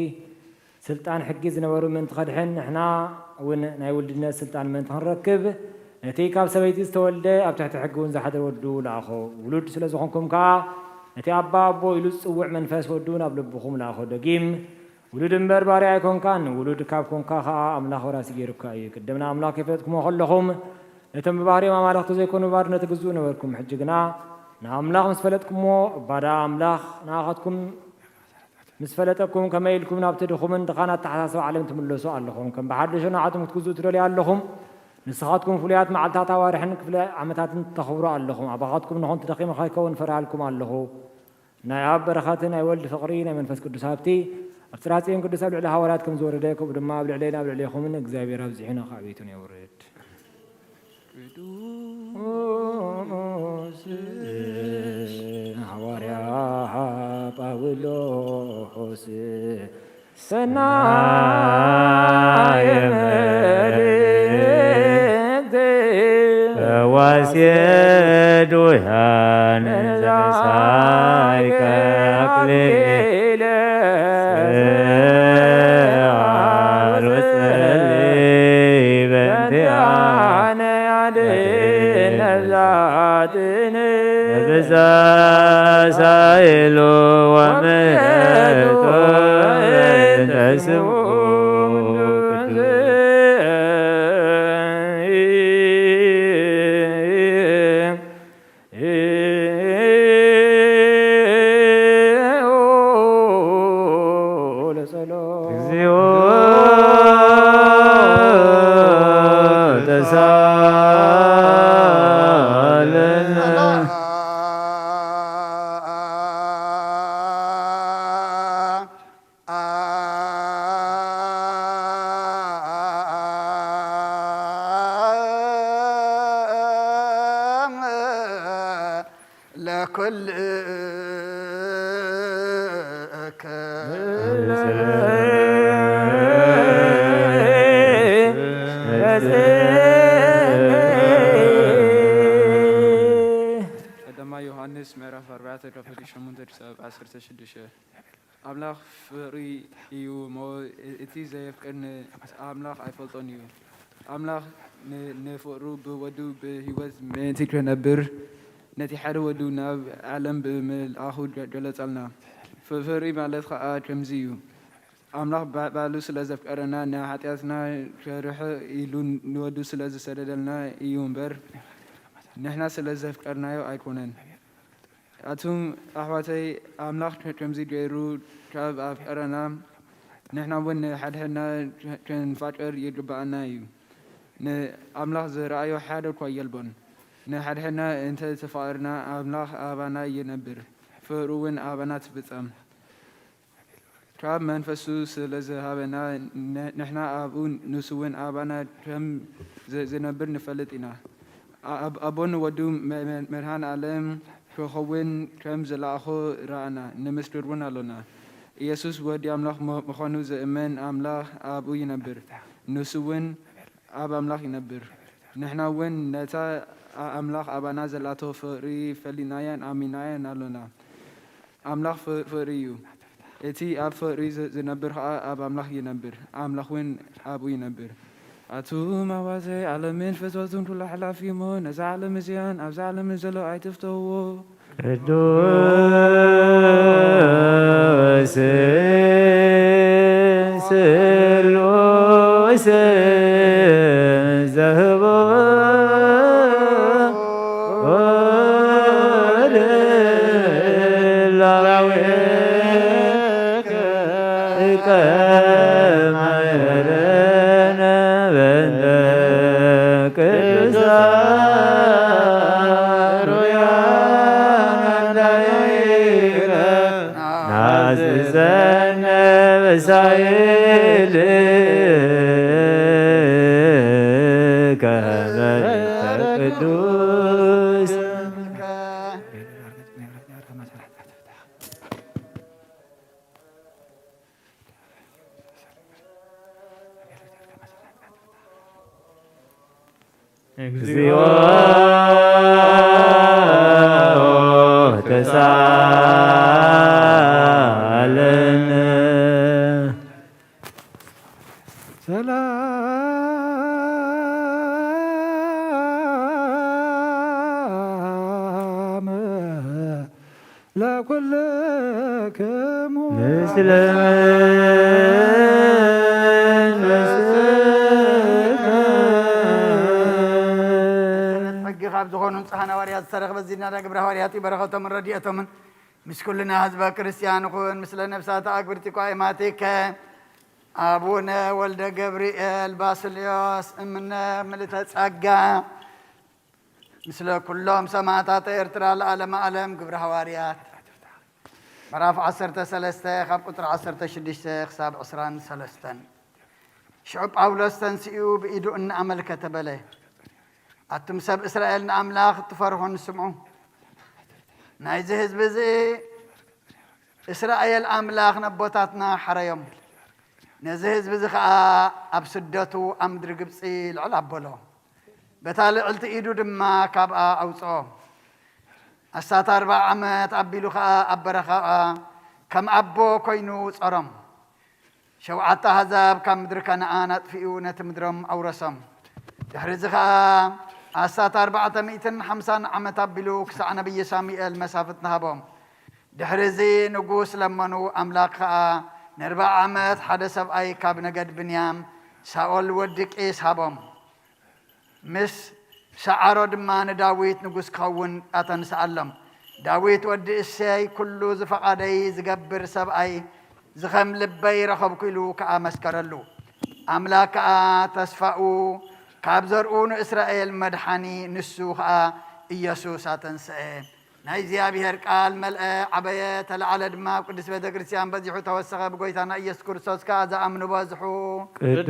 ስልጣን ሕጊ ዝነበሩ ምእንቲ ከድሕን ንሕና እውን ናይ ውልድነት ስልጣን ምእንቲ ክንረክብ ነቲ ካብ ሰበይቲ ዝተወልደ ኣብ ትሕቲ ሕጊ እውን ዝሓድር ወዱ ለኣኾ። ውሉድ ስለ ዝኾንኩም ከዓ ነቲ ኣባ ኣቦ ኢሉ ዝጽውዕ መንፈስ ወዱ ናብ ልብኹም ልኣኾ። ደጊም ውሉድ እምበር ባርያ ኣይኮንካን፣ ውሉድ ካብ ኮንካ ኸኣ ኣምላኽ ወራሲ ገይሩካ እዩ። ቅድም ንኣምላኽ ከይፈለጥኩምዎ ከለኹም፣ ነቶም ብባህርዮም ኣማልኽቲ ዘይኮኑ ባርነት ትግዝኡ ነበርኩም። ሕጂ ግና ንኣምላኽ ምስ ፈለጥኩምዎ፣ እባ ደኣ ኣምላኽ ንኣኻትኩም ምስ ፈለጠኩም፣ ከመይ ኢልኩም ናብቲ ድኹምን ድኻን ኣተሓሳስባ ዓለም ትምለሱ ኣለኹም? ከም ብሓድሽ ንዓኹም ክትግዝኡ ትደልዩ ኣለኹም? ንስኻትኩም ፍሉያት መዓልታት ኣዋርሕን ክፍለ ዓመታትን ተኽብሩ ኣለኹም። ኣባኻትኩም ንኹን ደኺመ ከይከውን ፈርሃልኩም ኣለኹ። ናይ ኣብ በረኸት፣ ናይ ወልድ ፍቕሪ፣ ናይ መንፈስ ቅዱስ ሃብቲ ኣብ ጽርሐ ጽዮን ቅዱስ ኣብ ልዕሊ ሃዋርያት ከም ዝወረደ፣ ከምኡ ድማ ኣብ ልዕለይን ኣብ ልዕሌኹምን እግዚኣብሔር ኣብዚሑ ንኻዕቤቱን የውርድ። ቅዱስ ሃዋርያ ጳውሎስ ሰናየ መልእክት ፈዋሴ ድውያን ዘሳይከ አክሊለ ስዓር ወጸሊ በእንቲአነ አድነ ዛትነ ብዛ ሳይሉ ወምሕረቱ በእንተ ስሙ ቅዱስ። እግዚኦ ተሳለነ። ለኩልከ ቀዳማይ ዮሃንስ ምዕራፍ ኣርባዕተ ካብ ሕጊ ሸሞንተ ክሳብ ዓሰርተ ሽዱሽተ። ኣምላኽ ፍቕሪ እዩ እሞ፣ እቲ ዘየፍቅር ንኣምላኽ ኣይፈልጦን እዩ። ኣምላኽ ን-፣ ንፍቕሩ ብወዱ ብህይወት ምእንቲ ክነብር፣ ነቲ ሓደ ወዱ ናብ ዓለም ብምልኣኹ ገ-፣ ገለጸልና። ፍ-፣ ፍቕሪ ማለት ኸኣ ከምዚ እዩ። ኣምላኽ ባ-፣ ባዕሉ ስለ ዘፍቀረና፣ ንሓጢኣትና ከርሕቕ ኢሉ ንወዱ ስለ ዝሰደደልና እዩ እምበር፣ ንሕና ስለ ዘፍቀርናዮ ኣይኮነን። ኣቱም ኣሕዋተይ፣ ኣምላኽ ከ-፣ ከምዚ ገይሩ ካብ ኣፍቀረና፣ ንሕና እውን ንሓድሕድና ከ-፣ ክንፋቀር ይግብኣና እዩ። ንኣምላኽ ዝረኣዮ ሓደ እኳ የልቦን። ንሓድሕድና እንተ ተፋቐርና፣ ኣምላኽ ኣባና ይነብር፣ ፍቕሩ እውን ኣባና ትፍጸም። ካብ መንፈሱ ስለ ዝሃበና፣ ን-፣ ንሕና ኣብኡ፣ ንሱ እውን ኣባና ከም ዝ-፣ ዝነብር ንፈልጥ ኢና። ኣ-፣ ኣብ-፣ ኣቦ ንወዱ መ-፣ መ-፣ መድኃኔ ዓለም ክኸውን ከም ዝለኣኾ ረኣና፣ ንምስክር እውን ኣሎና። ኢየሱስ ወዲ ኣምላኽ ም-፣ ምዃኑ ዝእመን ኣምላኽ ኣብኡ ይነብር፣ ንሱ እውን ኣብ ኣምላኽ ይነብር። ንሕና እውን ነታ ኣ-፣ ኣምላኽ ኣባና ዘላቶ ፍቕሪ ፈሊጥናያን ኣሚንናያን ኣሎና። ኣምላኽ ፍ-፣ ፍቕሪ እዩ። እቲ ኣብ ፍቕሪ ዝ-፣ ዝነብር ኸኣ ኣብ ኣምላኽ ይነብር፣ ኣምላኽ እውን ኣብኡ ይነብር። ኣቱም ኣሕዋተይ፣ ዓለምን ፍትወቱን ኩሉ ሓላፊ እሞ፣ ነዛ ዓለም እዚኣን ኣብዛ ዓለምን ዘሎ ኣይትፍተውዎ። ቅዱስ ስሉስ ዘህቦ ለአራዊከ ከማይረነ በእንተ ቅዱሳን ሩያን ናዝዘነ በሳይልከ በእንተ ቅዱስ እግዚኦ ተሳለን። ሰላም ለኩ ክሙ ምስለ መንፈስከ። ሕጊ ካብ ዝኾኑ ንጹሓን ሃዋርያት ዝተረኽበ ዝናዳ ግብረ ሃዋርያት እዩ። በረኸቶምን ረድኤቶምን ምስ ኩልና ህዝበ ክርስቲያን ይኹን። ምስለ ነፍሳት ኣግብርቲ ቋይማቲከ ኣቡነ ወልደ ገብርኤል ባስልዮስ እምነ ምልተ ጸጋ፣ ምስለ ኩሎም ሰማዕታት ኤርትራ ለዓለመ ዓለም። ግብረ ሃዋርያት ምዕራፍ ዓሰርተ ሰለስተ ካብ ቁጽሪ ዓሰርተ ሽዱሽተ ክሳብ ዕስራን ሰለስተን። ሽዑ ጳውሎስ ተንሲኡ ብኢዱ እናኣመልከተ በለ፣ ኣቱም ሰብ እስራኤል ንኣምላኽ እትፈርሁን ስምዑ። ናይዚ ህዝቢ እዚ እስራኤል ኣምላኽ ነቦታትና ሓረዮም። ነዚ ህዝቢ እዚ ኸኣ ኣብ ስደቱ ኣብ ምድሪ ግብጺ ልዕል ኣበሎ። በታ ልዕልቲ ኢዱ ድማ ካብኣ ኣውጽኦ። ኣስታት ኣርብዓ ዓመት ኣቢሉ ኸኣ ኣብ በረኻ ከም ኣቦ ኮይኑ ጸሮም። ሸውዓተ ኣህዛብ ካብ ምድሪ ከነኣን ኣጥፊኡ ነቲ ምድሮም ኣውረሶም። ድሕሪ እዚ ኸኣ ኣስታት ኣርባዕተ ሚእትን ሓምሳን ዓመት ኣቢሉ ክሳዕ ነብዪ ሳሙኤል መሳፍንቲ ሃቦም። ድሕሪ እዚ ንጉስ ለመኑ፣ ኣምላኽ ኸኣ ንኣርብዓ ዓመት ሓደ ሰብኣይ ካብ ነገድ ብንያም ሳኦል ወዲ ቂስ ሃቦም። ምስ ሰዓሮ ድማ ንዳዊት ንጉስ ክኸውን ኣተንስኣሎም። ዳዊት ወዲ እሴይ ኩሉ ዝፈቓደይ ዝገብር ሰብኣይ ዝኸም ልበይ ረኸብኩ ኢሉ ከኣ መስከረሉ። ኣምላክ ከኣ ተስፋኡ ካብ ዘርኡ ንእስራኤል መድሓኒ ንሱ ከኣ ኢየሱስ ኣተንስአ። ናይ እግዚኣብሔር ቃል መልአ፣ ዓበየ፣ ተለዓለ ድማ ኣብ ቅድስት ቤተ ክርስቲያን በዚሑ ተወሰኸ። ብጎይታና ኢየሱስ ክርስቶስ ከኣ ዝኣምኑ በዝሑ። ቅዱስ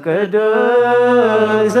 ቅዱስ ቅዱስ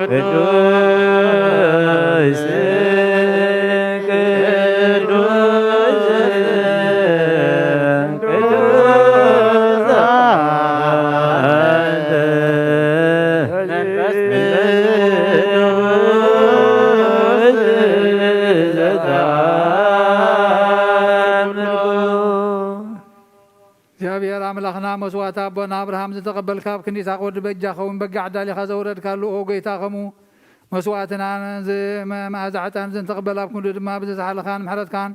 ቅዱስ ቅዱስ ቅዱስ አንተ መንፈስ ቅዱስ ዘተአምኖ። እግዚኣብሔር ኣምላኽና፣ መስዋዕቲ ኣቦና ኣብርሃም ዝተቐበልካ፣ ኣብ ክንዲ ይስሐቅ ወዲ በጃ ኸውን በጊዕ ኣዳሊኻ ዘውረድካሉ፣ ኦ ጐይታ፣ ከምኡ መስዋዕትና፣ እዚ መ-፣ መኣዛ ዕጣን እዚ እንተቕበል፣ ኣብ ክንዱ ድማ ብዘስሓልኻን ምሕረትካን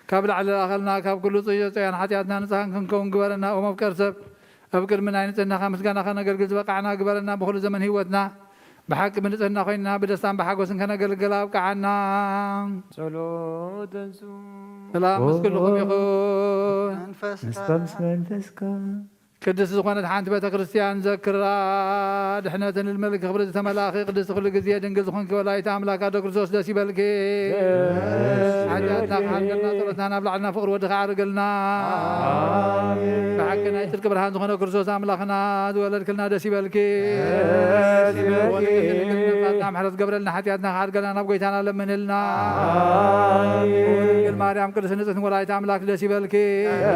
ካብ ላዕሊ ለኣኸልና፣ ካብ ኩሉ ጽዮ-፣ ጽዮን ሓጢኣትና ንጽሃን ክንከውን ግበረና። ኦ መፍቀር ሰብ፣ ኣብ ቅድሚ ናይ ንጽህናኻ ምስጋና ከነገልግል ዝበቃዕና ግበረና። ብኹሉ ዘመን ህይወትና ብሓቂ ብንጽህና ኮይንና ብደስታን ብሓጎስን ከነገልግል ኣብቅዓና። ጸሎት ተንሱ። ሰላም ምስ ኩልኹም ይኹን። መንፈስካ። ምስካ ምስ መንፈስካ። ቅድስቲ ዝኾነት ሓንቲ ቤተ ክርስቲያን ዘክራ። ድሕነትን ልመልክ ክብሪ ዝተመላእኺ ቅድስቲ ኩሉ ግዜ ድንግል ዝኾንኪ ወላዲተ ኣምላክ ኣዶ ክርስቶስ ደስ ይበልኪ። ሓጢኣትና ክሓልገልና ጸሎትና ናብ ላዕልና ፍቕሪ ወድኻ ዓርገልና። ኣሜን። ብሓቂ ናይ ጽድቂ ብርሃን ዝኾነ ክርስቶስ ኣምላኽና ዝወለድክልና ደስ ይበልኪ። ደስ ይበልኪ። ወለድኪ ድንግል ምሕረት ገብረልና ሓጢኣትና ክሓልገልና ናብ ጎይታና ለምንልና። ኣሜን። ድንግል ማርያም ቅድስቲ ንጽሕቲ ወላዲተ ኣምላክ ደስ ይበልኪ። ደስ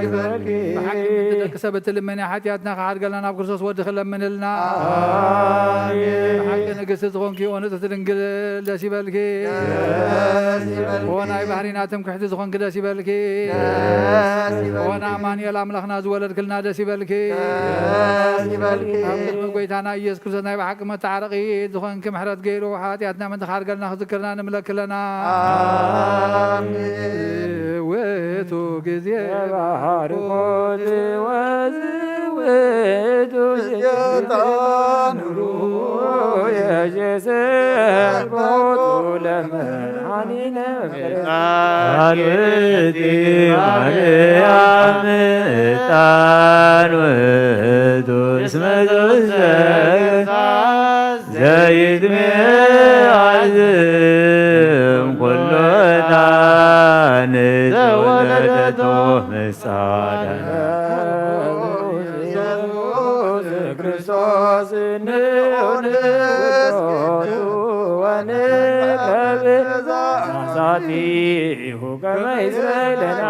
ይበልኪ። ብሓቂ ምእንቲ ደቂ ሰብ እትልምኒ ሓጢኣትና ክሓድገልና ናብ ክርስቶስ ወዲ ክለምንልና። ኣሜን። ብሓቂ ንግስቲ ዝኾንኪ ኦ ንጽሕቲ ድንግል ደስ ይበልኪ። ደስ ይበልኪ። ኦ ናይ ባህሪና ትምክሕቲ ዝኾንኪ ደስ ይበልኪ። ደስ ይበልኪ። ኦ ንኣማኑኤል ኣምላኽና ዝወለድክልና ደስ ይበልኪ። ደስ ይበልኪ። ኣብ ቅድሚ ጎይታና ኢየሱስ ክርስቶስ ናይ ብሓቂ መተዓረቒ ዝኾንኪ ምሕረት ገይሩ ሓጢኣትና ምእንቲ ክሓድገልና ክዝክርና ንምለኪ ኣለና። ኣሜን። ውእቱ ግዜ ባርኮት ወዝውእቱ ስልጣን ሩየ ጀሰቦቱ ለመድኃኒነ። ጻድቅቲ ማርያም ዕጣን ውእቱ እስመ ዘይትሜአዝም ኩሉ ዕጣን ዘወለደቶ ምጻዳነ። ስንኡ ንግደቱ ወንቀብ ናሳቲሁ ከመ ይስለና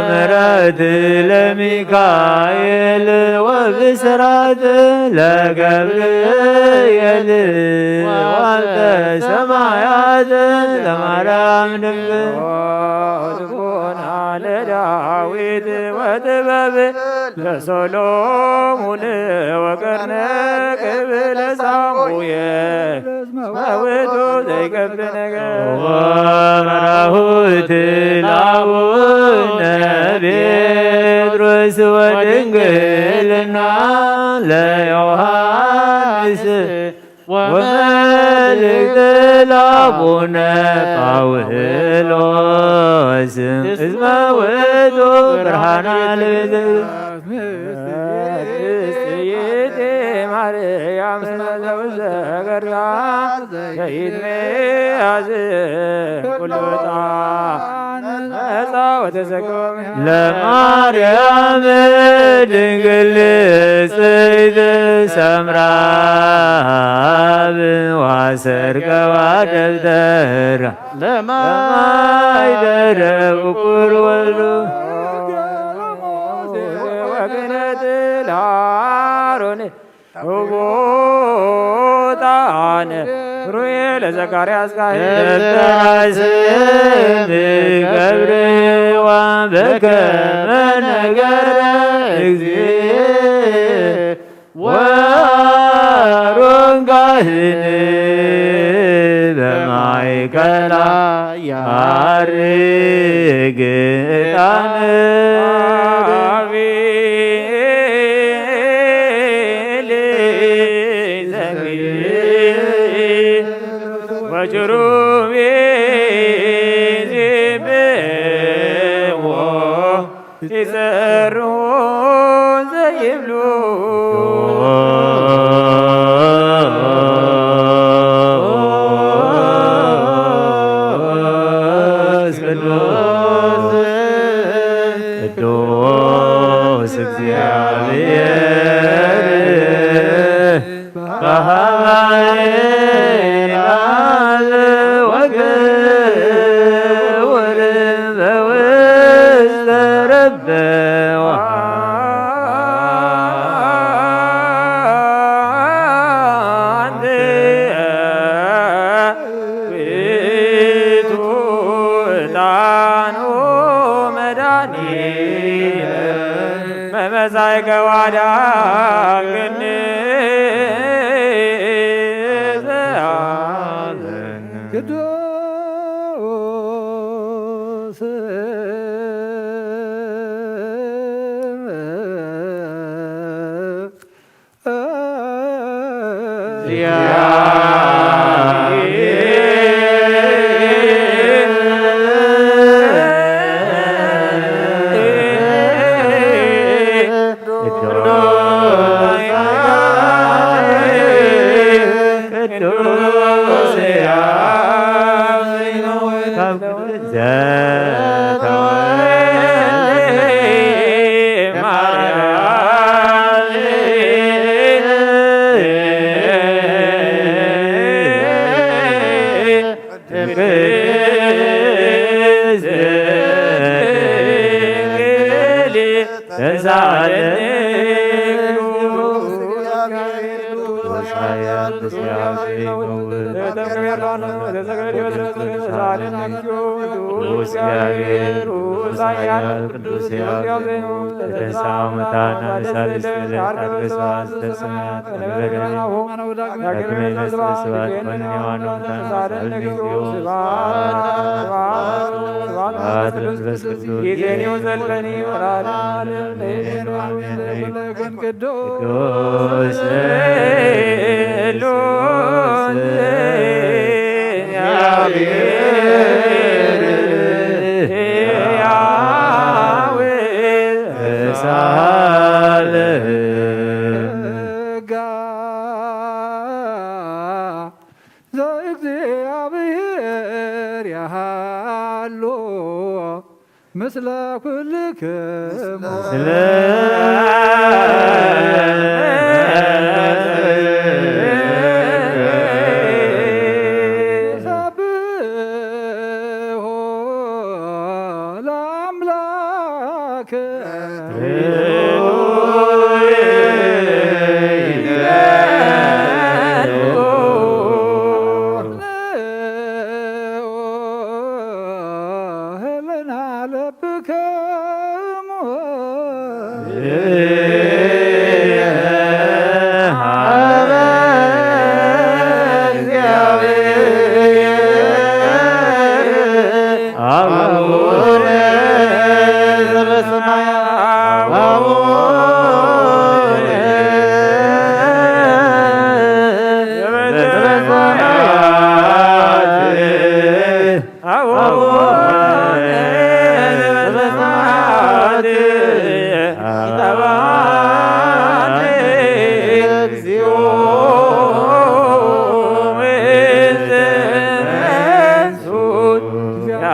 ምሕረት ለሚካኤል ወብስራት ለገብርኤል ዋልተ ሰማያት ለማርያም ድንግል ልቦና ለዳዊት ወጥበብ ለሶሎሙን ወቀርነ ቅብ ለሳሙኤል መውቱ ዘይከፍ ነገር ወመራሁት ለአቡነ ጴጥሮስ ወድንግልና ለዮሐንስ ወመልእክት ለአቡነ ጳውሎስ እስመ ውእቱ ብርሃና ለቤተ ቅድስት ማርያም ዘውዘ ገርላ ዘይትመያዝ ኩሉ ጣን መጻ ወተሰጎም ለማርያም ድንግል ንጽሕት ሰምራ ብዋሰርቀዋ ደብተራ ለማይደረ ብኩር ወልዱ ወገነት ለአሮን ውቡጣን ሩዬ ለዘካርያስ ካህን ደብተራ ስም ገብርዋ በከመ ነገረ እግዚእ ወአሮን ካህን በማእከላ ያርግ ዕጣን አቤል ዘኪ ወኪሩቤል ዜምዎ ይጸርዎ ዘይብሉ ቅዱስ ቅዱስ ቅዱስ እግዚአብሔር በኃይል ወግብር በውስተ ረበዋ አንተ ውእቱ ዕጣኑ መድኃኒነ መመጻእከ ወአዳንከነ ዘአዘን ቅዱስ ቅዱስ እግዚአብሔር ቅዱስ ኃያል ቅዱስ ሕያው በተንሥአ እሙታን በሳልስት ዕለት አድበ ስብሐት ለሰማያት ወለበረድእ ዳግመ ይመጽእ ስብሐት ኮነ ሕያዋን ወሙታን በሳልስት እግዚኦ ስብሐት ለመንፈስ ቅዱስ ይዜኒ ወዘልፈኒ ወለዓለመ ዓለም። አሜን። ቅዱስ ቅዱስ ዘእግዚአብሔር ያሃሎ ምስለ ኩልክሙ።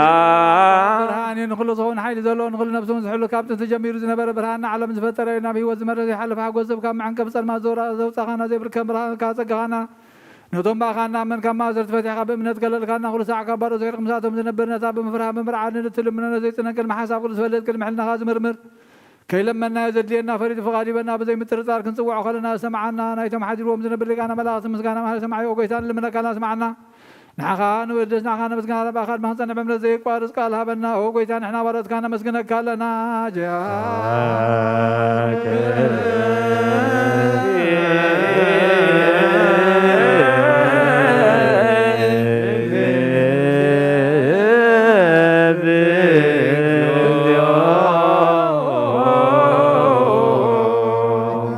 ብርሃን እዩ፣ ንኹሉ ዝኸውን ሓይሊ ዘለዎ፣ ንኹሉ ነፍሱ እውን ዝሕሉ፣ ካብ ጥንቲ ጀሚሩ ዝነበረ፣ ብርሃንና ዓለም ዝፈጠረ እዩ። ናብ ህይወት ዝመርሕ ዘይሓልፍ ሓጎስ ዝህብ፣ ካብ መዐንቀፊ ጸልማት ዘውራ-፣ ዘውጻኻና፣ ዘይብርከ ብርሃንካ ኣጸጋኻና። ነቶም ብኣኻ እናኣመን ካብ ማእሰርቲ ፈቲሕካ ብእምነት ከለልካና፣ ኩሉ ሳዕ ካብ ባዶ ስዒርክ ምሳቶም ዝነብር፣ ነታ ብምፍርሃ ብምርዓድ ንእትልምኖ ነዘይጽነን ቅድሚ ሓሳብ ቅዱስ ፈልጥ ቅድሚ ሕልናኻ ዝምርምር፣ ከይለመናዮ ዘድልየና ፈሊጡ ፍቓድ ይበና፣ ብዘይ ምጥርጣር ክንጽውዖ ከለና ዝሰምዓና፣ ናይቶም ሓዲርዎም ዝነብር ሊቃነ መላእኽቲ ምስጋና ማህለ ሰማዒ፣ ኦ ጎይታ ንልምነካ ስምዓና። ንዓኻ ንውድስ፣ ንዓኻ ነመስግና፣ ብኣኻ ድማ ክንጸንዕ በእምነት ዘይቋርጽ ቃል ሃበና። ኦ ጎይታ ንሕና ባሮትካ ነመስግነካ ኣለና። ጃ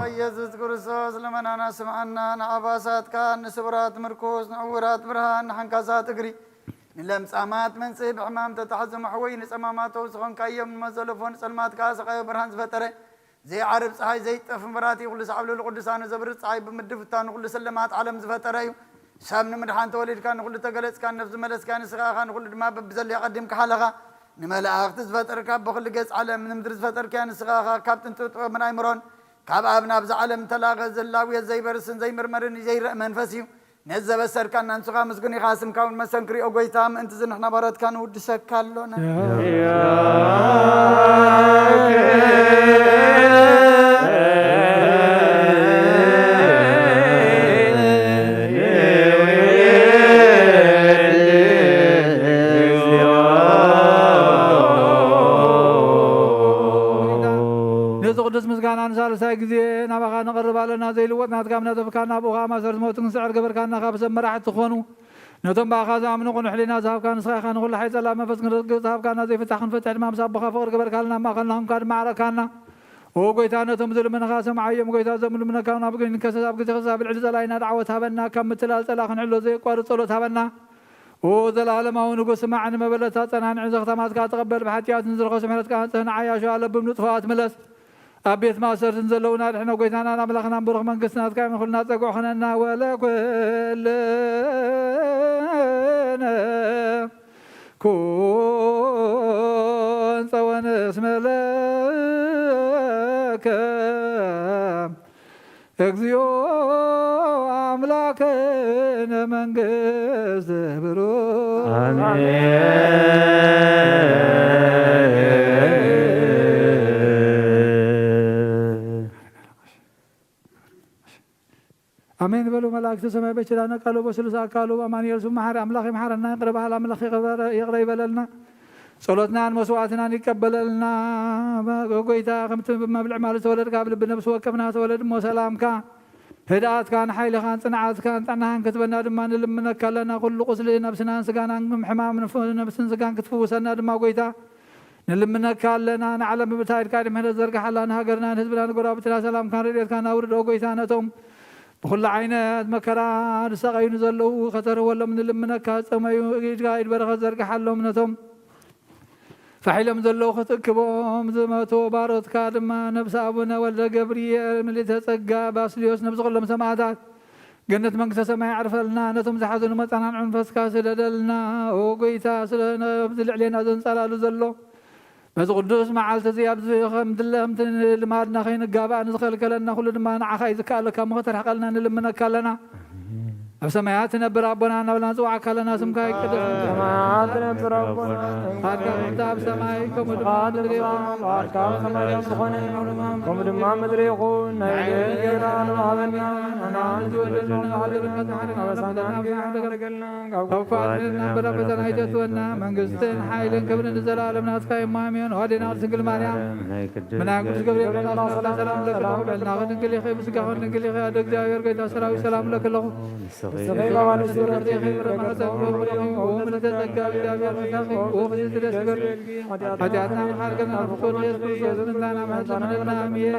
ኢየሱስ ክርስቶስ ልመናና ስምዓና። ንኣባሳትካ፣ ንስውራት ምርኩስ፣ ንዕውራት ብርሃን፣ ንሓንካሳት እግሪ፣ ንለምጻማት መንጽሂ፣ ብሕማም ተታሕዞ መሕወይ፣ ንጸማማት ፈውሲ ኾንካዮም፣ ንመዘለፎ ንጸልማት ከኣ ሰቓዮ ብርሃን ዝፈጠረ፣ ዘይዓርብ ጸሓይ፣ ዘይጠፍ መብራህቲ፣ ኩሉ ሳዕ ኣብ ልዕሊ ቅዱሳኑ ዘብርህ ጸሓይ ብምድፍታው ንኹሉ ስልማት ዓለም ዝፈጠረ እዩ። ሰብ ንምድሓን ተወሊድካ፣ ንኹሉ ተገለጽካ፣ ነፍሲ መለስካ፣ ንስኻ ኢኻ ንኹሉ ድማ በብዘድልዮ ኣቐዲምካ ሓለኻ። ንመላእኽቲ ዝፈጠርካ፣ ብኹሉ ገጽ ዓለም ንምድሪ ዝፈጠርካያ ንስኻ ኢኻ። ካብ ጥንቲ ጥበብን ኣይምሮን ካብ ኣብ ናብዛ ዓለም እንተላኸ፣ ዘላውየት ዘይበርስን ዘይምርመርን ዘይረእ መንፈስ እዩ። ነዚ ዘበሰርካና ንስኻ ምስጉን ኢኻ፣ ስምካ እውን መሰንክር እዩ። ኦ ጎይታ፣ ምእንቲ እዚ ንሕና ባሮትካ ንውድሰካ ኣሎና። ነዚ ቅዱስ ምስጋና ንሳልሳይ ግዜ ናባኻ ነቕርብ ኣለና። ዘይልወጥ ናትካ እምነት ኣፍካና፣ ብኡ ኸኣ ማእሰርቲ ሞት ክንስዕር ገበርካና፣ ካብ ሰብ መራሕቲ ትኾኑ። ነቶም ብኣኻ ዝኣምኑ ቅኑዕ ሕሊና ዝሃብካ ንስኻ ኢኻ። ንኹሉ ሓይሊ ጸላእ መንፈስ ክንረግጽ ዝሃብካና፣ ዘይፍታሕ ክንፈትሕ ድማ ምስ ኣቦኻ ፍቕሪ ገበርካልና፣ ኣብ ማእኸልና ኹንካ ድማ ዓረካና። ኦ ጎይታ፣ ነቶም ዝልምንኻ ሰምዓዮም። ጎይታ፣ እዞም ልምነካ ናብ ግን ከሰስ ኣብ ግዜ ከሰስ ኣብ ልዕሊ ጸላኢና ደዓወት ሃበና። ካብ ምትላል ጸላእ ክንዕሎ ዘየቋርጽ ጸሎት ሃበና። ኦ ዘለኣለማዊ ንጉስ፣ ስማዕ፣ ንመበለታ ጸናንዕ፣ ዘኽታማትካ ተቐበል፣ ብሓጢኣት ንዝረኸሱ ምሕረትካ ኣንጽህ፣ ንዓያሹ ኣለብም ንጥፋኣት ምለስ። ኣብ ቤት ማእሰርትን ዘለዉና ኣድሕኖ። ጎይታናን ኣምላኽናን ብሩኽ መንግስቲ ናትካ እዩ፣ ንኹልና ጸግዑ ኾነና። ወለኩልነ ኩን ጸወን እስመ ለከ እግዚኦ ኣምላክነ መንግስት ብሩክ። ኣሜን። ኣሜን በሉ መላእክቲ ሰማይ። በኪዳነ ቃሉ በስሉስ ኣካሉ ኣማኑኤል ስሙ መሓሪ ኣምላኽ ይምሓረና። ይቕረ በሃል ኣምላኽ ይቕረ ይበለልና። ጸሎትናን መስዋዕትናን ይቀበለልና። ጎይታ፣ ከምቲ ብመብልዕ ማል ዝተወለድካ፣ ኣብ ልቢ ነብሲ ወከፍና ተወለድ እሞ ሰላምካ፣ ህድኣትካን ሓይልኻን ጽንዓትካን ጥዕናኻን ክትበና ድማ ንልምነካ ኣለና። ኩሉ ቁስሊ ነብስናን ስጋናን፣ ሕማም ነብስን ስጋን ክትፍውሰና ድማ ጎይታ ንልምነካ ኣለና። ንዓለም ብምልእታ ኢድካ ምሕረት ዘርግሓላ፣ ንሃገርና፣ ንህዝብና፣ ንጎረባብትና ሰላምካን ረድኤትካን ኣውርድ። ኦ ጎይታ፣ ነቶም ብኹሉ ዓይነት መከራ ዝሰቐዩ ንዘለዉ ከተርህወሎም ንልምነካ። ዝጸመዩ ኢድካ ኢድ በረኸት ዘርግሓሎም። ነቶም ፋሕ ኢሎም ዘለዉ ክትእክቦም፣ ዝመቱ ባሮትካ ድማ ነብሲ ኣቡነ ወልደ ገብርኤል ምልእተ ጸጋ ባስልዮስ፣ ነብሲ ኩሎም ሰማዕታት ገነት መንግስተ ሰማይ ኣዕርፈልና። ነቶም ዝሓዘኑ መጸናንዒ መንፈስካ ስደደልና። ኦ ጎይታ፣ ስለ ነብዚ ልዕሌና ዘንጻላሉ ዘሎ በዚ ቅዱስ መዓልቲ እዚ ኣብዚ ከም ድለ-፣ ከምቲ ልማድና ከይንጋባእ ንዝኸልከለና ኩሉ ድማ ንዓኻ እዩ ዝከኣለካ እሞ ከተርሕቐልና ንልምነካ ኣለና። ኣብ ሰማያት ትነብር ኣቦና እናበልና ንጽውዓካ ኣለና፣ ስምካ ይቀደስ። ሰማያት ትነብር ኣቦና፣ ፍቓድካ ትምጻእ ኣብ ሰማይ ከምኡ ድማ ኣብ ምድሪ ይኹን። ፍቓድካ ኣብ ሰማይ ከም ዝኾነ ከምኡ ድማ ኣብ ምድሪ ይኹን። ናይ ዕለታዊ እንጀራና ሃበና፣ ንሕና ንዝበደሉና በደልና፣ ኣበሳና ንሕና ንሓድገልና፣ ካብ ክፉእ ኣድሕነና፣ እምበር ኣብ ፈተና ኣይተእትወና፣ መንግስትን ሓይልን ክብርን ንዘለኣለም ናትካ እዩ። ኣሜን። ወዴና ድንግል ማርያም፣ ናይ ቅዱስ ገብርኤል ሰላም ለኪ፣ ሰላም ለኪ፣ ድንግል ኢኺ፣ ብስጋኺ ድንግል ኢኺ፣ ኣደ እግዚኣብሔር፣ ጌታ ሰራዊት፣ ሰላም ለኪ ኣለኹ። ንስኺ ጸጋ ብርኽቲ ኢኺ፣ ፍረ ማህፀንኪ ብሩኽ እዩ። ምልዕተ ጸጋ፣ እግዚኣብሔር ምሳኺ፣ ብሩኽቲ ፍሬ ከርሥኪ። ሓጢኣትና መሓርገና፣ ፍቁር ኢየሱስ ክርስቶስ፣ ምሕረትካ ምሕረትና። ኣሜን።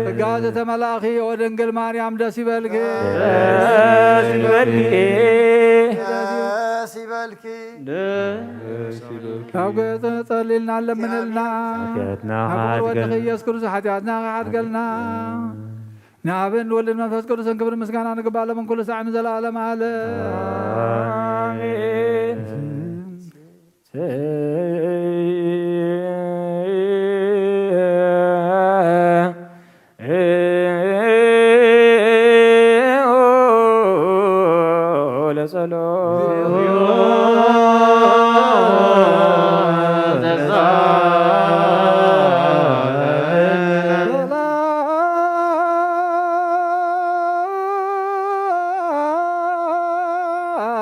ጸጋ ዘተመላእኺ ኦ ድንግል ማርያም ደስ ይበልኪ። ደስ ይበልኪ። ደስ ይበልኪ። ደስ ይበልኪ። ካብ ገጽ ጸሊልና ለምንልና። ሓጢኣትና ካብ ወድኺ ሓድገልና። ኢየሱስ ክርስቶስ ሓጢኣትና ሓድገልና። ንኣብን ወልድን መንፈስ ቅዱስን ክብሪ ምስጋና ንግባእ፣ ሎምን ኩሉ ሳዕ ንዘለኣለም ዓለም። ኣሜን።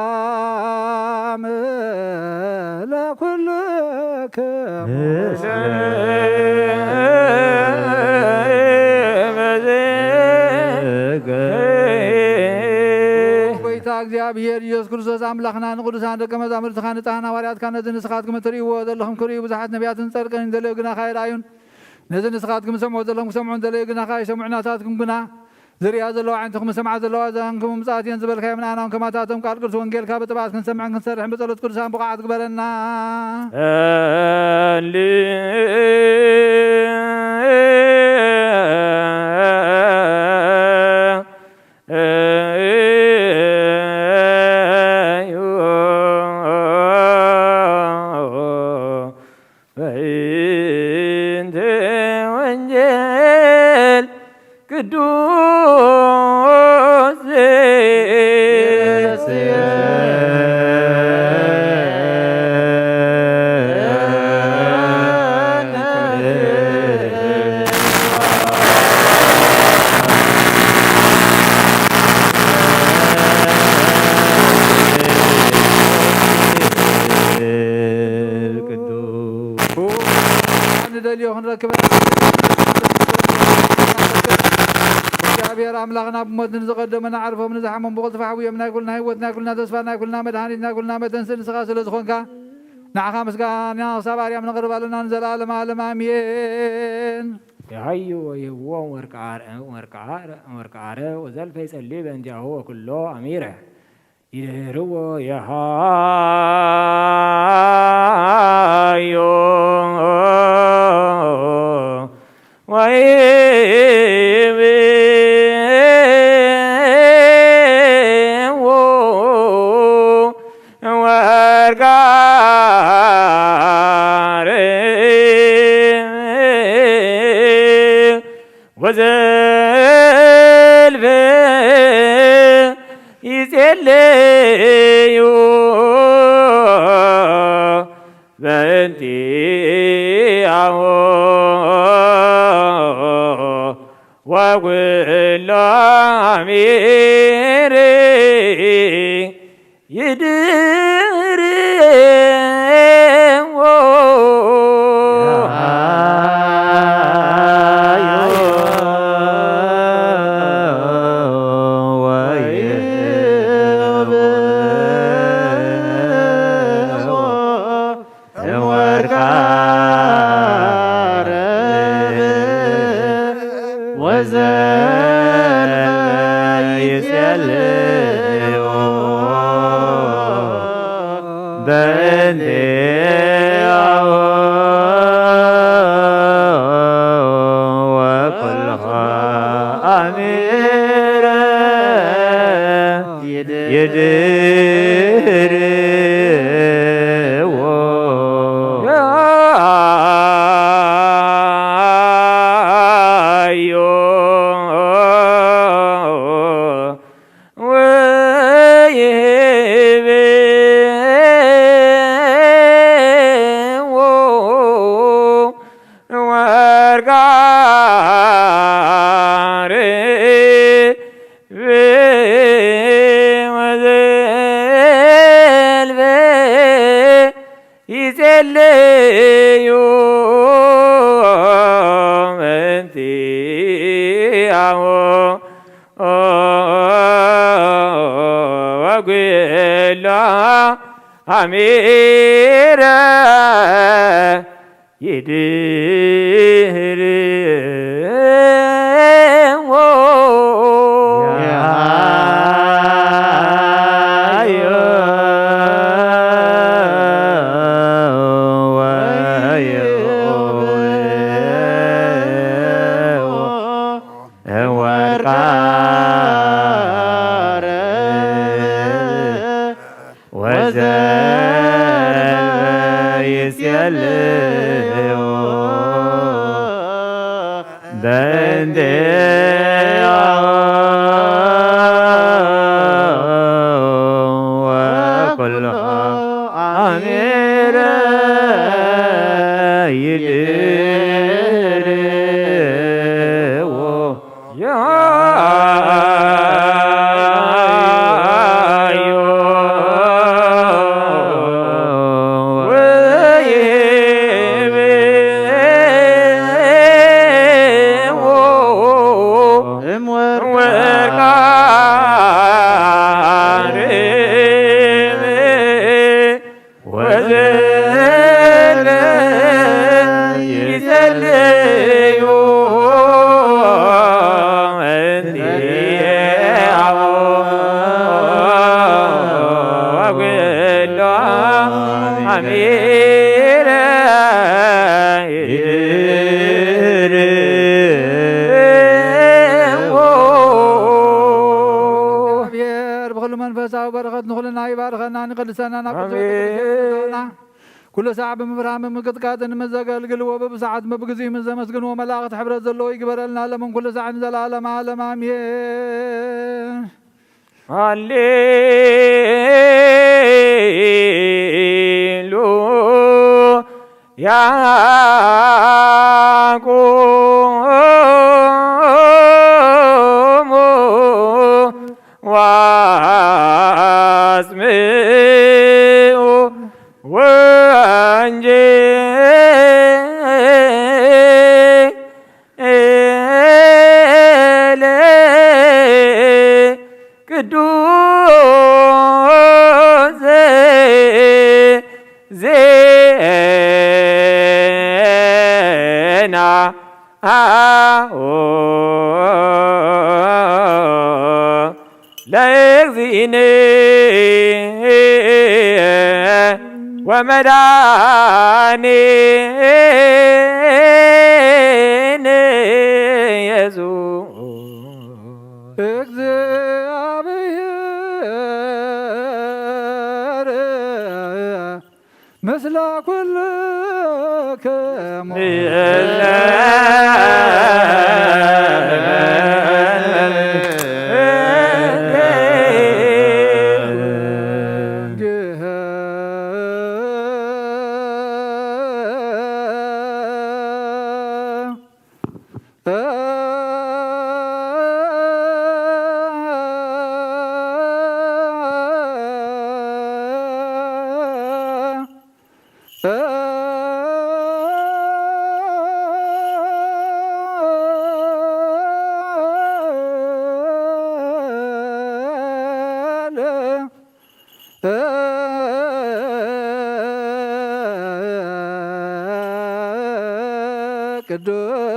ሰላም ለኩልክሙ። ጎይታ እግዚኣብሔር ኢየሱስ ክርስቶስ ኣምላኽና፣ ንቅዱሳን ደቀ መዛሙርትኻ፣ ንጻህን ሃዋርያትካ፣ ነዚ ንስኻትኩም እትርእይዎ ዘለኹም ክርእዩ ብዙሓት ነቢያትን ጸድቅን እንደለዩ ግና ከይረኣዩን፣ ነዚ ንስኻትኩም ዝሰምዑ ዘለኹም ክሰምዑ እንደለዩ ግና ከይሰምዑ፣ ናታትኩም ግና ዝርእያ ዘለዋ ኣዒንትኹም ዝሰምዓ ዘለዋ ኣእዛንኩም ምጽኣት እየን ዝበልካዮም ንኣና እውን ከማታቶም ቃል ቅዱስ ወንጌልካ ብጥብዓት ክንሰምዕን ክንሰርሕን ብጸሎት ቅዱሳን ብቑዓት ግበረና። በእንተ ወንጌል ቅዱስ ንደልዮ ክንረክበና። እግዚኣብሔር ኣምላኽና ብሞት ንዝቐደሙ ንዓርፎም ንዝሓሞም ብቕልጡፍ ኣሕውዮም ናይ ኩልና ህይወት ናይ ኩልና ተስፋ ናይ ኩልና መድሃኒት ናይ ኩልና መተንስእ ንስኻ ስለ ዝኾንካ ንዓኻ ምስጋና ክሳብ ኣርያም ነቕርብ ኣለና ንዘለኣለም ዓለም ኣሜን። የሃዩ ወይህብዎም ወርቃረ ወርቃረ ወርቃረ ወዘልፈ ይጸሊ በእንቲአሁ ወኩሎ ኣሚረ ይድህርዎ የሃዮ ወይብዎ ወርቃረ ወዘልፈ ይጼለዩ በእንቲአሁ ወኩሎ አሚረ ይድርዎ ወርቃረ ወዘልፈ ወርቃሪ ወዘልፈ ይጼልዩ ምንቲኣሁ ወጉሎ ኣሚረ ይድህርዎ። ወዘይስየልዎ በእንቲአሁ ወኩሎ ኣሚረ ይድርዎ። ወዘለ ይጸልዩ እንዲያው ወጉሎ አሚረ ይድርዎ። እግዚአብሔር ብኹሉ መንፈሳዊ በረኸት ንኹልና ይባርኸና፣ ንቅድሰና ናብ ቅዱስ ቤተ ክርስቲያን ይእትወና። ኩሉ ሳዕ ብምፍራህ ብምቅጥቃጥን ምስ ዘገልግልዎ፣ በብሰዓት በብግዚኡ ምስ ዘመስግንዎ፣ መላእኽቲ ሕብረት ዘለዎ ይግበረልና፣ ለምን ኩሉ ሳዕ ንዘለዓለመ ዓለም ኣሜን። ሃሌሉያ። ቁሙ ወአጽምዑ ወንጌለ ቅዱስ ዜና ለእግዚእነ ወመድኃኒነ ኢየሱስ እግዚአብሔር ምስለ ኩልክሙ።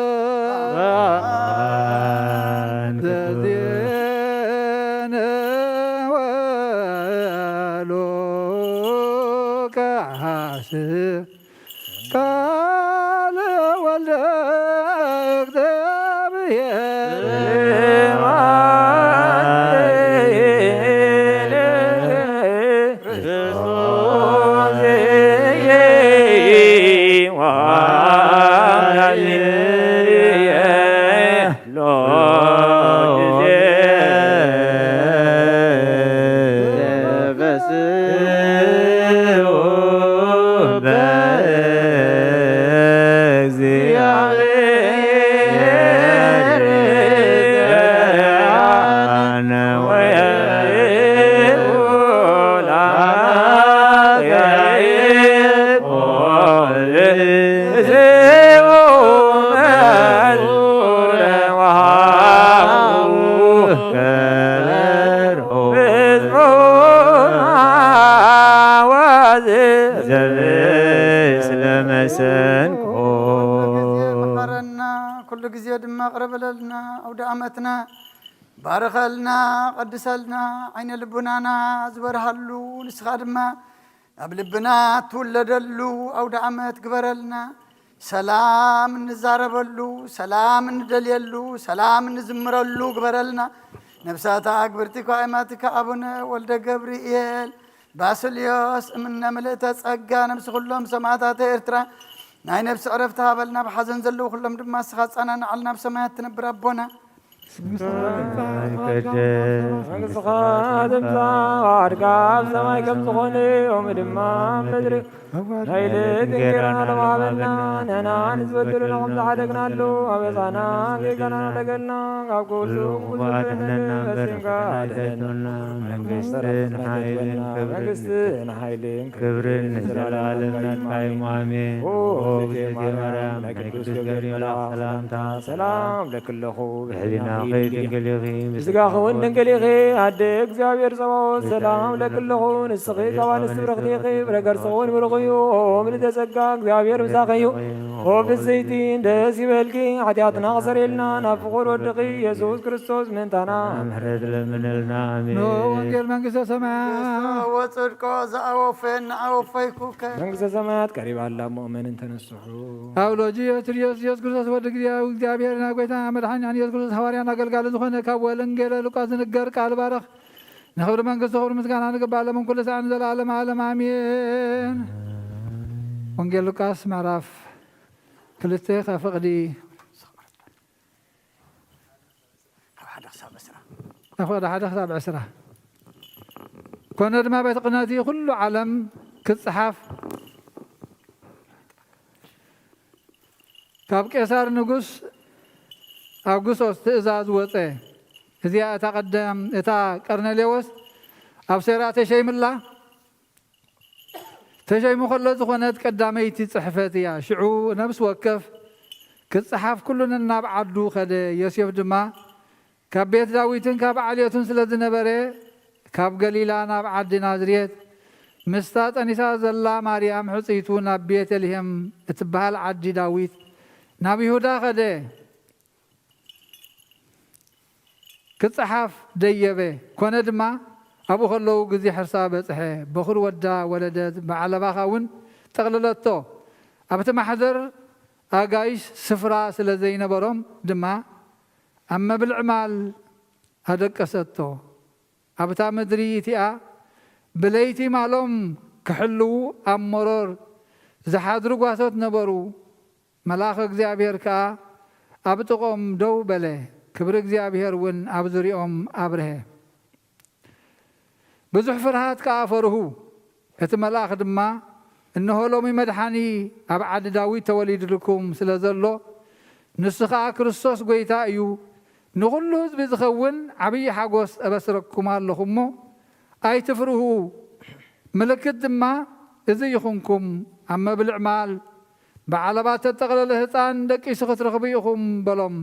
ቅዱስ ዘዜነ ወሉቃስ ቃለ ወልደ እግዚአብሔር ዘርእስለ መሰንቆ። ኩሉ ግዜ መሓረና፣ ኩሉ ግዜ ድማ ቅረበለልና። ኣውደ ዓመትና ባርኸልና፣ ቀድሰልና፣ ዓይነ ልቡናና ዝበርሃሉ፣ ንስኻ ድማ ኣብ ልብና ትውለደሉ ኣውደ ዓመት ግበረልና። ሰላም እንዛረበሉ፣ ሰላም እንደልየሉ፣ ሰላም እንዝምረሉ ግበረልና። ነብሳታ ኣግብርቲ ኳይማትካ ኣቡነ ወልደ ገብርኤል ባስልዮስ እምነ ምልእተ ጸጋ፣ ነብሲ ኩሎም ሰማዕታተ ኤርትራ ናይ ነብሲ ዕረፍቲ ሃበልና። ኣብ ሓዘን ዘለዉ ኩሎም ድማ ንስኻ ኣጸናንዓልና፣ ኣብ ሰማያት ትነብር ኣቦና። መንግስትኻ ትምጻእ፣ ፈቃድካ ኣብ ሰማይ ከም ዝኾነ፣ ከምኡ ድማ ኣብ ምድሪ። ናይ ዕለት እንጌራና ሃበና፣ ንሕና ንዝበደሉና ከም ዝሓደግናሉ፣ ኣበሳና ጌጋና ንሓደገልና፣ ካብ ኩሉ ክፉእ ኣድሕነና እምበር፣ ፈጺምካ ኣድሕነና። መንግስትን ሓይልን ክብርን መንግስትን ሓይልን ክብርን ንዘለዓለም ናትካ እዩ። ኣሜን። ኦ እግዝእትየ ማርያም፣ ናይ ቅዱስ ገብርኤል መልኣኽ ሰላምታ ሰላም ለክለኹ፣ ብሕሊናኺ ድንግል ኢኺ፣ ብስጋኺ እውን ድንግል ኢኺ። ኣደ እግዚኣብሔር ጸባኦት፣ ሰላም ለክለኹ፣ ንስኺ ካብ ኣንስቲ ብርኽቲ ኢኺ፣ ፍረ ከርስኺ እውን ብሩኽ እዩ። ኦ ምልዕተ ጸጋ፣ እግዚኣብሔር ምሳኺ እዩ። ኦ ፍስሕቲ፣ ደስ ይበልኪ፣ ሓጢኣትና ክሰረየልና፣ ናብ ፍቑር ወድኺ ኢየሱስ ክርስቶስ ምእንታና ምሕረት ለምነልና። ኣሜን። ንኦ ወንጌል መንግስተ ሰማያት። ወጽድቆ ዘአወፈን ኣወፈይኩከ። መንግስተ ሰማያት ቀሪባ ኣላ፣ እሞ እመን እንተነስሑ። ኣብ ሎጂ የሱስ ኢየሱስ ክርስቶስ ወዲ እግዚኣብሔር፣ ናይ ጎይታና መድሓኒና ኢየሱስ ክርስቶስ ሃዋርያን ኣገልጋሊ ዝኾነ፣ ካብ ወንጌለ ሉቃስ ዝንገር ቃል ባርኽ። ንኽብሪ መንግስቱ ክብሪ ምስጋና ንግባእ፣ ሎምን ኩሉ ሰዓትን ዘላለም ዓለም ኣሜን። ወንጌል ሉቃስ ምዕራፍ ክልተ ካብ ፍቕዲ ካብ ሓደ ክሳብ ዕስራ። ካብ ፍቕዲ ሓደ ክሳብ ዕስራ። ኮነ ድማ ቤት ቅነቲ ኩሉ ዓለም ክጽሓፍ ካብ ቄሳር ንጉስ ኣውግስጦስ ትእዛዝ ወጸ። እዚኣ እታ ቀደም፣ እታ ቀርኔሌዎስ ኣብ ሴራ ተሸይምላ፣ ተሸይሙ ከሎ ዝኾነት ቀዳመይቲ ጽሕፈት እያ። ሽዑ ነፍሲ ወከፍ ክጸሓፍ ኩሉ ነናብ ዓዱ ኸደ። ዮሴፍ ድማ ካብ ቤት ዳዊትን ካብ ዓሌቱን ስለ ዝነበረ፣ ካብ ገሊላ ናብ ዓዲ ናዝሬት ምስታ ጸኒሳ ዘላ ማርያም ሕጽይቱ ናብ ቤተልሔም እትበሃል ዓዲ ዳዊት፣ ናብ ይሁዳ ኸደ። ክጸሓፍ ደየበ። ኮነ ድማ፣ ኣብኡ ከለዉ ግዜ ሕርሳ በጽሐ። በኹር ወዳ ወለደት፣ ብዓለባኻ እውን ጠቕለለቶ። ኣብቲ ማሕደር ኣጋይሽ ስፍራ ስለ ዘይነበሮም ድማ፣ ኣብ መብልዕ ማል ኣደቀሰቶ። ኣብታ ምድሪ እቲኣ ብለይቲ ማሎም ክሕልዉ ኣብ መሮር ዝሓድሩ ጓሶት ነበሩ። መልኣኽ እግዚኣብሔር ከኣ ኣብ ጥቕኦም ደው በለ፣ ክብሪ እግዚኣብሔር እውን ኣብ ዙርያኦም ኣብርሀ። ብዙሕ ፍርሃት ከኣ ፈርሁ። እቲ መልኣኽ ድማ፣ "እንሆ ሎሚ መድሓኒ ኣብ ዓዲ ዳዊት ተወሊዱልኩም ስለ ዘሎ፣ ንሱ ኸኣ ክርስቶስ ጐይታ እዩ፣ ንኹሉ ህዝቢ ዝኸውን ዓብዪ ሓጎስ እበስረኩም ኣለኹ እሞ፣ ኣይትፍርሁ፣ ምልክት ድማ እዚ ይኹንኩም፣ ኣብ መብልዕ ማል ብዓለባ እተጠቕለለ ህጻን ደቂሱ ክትረኽቡ ኢኹም" በሎም።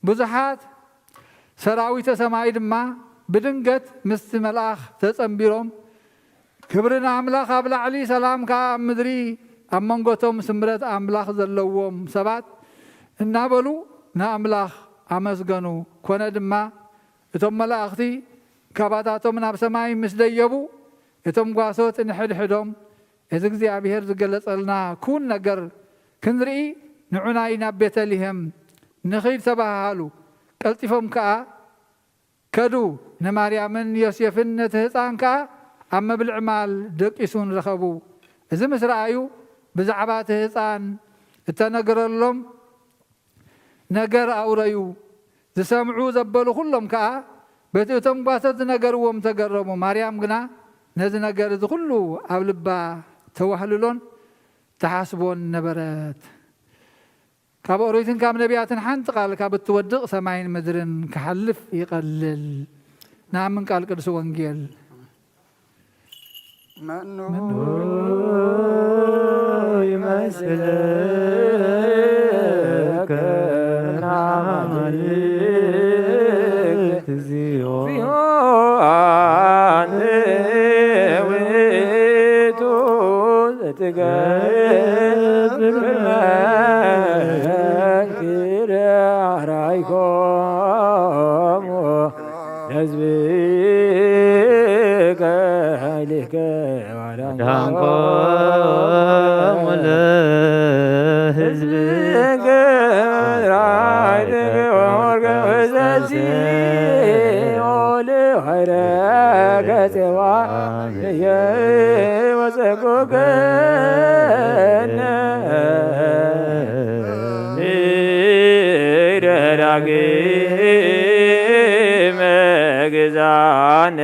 ብዙሓት ሰራዊተ ሰማይ ድማ ብድንገት ምስቲ መልኣኽ ተጸንቢሮም፣ "ክብሪ ንኣምላኽ ኣብ ላዕሊ፣ ሰላም ከኣ ኣብ ምድሪ፣ ኣብ መንጎቶም ስምረት ኣምላኽ ዘለዎም ሰባት" እናበሉ ንኣምላኽ ኣመስገኑ። ኮነ ድማ፣ እቶም መላእኽቲ ካባታቶም ናብ ሰማይ ምስ ደየቡ፣ እቶም ጓሶት ንሕድሕዶም፣ "እዚ እግዚኣብሔር ዝገለጸልና ክውን ነገር ክንርኢ ንዑናይ ናብ ቤተልሔም ንኺድ" ተባሃሃሉ። ቀልጢፎም ከኣ ከዱ። ንማርያምን ዮሴፍን ነቲ ህጻን ከኣ ኣብ መብልዕ ማል ደቂሱን ረኸቡ። እዚ ምስ ረኣዩ፣ ብዛዕባ እቲ ህጻን እተነገረሎም ነገር ኣውረዩ። ዝሰምዑ ዘበሉ ኩሎም ከኣ በቲ እቶም ጓሶት ዝነገርዎም ተገረሙ። ማርያም ግና ነዚ ነገር እዚ ኩሉ ኣብ ልባ ተዋህልሎን ትሓስቦን ነበረት። ካብ ኦሪትን ካብ ነቢያትን ሓንቲ ቃል ካብ እትወድቕ ሰማይን ምድርን ክሓልፍ ይቐልል። ንኣምን ቃል ቅዱስ ወንጌል። መኑ ይመስለከ ንኣማልክት እግዚኦ? አንተ ውእቱ ዘትገብር መንክር አራይኮሙ ለሕዝብከ ኃይልከ ወአድኃንኮሙ ለሕዝብከ። ዳግመ ግዛነ።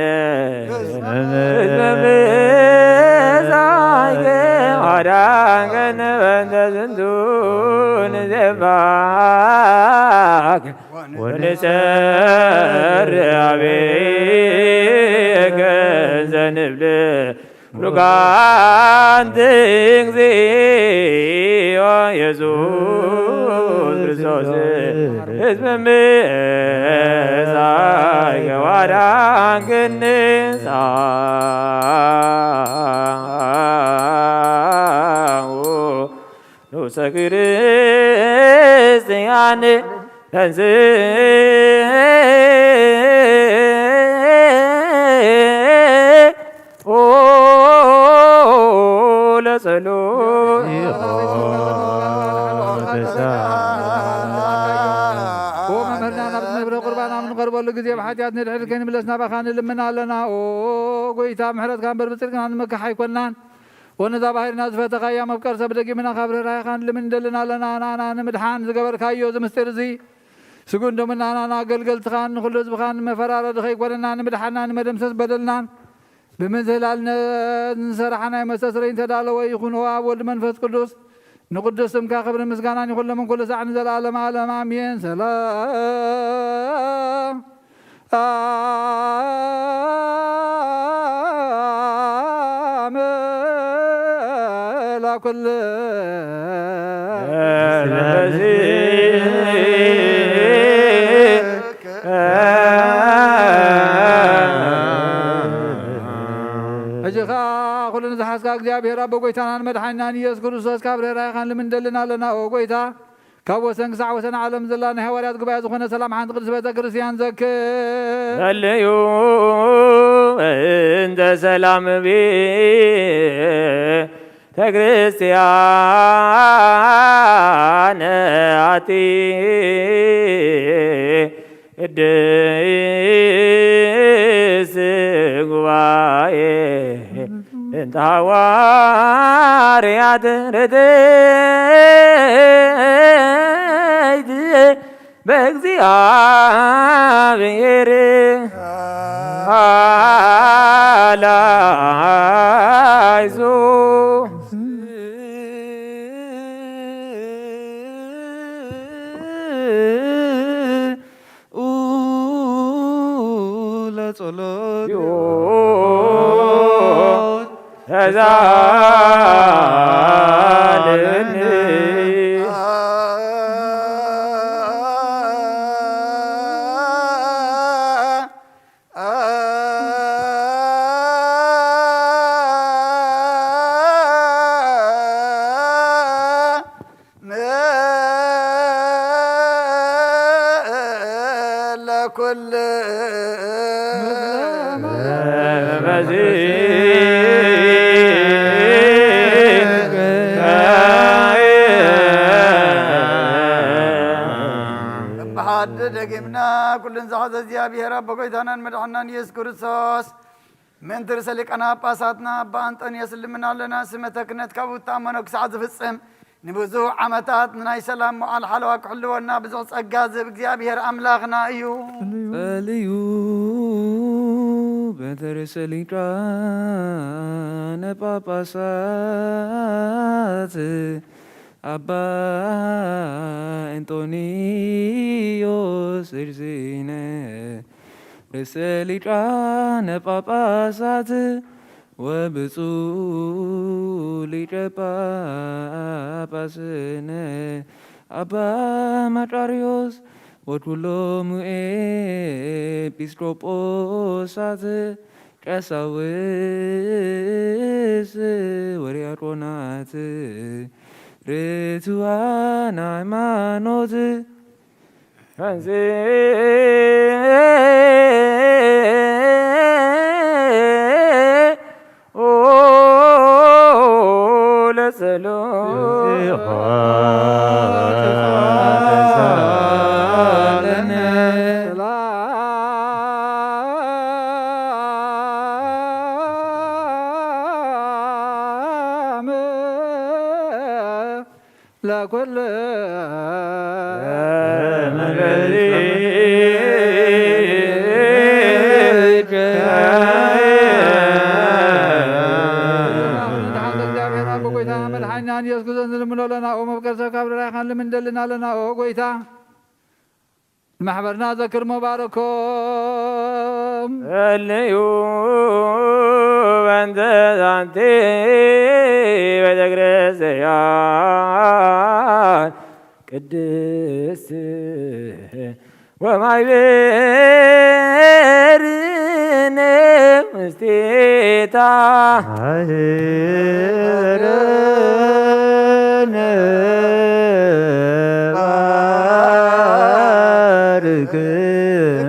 ንዑሰ ክርስቲያን ተንሥእ ለጸሎት። ኦ መምህርና፣ ናብ ዝነብረ ቁርባና ምንቐርበሉ ግዜ ብሓጢኣት ንድሕር ከይንምለስ ናባኻ ንልምን ኣለና። ኦ ጎይታ፣ ምሕረትካ እምበር ብጽድቅና ንመክሕ ኣይኮናን። ወነዛ ባሕርና ዝፈተኻያ መፍቀር ሰብ ደጊምና ካብ ርህራሄኻ ንልምን እንደልን ኣለና። ንኣና ንምድሓን ዝገበርካዮ እዚ ምስጢር እዚ ስጉን ደሙን ንኣናን ኣገልገልትኻን ንኹሉ ህዝብኻን መፈራረዲ ከይኮነና ንምድሓና ንመደምሰስ በደልናን ብምዝህላል ነ-፣ ንሰራሕናይ መስተስረይ እንተዳለወ ይኹን። ኦ ኣብ ወልድ መንፈስ ቅዱስ ንቅዱስ ስምካ ክብርን ምስጋናን ይኹን ሎምን ኩሉ ሳዕ ንዘለዓለመ ዓለም ኣሜን። ሰላም ለኩል ሕጂ ኸኣ ኩሉ ንዝሓዝካ እግዚኣብሔር ኣቦ ጎይታናን መድሓኒናን ኢየሱስ ክርስቶስ ካብ ርህራሄኻን ልምንደልን ኣለና። ኦ ጎይታ፣ ካብ ወሰን ክሳዕ ወሰን ዓለም ዘላ ናይ ሃዋርያት ጉባኤ ዝኾነ ሰላም ሓንቲ ቅድስት ቤተ ክርስቲያን ዘክር። ጸልዩ እንተ ሰላም ቤተ ክርስቲያን ኣቲ ቅድስት ጉባኤ እንተ ሃዋርያት ርትዕት በእግዚኣብሔር አላይሱ ለጸሎት ተዛለኒ። ለኩል እምብሓደ ደጊምና ኩሉን ዝሓዘ እግዚኣብሔር ኣቦ ጎይታናን መድሓናን ኢየሱስ ክርስቶስ ምእንቲ ርእሰ ሊቃነ ጳጳሳትና ኣባ ኣንጠንዮስ ልምና ኣለና። ስመተ ክህነት ካብ ውታእ መነኩሳት ዝፍጽም ንብዙሕ ዓመታት ንናይ ሰላም መዓል ሓለዋ ክሕልወና ብዙሕ ጸጋ ዝህብ እግዚኣብሔር ኣምላኽና እዩ። ጸልዩ በእንተ ርእሰ ሊቃነ ጳጳሳት ኣባ ሶንዮስ እርዝነ ርእሰ ሊቃነ ጳጳሳት ወብፁዕ ሊቀ ጳጳስነ ኣባ መቃርዮስ ወኩሎሙ ኤጲስቆጶሳት ቀሳውስት ወዲያቆናት ርቱዓን ሃይማኖት። ለኩል መድሓን እግዚኣብሔር ኣብ ጎይታ መድሓኒና ኢየሱስ ክርስቶስ ንልምኖ ኣለና። ኦ መፍቀር ሰብ ካብ ርራይኻን ልምንደልና ኣለና። ኦ ጎይታ ንማሕበርና ዘክር መባረኮም። እልዩ በእንተ ዛንቲ ቤተ ክርስቲያን ቅድስት ወማይበርነ ምስቴታ ማህበርነ ባርክ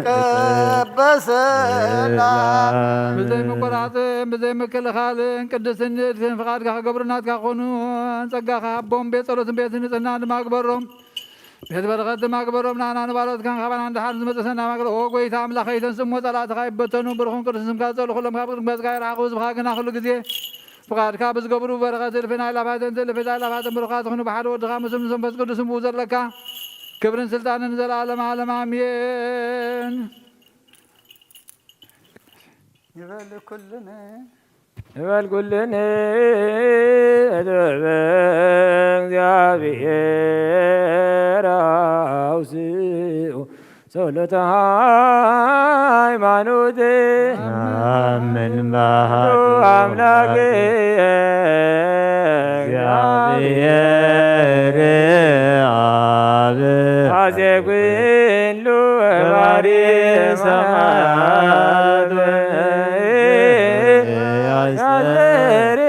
ቀበሰና። ብዘይ ምቁራጽን ብዘይ ምክልኻልን ቅድስትን ንእድፍን ፍቓድካ ክገብሩ ናትካ ክኾኑ ጸጋኻ ሃቦም። ቤት ጸሎትን ቤት ንጽህና ድማ ግበሮም። ቤት በረኸት ድማ ግበሮም። ንኣና ንባሮትካን ካባና ንድሓር ዝመጸ ሰናይ ማግረ ኦ ጎይታ ኣምላኽ ከይተንስሞ ጸላእትኻ ይበተኑ። ብሩኹን ቅዱስ ስምካ ዝጸልኡ ኩሎም ካብ ቅድሚ ገጽካ ይርሓቑ። ህዝብኻ ግና ኩሉ ግዜ ፍቓድካ ብዝገብሩ በረኸት እልፍን ኣእላፋትን እልፍን ኣእላፋትን ብሩኻት ይኹኑ። ብሓደ ወድኻ ምስሉ ምስ መንፈስ ቅዱስ ብኡ ዘለካ ክብርን ስልጣንን ንዘለኣለም ዓለም ኣሜን። ይበል ኩልነ ይበል ኩልነ ጥበበ እግዚኣብሔር ኣውስኡ ጸሎተ ሃይማኖት። አምን በአሐዱ አምላክ እግዚአብሔር አብ አዜ ኩሉ ገባሪ ሰማያት ያስተሪ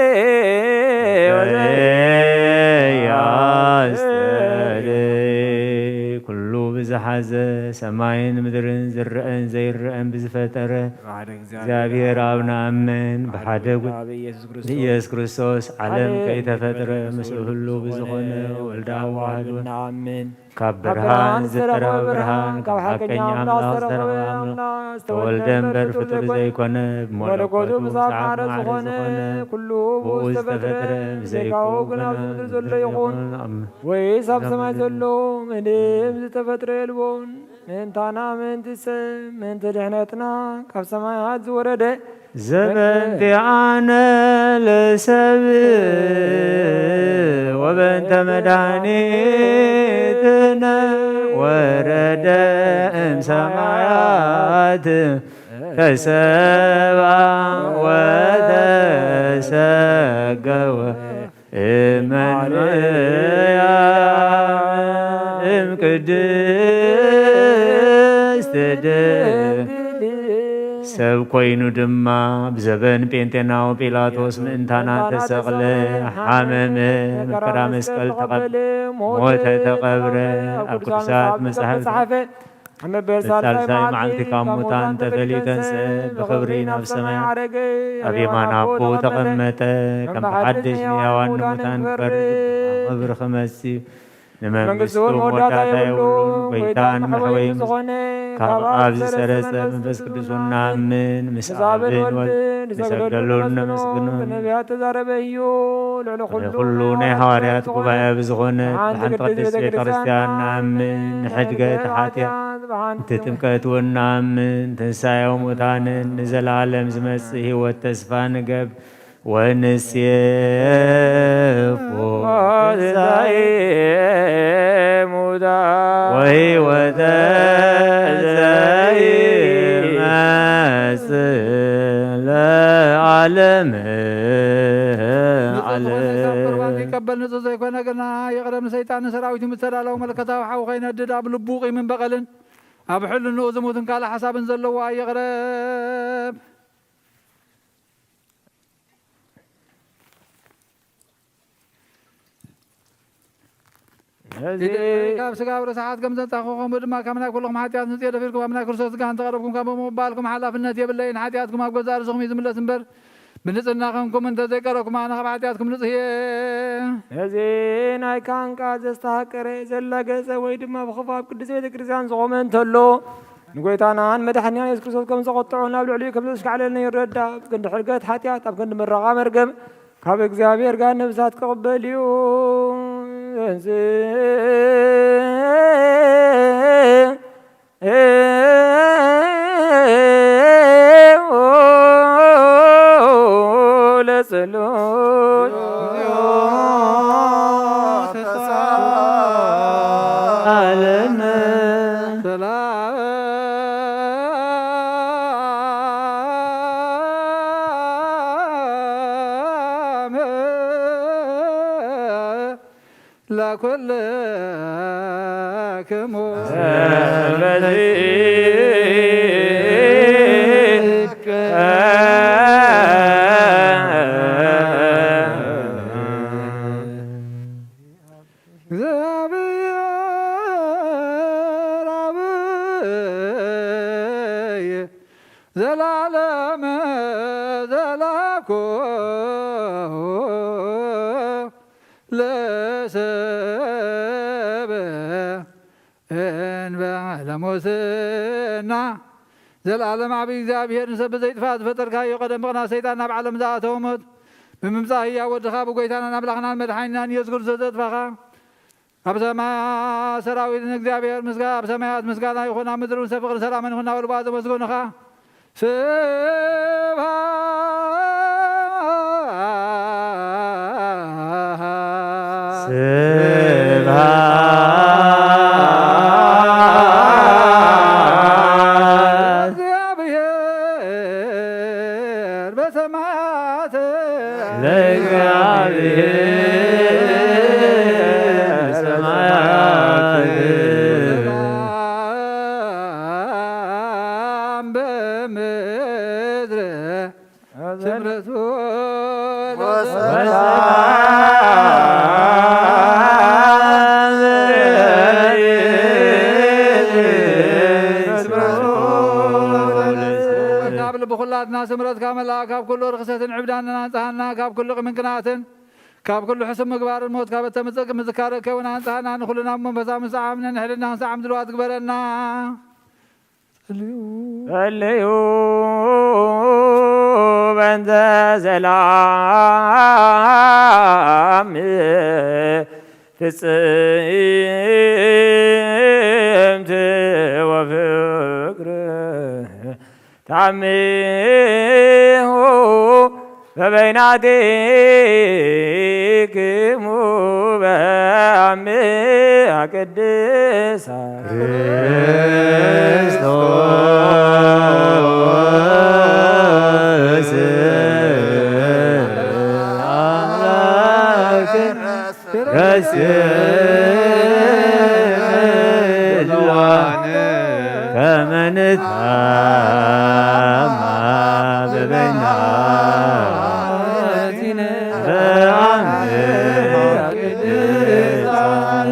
ያስተሪ ኩሉ ብዝሓዘ ሰማይን ምድርን ዝረአን ዘይረአን ብዝፈጠረ ብሓደ እግዚኣብሔር ኣብ ንኣምን፣ ብሓደ ብሓደ ጉ-፣ ብኢየሱስ ክርስቶስ ብኢየሱስ ክርስቶስ ዓለም ዓለም ከይተፈጥረ ከይተፈጥረ ምስኡ ምስኡ ህሉው ብዝኾነ ብዝኾነ ወልደ ወልደ ኣዋህዶ ኣዋህዶ ንኣምን። ካብ ካብ ብርሃን ብርሃን ዝተረኸበ ዝተረኸበ ብርሃን፣ ብርሃን፣ ካብ ካብ ሓቀኛ ሓቀኛ ኣምላኽ ኣምላኽ ዝተረኸበ ዝተረኸበ ኣምላኽ ኣምላኽ ዝተወልደ ዝተወልደ እምበር እምበር ፍጡር ፍጡር ዘይኮነ፣ ዘይኮነ፣ ብመለኮቱ ብመለኮቱ ብዛብ ብዛብ ማዕረ ማዕረ ዝኾነ፣ ዝኾነ፣ ኩሉ ብኡ ብኡ ዝተፈጥረ፣ ዝተፈጥረ፣ ብዘይካኡ ብዘይካኡ ግና ግና ኣብዚ ምድሪ ዘሎ ይኹን። ይኹን። ኣሜን። ወይስ ኣብ ሰማይ ዘሎ ምንም ዝተፈጥረ የልቦን። ምእንታና፣ ምእንቲ ሰብ፣ ምእንቲ ድሕነትና ካብ ሰማያት ዝወረደ፣ ዘበንቲኣነ ለሰብ ወበንተ መድኃኒትነ ወረደ እምሰማያት ተሰባ ወተሰገወ እመንያ እም ቅድስት ድንግል። ሰብ ኮይኑ ድማ ብዘበን ጴንጤናዊ ጲላጦስ ምእንታና ተሰቕለ፣ ሓመመ፣ መከራ መስቀል ተቐበለ፣ ሞተ፣ ተቐብረ፣ ኣብ ቅዱሳት መጻሕፍት ሳልሳይ መዓልቲ ካብ ሙታን ተፈልዩ ተንስአ፣ ብኽብሪ ናብ ሰማይ ዓረገ፣ ኣብ የማን ኣቦ ተቐመጠ። ከም ብሓድሽ ንሕያዋን ንሙታን ክፈርድ ክብሪ ክመጽእ እዩ። ንመንግስቱ መወዳእታ የብሉን። ጎይታን መሕወይን ዝኾነ ካብ ኣብ ዝሰረጸ መንፈስ ቅዱስ ንኣምን፣ ምስ ኣብን ወልድን ንሰግደሉን ነመስግኑን። ብነቢያት ተዛረበ እዩ፣ ልዕሊ ኩሉ ናይ ሃዋርያት ጉባኤ ብዝኾነ ብሓንቲ ቅድስት ቤተ ክርስቲያን ንኣምን፣ ንሕድገት ሓጢኣት፣ ብሓንቲ ጥምቀት እውን ንኣምን፣ ትንሳኤ ሙታንን ንዘለኣለም ዝመጽእ ህይወት ተስፋ ንገብ ወንሴፎ ትንሳኤ ሙታን ወሕይወተ ዘይመጽእ ለዓለመ ንጹህ ዝኾነ ካብ ቁርባን ዓለም። ይቀበል፣ ንጹህ ዘይኮነ ግና ይቕረ። ንሰይጣን ንሰራዊቱ ምተዳለወ መለኮታዊ ሓዊ ከይነድድ ኣብ ልቡ ቂምን በቐልን ኣብ ሕልንኡ ዝሙትን ካልእ ሓሳብን ዘለዎ ኣይቕረብ። ነዚ ካብ ስጋ ኣብ ርስሓት ከም ዘንጻኹ፣ ከምኡ ድማ ካብ ናይ ኩልኹም ሓጢኣት ንጽዮ ደፊርኩም ኣብ ናይ ክርስቶስ ስጋ እንተቐረብኩም፣ ካብ ብምቕባልኩም ሓላፍነት የብለይን። ሓጢኣትኩም ኣብ ገዛእ ርእስኹም እዩ ዝምለስ እምበር፣ ብንጽህና ኸንኩም እንተ ዘይቀረብኩም፣ ኣነ ካብ ሓጢኣትኩም ንጹህ እየ። ነዚ ናይ ካህን ቃል ዘስተሃቀረ፣ ዘላገጸ ወይ ድማ ብኽፉእ ኣብ ቅድስት ቤተ ክርስቲያን ዝቖመ እንተሎ፣ ንጎይታናን መድሓኒናን የሱስ ክርስቶስ ከም ዘቖጥዖ ናብ ልዕሊኡ ከም ዘሽካዕለልና ይረዳ። ኣብ ክንዲ ሕርገት ሓጢኣት፣ ኣብ ክንዲ ምረቓ መርገም፣ ካብ እግዚኣብሔር ጋር ነፍሳት ክቕበል እዩ። ለጸሎት ዓለም ሰላም ለኩልክሙ። እግዚአብሔር አብይ ዘላለም ዘላኩ ለሰብ እንበ ለሙስና። ዘላለም ዓብይ እግዚኣብሔር፣ ንሰብ ብዘይጥፋእ ዝፈጠርካዮ፣ ቀደም ብቕና ሰይጣን ናብ ዓለም ዝኣተወ፣ ሞት ብምምጻእ ህያው ወድኻ፣ ብጎይታናን ኣምላኽናን መድሓኒናን ኢየሱስ ክርስቶስ ዘጥፋኻ፣ ኣብ ሰማያት ሰራዊት ንእግዚኣብሔር ምስጋ-፣ ኣብ ሰማያት ምስጋና ይኹን፣ ኣብ ምድሪ እውን ፍቕርን ሰላምን ይኹን እናበሉ ብኣ ዘመስገኑኻ። ስብሐት ስብሐት ለእግዚአብሔር በሰማያት ለእግዚአብሔር በሰማያት ሰላም በምድር ስምረቱ ወሰላም ካብ ልቢ ኩላትና ስምረትካ መላእ፣ ካብ ኩሉ ርኽሰትን ዕብዳንን ኣንጽሃና፣ ካብ ኩሉ ቂምን ቅንኣትን፣ ካብ ኩሉ ሕሱም ምግባርን ሞት ካብ እተምጽእ ምዝካረከ እውን ኣንጽሃና፣ ንኹልና ብመንፈሳዊ ምስዓም ነንሕድና ክንሰዓም ድልዋት ግበረና። ጸልዩ። ጸልዩ በእንተ ሰላም ፍጽምቲ ወፍቅር ታሚሁ በበይናቲክሙ በአምሃ ቅድሳት ክርስቶስ አምላክ ረስዕልዋን ከመ ንታማ በበይናቲነ በአምሃ ቅድሳት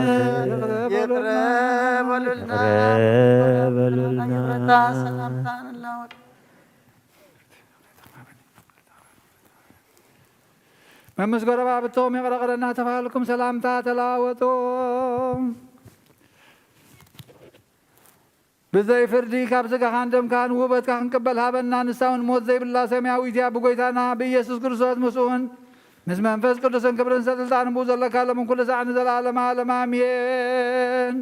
ይቅረ በሉልና። ይቅረ በሉልና። ይቅረታ ሰላምታ እንለዋወጥ። መምስ ጎረባብቶም ይቕረ ይቕረ እናተባህልኩም ሰላምታ ተለዋወጡ። ብዘይ ፍርዲ ካብ ስጋኻን ደምካን ውህበትካ ክንቅበል ሃበና። ንሳ እውን ሞት ዘይብላ ሰማያዊት እያ። ብጎይታና ብኢየሱስ ክርስቶስ ምስኡን ምስ መንፈስ ቅዱስን ክብርን ስልጣንን ብኡ ዘለካ ሎምን ኩሉ ሳዕ ንዘለዓለመ ዓለም ኣሜን።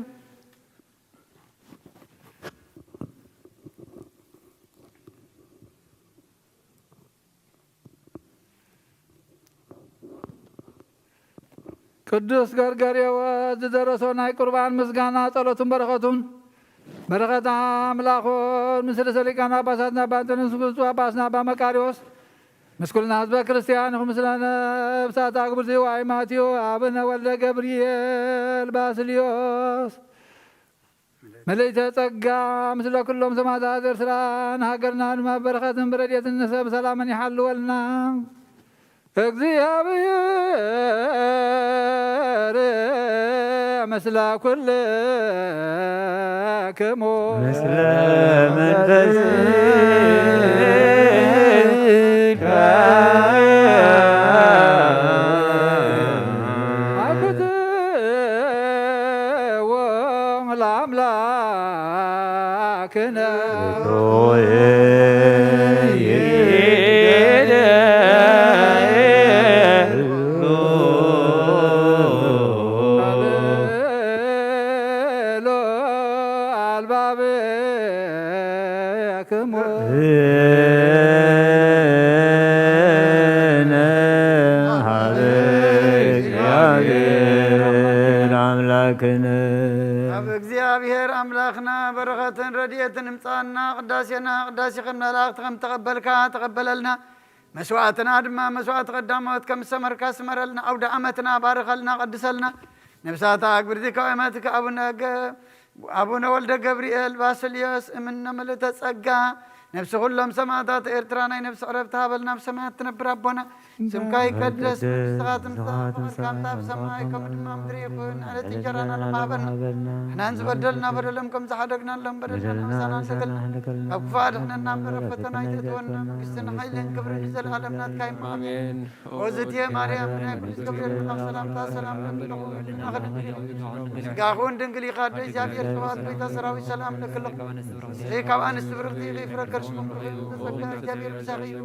ቅዱስ ገርገርዮስ ዝደረሶ ናይ ቁርባን ምስጋና ጸሎቱን በረኸቱን፣ በረኸት ኣምላኾን ምስ ርእሰ ሊቃነ ጳጳሳትና ኣባ እንጦንዮስ፣ ብፁዕ ጳጳስና ኣባ መቃርዮስ፣ ምስ ኩልና ህዝበ ክርስቲያን ይኹን። ምስለ ነፍሳት ኣግብርቲኡ ኣይማቲኡ ኣቡነ ወልደ ገብርኤል ባስልዮስ፣ መለይተ ጸጋ፣ ምስለ ኩሎም ሰማዕታት ኤርትራ፣ ንሃገርና ድማ በረኸትን ብረድኤትን ንሰብ ሰላምን ይሓልወልና። እግዚኣብሔር ምስለ ኩልክሙ። ምስለ መንፈስከ። አኩትዎ ለአምላክነ። አልባብክሙ። ሀበ እግዚአብሔር አምላክነ። ኣብ እግዚኣብሔር ኣምላኽና በረኸትን ረድኤትን እምጻና። ቅዳሴና ቅዳሴ ከም መላእኽቲ ከም ተቐበልካ ተቐበለልና። መስዋዕትና ድማ መስዋዕቲ ቀዳሞት ከም ዝሰመርካ ስመረልና። ኣውደ ዓመትና ባርኸልና፣ ቀድሰልና። ነፍሳት ኣግብርቲ ካብ ኣማትካ ኣቡነ ገ-፣ ኣቡነ ወልደ ገብርኤል ባስልዮስ እምነ ምልእተ ጸጋ፣ ነፍሲ ኩሎም ሰማዕታት ኤርትራ ናይ ነፍሲ ዕረፍቲ ሃበልና። ኣብ ሰማያት ትነብር ኣቦና፣ ስምካ ይቀደስ፣ መንግስትኻ ትምጻእ፣ ፍቓድካ ኣብ ሰማይ ከምኡ ድማ ምድሪ ይኹን። ዕለት እንጀራና ሃበና። ንሕናን ዝበደልና በደሎም ከም ዝሓደግናሎም በደልና ንሓሳና ንደገል። ካብ ክፉእ ኣድሕነና እምበር፣ ኣብ ፈተና ኣይተእትወና። መንግስትን ሓይልን ክብርን ንዘለኣለም ናትካ እዩ። ኣሜን። ኦዝቴ ማርያም ናይ ቅዱስ ገብርኤል መልኣክ ሰላምታ ሰላም ለኪ። ስጋኹን ድንግል ኢኻ፣ ኣደ እግዚኣብሔር። ሰባት ቤተ ሰራዊት ሰላም ለክልኹ። ንስኺ ካብ ኣንስቲ ብርኽቲ ኢኺ፣ ፍረ ከርስኹም ብሩኽ እዩ። ተጸጋ እግዚኣብሔር ምሳኺ እዩ።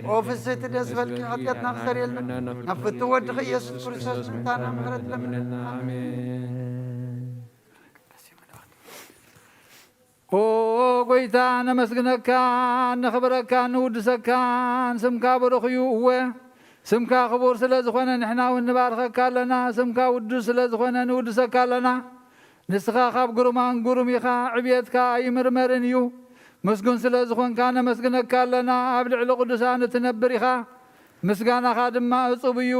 ኦ ፍስሕቲ ደስ በልኪ፣ ሓጢኣትና ክሰርየልና፣ ናብ ፍቱ ወድኺ ኢየሱስ ክርስቶስ ምሕረትና ምሕረት ለምንና። ኣሜን። ኦ ጎይታ፣ ነመስግነካን ነኽብረካን ንውድሰካን። ስምካ ብሩኽ እዩ። እወ፣ ስምካ ክቡር ስለ ዝኾነ ንሕና እውን ንባርኸካ ኣለና። ስምካ ውዱስ ስለ ዝኾነ ንውድሰካ ኣለና። ንስኻ ካብ ግሩማን ግሩም ኢኻ፣ ዕብየትካ ኣይምርመርን እዩ። ምስጉን ስለ ዝኾንካ ነመስግነካ ኣለና። ኣብ ልዕሊ ቅዱሳን እትነብር ኢኻ፣ ምስጋናኻ ድማ እጹብ እዩ።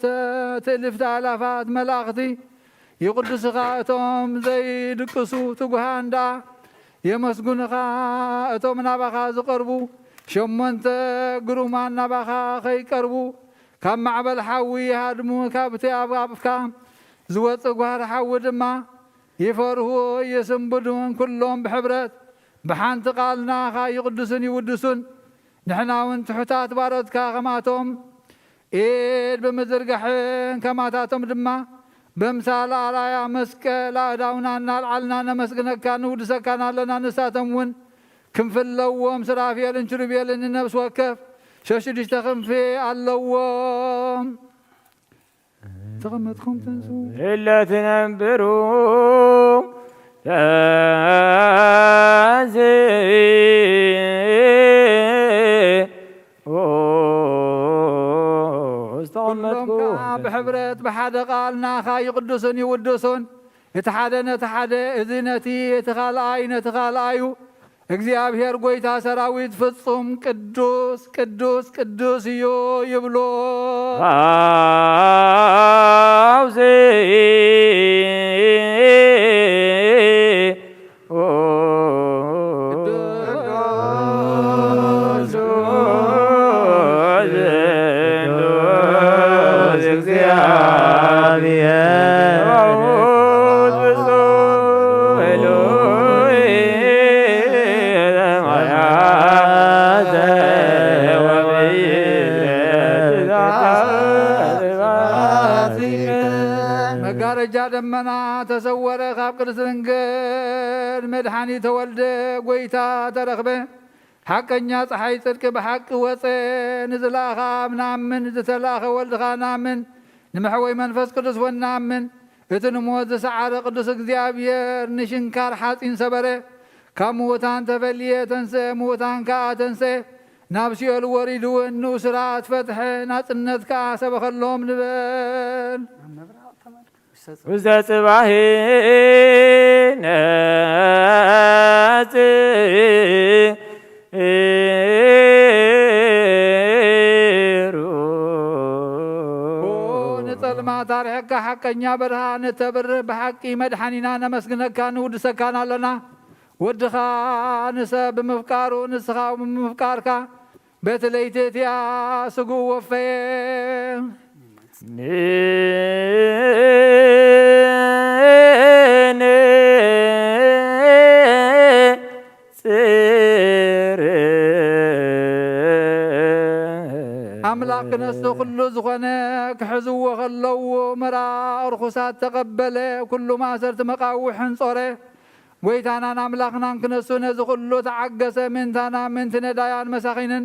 ተ-፣ ትእልፍቲ ኣእላፋት መላእኽቲ ይቕድሱኻ፣ እቶም ዘይድቅሱ ትጉሃን ደኣ የመስግኑኻ። እቶም ናባኻ ዝቐርቡ ሸሞንተ ግሩማን ናባኻ ከይቀርቡ ካብ ማዕበል ሓዊ ይሃድሙ። ካብቲ ኣብ ኣፍካ ዝወጽእ ጓህሪ ሓዊ ድማ ይፈርሁ ይስንብዱን። ኩሎም ብሕብረት ብሓንቲ ቃል ንኣኻ ይቕድሱን ይውድሱን። ንሕና እውን ትሑታት ባሮትካ ከማቶም ኢድ ብምዝርጋሕን ከማታቶም ድማ ብምሳል ኣርኣያ መስቀል ኣእዳውና እናልዓልና ነመስግነካን ንውድሰካን ኣለና። ንሳቶም እውን ክንፊ ኣለዎም። ሱራፌልን ኪሩቤልን ንነፍሲ ወከፍ ሸሽዱሽተ ክንፊ ኣለዎም። ተቐመጥኩም ተንሱ። እለ ትነብሩ ተንስ ዝተቐመጥኩ። ኩሎም ከኣ ብሕብረት ብሓደ ቃል ንኣኻ ይቕድሱን ይውድሱን። እቲ ሓደ ነቲ ሓደ፣ እዚ ነቲ፣ እቲ ካልኣይ ነቲ ካልኣዩ፣ እግዚኣብሔር ጐይታ ሰራዊት ፍጹም ቅዱስ፣ ቅዱስ፣ ቅዱስ እዩ ይብሉ። ፋውሲ መጋረጃ ደመና ተሰወረ፣ ካብ ቅድስት ድንግል መድኃኒ ተወልደ፣ ጐይታ ተረኽበ። ሓቀኛ ፀሓይ ጽድቂ ብሓቂ ወፀ። ንዝለኣኻ ንኣምን፣ ዝተላእኸ ወልድኻ ንኣምን፣ ንመሕወይ መንፈስ ቅዱስ እውን ንኣምን። እቲ ንሞት ዝሰዓረ ቅዱስ እግዚኣብሔር ንሽንካር ሓፂን ሰበረ፣ ካብ ምዉታን ተፈልየ ተንስአ፣ ምዉታን ከኣ ተንስአ። ናብ ሲኦል ወሪዱ እውን ንእሱራት ፈትሐ፣ ናጽነት ከኣ ሰበኸሎም ንበል። ውስተ ጽባሕ ነጽሩ። ንጸልማት ኣርሒቕካ ሓቀኛ ብርሃን እተብርህ ብሓቂ መድሓኒና ነመስግነካን ንውድሰካን ኣለና። ወድኻ ንሰብ ብምፍቃሩ ንስኻ ብምፍቃርካ በቲ ለይቲ እቲኣ ስግኡ ወፈየ። ንጽር ኣምላኽ ክነሱ ኩሉ ዝኾነ ክሕዝዎ ከለዉ መራ ርኹሳት ተቐበለ፣ ኩሉ ማእሰርቲ መቓውሕን ጾረ። ጎይታናን ኣምላኽናን ክነሱ ነዚ ኩሉ ተዓገሰ፣ ምእንታና ምእንቲ ነዳያን መሳኺንን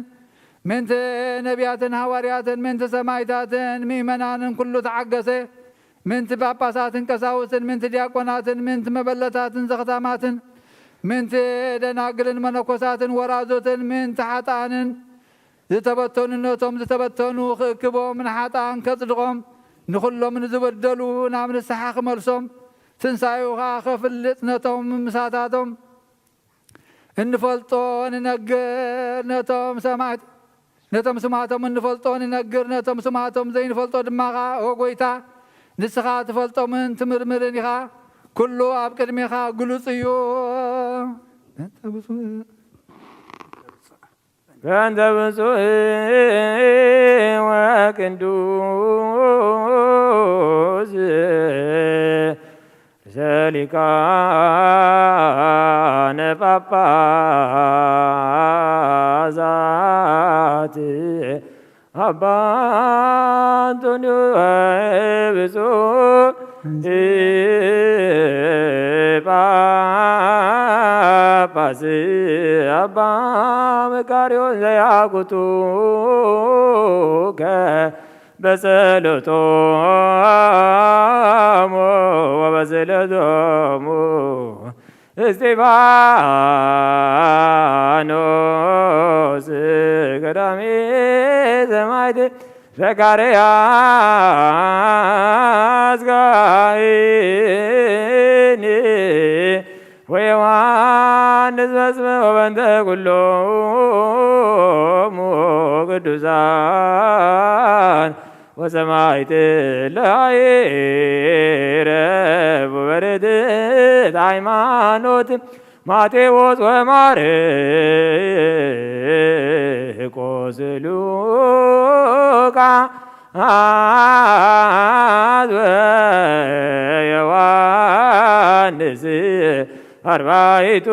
ምእንቲ ነቢያትን ሃዋርያትን ምእንቲ ሰማይታትን ምእመናንን ኩሉ ተዓገሰ። ምእንቲ ጳጳሳትን ቀሳውስትን ምእንቲ ዲያቆናትን ምእንቲ መበለታትን ዘኽታማትን ምእንቲ ደናግልን መነኮሳትን ወራዙትን ምእንቲ ሓጥኣንን ዝተበተኑ ነቶም ዝተበተኑ ክእክቦም ንሓጥኣን ከጽድቖም ንኹሎም ንዝበደሉ ናብ ንስሓ ክመልሶም ትንሳኤኡ ኸዓ ከፍልጥ ነቶም ምሳታቶም እንፈልጦ ንነግር ነቶም ሰማዕት ነቶም ስማቶም እንፈልጦ ንነግር ነቶም ስማቶም ዘይንፈልጦ ድማ ኸዓ ኦ ጎይታ ንስኻ ትፈልጦምን ትምርምርን ኢኻ። ኩሉ ኣብ ቅድሜኻ ግሉጽ እዩ። በእንተ ብፁዕ ወቅዱስ ርእሰ ሊቃነ ጳጳሳት አባ አንጦንዮስ ብፁዕ ጳጳስ አባ መቃርዮስ ዘያቁቱ በጸሎቶሙ ወበጸሎቶሙ እስጢፋኖስ ቀዳሜ ሰማዕት ዘካርያስ ካህን ወዮሐንስ መጥምቅ ወበንተ ኩሎሙ ቅዱሳን ወሰማዕት ለአይረፉ በርትዕት ሃይማኖት ማቴዎስ ወማርቆስ ሉቃስ ወዮሐንስ አርባዕቱ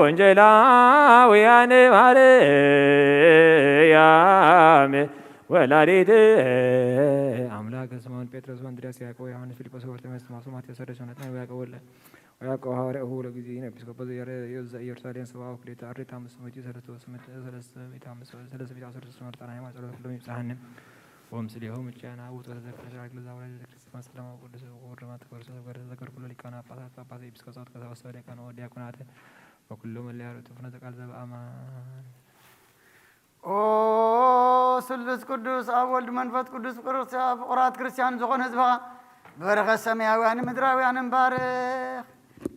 ወንጌላውያን ማርያም ወላዲተ አምላክ ስምዖን ጴጥሮስ ወእንድርያስ ያዕቆብ ዮሐንስ ፊልጶስ ወበርተሎሜዎስ ቶማስ ወማቴዎስ ታዴዎስ ዮናታን ወያዕቆብ ወለ ወያዕቆብ ሐዋርያሁ ለጊዜ ነጲስቆጶስ ዘኢየሩሳሌም ሰብአ ወክልኤተ አርድእት አምስት መቶ ሰለስተ መቶ ሰለስተ መቶ ሰለስተ መቶ ሰለስተ መቶ ሰለስተ መርጣን ሃይማኖት ጸሎት ኩሎም ይብጽሐነ። ወምስሌሆም እጃና ውጡ ተዘክር ስራክ ለዛ ወላዲተ ክርስቲያን ሰላም ቅዱስ ወቁርማት ክርስቶስ ወገር ተዘክር ኩሎ ሊቃነ ጳጳሳት ጳጳስ ኤጲስቆጶሳት ቀሳውስት ወዲያቆን ወዲያቆናት ወኩሎ መለያ ርቱ ፍኖተ ቃል ዘበአማን። ኦ ስሉስ ቅዱስ ኣብ ወልድ መንፈስ ቅዱስ ፍቁራት ክርስቲያን ዝኾነ ህዝብኻ ብበረኸት ሰማያውያንን ምድራውያንን ባርኽ።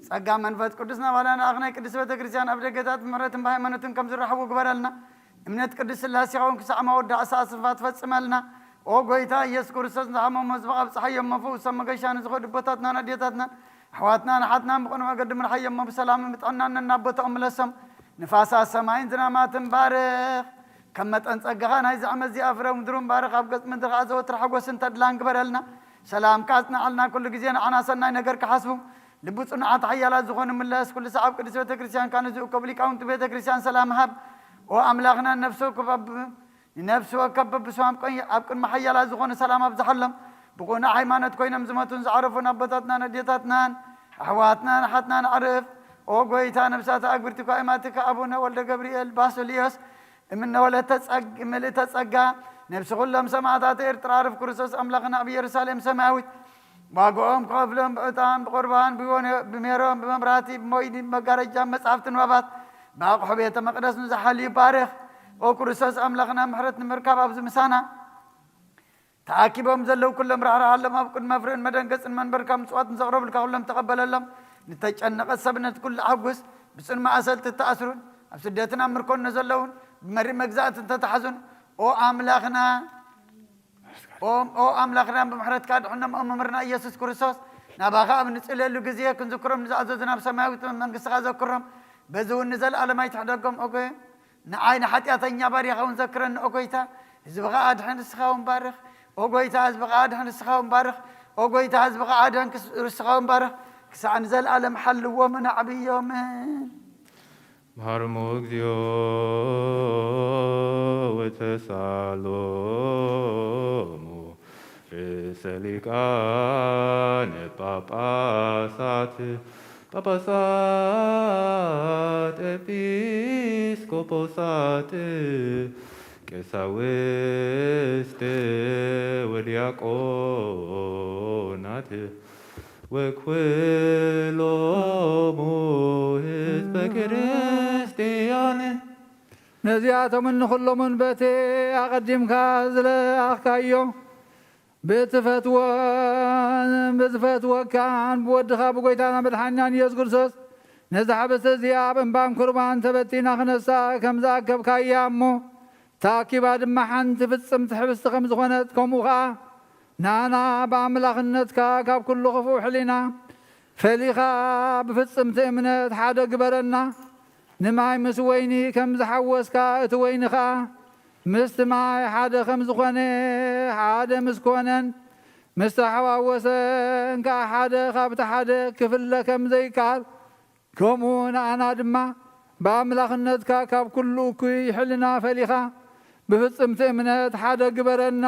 ጸጋ መንፈስ ቅዱስ ናባና ንኣኽ ናይ ቅድስት ቤተ ክርስቲያን ኣብ ደገታት ብምሕረትን ብሃይማኖትን ከም ዝረሕቡ ግበረልና። እምነት ቅድስት ስላሴ ኸውን ክሳዕ መወዳእ ሰዓት ስፋ ትፈጽመልና። ኦ ጎይታ ኢየሱስ ክርስቶስ ንዝሓመሙ ህዝብኻ ኣብጽሓዮም፣ መፈውሶም መገሻ ንዝኸዱ ኣቦታትናን ኣዴታትናን ኣሕዋትናን ኣሓትናን ብቕኑዕ መገዲ ምርሓዮም፣ ብሰላምን ብጥዕናን ነናብ ቦታኦም ምለሶም። ንፋሳት ሰማይን ዝናማትን ባርኽ። ከም መጠን ጸጋኻ ናይዚ ዓመት እዚኣ ፍረ ምድሩን ባርኽ፣ ኣብ ገጽ ምድሪ ኸኣ ዘወትር ሓጎስን ተድላን ግበረልና። ሰላምካ ኣጽንዓልና፣ ኩሉ ግዜ ንዓና ሰናይ ነገር ክሓስቡ ልቢ ጽኑዓት ሓያላት ዝኾኑ ምለስ። ኩሉ ሰዓብ ቅድስት ቤተ ክርስቲያንካ ንዝእከቡ ሊቃውንቲ ቤተ ክርስቲያን ሰላም ሃብ። ኦ ኣምላኽና ነፍሲ ወከፍ ኣብ ንነፍሲ ወከፍ በብስሞም ቀኝ-፣ ኣብ ቅድሚ ሓያላት ዝኾነ ሰላም ኣብዝሓሎም። ብቕኑዕ ሃይማኖት ኮይኖም ዝሞቱን ዝዓረፉን ኣቦታትናን ኣዴታትናን ኣሕዋትናን ኣሓትናን ኣዕርፍ። ኦ ጎይታ፣ ነፍሳት ኣግብርቲ ኳይማትካ ኣቡነ ወልደ ገብርኤል ባስልዮስ እምነ ወለተ ጸግ-፣ ምልእተ ጸጋ፣ ነፍሲ ኩሎም ሰማዕታት ኤርትራ ኣዕርፍ ክርስቶስ ኣምላኽና ኣብ ኢየሩሳሌም ሰማያዊት ዋጋኦም ክኸፍሎም ብዕጣን ብቑርባን ብወነ-፣ ብሜሮን ብመብራህቲ ብሞይኒ ብመጋረጃ ብመጻሕፍቲ ንባባት ብኣቕሑ ቤተ መቕደስ ንዝሓልዩ ባርኽ። ኦ ክርስቶስ ኣምላኽና፣ ምሕረት ንምርካብ ኣብዚ ምሳና ተኣኪቦም ዘለዉ ኩሎም ራሕርሓሎም፣ ኣብ ቅድሚ መፍርህን መደንገጽን መንበርካ ምጽዋት ንዘቕረቡልካ ኩሎም ተቐበለሎም። ንተጨነቐት ሰብነት ኩሉ ኣሕጉስ። ብጽኑ ማእሰልቲ እተኣስሩን ኣብ ስደትን ኣብ ምርኮን ንዘለዉን ብመሪር መግዛእቲ እንተተሓዙን፣ ኦ ኣምላኽና፣ ኦ፣ ኦ ኣምላኽና፣ ብምሕረትካ ድሕኖም። ኦ መምህርና ኢየሱስ ክርስቶስ፣ ናባኻ ኣብ ንጽልየሉ ግዜ ክንዝክሮም ንዝኣዘዙ ናብ ሰማያዊት መንግስትኻ ዘክሮም። በዚ እውን ንዘለኣለም ኣይትሕደጎም። ኦጎ ንዓይ ንሓጢኣተኛ ባሪያኻ እውን ዘክረኒ። ኦ ጎይታ፣ ህዝብኻ ኣድሕን፣ ንስኻ እውን ባርኽ። ኦ ጎይታ፣ ህዝብኻ ኣድሕን፣ ንስኻ እውን ባርኽ። ኦ ጎይታ፣ ህዝብኻ ኣድሕን፣ ክስ-፣ ንስኻ እውን ባርኽ። ክሳዕ ንዘለኣለም ሓልዎምን ኣዕብዮምን። መሃርሞ እግዚኦ ወተሳሎሙ ርእሰ ሊቃነ ጳጳሳት፣ ጳጳሳት፣ ኤጲስቆጶሳት፣ ቀሳውስት ወዲያቆናት ወኩሎሙ ህዝበ ክርስቲያን። ነዚኣቶምን ንኹሎሙን በቲ ኣቐዲምካ ዝለኣኽካዮ ብትፈትዎን ብዝፈትወካን ብወድኻ ብጎይታና መድሓኒናን ኢየሱስ ክርስቶስ፣ ነዛ ሕብስቲ እዚኣ ኣብ እምባን ኩርባን ተበቲና ክነሳ ከም ዝኣከብካያ እሞ፣ ተኣኪባ ድማ ሓንቲ ፍጽምቲ ሕብስቲ ከም ዝኾነት፣ ከምኡ ኸኣ ንኣና ብኣምላኽነትካ ካብ ኩሉ ክፉእ ሕሊና ፈሊኻ ብፍጽምቲ እምነት ሓደ ግበረና። ንማይ ምስ ወይኒ ከም ዝሓወስካ፣ እቲ ወይኒ ኸኣ ምስቲ ማይ ሓደ ከም ዝኾነ፣ ሓደ ምስ ኮነን ምስ ተሓዋወሰን ከኣ ሓደ ካብቲ ሓደ ክፍለ ከም ዘይከኣል፣ ከምኡ ንኣና ድማ ብኣምላኽነትካ ካብ ኩሉ እኩይ ሕልና ፈሊኻ ብፍጽምቲ እምነት ሓደ ግበረና።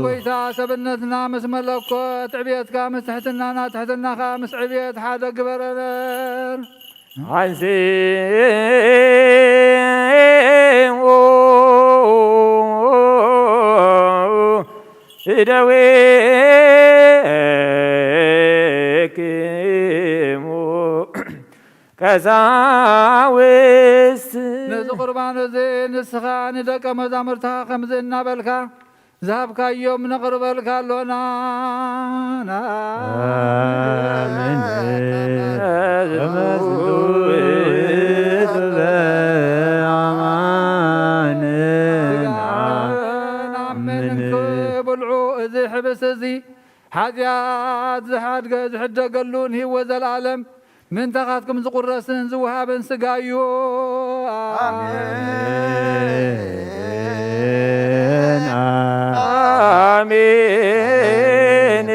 ጎይታ ሰብነትና ምስ መለኮት ዕብየትካ ምስ ትሕትናና ትሕትናኻ ምስ ዕብየት ሓደ ግበረን። አንስኡ እደዊክሙ ቀሳውስት። ነዚ ቁርባን እዚ ንስኻ ንደቀ መዛሙርትኻ ከምዚ እናበልካ ዝሃብካዮም ነቕርበልካ ኣሎና። ኣሜን። ከመ ዝንቱ ውእቱ በአማን ስጋህን ኣምን። ክብልዑ፣ እዚ ሕብስቲ እዚ ሓጢኣት ዝሓድገ-፣ ዝሕደገሉን ህይወት ዘለኣለም ምእንታኻትኩም ዝቑረስን ዝወሃብን ስጋ እዩ። ኣሜን። ኣሜን።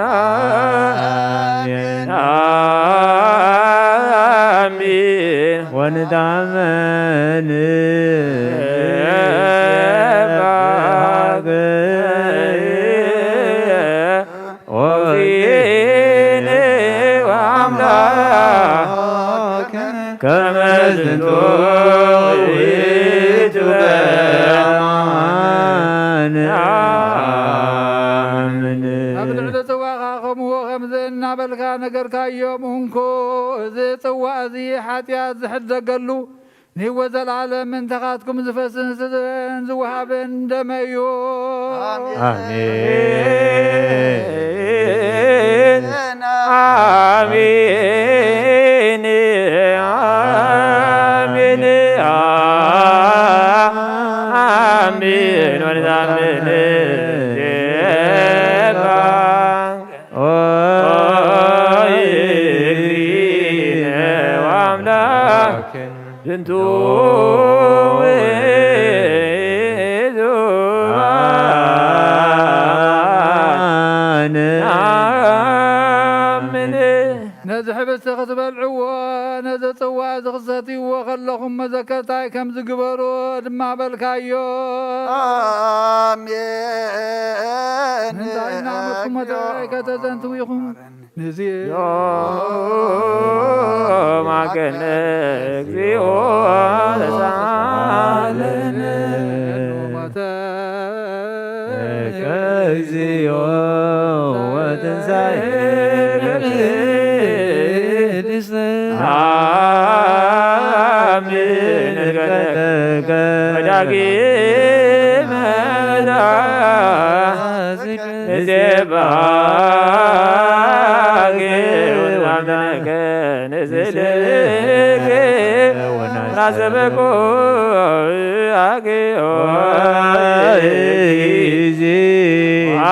ኣሜን። ኣሜን። ወንታመን ወእግዚእነ ወአምላክነ ከመ ዝንቱ ውእቱ በአማን። ኣብ ልዕሊ ጽዋኻ ከምኡ ከምዚ እናበልካ ነገርካዮም፣ እንኮ እዚ ጽዋ እዚ ሓጢኣት ዝሕደገሉ ንህይወት ዘለዓለም ምእንታኻትኩም ዝፈስስን ዝወሃብን ደመ እዩ። ኣሜን። ኣሜን። ኣሜን። ኣሜን። ኣሜን። ወንዛምን ኦ ክትበልዕዎ፣ ነዚ ጽዋ እዚ ክትሰትይዎ ከለኹም መዘከርታይ ከም ዝግበሩ ድማ በልካዮ። ኣሜን። እንታይ እናመትኩም መታይከ ተዘንትው ኢኹም? ንዚ ዮም አገነ እግዚኦ ተሳለነ። ሞተ እግዚኦ ወትንሳኤ ቅድስት። አሜን። ወዳግመ ንዜባጌ ወናምነከ ንዝልክ ናዘበቆ አግዮ ጊዜ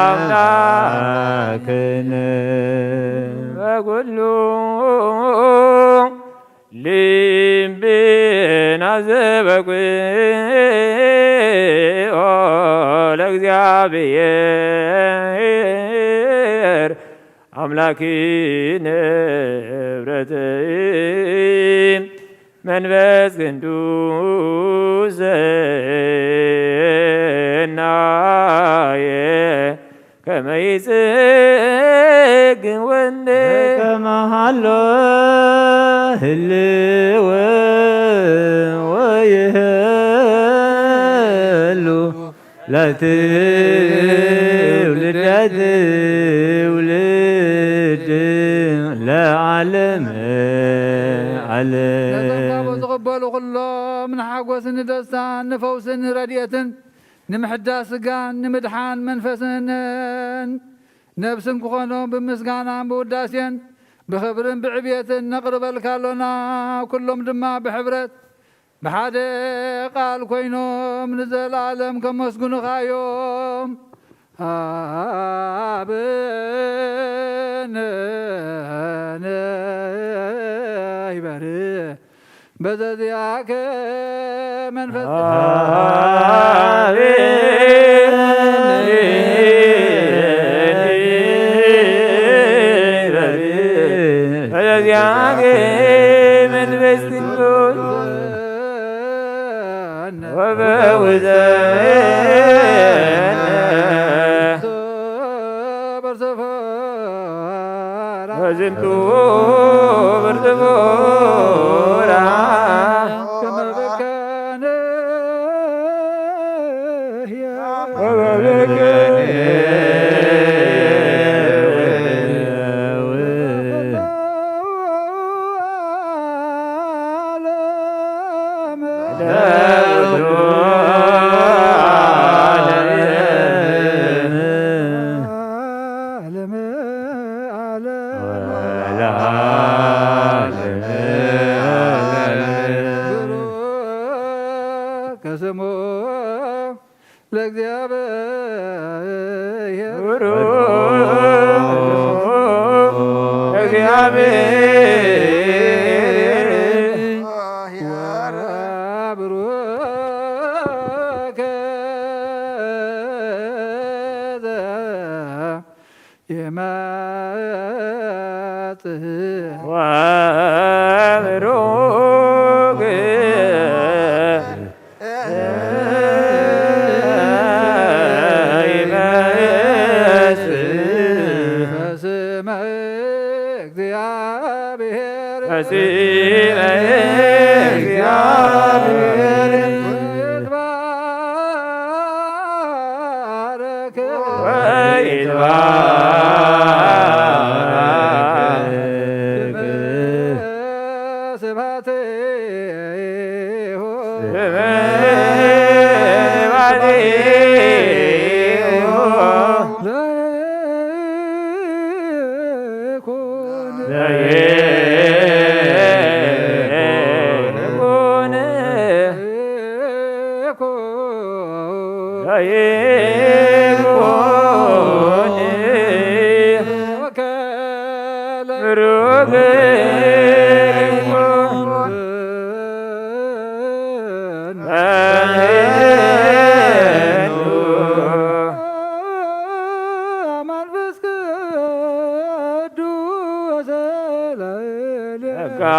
አምላክነ በኩሉ ልብና ዘበኩ ለእግዚአብሔር አምላኪ ንብረት መንፈስ ቅዱስ ሰናየ ከመ ይጽግወነ። ከመሃሎ ህልው ወይህሉ ለትውልደ ትውልድ ለዓለም ዓለም። ነጸብጻቡ ዝቕበሉ ኩሎም ንሓጎስን ንደስታን ንፈውስን ንረድኤትን ንምሕዳስ ስጋን ንምድሓን መንፈስን ነብስን ክኾኖም ብምስጋናን ብውዳሴን ብኽብርን ብዕብየትን ነቕርበልካ ኣሎና። ኩሎም ድማ ብሕብረት ብሓደ ቃል ኮይኖም ንዘለኣለም ከመስግኑኻ እዮም። አብነ ይበርህ በዘዚአከ መንፈስ በዘዚአከ መንፈስ ቅዱስ ወበውዘነ በርሰፈራ በዝንቱ ብርትቦራ ከመ በከነ ወበበከነ ዓለም ለኩሉ ዓለም ዓለም ዓለም ወለዓለመ ዓለም። ብሩክ ስሙ ለእግዚአብሔር። ብሩክ እግዚአብሔር። ወብሩክ ዘ ይመጽእ ወብሩክ ይመጽእ በስመ እግዚአብሔር በስመ እግዚአብሔር ይትባረክ ወይትባረክ ስብሐቲሁ ስብሐቲሁ ለይኩን ለይኩን ለይኩን ጎይታ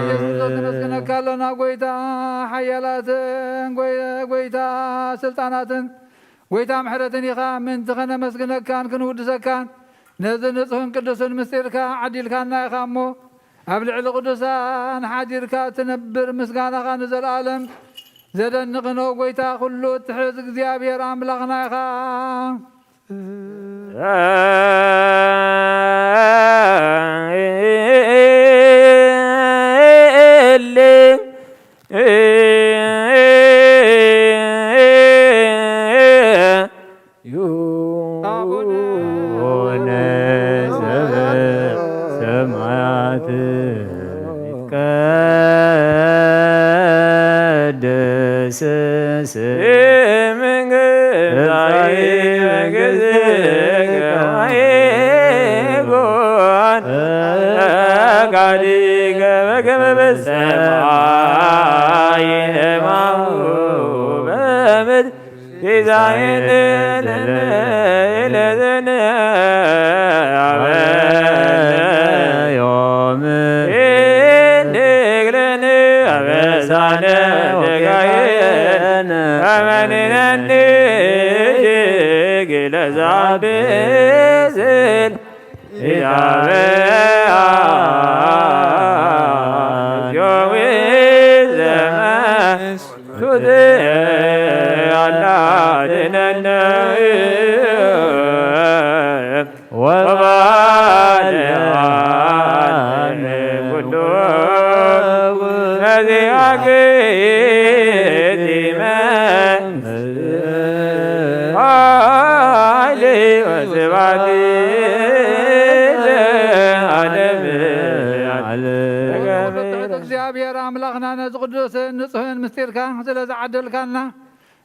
ኢየሱስ ክርስቶስ ነመስግነካ ኣለና። ጎይታ ሓያላትን ጎይ-፣ ጎይታ ስልጣናትን ጎይታ ምሕረትን ኢኻ። ምእንቲ ኸነመስግነካን ክንውድሰካን ነዚ ንጹሕን ቅዱስን ምስጢርካ ዓዲልካና ኢኻ እሞ፣ ኣብ ልዕሊ ቅዱሳን ሓዲርካ ትነብር፣ ምስጋናኻ ንዘለኣለም ዘደንቕ ነው። ጎይታ ኩሉ እትሕዝ እግዚኣብሔር ኣምላኽና ኢኻ። አቡነ ዘበሰማያት ይትቀደስ ስምከ ትምጻእ መንግሥትከ ወይኩን ፈቃድከ በከመ በሰማይ ከማሁ በምድር። ሲሳየነ ዘለለዕለትነ ሀበነ ዮም ህድግ ለነ አበሳነ ወጌጋየነ ከመ ንሕነኒ ህድግ ለዘአበሰ ኢታበአ እግዚኦ ዘመንሱት አላድነነ ወባልዓነ ኩሉ ነዚአኪ ዲመ ኃይል ወስብሐት ለዓለመ ዓለም። ትሑት እግዚኣብሔር ኣምላኽና ነዚ ቅዱስን ንጹሕን ምስጢርካ ስለ ዝዓደልካና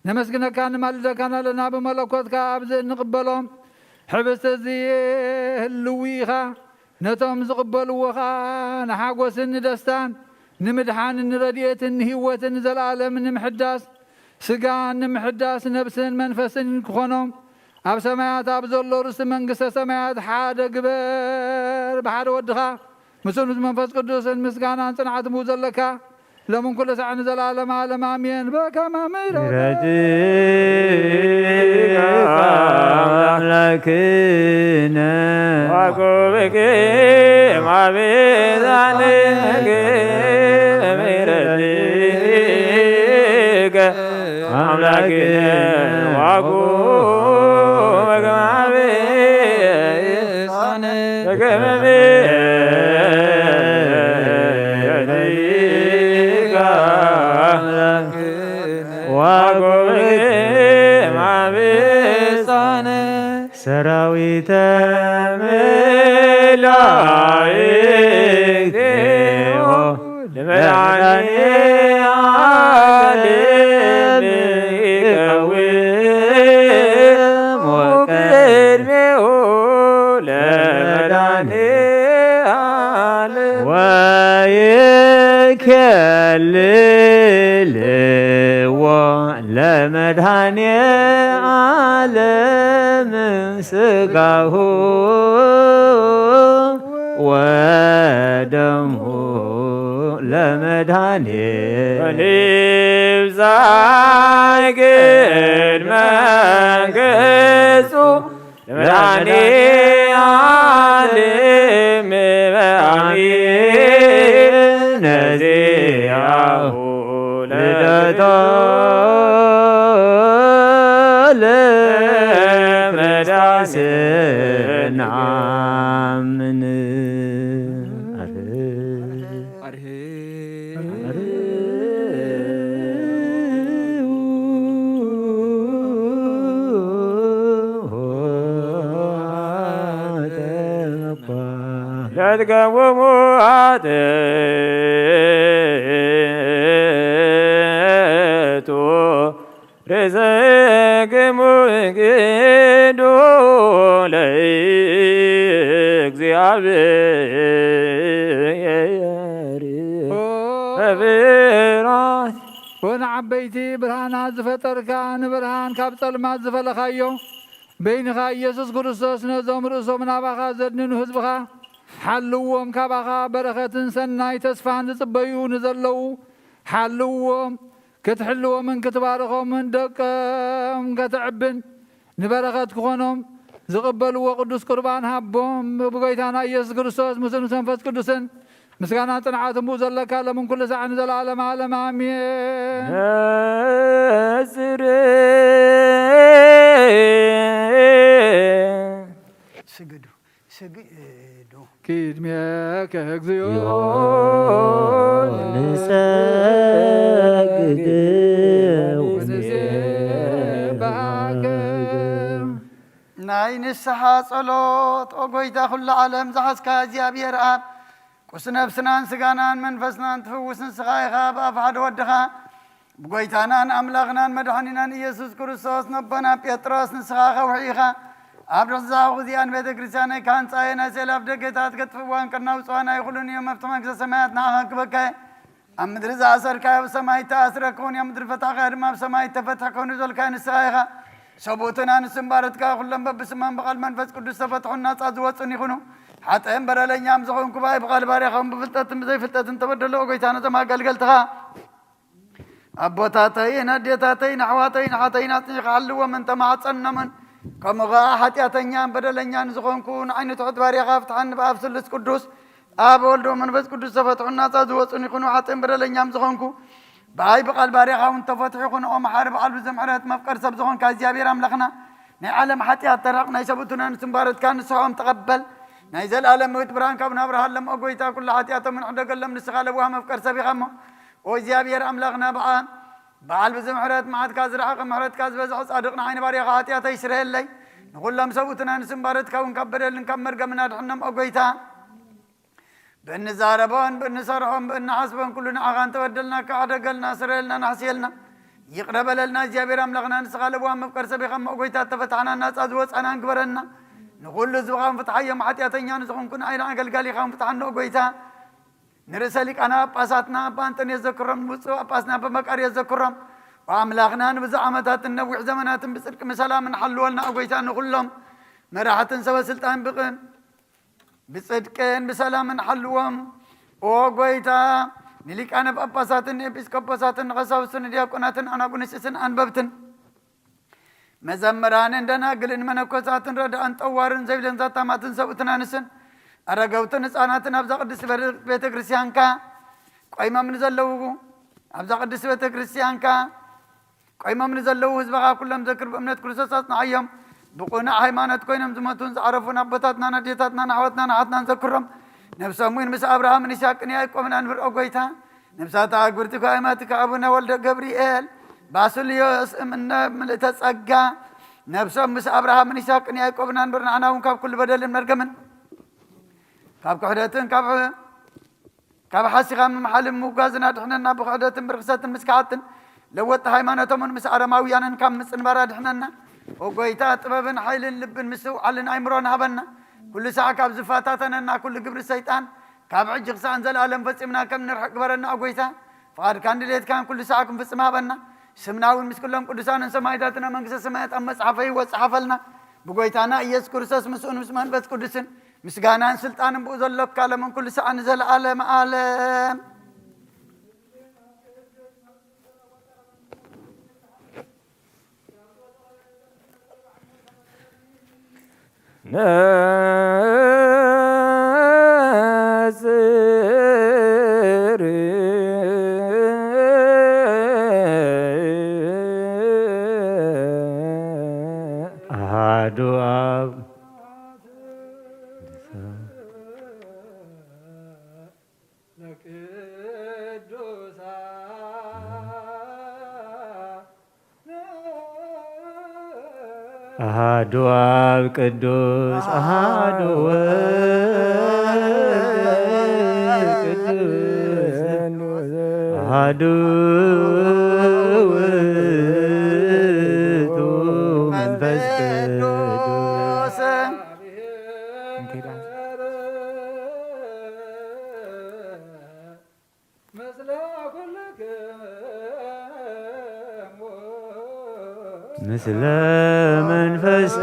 ነመስግነካን ንማልደካን ኣለና። ብመለኮትካ ኣብዚ እንቕበሎ ሕብስቲ እዚ ህልዊ ኢኻ። ነቶም ዝቕበልዎ ኸኣ ንሓጎስን ንደስታን ንምድሓንን ንረድኤትን ንህይወትን ንዘለኣለም ንምሕዳስ ስጋን ንምሕዳስ ነብስን መንፈስን ክኾኖም ኣብ ሰማያት ኣብ ዘሎ ርስቲ መንግስተ ሰማያት ሓደ ግበር። ብሓደ ወድኻ ምስኡ ምስ መንፈስ ቅዱስን ምስጋናን ጽንዓት ምው ዘለካ ሎምን ኩሉ ሳዕ ንዘለኣለም ዓለም ኣሜን። በከመ ምሕረትከ ምሕረትከ ኣምላክነ ወቁብኪ ማቤዛንኪ ምሕረትከ ኣምላክነ ወቁብኪ ማቤዛንኪ በከመ ምሕረትከ ወቁብኪ ማቤዛንኪ ሰራዊተ መላእክት ለመድኃኔ ዓለም ይቀውሙ ቅድሜሁ ለመድኃኔ ዓለም ወይኬልልዎ ለመድኃኔ ዓለም ስጋሁ ወደሙ ለመድኃኔ ወንብጻሕ ቅድመ ገጹ ለመድኃኔ ዓለም በአሜን ነዚያሁ ልደቶ ለመድኃኔ ዓለም። ለትቀውሙ ኃጥእቱ ርእሰክሙ እንግዱ ለእግዚአብሔር በፍርሃት። ወንዓበይቲ ብርሃናት ዝፈጠርካ፣ ንብርሃን ካብ ጸልማት ዝፈለኻዮ፣ በይንኻ ኢየሱስ ክርስቶስ ነዞም ርእሶም ናባኻ ዘድንኑ ህዝብኻ ሓልዎም። ካባኻ በረኸትን ሰናይ ተስፋን ዝጽበዩ ንዘለዉ ሓልዎም። ክትሕልዎምን ክትባርኾምን ደቆም ከተዕብን ንበረኸት ክኾኖም ዝቕበልዎ ቅዱስ ቁርባን ሃቦም። ብጎይታና ኢየሱስ ክርስቶስ ምስኡ ምስ መንፈስ ቅዱስን ምስጋናን ጽንዓትን ብኡ ዘለካ ሎምን ኩሉ ሳዕ ንዘለዓለመ ዓለም ኣሜን። ነጽር ስግዱ ስግዱ ኪድሜከ እግዚኦ ንሰግድ ንሴብሐከ። ናይ ንስሓ ጸሎት። ኦ ጎይታ ኩሉ ዓለም ዝሓዝካ እግዚኣብሔር ኣብ ቁስ ነፍስናን ስጋናን መንፈስናን ትፍውስ ንስኻ ኢኻ። ብኣፍ ሓደ ወድኻ ብጎይታናን ኣምላኽናን መድሓኒናን ኢየሱስ ክርስቶስ ነቦና ጴጥሮስ ንስኻ ከውሒ ኢኻ። ኣብ ርሕዛኹ እዚኣ ንቤተ ክርስቲያነይ ክሃንጻ እየ፣ ናይ ሴላፍ ደገታት ከጥፍእዋን ከናውጽዋን ኣይኽእሉን እዮም። ኣብቲ መንግስተ ሰማያት ንዓኻ ክበካ እየ። ኣብ ምድሪ ዝኣሰርካዮ ኣብ ሰማይ እተኣስረ ክኹን እዩ፣ ኣብ ምድሪ ፈታሕካዮ ድማ ኣብ ሰማይ እተፈትሐ ክኹን እዩ ዘልካዮ ንስኻ ኢኻ። ሰብኡትን ኣንስትን ባረትካ ኩሎም በብስሞም ብቓል መንፈስ ቅዱስ ተፈትሑን ናጻ ዝወጹን ይኹኑ። ሓጥእን በደለኛም ዝኾንኩ ብኣይ ብቓል ባርያኻውን ብፍልጠትን ብዘይፍልጠትን ተበደሎ። ጎይታ ነዞም ኣገልገልትኻ ኣቦታተይን ኣዴታተይን ኣሕዋተይን ኣሓተይን ኣጽኒዕካ ሓልዎም እንተማሕጸንኖምን፣ ከምኡ ኸኣ ሓጢኣተኛን በደለኛን ዝኾንኩ ንዓይ ንትሑት ባርያኻ ፍትሓኒ ብኣብ ስሉስ ቅዱስ ኣብ ወልዶ መንፈስ ቅዱስ ተፈትሑ ናጻ ዝወጹን ይኹኑ። ሓጥእን በደለኛም ዝኾንኩ ብኣይ ብቓል ባርያኻ እውን ተፈትሑ ይኹኑ። ኦ መሓሪ ብዓል ብዙሕ ምሕረት መፍቀር ሰብ ዝኾንካ እግዚኣብሔር ኣምላኽና ናይ ዓለም ሓጢኣት ተራቕ ናይ ሰብኡትን ኣንስትን ባረትካ ንስሕኦም ተቐበል። ናይ ዘለኣለም መዊት ብርሃን ካብ ናብርሃሎም ኦ ጎይታ ኩሉ ሓጢኣቶምን ሕደገሎም ንስኻ ለዋህ መፍቀር ሰብ ኢኻ እሞ ኦ እግዚኣብሔር ኣምላኽና ብዓ በዓል ብዙሕ ምሕረት መዓትካ ዝረሓቐ ምሕረትካ ዝበዝሐ ጻድቕ ንዓይ ንባርያኻ ሓጢኣተይ ስረየለይ። ንኹሎም ሰብኡትን ኣንስትን ባረትካ እውን ካብ በደልን ካብ መርገምን ኣድሕኖም ኦ ጎይታ። ብእንዛረቦን ብእንሰርሖን ብእንሓስቦን ኩሉ ንዓኻ እንተበደልና ክሓደገልና ስረየልና ናሕስየልና። ይቕረ በለልና እግዚኣብሔር ኣምላኽና ንስኻ ለዋህ መፍቀር ሰብ ኢኻ እሞ ጎይታ እተፈታሕና ናጻ ዝወጻና ንግበረና። ንኹሉ ህዝብኻ እውን ፍትሓዮም ሓጢኣተኛ ንዝኾንኩ ንዓይ ንኣገልጋሊኻ እውን ፍትሓኒ ኦ ጎይታ። ንርእሰ ሊቃነ ጳጳሳትና ኣባ እንጠንዮስ ዘክሮም ንብፁዕ ጳጳስና ኣባ መቃርዮስ ዘክሮም። ወኣምላኽና ንብዙሕ ዓመታትን ነዊሕ ዘመናትን ብጽድቂ ብሰላምን ሓልወልና ኦ ጎይታ። ንኹሎም መራሕትን ሰበ ስልጣን ብቕን ብጽድቅን ብሰላምን ሓልዎም ኦ ጎይታ። ንሊቃነ ጳጳሳትን ንኤጲስቆጶሳትን ንቐሳውስትን ንዲያቆናትን ኣናጉንስስን ኣንበብትን መዘምራንን ደናግልን መነኮሳትን ረዳእን ጠዋርን ዘይብለን ዘታማትን ሰብኡትን ኣንስትን ኣረገውትን ህፃናትን ኣብዛ ቅድስቲ ቤተ ክርስቲያንካ ቆይሞም ንዘለዉ ኣብዛ ቅድስቲ ቤተ ክርስቲያንካ ቆይሞም ንዘለዉ ህዝብኻ ኩሎም ዘክር ብእምነት ክርስቶስ ኣጽንዓዮም። ብቕኑዕ ሃይማኖት ኮይኖም ዝሞቱን ዝዓረፉን ኣቦታትናን ኣዴታትናን ኣሕዋትናን ኣሓትናን ዘክሮም። ነብሶም እውን ምስ ኣብርሃምን ይስሐቅን ያዕቆብን ኣንብር ኦ ጎይታ። ነብሳት ኣግብርቲ ኳይማትካ ኣቡነ ወልደ ገብርኤል ባስልዮስ እምነ ምልእተ ጸጋ ነብሶም ምስ ኣብርሃምን ይስሐቅን ያዕቆብን ኣንብር። ንዓና እውን ካብ ኩሉ በደልን መርገምን ካብ ክሕደትን ካብ ካብ ሓሲኻ ምምሓልን ምውጋዝን ኣድሕነና። ብክሕደትን ብርክሰትን ምስ ከሓድትን ለወጥቲ ሃይማኖቶምን ምስ ኣረማውያንን ካብ ምጽንባር ኣድሕነና። ኦ ጎይታ ጥበብን ሓይልን ልብን ምስትውዓልን ኣይምሮን ሃበና። ኩሉ ሳዕ ካብ ዝፈታተነና ኩሉ ግብሪ ሰይጣን ካብ ሕጂ ክሳዕ ንዘለኣለም ፈጺምና ከም ንርሕቕ ግበረና ኦ ጎይታ። ፍቓድካን ድሌትካን ኩሉ ሳዕ ክንፍጽም ሃበና። ስምና እውን ምስ ኩሎም ቅዱሳንን ሰማዕታትን ኣብ መንግስተ ሰማያት ኣብ መጽሓፈ ህይወት ጸሓፈልና። ብጎይታና ኢየሱስ ክርስቶስ ምስኡን ምስ መንፈስ ቅዱስን ምስጋናን ስልጣንን ብኡ ዘሎካ ሎምን ኩሉ ሰዓን ንዘለዓለም ዓለም። ነጽር ኣሃዱ ኣብ አሃዱ አብ ቅዱስ አሃዱ ወልድ ቅዱስ ኣሐዱ ውእቱ መንፈስ ቅዱስ። ምስለ መንፈስ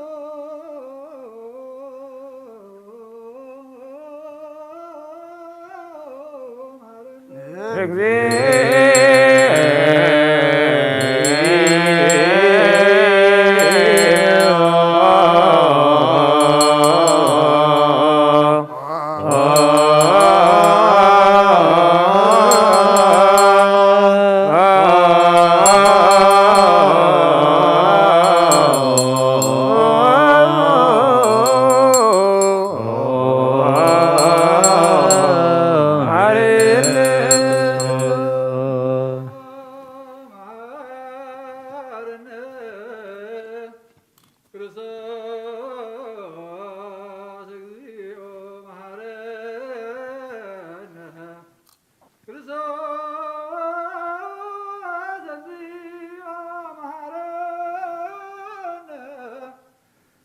ክርስቶስ እግዚኦ መሐረነ። ክርስቶስ እግዚኦ መሐረነ። ክርስቶስ እግዚኦ መሐረነ።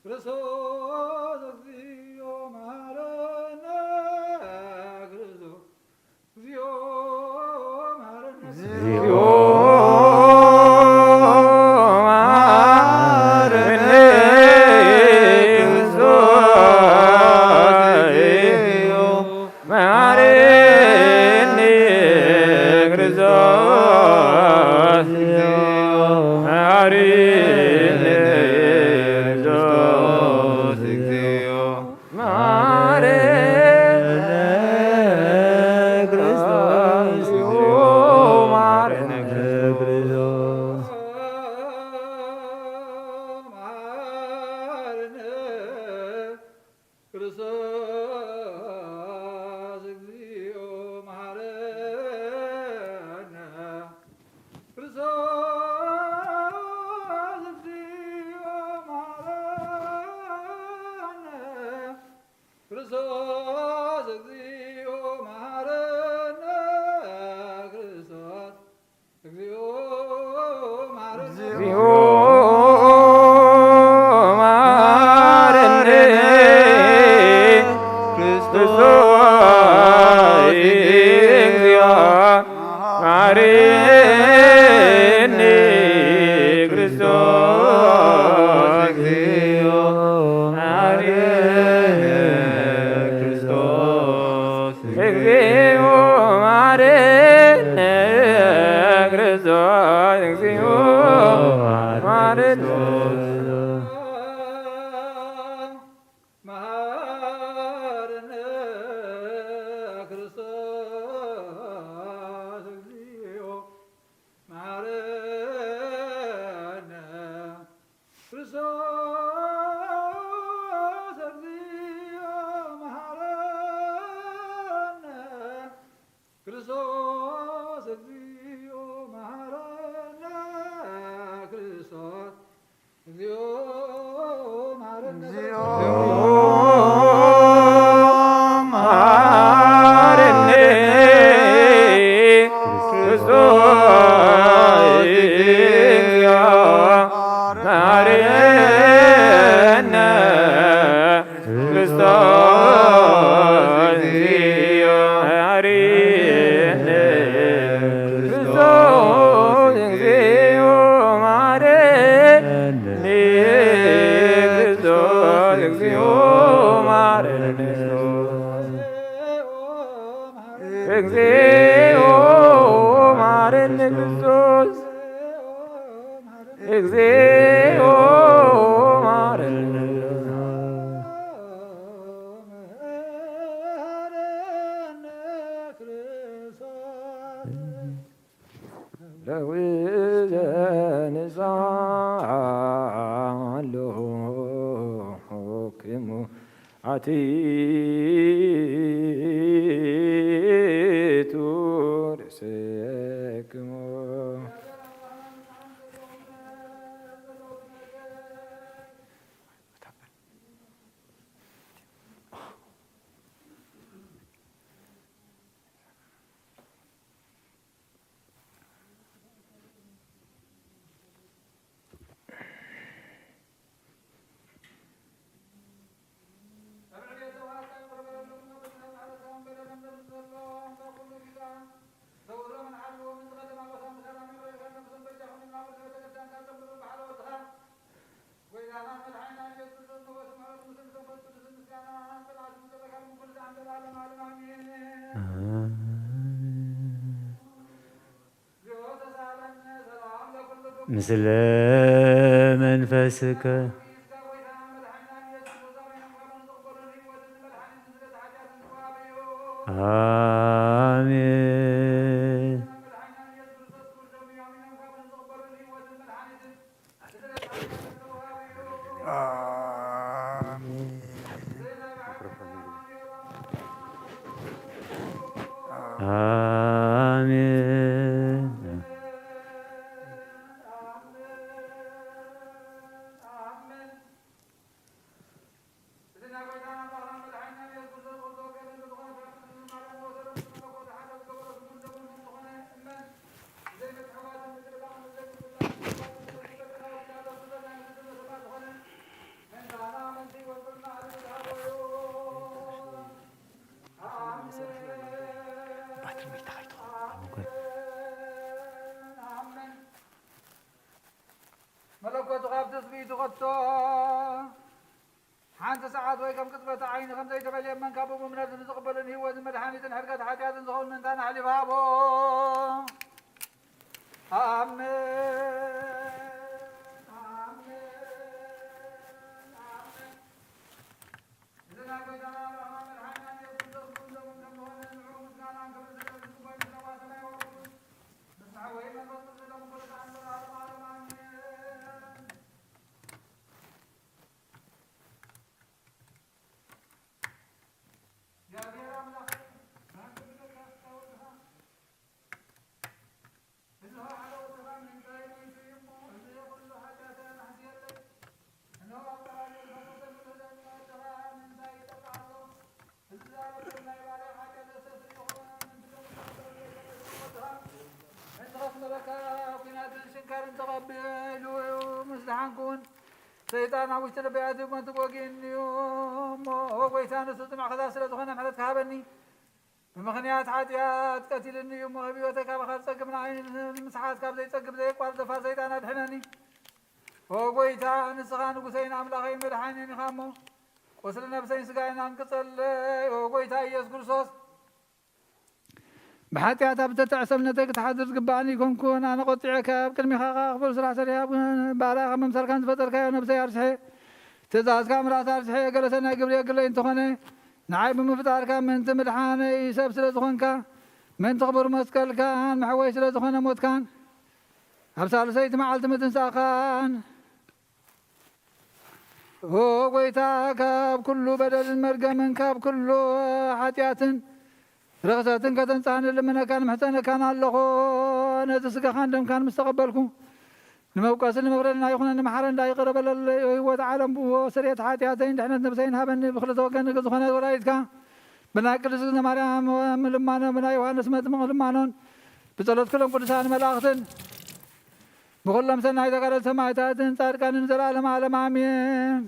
ክርስቶስ እግዚኦ መሐረነ። እግዚኦ መሐረነ። ክርስቶስ እግዚኦ መሐረነ። ክርስቶስ እግዚኦ መሐረነ። ክርስቶስ እግዚኦ መሐረነ። ክርስቶስ መሐረነ። ክርስቶስ መሐረነ። ክርስቶስ እግዚኦ መሐረነ። ክርስቶስ ክርስቶስ እግዚኦ መሐረነ። ክርስቶስ እግዚኦ መሐረነ። እግዚኦ መሐረነ። ክርስቶስ እግዚኦ መሐረነ። ክርስቶስ እግዚኦ መሐረነ። ክርስቶስ እግዚኦ መሐረነ። ክርስቶስ እግዚኦ መሐረነ። እግዚኦ መሐረነ ክርስቶስ። እግዚኦ መሐረነ። ለውዘ ንሳሎ ክሙ ኣቲቱ ርእሰክሙ። ምስለ መንፈስከ። ኣሜን። ኣሜን። መለኮቱ ካብ ትስብእቱ ከቶ ሓንቲ ሰዓት ወይ ከም ቅጽበተ ዓይኒ ከም ዘይተፈልየ እመን ካብ ብእምነት ንዝቕበልን ህይወትን መድሓኒትን ሕርቀት ሓጢኣትን ዝኸውን ምእንታና ኣሕሊፉ ሃቦ። ኣሜን፣ ኣሜን፣ ኣሜን። እዚ ናይ ጎይታና ኣምላኽና መድሓኒና ኢየሱስ ክርስቶስ እውን ዘሙን ከም ዝኾነ ንዕኡ ምስጋናን ክብርን ስግደትን ዝግባእ ምስጋና ሰማያዊ ኣቦኡ ምስ መሓወይ መንፈስ ቅዱስ ለምኩሉ ከኣን ዘለዓለም ዓለም ኣሜን። እግዚኣብሔር ኣምላኽ ብሓቂ ብደጋ ክሳወድኻ እዚ ኸዓ ወድኻ ምእንታይ ሞይቱ እዩ እሞ፣ እዚ ኩሉ ሓጢኣተይ ኣሕዝየለይ። እነሆ ኣብ ቀራንዮ ዝፈሰሰ ልዑል ደም ወድኻ ምእንታይ ይጠፍእ ኣሎ። እዚ ዝኣረገ ናይ ባርያ ሓጢኣት ዘስተስርይ ይኹን፣ ምእንቲ ደሙ ዘስተስርይ ወድኻ ምእንቲ ከስመረካ ኲናትን ሽንካርን ተቐቢሉ ምስ ደሓንኩ እውን፣ ሰይጣን ኣብ ውሽጢ ልበይ ኣትዩ መትጎጊእኒ እዩ እሞ፣ ኦ ጐይታ፣ ንሱ ጽኑዕ ክሳብ ስለ ዝኾነ ምሕረት ክሃበኒ። ብምኽንያት ሓጢኣት ቀቲልኒ እዩ እሞ፣ ህይወተይ ካባኻ ዝጸግብ ንዓይ ንምስሓት ካብ ዘይጸግብ ዘየቋርጽ ደፋር ሰይጣን ኣድሕነኒ። ኦ ጐይታ፣ ንስኻ ንጉሰይን ኣምላኸይን መድሓኒን ኢኻ እሞ፣ ቁስሊ ነብሰይን ስጋይን ኣንቅጸለይ። ኦ ጐይታ ኢየሱስ ክርስቶስ፣ ብሓጢኣት ኣብ ዝተጠዕሰ እምነተይ ክትሓድር ዝግባኣኒ ኣይኮንኩን። ኣነ ቆጢዐካ፣ ኣብ ቅድሚኻ ኸኣ ክፉእ ስራሕ ሰሪሐ፣ ኣብ ባርያኻ ምምሳልካን ዝፈጠርካዮ ነብሰይ ኣርስሐ። ትእዛዝካ ምራስ ኣርስሐ፣ ገለ ሰናይ ግብሪ የግለይ እንተኾነ፣ ንዓይ ብምፍጣርካ ምእንቲ ምድሓነይ ሰብ ስለ ዝኾንካ፣ ምእንቲ ክቡር መስቀልካን መሕወይ ስለ ዝኾነ ሞትካን፣ ኣብ ሳልሰይቲ መዓልቲ ምትንሳእካን፣ ኦ ጐይታ፣ ካብ ኩሉ በደልን መርገምን ካብ ኩሉ ሓጢኣትን ርኽሰትን ከተንጽሃኒ ልምነካን ምሕጸነካን ኣለኹ። ነቲ ስጋኻን ደምካን ምስ ተቐበልኩ፣ ንመውቀስን ንመፍረድን ኣይኹነኒ፣ መሓረኒ፣ ይቕረ በለለይ። ህይወት ዓለም ብዎ ስርየት ሓጢኣተይን ድሕነት ነብሰይን ሃበኒ። ብክልተ ወገን ዝኾነ ወላዲትካ ብናይ ቅድስት እግዝእትነ ማርያም ልማኖ፣ ብናይ ዮሃንስ መጥምቕ ልማኖን ብጸሎት ኩሎም ቅዱሳን መላእኽትን ብኹሎም ሰናይ ተጋደልቲ ሰማዕታትን ጻድቃንን ንዘለዓለመ ዓለም ኣሜን።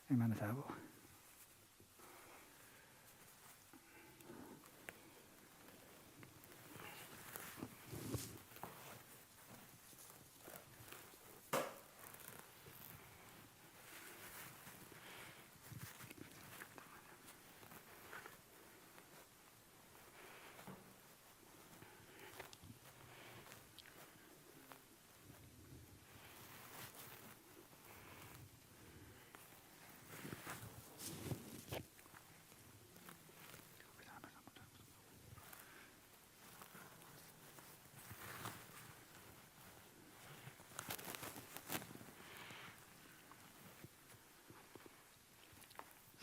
ሃይማኖት ኣበው።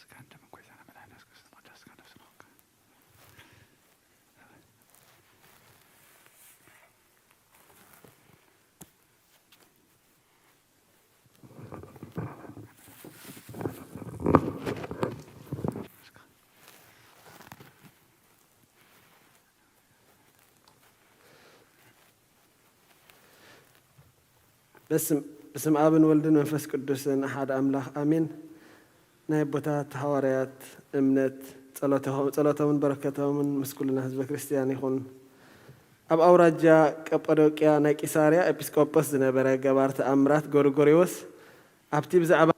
ስጋን ደምን ጎይታና መድሓኒና የሱስ ክርስቶስ፣ ቅዱስ ስጋ ነፍስና ኾንካ። በስም፣ በስም ኣብን ወልድን መንፈስ ቅዱስን ኣሓድ ኣምላኽ ኣሜን። ናይ ኣቦታት ሃዋርያት እምነት ጸሎቶ-፣ ጸሎቶምን በረከቶምን ምስ ኩልና ህዝበ ክርስትያን ይኹን። ኣብ ኣውራጃ ቀጳዶቅያ ናይ ቂሳርያ ኤጲስቆጶስ ዝነበረ ገባር ተኣምራት ጎርጎርዮስ ኣብቲ ብዛዕባ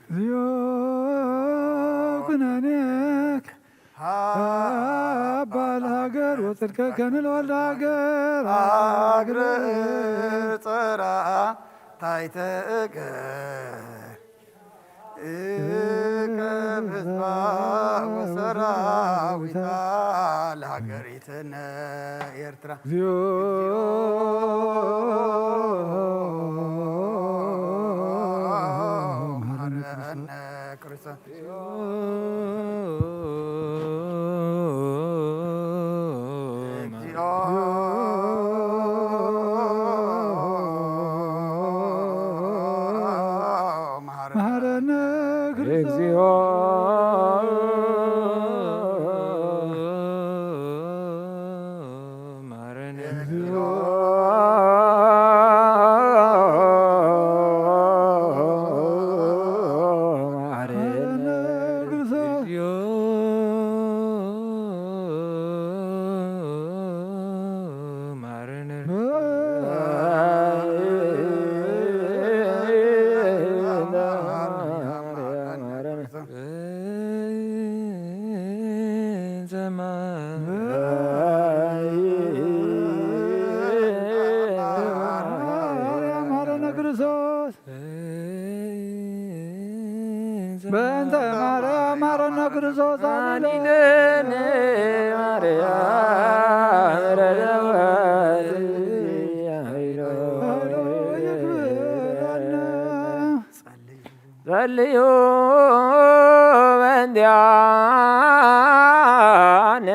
እዚኦ ኩነኔክ ኣባል ሃገር ወፅድቀ ከንል ወልደ ሃገር ሃገር ጸራ ታይተእገ እከ ህዝባ ወሰራዊታ ለሃገሪትነ ኤርትራ። እግዚኦ መሐረነ ክርስቶስ። እግዚኦ መሐረነ ክርስቶስ። እግዚኦ መሐረነ። በእንተ ማርያም ማረነ ክርስቶስ አሚነ። ጸልዩ በእንቲአነ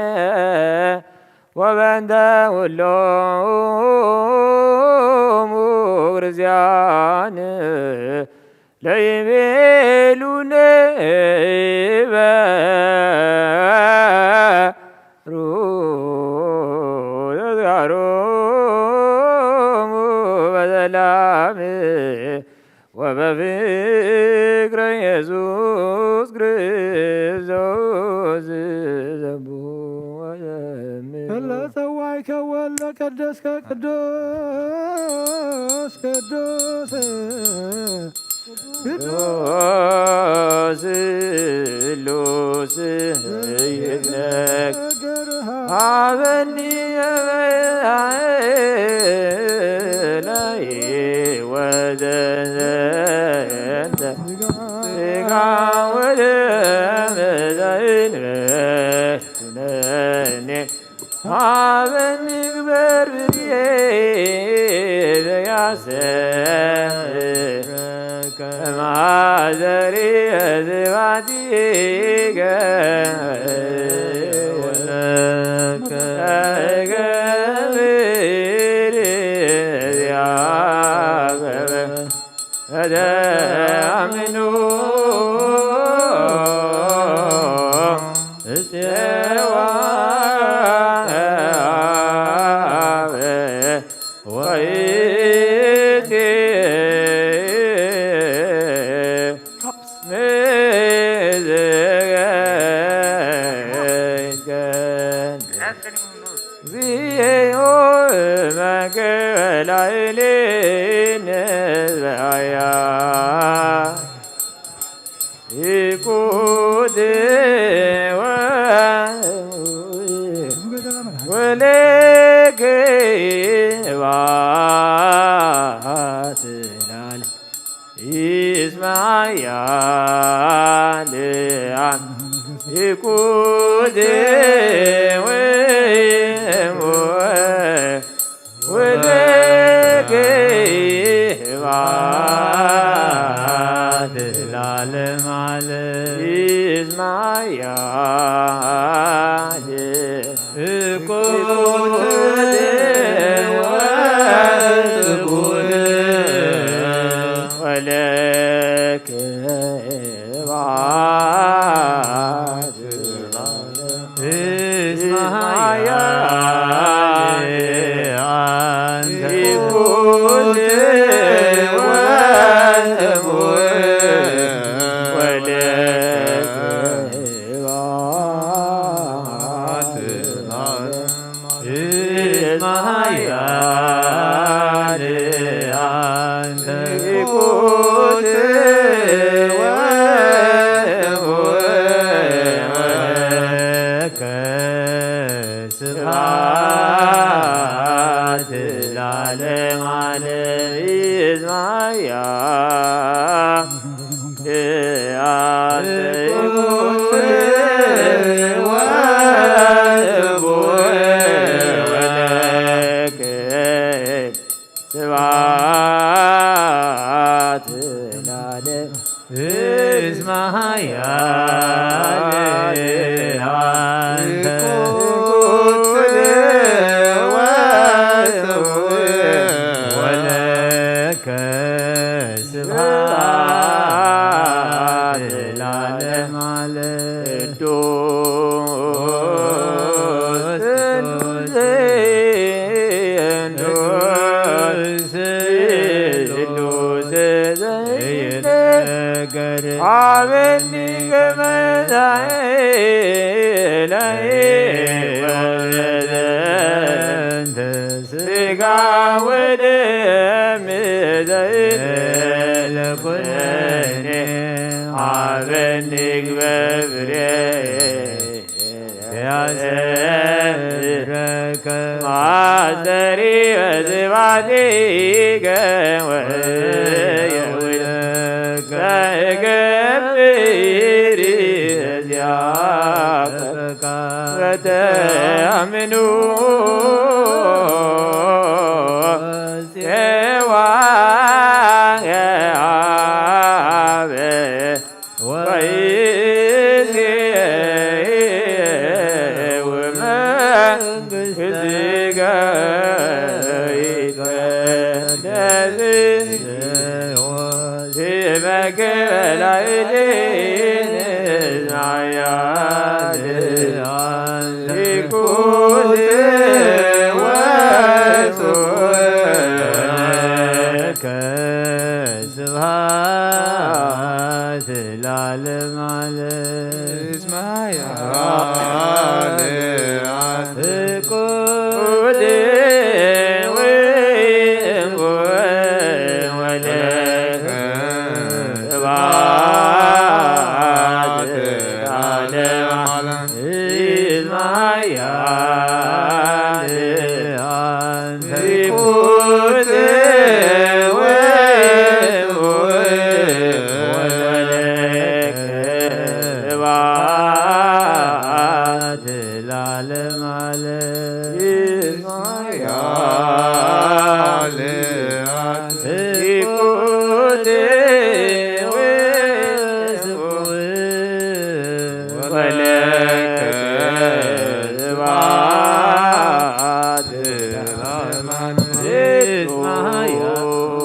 ወበእንተ ኩሎሙ ክርስቲያን ለይቤሉነ በሩ ተዝካሮሙ በሰላም ወበፍቅረ ኢየሱስ ክርስቶስ ዘቡ ወዘምር። እለ ጸዋይከ ወለ ቀደስከ ቅዱስ ቅዱስ ቅዱስ ስሉስ ይትነግ ሀበኒ ላይ ወዘዘንተ ስጋ ወደም ዘይንበል ኩነኔ ሀበኒ ግበር ብዬ ዘያሰ ከማዘሪ ዝባቲገ ወለከ ገብር ያበበ ተአምኖ እስቴዋ ወይቴ እግዚኦ መከላይሌነ በአያ ይኩት ወለከ ባትላል ይስማያል ይኩት ወለከ ባትላል ማለ ይስማያል እኩል ወትኩል ወለክባት እስማያ አንተ ኩል ወትኩል ወለ ወበዘንተ ስጋ ወደም ዘይበለ ኩነኔ ሀበኒ ግበብሬ ያሰብረከ ማስተሪ በዝባቲከ ወየውለከ እገብር እዚአከ በተአምኖ ሴዋ አበ ወይዜ ወመንግሥትከ ይትቀደስ ስምከ በላዕሌነ ማያድል ኩል ወስብሐት ስብሐት ለዓለመ ዓለም። እስመ ኃያል አትኩት ወይም ወለከ ስብሐት ለዓለመ ዓለም። እስመ ኃያል አትኩት ወለከ ስብሐት ለዓለመ ዓለም። እስመ ኃያል አትኩት ወለከ ስብሐት ለዓለመ ዓለም።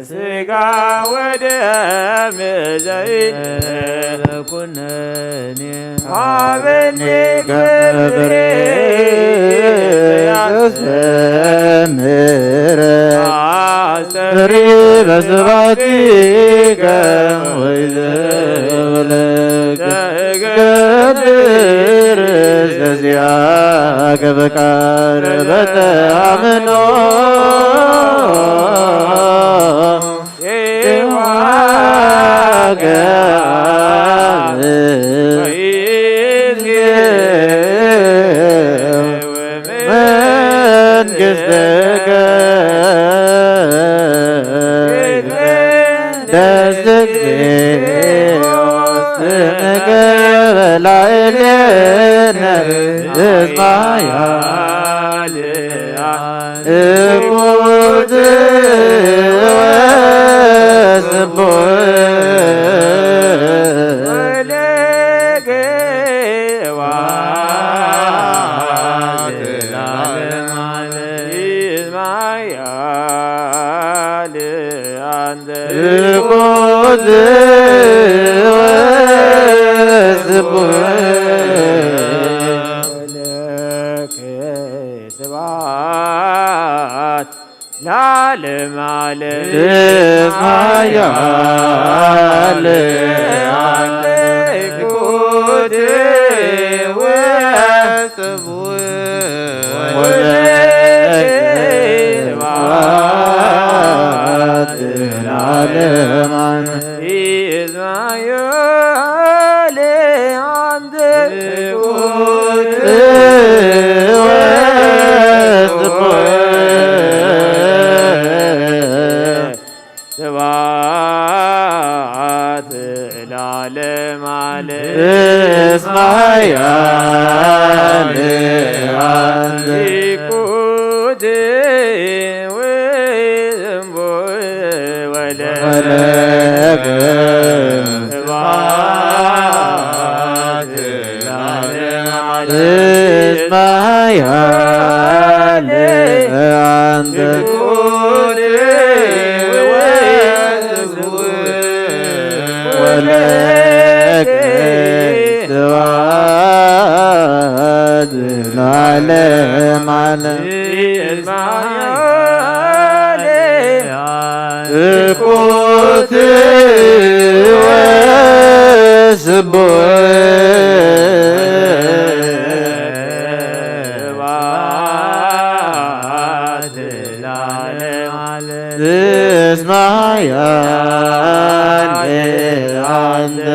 ስጋ ወደም ዘይትኩነኒ ሀበኒ ገብሬ ያስተምረ አስተሪ በስብሐቲከ ወይዘብለከ ገብር ዘዚአከ በቃል በተአምኖ እኩት ወስቡሕ ወለከ ስብሐት ለዓለመ ዓለም። እኩት ወስቡሕ ወለከ ስብሐት ለዓለመ ዓለም። እስመ ኃያል አትኩት ወስቡሕ ወለከ ስብሐት ለዓለመ ዓለም። እስመ ኃያል አትኩት ወስቡሕ ስብሐት ለዓለመ ዓለም። እስመ ኃያል አትኩት ወስቡሕ ወለከ ስብሐት ለዓለመ ዓለም። እስመ ኃያል አትኩት ወስቡሕ ወለከ ስቡሕ ስብሐት ለዓለም። እስመ ኃያል አንተ።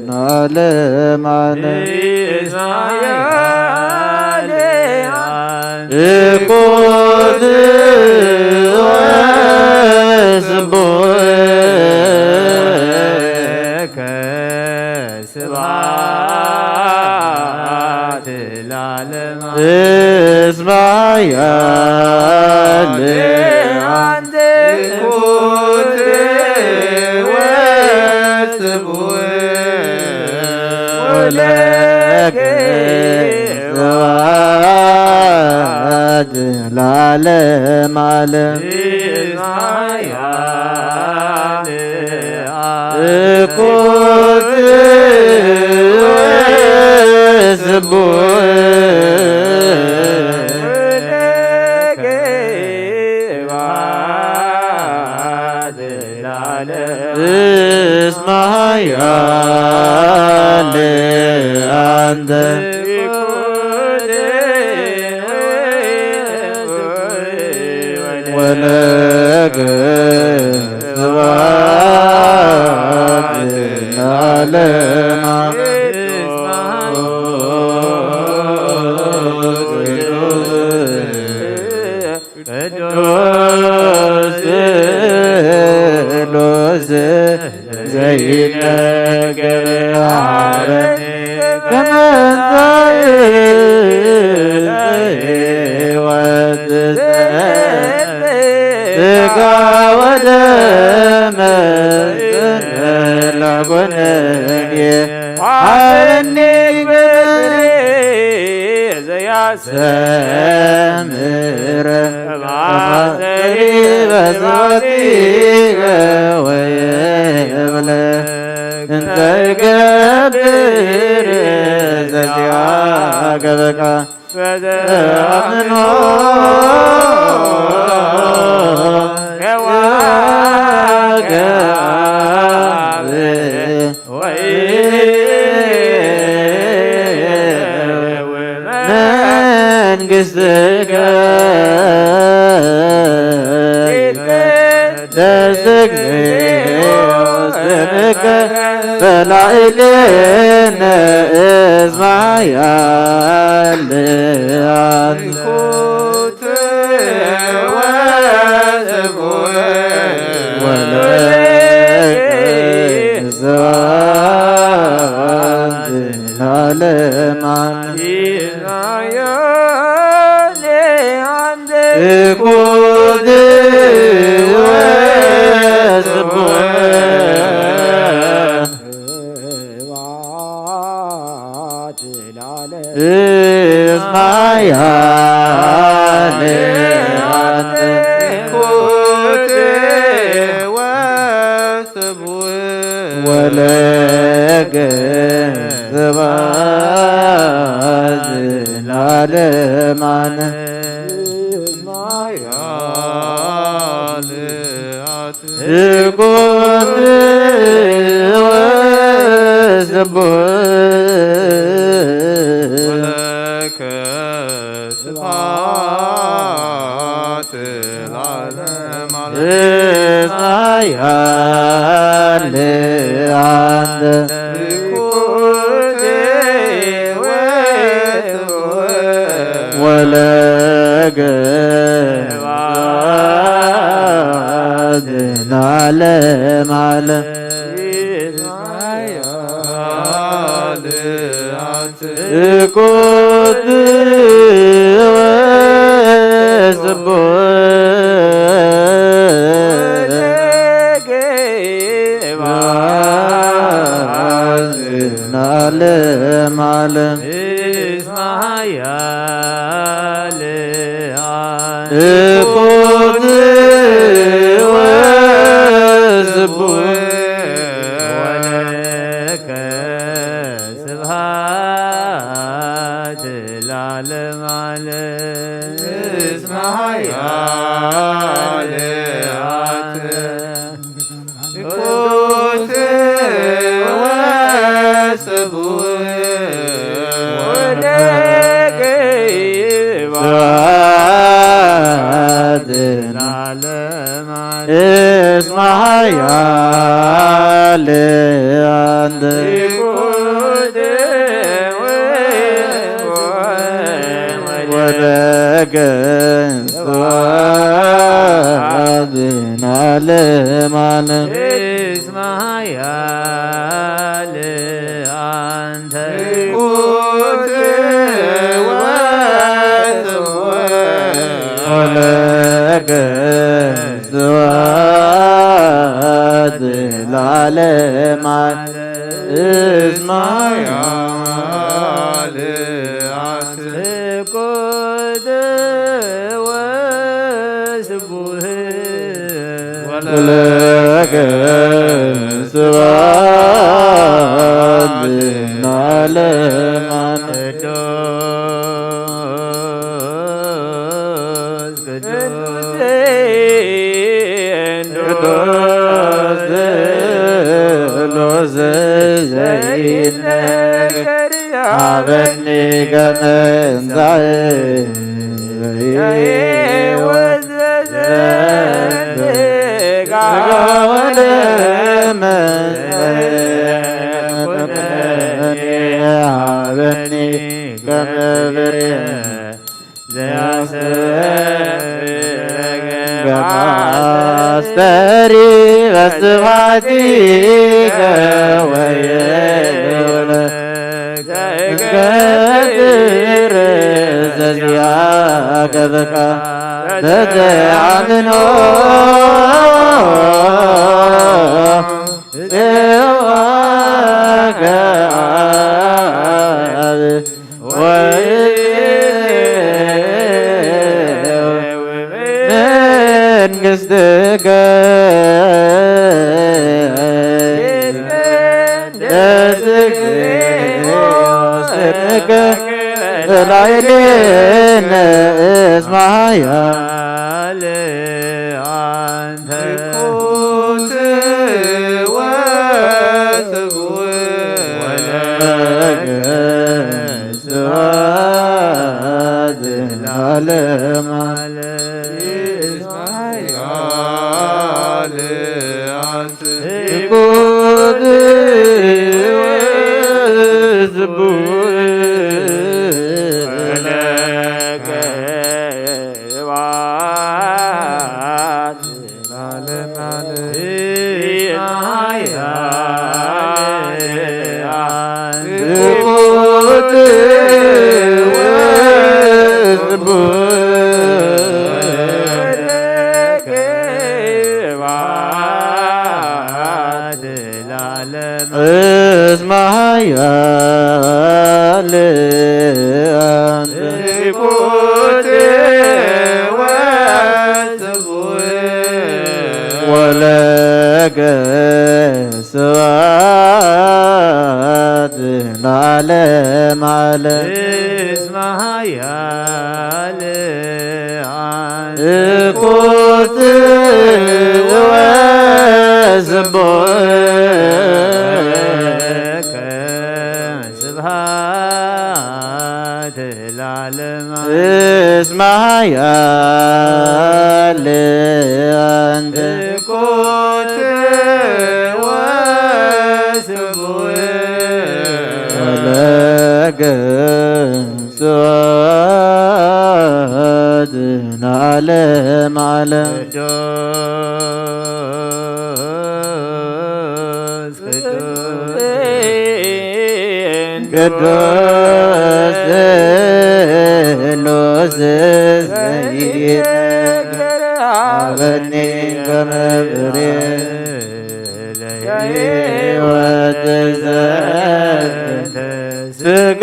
ለዓለመ ዓለም። እኩት ወስቡሕ ስብሐት ለዓለመ። እስመ ኃያል አንተ። እኩት ወስቡሕ ወለከ ስብሐት ለዓለመ ዓለም። እኩት ወስቡሕ እስመ ኃያል አንተ። ወለከ ስብሐት ለዓለመ። ቅዱስ ስሉስ ዘይነገር ሐረኒ ከመንታይ ሕይወት ሥጋ ወደም ለጎነኒ ሐረኒ በትሬ ዘያ ሰምረ ማሰሪ በዛቲከ ወይብለ እንተ ይገብር ዘዚአከ በቃ። ፈዘአምኖ የዋብ መንግሥትከ ይትቀደስ እግዚኦ ስምከ በላዕሌነ እስመ ኃያል አንተ። እስመ ኃያል አንተ። ወለከ ስብሐት ለዓለመ ዓለም። ወለከ ስብሐት ለዓለመ ዓለም። እኩት ወስቡሕ ለዓለመ ዓለም። እኩት ወስቡሕ ለዓለመ ዓለም እስመ ኃያል አተ። ትኩት ወስቡሕ ወለገይባ ስብሐት ለዓለመ ዓለም እስመ ኃያል አንተ። ትኩት ወስቡሕ ወለገይባ ስብሐት ለዓለመ ዓለም። እስመ ኃያል አንተ። ትኩት ወስቡሕ ወለገይባ ስብሐት ለዓለመ ዓለም። እስመ ኃያል አንተ። ትኩት ወስቡሕ ወለገይባ ስብሐት ለዓለመ ዓለም። ቅዱስ ቅዱስ ቅዱስ ዘይነገር ሀበኒ ከመ እንዛኤ ወዘዘንበ ሥጋ ወደመ ኩነኒ ሀበኒ ከመ ብርየ ዘያስተሪ በስብሐቲከ ወየውለ ገድር ዘዚአከ በቃ ተተአምኖ ጽዋከ አብ ወይ መንግሥትከ ላዕሌነ እስመ ኃያል አን ትኩት ወስቡሕ ወለከ ስብሐት ለዓለመ ዓለም። እስመ ኃያል አን ትኩት ወስቡሕ ወለከ ስብሐት ለዓለመ ዓለም። ትኩት ወስቡሕ ለዓለመ እስመ ኃያል አን ትኩት ወስቡሕ ወለከ ስብሐት ለዓለመ ዓለም። እስመ ኃያል አን ትኩት ወስቡሕ ወለከ ስብሐት ለዓለመ ዓለም። እስመ ኃያል አን ትኩት ወስቡሕ ወለከ ስብሐት ለዓለመ ዓለም። ቅዱስ ቅዱስ ስሉስ ዘይነገር ሀበኒ ከመ ብርየ ለሕይወት ዘንተ ሥጋ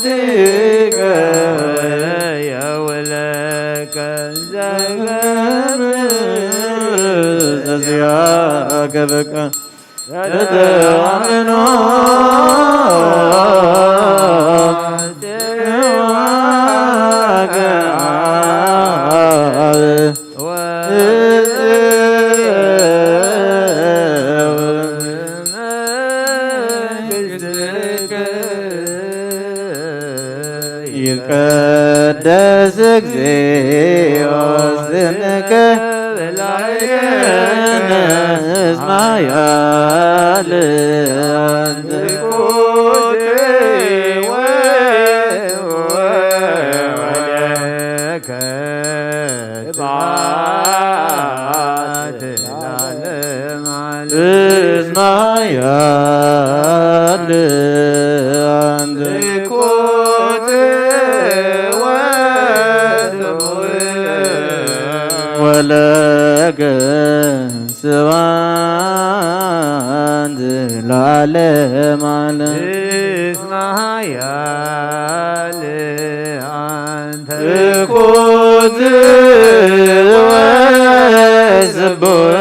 ዚከ የውለከ ዘገብር ዘዚአከ በቃ ተአምኖ ይትቀደስ እግዚኦ ስምከ በላዕሌነ እስመ ኃያል አንተ። ስብሐት ለዓለመ ዓለም። እስመ ኃያል አንተ። ትኩት ወስቡሕ። ወለከ ስብሐት ለዓለመ ዓለም። እስመ ኃያል አንተ። ትኩት ወስቡሕ።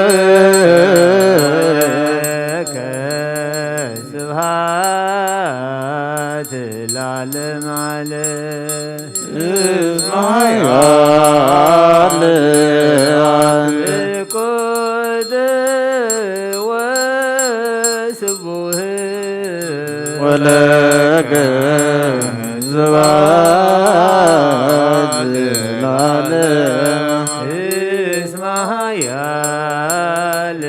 ስብሐት ለዓለመ ዓለም። እስመ ኃያል አንተ። ትኩት ወስቡሕ። ወለከ ስብሐት ለዓለም። እስመ ኃያል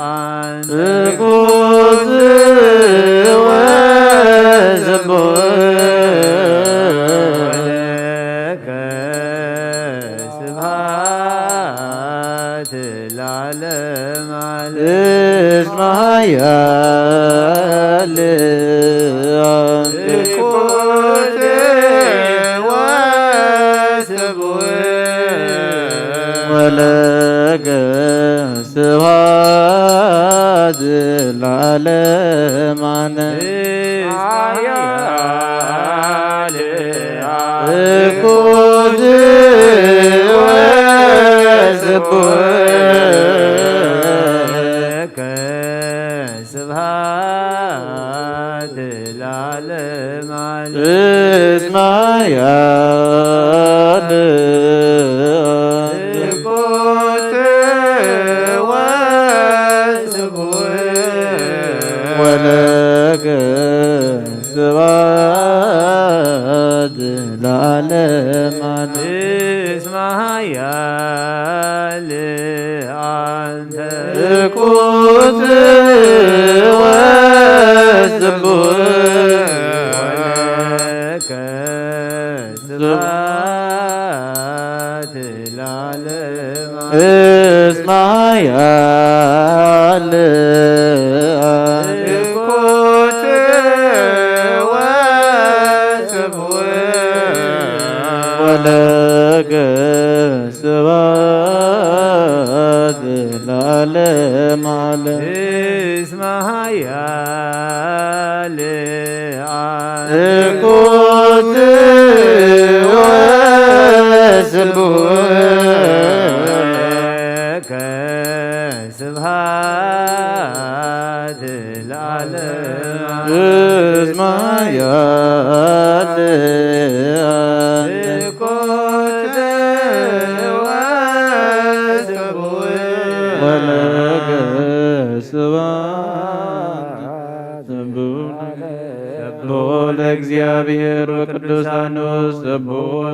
አንተ። ትኩት ወስቡሕ። ወለከ ስብሐት ለዓለመ ዓለም። እስመ ኃያል ትኩት ወስቡሕ። ወለከ ስብሐት ለዓለመ ዓለም። ትኩት ወስቡሕ። ስብሐት ለዓለመ ዓለም። እስመ ኃያል ትኩት ወስቡሕ። ወለከ ስብሐት ለዓለመ ዓለም። እስመ ኃያል አንተ። ትኩት ወስቡሕ። ወለከ ስብሐት ለዓለመ ዓለም። እስመ ኃያል ትኩት ወስቡሕ። ወለከ ስብሐት ለዓለመ ዓለም። እስመ ኃያል ትኩት ወስቡሕ። ወለከ ስብሐት ለዓለመ ዓለም። እስመ ኃያል ትኩት ወስቡሕ። ወለከ ስብሐት ስብሖ ለእግዚአብሔር በቅዱሳኑ፣ ስብሖ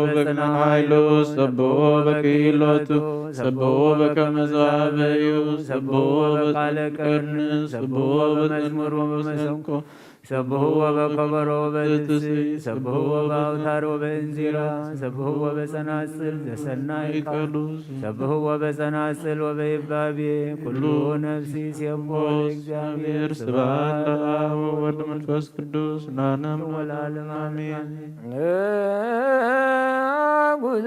በቅነ ኃይሉ፣ ስብሖ በክሂሎቱ፣ ስብሖ በከመ ዘአበዩ፣ ስብሖ በቃለ ቀርን፣ ስብሖ በመዝሙር ወበመሰንቆ፣ ሰብሕዎ በከበሮ በትስብእት፣ ሰብሕዎ በአውታር ወበእንዚራ፣ ሰብሕዎ በጸናጽል ዘሰናይ ቃል፣ ሰብሕዎ በጸናጽል ወበይባቤ፣ ኩሉ ነፍሲ ሴሞ ለእግዚአብሔር። ስብሐት ለአብ ወወልድ መንፈስ ቅዱስ ለዓለም ወለዓለም አሜን። ጉዞ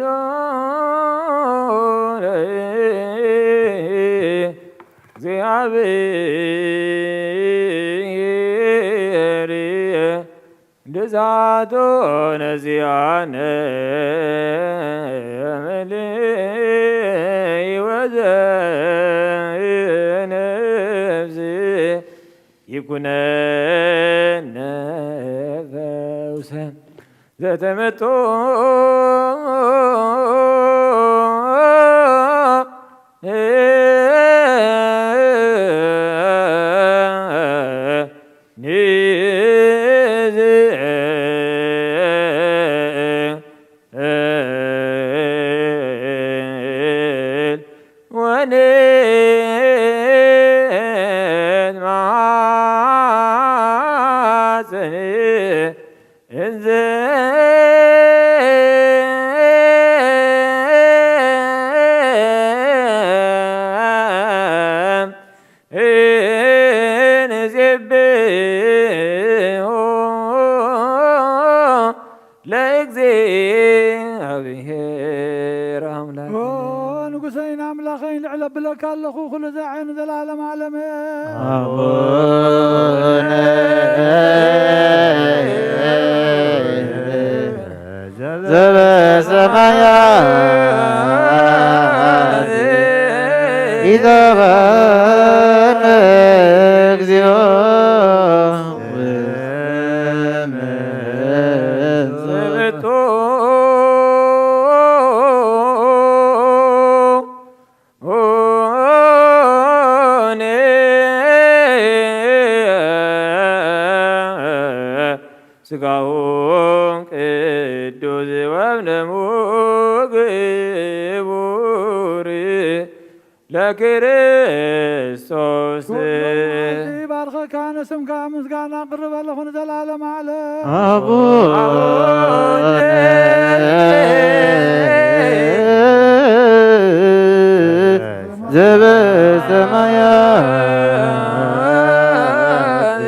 ለእግዚአብሔር ዛቶ ነዚያነ ምልይ ወዘ ነፍሲ ይኩነነ ፈውሰ ዘተመቶ ወንማጽን እንዘ እንዜብሖ ለእግዚኣብሔር ኣምላክ። ኦ ንጉሰይን ኣምላኸይን፣ ልዕል ኣብለካ ኣለኹ፣ ኩሉ ዛዕን ዘላለም ዓለም። ኣቡነ ዘበሰማያት ኢተባነ እግዚኦ። ስጋሁ ቅዱስ ወደሙ ክቡር ለክርስቶስ። ኩሉ መዓልቲ ባርከካ፣ ንስምካ ምስጋና ቅርብ ኣለኹ ንዘላለም ዓለም። ኣቡነ ዘበሰማያት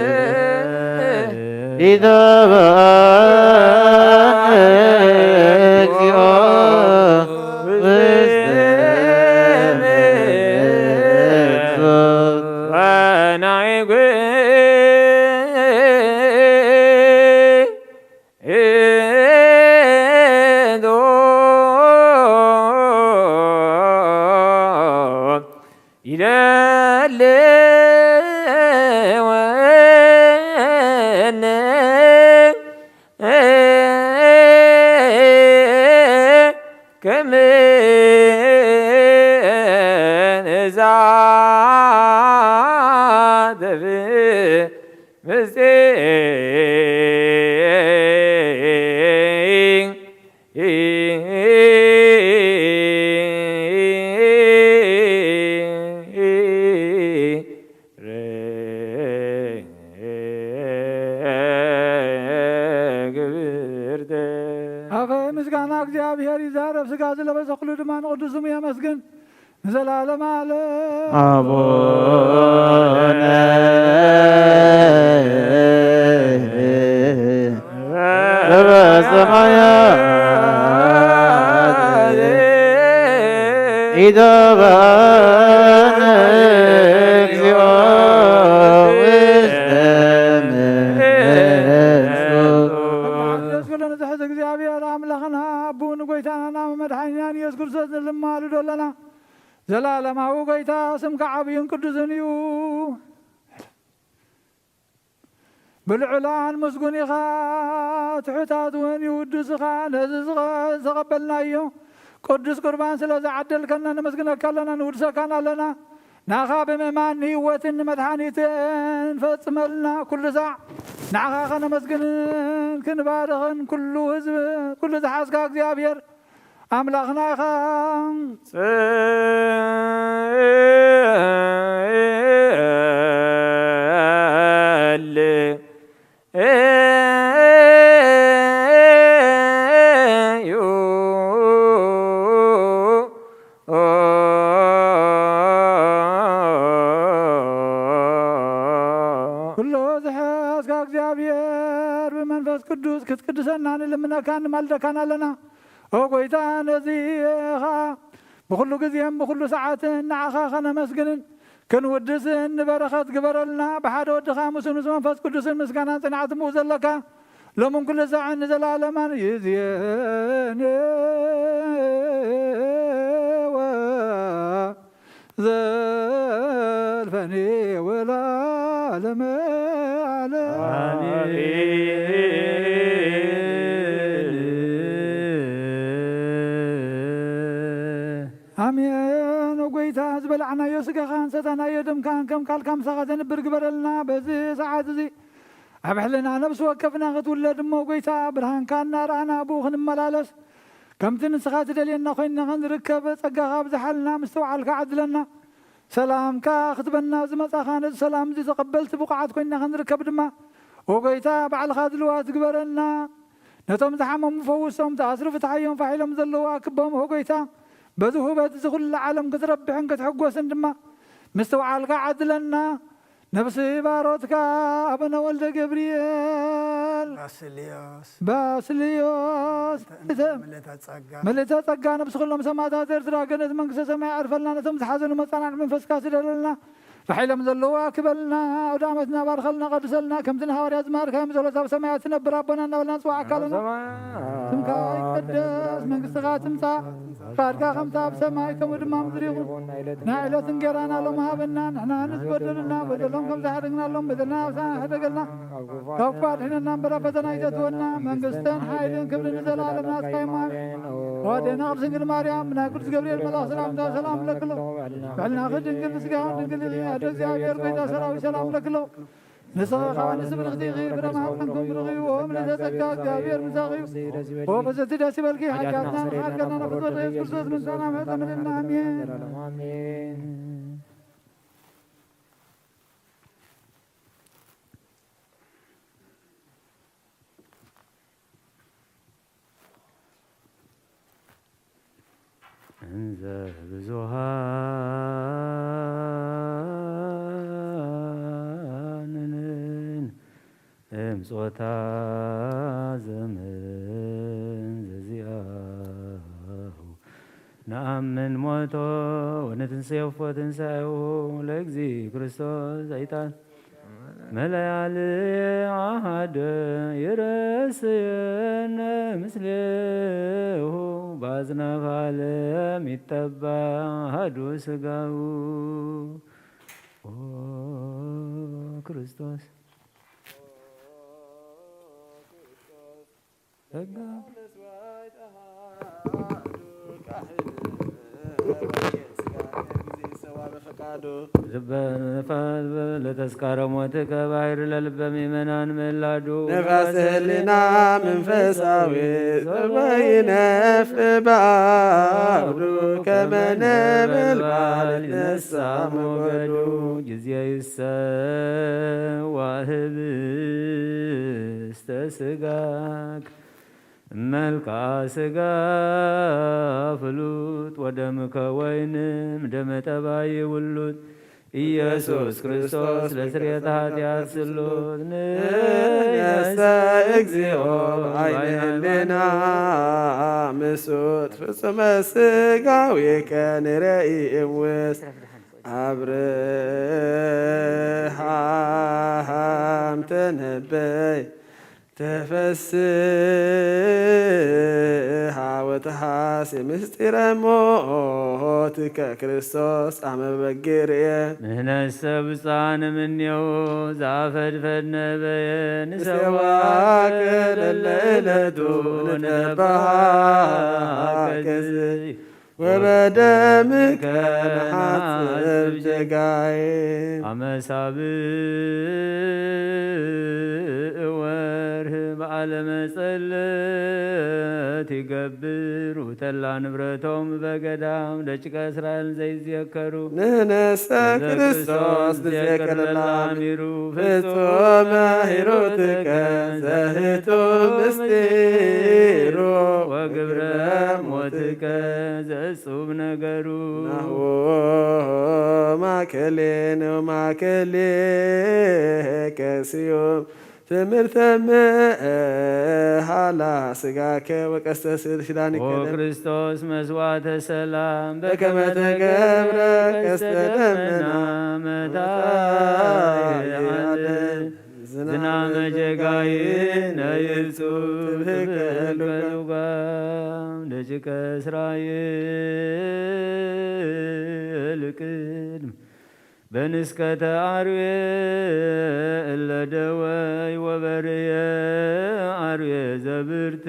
ኢተባነ እግዚኦ ውስተ መንግስት። ይደልወነ ከመ እዛ ደብ ምስጢር ግብርተ። ኣፈ ምስጋና እግዚኣብሔር ይዛረብ፣ ስጋ ዝለበሰ ኩሉ ድማ ንቅዱስ ስሙ የመስግን። ንዘላለም ዓለም። ኣቡነ ዘበሰማያት ኢተባነ እግዚኦ ውስተ መንግስቱ። ደስ ክብሎ ንዝሕዝ እግዚኣብሔር ኣምላኽና ኣቡ ንጎይታና መድሓኒናን ኢየሱስ ክርስቶስ ንልማልዶ ኣለና። ዘላለማዊ ጎይታ ስምካ ዓብዩን ቅዱስን እዩ። ብልዑላን ምስጉን ኢኻ፣ ትሑታት እውን ይውድስኻ። ነዚ ዝቐ-፣ ዝተቐበልናዮ ቅዱስ ቁርባን ስለ ዝዓደልከና ነመስግነካ ኣለና፣ ንውድሰካን ኣለና። ናኻ ብምእማን ንህይወትን ንመድሓኒትን ፈጽመልና። ኩሉ ሳዕ ንዓኻ ከነመስግንን ክንባርኽን ኩሉ ህዝቢ፣ ኩሉ ዝሓዝካ እግዚኣብሔር ኣምላኽና ኢኻ። ጸል ኩሎ ዝሓዝካ እግዚኣብሔር ብመንፈስ ቅዱስ ክትቅድሰና ንልምነካን ንማልደካን ኣለና። ኦ ጎይታ፣ ነዚ ኸኣ ብኹሉ ግዜን ብኹሉ ሰዓትን ንዓኻ ኸነመስግንን ክንውድስን ንበረኸት ግበረልና። ብሓደ ወድኻ ምስኡ ምስ መንፈስ ቅዱስን ምስጋናን ጽንዓትን ብኡ ዘለካ ሎምን ኩሉ ሳዕን ንዘላለማን ይዝየን ዘልፈኒ ወላለም ዓለም። ኣሜን። ኣሜን። ኦ ጎይታ፣ ዝበላዕናዮ ስጋኻን ሰተናዮ ደምካን ከም ቃልካ ምሳኻ ዘንብር ግበረልና። በዚ ሰዓት እዚ ኣብ ሕልና ነብሲ ወከፍና ክትውለድ እሞ፣ ጎይታ፣ ብርሃንካ እናረኣና ብኡ ክንመላለስ፣ ከምቲ ንስኻ ትደልየና ኮይንና ክንርከብ ጸጋኻ ኣብዝሓልና፣ ምስትውዓልካ ዓድለና። ሰላምካ ክትበና ዝመጻኻ ነዚ ሰላም እዚ ተቐበልቲ ብቑዓት ኮይንና ክንርከብ ድማ፣ ኦ ጎይታ፣ ባዕልኻ ድልዋት ግበረና። ነቶም ዝሓመሙ ፈውሶም፣ ዝኣስሩ ፍትሓዮም፣ ፋሕ ኢሎም ዘለዉ ኣክቦም፣ ኦ ጎይታ፣ በዚ ውህበት እዚ ኩሉ ዓለም ክትረብሕን ክትሕጎስን ድማ ምስትውዓልካ ዓድለና። ነብሲ ባሮትካ ኣቡነ ወልደ ገብርኤል ባስልዮስ ባስልዮስ እተ-፣ እተ-፣ ምልእተ ጸጋ። ምልእተ ጸጋ ነብሲ ኩሎም ሰማዕታት ኤርትራ ገነት መንግስተ ሰማይ ኣዕርፈልና። ነቶም ዝሓዘኑ መጻናዕ መንፈስካ ስደለልና። ፋሕ ኢሎም ዘለዉ ኣክበልና። ኣውደ ዓመትና ባርከልና፣ ቀድሰልና። ከምቲ ንሃዋርያት ዝመሃርካዮም ጸሎት ኣብ ሰማያት ትነብር ኣቦና እናበልና ንጽዋዓካ ኣለና። ስምካ ይቀደስ፣ መንግስትኻ ትምጻእ፣ ፍቃድካ ከምቲ ኣብ ሰማይ ከምኡ ድማ ኣብ ምድሪ ይኹን። ናይ ዕለት እንጌራና ሎሚ ሃበና፣ ንሕና ንዝበደሉና በደሎም ከም ዝሓደግናሎም በደልና ኣሳና ሕደገልና። ካብ ክፉእ ኣድሕነና እምበር ኣብ ፈተና ኣይተእትወና። መንግስትን ሓይልን ክብርን ንዘለኣለም ናትካ እዩ። ኣዴና ቅድስት ድንግል ማርያም፣ ብናይ ቅዱስ ገብርኤል መልኣኽ ሰላምታ ሰላም ንብለኪ ኣሎ። ብሕልናኺ ድንግል፣ ብስጋኺ ድንግል ኢኺ። ኣደ እግዚኣብሔር፣ ጎይታ ሰራዊት፣ ሰላም ንብለኪ ኣሎ። ንስኺ ከኣ ንስብርኽቲ ኢኺ፣ ፍረ ማህፀንኩም ብሩኽ እዩ። ኦ ምልዕተ ጸጋ፣ እግዚኣብሔር ምሳኺ እዩ። ኦ ብፅዕቲ ደስ ይበልኪ፣ ሓጢኣትና ንኽሓድገና ናብ ፍትወት የሱስ ክርስቶስ ምምጻእና ምሕረት ለምንና። ኣሜን። እንዘ ብዙሃንን እምጾታ ዘመን ዘዚኣሁ ነኣምን ሞቶ ወንትንሴፎ ትንሳኤሁ ለእግዚእ ክርስቶስ ዘይጣን መለያል ኣሃደ ይረስየነ ምስሌሁ በአጽናፈ ዓለም ይጠባ አሃዱ ስጋሁ። ኦ ክርስቶስ ጸጋ ልበ ነፋስ ለተስካረ ሞትከ ባሕር ለልበ ምእመናን ምላዱ። ነፋስ ህሊና መንፈሳዊ ጸባይ ይነፍእ በአውዱ ከመ ነበልባል ይነሳ ሞገዱ። ጊዜ ይሰዋ ህብስተ ስጋክ መልክዓ ስጋ ፍሉጥ ወደምከ ወይንም ደመ ጠባይ ውሉድ ኢየሱስ ክርስቶስ ለስርየተ ኃጢአት ስሉጥ ንሕነሰ እግዚኦ አይነ ህሌና ምሱጥ ፍጹመ ስጋዌከ ንረኢ እውስ አብርሃም ተነበይ ተፈስሃ ወተሐሴ ምስጢረ ሞትከ ክርስቶስ አመ በግርየ። ንሕነሰ ብፁዓን እምኔሁ ዘአፈድፈድነ በየ ንሰዋከ ለለዕለቱ ንትነባሃከ ዝይ ወበደምከ ነሐጽብ ጀጋይ። አመ ሳብዕ ወርህ በዓለ መጸለት ይገብሩ ተላ ንብረቶም በገዳም ደቂቀ እስራኤል ዘይዝየከሩ። ንሕነሰ ለዘ ክርስቶስ ክርስቶስ ብዜቅር ለላሚሩ ፍጹመ ሂሩትከ ዘህቱ ምስጢሩ ወግብረ ሞትከ ዘእጹብ ነገሩ። ናሁ ማእከሌነ ወማእከሌከ ስዩም ትምህርተ ምእሃላ ስጋከ ወቀስተ ስዕል ኪዳንከ ኦ ለም- ክርስቶስ መስዋዕተ ሰላም በከመ በከመ ተገብረ ተገብረ ቀስተ ቀስተ ደመና ደመና መታየ መታየ ዓለም። ዓለም። ዝናመ ጀጋይ ነይብጹ ትብህግ ትብህግ ልጓም ደቂቀ እስራኤል ቅድም በንስከተ አርዌ እለ ደወይ ወበርየ አርዌ ዘብርት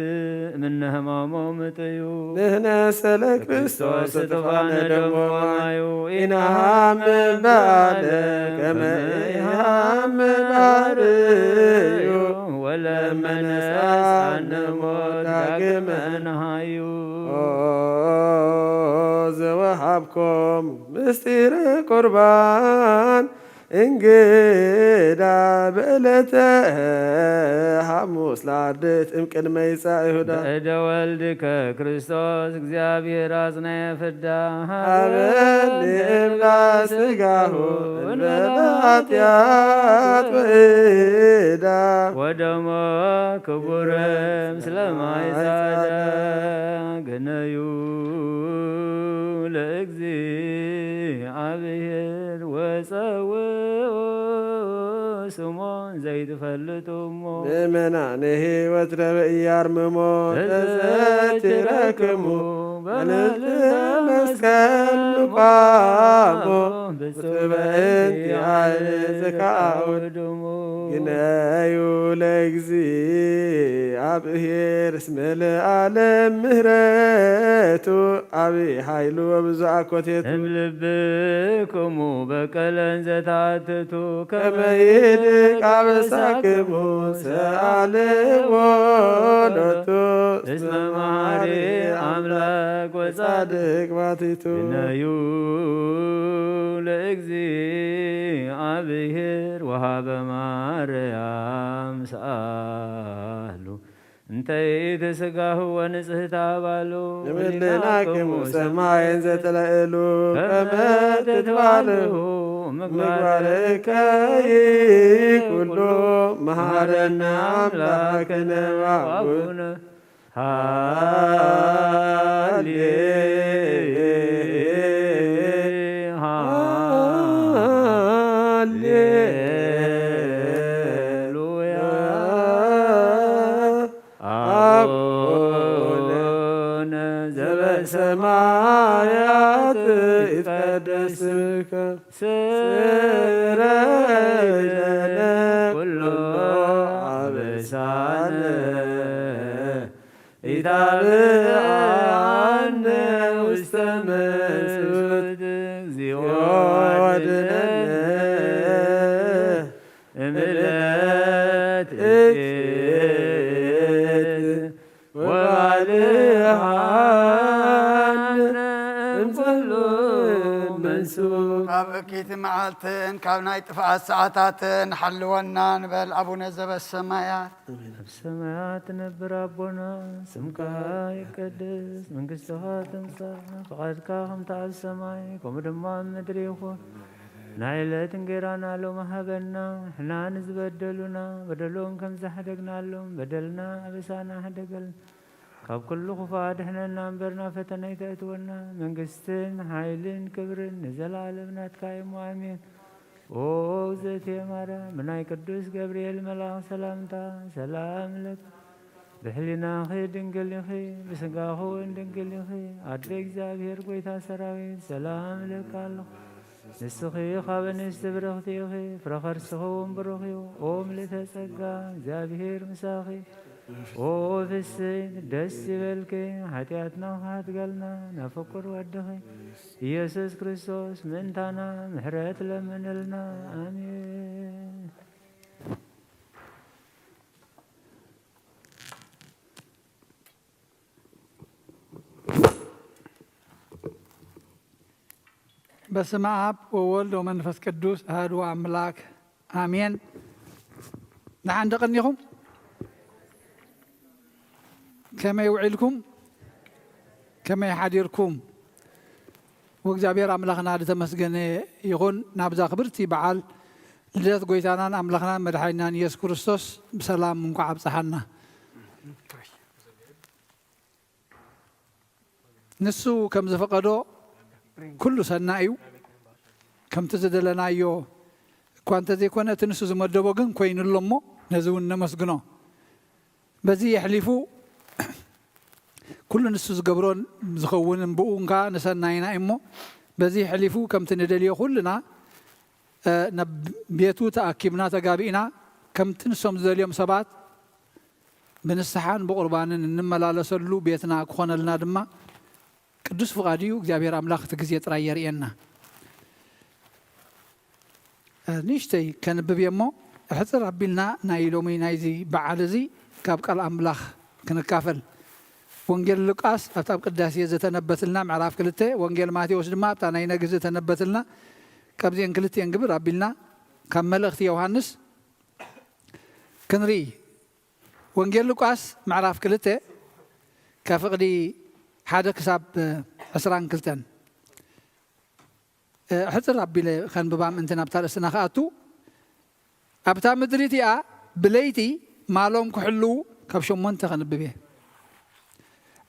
እምነ ህማሞም እጥዩ። ንሕነሰ ለክርስቶስ እጥፋነ ደሞ ማዩ ኢነሃምም በአለ ከመ ኢሃምም በአርዩ ወለመነሳነ ሞት ዳግመ ንሃዩ። ኦ ዘወሃብኮም ምስጢረ ቁርባን እንግዳ በዕለተ ሐሙስ ለአርድእት እምቅድመ ይጻእ ይሁዳ። በእደ ወልድከ ክርስቶስ እግዚኣብሔር አጽናየ ፍዳ ሀበኒ እብላ ስጋሁ እንበለ ኃጢአት ወዕዳ። ወደሞ ክቡረ ምስለ ማይ ጻዳ ግነዩ ለእግዚአብሔር ወጸውዑ ስሞ ዘይትፈልጡ እሞ። ምእመናን ሕይወት ረበ ኢያርምሞ ተዘኪረክሙ ተዘኪረክሙ በመልዕልተ በመልዕልተ መስቀል መስቀል ምቋሞ ምቋሞ ብፁዕ ብፁዕ በእንቲ በእንቲ ኃይል ዝካውድ ዝካውድሙ። ግነዩ ለእግዚአብሔር እስመ ለዓለም ምህረቱ አብይ ኃይሉ ወብዙ አኮቴቱ። እምልብክሙ በቀለን ዘታትቱ ከመ ይልቅ አበሳክሙ ሰአልዎ ሎቱ እስመ መሐሪ አምላክ ወጻድቅ ባቲቱ። ግነዩ ለእግዚአብሔር ወሃበ ማርያም ሰአሉ እንተ ኢትስጋሁ ወንጽሕታ ባሉ እምልናክሙ ሰማይን ዘተለእሉ ከመ ትትባልሁ ምግባርከ ይኩሉ መሃረነ አምላክነ ወአቡነ። ሃሌ ሃሌሉያ። አቡነ ዘበሰማያት ይትቀደስ ስምከ ስረይ ለነ ኩሎ አበሳነ ኢታብአነ ውስተ መንሱት እግዚኦ አድነነ እምለት እኪት ወባልሃነ እምጽሉ መንሱት። ካብ እኪት መዓልትን ካብ ናይ ጥፍኣት ሰዓታትን ሓልወና ንበል። ኣቡነ ዘበሰማያት። ኣብ ሰማያት ትነብር ኣቦና፣ ስምካ ይቀደስ፣ መንግስትኻ ትምጻእ፣ ፍቓድካ ከምቲ ኣብ ሰማይ ከምኡ ድማ ኣብ ምድሪ ይኹን። ናይ ዕለት እንጌራና ሎሚ ሃበና፣ ንሕና ንዝበደሉና በደሎም ከም ዝሓደግናሎም በደልና ኣበሳና ሓደገልና። ካብ ኩሉ ክፉእ ኣድሕነና እምበር ናብ ፈተነ ኣይተእትወና። መንግስትን ሓይልን ክብርን ንዘለኣለም ናትካ እዩ እሞ ኣሜን። ኦ እግዝእትየ ማርያም፣ ብናይ ቅዱስ ገብርኤል መልኣኽ ሰላምታ ሰላም እብለኪ። ብሕሊናኺ ድንግል ኢኺ፣ ብስጋኺ እውን ድንግል ኢኺ። ኣደ እግዚኣብሔር ጐይታ ሰራዊት ሰላም እብለኪ ኣለኹ። ንስኺ ካብ ኣንስቲ ብርኽቲ ኢኺ፣ ፍረ ከርስኺ እውን ብሩኽ እዩ። ኦ ምልእተ ጸጋ፣ እግዚኣብሔር ምሳኺ። ኦ ፍስሕቲ ደስ ይበልኪ፣ ሓጢኣትና ክሓትገልና ናብ ፍቁር ወድኺ ኢየሱስ ክርስቶስ ምእንታና ምሕረት ለምንልና። ኣሜን። በስመ አብ ወወልድ ወመንፈስ ቅዱስ አሐዱ አምላክ አሜን። ደሓን ደቐኒኹም? ከመይ ውዒልኩም? ከመይ ሓዲርኩም? ወእግዚኣብሔር ኣምላኽና ዝተመስገነ ይኹን። ናብዛ ክብርቲ በዓል ልደት ጐይታናን ኣምላኽናን መድሓኒናን ኢየሱስ ክርስቶስ ብሰላም እንኳዕ ኣብጽሓና። ንሱ ከም ዝፈቐዶ ኩሉ ሰናይ እዩ። ከምቲ ዝደለናዮ እኳ እንተዘይኮነ እቲ ንሱ ዝመደቦ ግን ኮይኑ ኣሎ እሞ ነዚ እውን ነመስግኖ። በዚ የሕሊፉ ኩሉ ንሱ ዝገብሮን ዝኸውንን ብኡ እንካ ንሰናይና እዩ እሞ በዚ የሕሊፉ ከምቲ ንደልዮ ኩልና ናብ ቤቱ ተኣኪብና ተጋቢእና ከምቲ ንሶም ዝደልዮም ሰባት ብንስሓን ብቑርባንን እንመላለሰሉ ቤትና ክኾነልና ድማ ቅዱስ ፍቓዱ እዩ። እግዚኣብሔር ኣምላኽ እቲ ግዜ ጥራይ የርእየና። ንእሽተይ ከንብብ እየ እሞ ሕፅር ኣቢልና ናይ ሎሚ ናይዚ በዓል እዚ ካብ ቃል ኣምላኽ ክንካፈል። ወንጌል ሉቃስ ኣብታ ኣብ ቅዳሴ ዘተነበትልና ምዕራፍ ክልተ፣ ወንጌል ማቴዎስ ድማ ኣብታ ናይ ነግህ ዘተነበትልና ካብዚአን ክልቲአን ግብር ኣቢልና ካብ መልእኽቲ ዮሃንስ ክንርኢ። ወንጌል ሉቃስ ምዕራፍ ክልተ ካብ ፍቕዲ ሓደ ክሳብ ዕስራን ክልተን። ሕፅር ኣቢለ ከንብባ ምእንቲ ናብታ ርእስና ክኣቱ። ኣብታ ምድሪ እቲኣ ብለይቲ ማሎም ክሕልዉ ካብ ሸሞንተ ከንብብ እየ።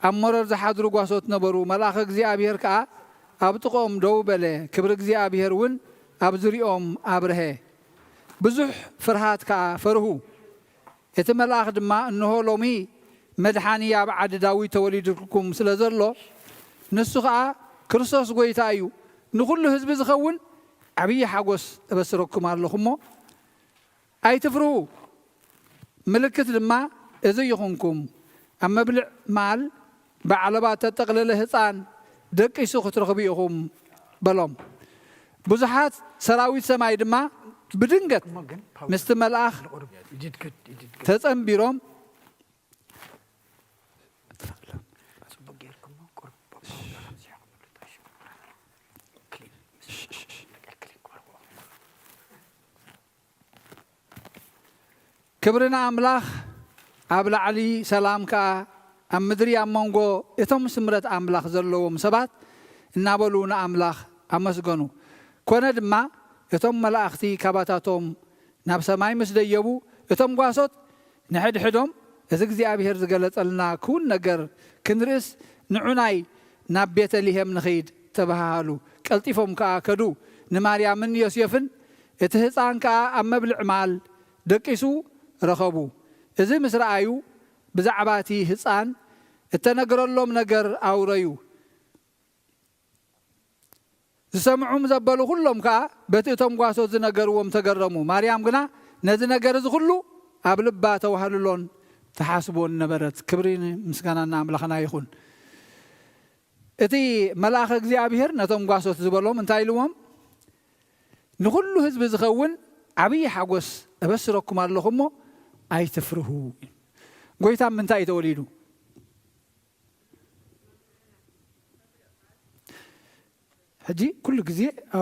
ኣብ መሮር ዝሓድሩ ጓሶት ነበሩ። መልኣኸ እግዚኣብሔር ከኣ ኣብ ጥቕኦም ደው በለ፣ ክብሪ እግዚኣብሔር እውን ኣብ ዙርያኦም ኣብርሀ። ብዙሕ ፍርሃት ከኣ ፈርሁ። እቲ መልኣኽ ድማ፣ እንሆ ሎሚ መድሓኒ ኣብ ዓዲ ዳዊት ተወሊዱልኩም ስለ ዘሎ፣ ንሱ ኸኣ ክርስቶስ ጐይታ እዩ፣ ንኹሉ ህዝቢ ዝኸውን ዓብዪ ሓጎስ እበስረኩም ኣለኹ እሞ ኣይትፍርሁ። ምልክት ድማ እዚ ይኹንኩም፣ ኣብ መብልዕ መዓል ብዓለባ እተጠቕለለ ህፃን ደቂሱ ክትረኽቡ ኢኹም በሎም። ብዙሓት ሰራዊት ሰማይ ድማ ብድንገት ምስቲ መልኣኽ ተጸንቢሮም ክብሪ ንኣምላኽ ኣብ ላዕሊ፣ ሰላም ከኣ ኣብ ምድሪ ኣብ መንጎ እቶም ስምረት ኣምላኽ ዘለዎም ሰባት እናበሉ ንኣምላኽ ኣመስገኑ። ኮነ ድማ እቶም መላእኽቲ ካባታቶም ናብ ሰማይ ምስ ደየቡ፣ እቶም ጓሶት ንሕድሕዶም፣ "እዚ እግዚኣብሔር ዝገለጸልና ክውን ነገር ክንርእስ ንዑናይ ናብ ቤተልሔም ንኺድ" ተባሃሃሉ። ቀልጢፎም ከኣ ከዱ። ንማርያምን ዮሴፍን እቲ ህፃን ከኣ ኣብ መብልዕ ማል ደቂሱ ረኸቡ። እዚ ምስ ረኣዩ ብዛዕባ እቲ ህፃን እተነገረሎም ነገር ኣውረዩ። ዝሰምዑም ዘበሉ ኩሎም ከኣ በቲ እቶም ጓሶት ዝነገርዎም ተገረሙ። ማርያም ግና ነዚ ነገር እዚ ኩሉ ኣብ ልባ ተዋህልሎን ትሓስቦን ነበረት። ክብሪ ምስጋና ንኣምላኽና ይኹን። እቲ መልኣኸ እግዚኣብሔር ነቶም ጓሶት ዝበሎም እንታይ ኢልዎም? "ንኹሉ ህዝቢ ዝኸውን ዓብዪ ሓጎስ እበስረኩም ኣለኹ እሞ ኣይትፍርሁ።" ጎይታ ምንታይ እዩ ተወሊዱ? ሕጂ ኩሉ ግዜ፣ እ፣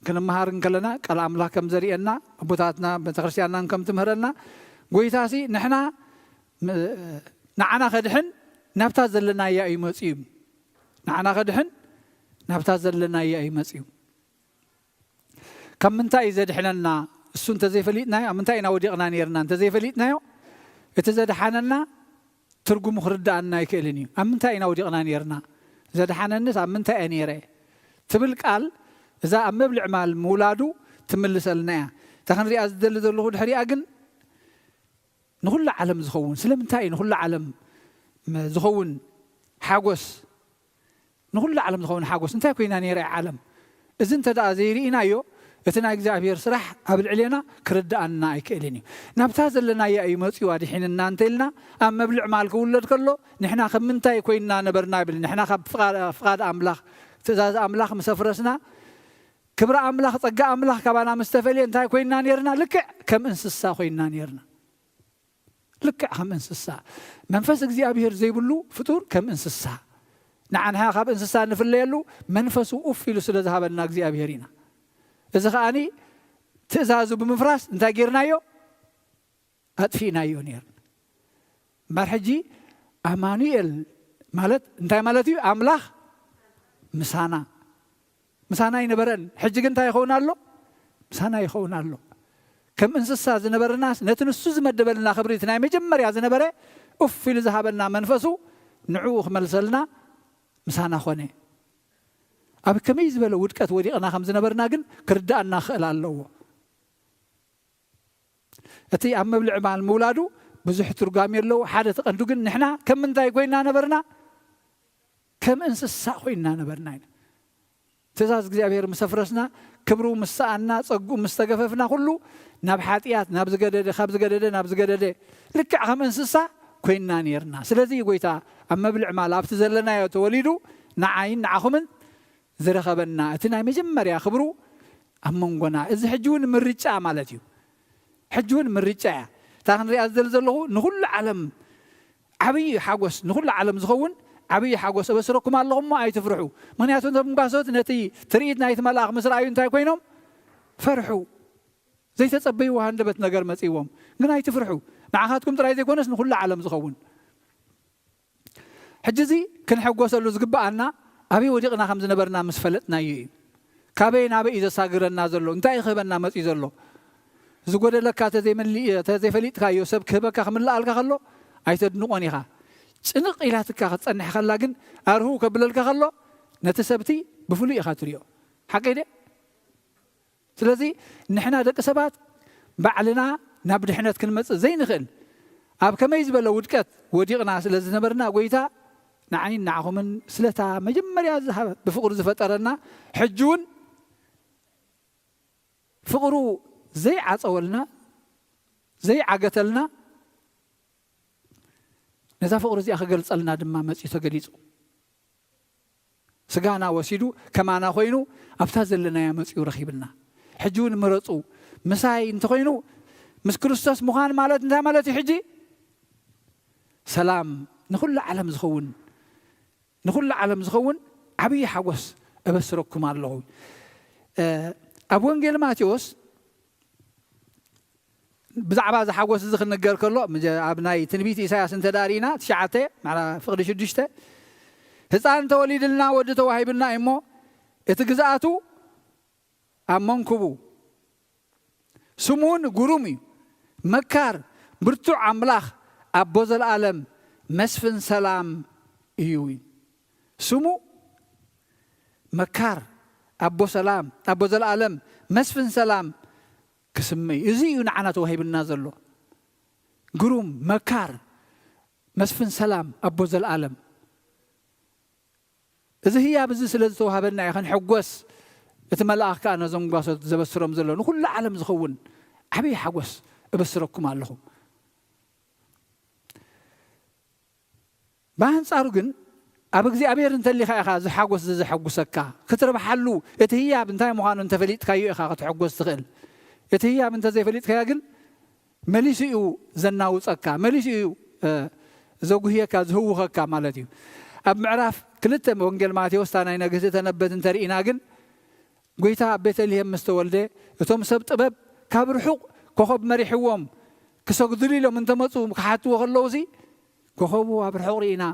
ክንመሃር እንከለና ቃል ኣምላኽ ከም ዘርእየና፣ ኣቦታትና ቤተክርስትያንና ከም ትምህረና፣ ጎይታሲ ንሕና፣ ም-፣ ንዓና ከድሕን ናብታ ዘለናያ እዩ መጺኡ። ንዓና ከድሕን ናብታ ዘለናያ እዩ መጺኡ። ካብ ምንታይ እዩ ዘድሕነና? እሱ እንተዘይፈሊጥናዮ፣ ኣብ ምንታይ ኢና ወዲቕና ነይርና? እንተዘይፈሊጥናዮ፣ እቲ ዘድሓነና ትርጉሙ ክርድኣና ኣይክእልን እዩ። ኣብ ምንታይ ኢና ወዲቕና ነይርና? ዘድሓነንስ ኣብ ምንታይ እየ ነይረ? ትብል ቃል፣ እዛ ኣብ መብልዕ ማል ምውላዱ ትምልሰልና እያ። እታ ክንሪኣ ዝደሊ ዘለኹ ድሕሪኣ ግን፣ ንኹሉ ዓለም ዝኸውን፣ ስለምንታይ እዩ ንኹሉ ዓለም ም-፣ ዝኸውን ሓጎስ፣ ንኹሉ ዓለም ዝኸውን ሓጎስ እንታይ ኮይና ነይራ እያ ዓለም? እዚ እንተ ደኣ ዘይርኢናዮ፣ እቲ ናይ እግዚኣብሔር ስራሕ ኣብ ልዕሌና ክርድኣና ኣይክእልን እዩ። ናብታ ዘለናያ እዩ መጺኡ ኣድሒንና እንተ ኢልና፣ ኣብ መብልዕ ማል ክውለድ ከሎ፣ ንሕና ከም ምንታይ ኮይንና ነበርና ይብል። ንሕና ካብ ፍቓድ፣ ፍቓድ ኣምላኽ፣ ትእዛዝ ኣምላኽ ምስ ኣፍረስና፣ ክብሪ ኣምላኽ፣ ጸጋ ኣምላኽ ካባና ምስ ተፈልየ እንታይ ኮይንና ነይርና? ልክዕ ከም እንስሳ ኮይንና ነይርና። ልክዕ ከም እንስሳ። መንፈስ እግዚኣብሔር ዘይብሉ ፍጡር ከም እንስሳ። ንዓንሓ ካብ እንስሳ እንፍለየሉ መንፈሱ ኡፍ ኢሉ ስለ ዝሃበና እግዚኣብሔር ኢና። እዚ ከኣኒ ትእዛዙ ብምፍራስ እንታይ ጌርናዮ? ኣጥፊእናዮ ነይርና። እምበር ሕጂ ኣማኑኤል ማለት እንታይ ማለት እዩ? ኣምላኽ ምሳና። ምሳና ኣይነበረን። ሕጂ ግን እንታይ ይኸውን ኣሎ? ምሳና ይኸውን ኣሎ። ከም እንስሳ ዝነበረናስ ነቲ ንሱ ዝመደበልና ክብሪ፣ እቲ ናይ መጀመርያ ዝነበረ ኡፍ ኢሉ ዝሃበና መንፈሱ ንዕኡ ክመልሰልና ምሳና ኾነ። ኣብ ከመይ ዝበለ ውድቀት ወዲቕና ከም ዝነበርና ግን ክርድኣና ክኽእል ኣለዎ። እቲ ኣብ መብልዕ ማል ምውላዱ ብዙሕ ትርጓሜ ኣለዎ። ሓደ እቲ ቀንዱ ግን ንሕና ከም ምንታይ ኮይና ነበርና? ከም እንስሳ ኮይና ነበርና ኢና። ትእዛዝ እግዚኣብሔር ምስ ኣፍረስና፣ ክብሩ ምስ ሰኣና፣ ጸግኡ ምስ ተገፈፍና፣ ኩሉ ናብ ሓጢኣት፣ ናብ ዝገደደ፣ ካብ ዝገደደ ናብ ዝገደደ፣ ልክዕ ከም እንስሳ ኮይና ነርና። ስለዚ ጎይታ ኣብ መብልዕ ማል ኣብቲ ዘለናዮ ተወሊዱ ንዓይን ንዓኹምን ዝረኸበና እቲ ናይ መጀመርያ ክብሩ ኣብ መንጎና። እዚ ሕጂ እውን ምርጫ ማለት እዩ። ሕጂ እውን ምርጫ እያ። እታ ክንሪኣ ዝደሊ ዘለኹ ንኹሉ ዓለም ዓብዪ ሓጎስ፣ ንኹሉ ዓለም ዝኸውን ዓብዪ ሓጎስ እበስረኩም ኣለኹ እሞ ኣይትፍርሑ። ምኽንያቱ እቶም ጓሶት ነቲ ትርኢት ናይቲ መልኣኽ ምስ ረኣዩ እንታይ ኮይኖም? ፈርሑ። ዘይተጸበይዎ ሃንደበት ነገር መጺዎም። ግን ኣይትፍርሑ። ንዓኻትኩም ጥራይ ዘይኮነስ ንኹሉ ዓለም ዝኸውን። ሕጂ እዚ ክንሕጎሰሉ ዝግብኣና ኣበይ ወዲቕና ከም ዝነበርና ምስ ፈለጥናዮ እዩ። ካበይ ናበይ እዩ ዘሳግረና ዘሎ? እንታይ እዩ ክህበና መጺኡ ዘሎ? ዝጎደለካ ተዘይመሊ-፣ ተዘይፈሊጥካዮ ሰብ ክህበካ ክምልኣልካ ከሎ ኣይተድንቖን ኢኻ። ጭንቕ ኢላትካ ክትጸንሕ ከላ ግን ኣርህው ከብለልካ ከሎ ነቲ ሰብቲ ብፍሉይ ኢኻ ትሪኦ። ሓቀይ ድየ? ስለዚ ንሕና ደቂ ሰባት ባዕልና ናብ ድሕነት ክንመጽእ ዘይንኽእል ኣብ ከመይ ዝበለ ውድቀት ወዲቕና ስለ ዝነበርና ጎይታ ንዓይን ንዓኹምን ስለታ መጀመርያ ዝሃ-፣ ብፍቕሩ ዝፈጠረና ሕጂ እውን ፍቕሩ ዘይዓጸወልና ዘይዓገተልና ነዛ ፍቕሪ እዚኣ ክገልጸልና ድማ መጺኡ ተገሊጹ። ስጋና ወሲዱ ከማና ኮይኑ ኣብታ ዘለናያ መጺኡ ረኺብና። ሕጂ እውን ምረጹ። ምሳይ እንተኾይኑ ምስ ክርስቶስ ምዃን ማለት እንታይ ማለት እዩ? ሕጂ ሰላም ንኹሉ ዓለም ዝኸውን፣ ንኹሉ ዓለም ዝኸውን ዓብዪ ሓጎስ እበስረኩም ኣለኹ። እ፣ ኣብ ወንጌል ማቴዎስ ብዛዕባ እዚ ሓጎስ እዚ ክንገር ከሎ፣ ምጀ-፣ ኣብ ናይ ትንቢት ኢሳያስ እንተ ደኣ ርኢና፣ ትሽዓተ፣ ማዕላ ፍቕዲ ሽዱሽተ፣ ህፃን ተወሊድልና፣ ወዲ ተዋሂብና እዩ እሞ፣ እቲ ግዝኣቱ ኣብ መንኩቡ፣ ስሙ እውን ግሩም እዩ፣ መካር፣ ብርቱዕ ኣምላኽ፣ ኣቦ ዘለኣለም፣ መስፍን ሰላም እዩ። ስሙ መካር፣ ኣቦ ሰላም፣ ኣቦ ዘለኣለም፣ መስፍን ሰላም ክስመ እዩ። እዚ እዩ ንዓና ተዋሂብና ዘሎ። ግሩም፣ መካር፣ መስፍን ሰላም፣ ኣቦ ዘለኣለም። እዚ ህያብ እዚ ስለ ዝተዋህበና እዩ ክንሕጎስ። እቲ መልኣኽ ከኣ ነዞም ጓሶት ዘበስሮም ዘሎ ንኹሉ ዓለም ዝኸውን ዓብዪ ሓጎስ እበስረኩም ኣለኹ። ብኣንጻሩ ግን ኣብ እግዚኣብሔር እንተሊኻ ኢኻ እዚ ሓጎስ እዚ ዘሐጉሰካ። ክትረብሓሉ እቲ ህያብ እንታይ ምዃኑ እንተፈሊጥካዮ ኢኻ ክትሕጎስ ትኽእል። እቲ ህያብ እንተዘይፈሊጥካዮ ግን መሊሱ እዩ ዘናውጸካ፣ መሊሱ እዩ፣ እ፣ ዘጉህየካ፣ ዝህውኸካ ማለት እዩ። ኣብ ምዕራፍ ክልተ ወንጌል ማቴዎስ እታ ናይ ነግህቲ ተነበ እንተርኢና ግን ጎይታ ኣብ ቤተልሔም ምስ ተወልደ እቶም ሰብ ጥበብ ካብ ርሑቕ ኮኸብ መሪሕዎም ክሰግድሉ ኢሎም እንተመጹ ክሓትዎ ከለዉ እዚ ኮኸቡ ኣብ ርሑቕ ርኢና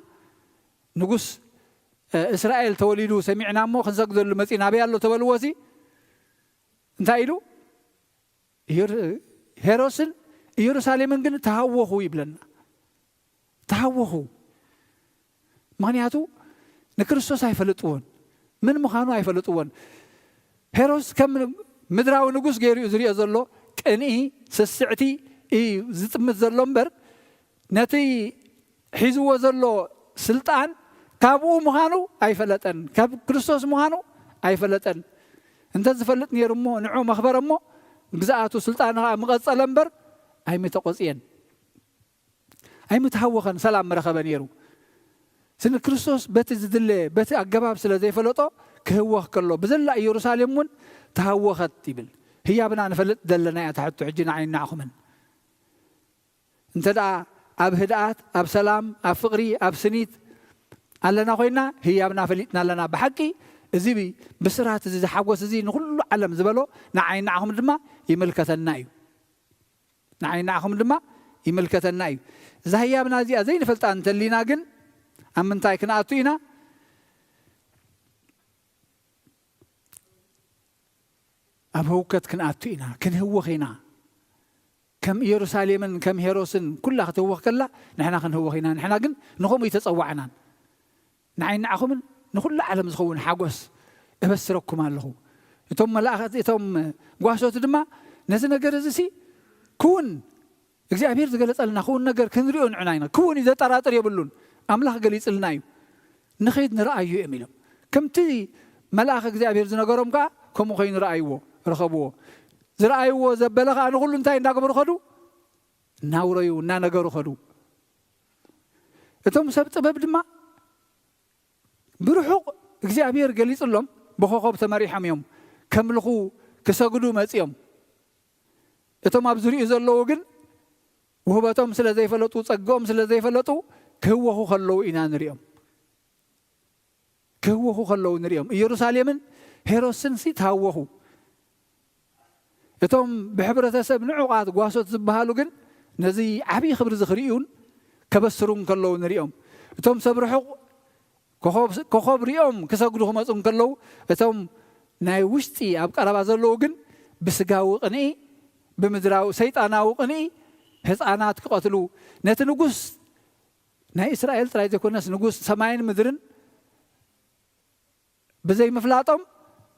ንጉስ፣ እ፣ እስራኤል ተወሊዱ ሰሚዕና እሞ ክንሰግደሉ መጺና ኣበይ ኣሎ ተበልዎ እዚ እንታይ ኢሉ? ኢየሩ-፣ ሄሮስን ኢየሩሳሌምን ግን ተሃወኹ ይብለና። ተሃወኹ። ምኽንያቱ ንክርስቶስ ኣይፈለጥዎን። ምን ምዃኑ ኣይፈለጥዎን። ሄሮስ ከም ምድራዊ ንጉስ ገይሩ እዩ ዝሪኦ ዘሎ። ቅንኢ፣ ስስዕቲ እዩ ዝጥምት ዘሎ እምበር ነቲ ሒዝዎ ዘሎ ስልጣን ካብኡ ምዃኑ ኣይፈለጠን። ካብ ክርስቶስ ምዃኑ ኣይፈለጠን። እንተ ዝፈልጥ ነይሩ እሞ ንዑ መኽበረ እሞ ግዝኣቱ ስልጣኑ ኸዓ ምቐጸለ እምበር ኣይምተቖጽየን። ኣይምተሃወኸን፣ ሰላም ምረኸበ ነይሩ። ስን ክርስቶስ በቲ ዝድለ፣ በቲ ኣገባብ ስለ ዘይፈለጦ ክህወኽ ከሎ፣ ብዘላ ኢየሩሳሌም እውን ተሃወኸት ይብል። ህያብና ንፈልጥ ዘለና እያ እታ ሕቶ ሕጂ ንዓይን ንዓኹምን። እንተ ደኣ ኣብ ህድኣት፣ ኣብ ሰላም፣ ኣብ ፍቕሪ፣ ኣብ ስኒት ኣለና ኮይና፣ ህያብና ፈሊጥና ኣለና። ብሓቂ እዚ ብስራት እዚ፣ እዚ ሓጎስ እዚ ንኹሉ ዓለም ዝበሎ ንዓይን ንዓኹም ድማ ይምልከተና እዩ። ንዓይን ንዓኹም ድማ ይምልከተና እዩ። እዛ ህያብና እዚኣ ዘይንፈልጣ እንተሊና ግን ኣብ ምንታይ ክንኣቱ ኢና? ኣብ ህውከት ክንኣቱ ኢና፣ ክንህወኽ ኢና። ከም ኢየሩሳሌምን ከም ሄሮስን ኩላ ክትህወኽ ከላ ንሕና ክንህወኽ ኢና። ንሕና ግን ንኸምኡ ኣይተጸዋዕናን። ንዓይን ንዓኹምን ንኹሉ ዓለም ዝኸውን ሓጎስ እበስረኩም ኣለኹ። እቶም መላእኽቲ፣ እቶም ጓሶት ድማ ነዚ ነገር እዚ ሲ ክውን እግዚኣብሔር ዝገለጸልና ክውን ነገር ክንሪኦ ንዕና ኢና። ክውን እዩ፣ ዘጠራጥር የብሉን። ኣምላኽ ገሊጽልና እዩ። ንኸይድ ንረኣዩ እዮም ኢሎም። ከምቲ መልኣኽ እግዚኣብሔር ዝነገሮም ከኣ ከምኡ ኮይኑ ረኣይዎ፣ ረኸብዎ። ዝረኣይዎ ዘበለ ከኣ ንኹሉ እንታይ እንዳገበሩ ኸዱ? እናውረዩ፣ እናነገሩ ኸዱ። እቶም ሰብ ጥበብ ድማ ብርሑቕ እግዚኣብሔር ገሊጽሎም ብኾኾብ ተመሪሖም እዮም ከምልኹ ክሰግዱ መጺኦም። እቶም ኣብ ዝሪኡ ዘለዉ ግን ውህበቶም ስለ ዘይፈለጡ፣ ጸግኦም ስለ ዘይፈለጡ ክህወኹ ከለዉ ኢና ንሪኦም። ክህወኹ ከለዉ ንሪኦም። ኢየሩሳሌምን ሄሮድስን ሲ ተሃወኹ። እቶም ብሕብረተሰብ ንዑቓት ጓሶት ዝበሃሉ ግን ነዚ ዓብዪ ክብሪ እዚ ክርእዩን ከበስሩን ከለዉ ንሪኦም። እቶም ሰብ ርሑቕ ኮኾብ ሪኦም ክሰግዱ ክመጹ እንከለዉ፣ እቶም ናይ ውሽጢ ኣብ ቀረባ ዘለዉ ግን ብስጋዊ ቅንኢ፣ ብምድራዊ ሰይጣናዊ ቅንኢ ህፃናት ክቐትሉ፣ ነቲ ንጉስ ናይ እስራኤል ጥራይ ዘይኮነስ ንጉስ ሰማይን ምድርን ብዘይምፍላጦም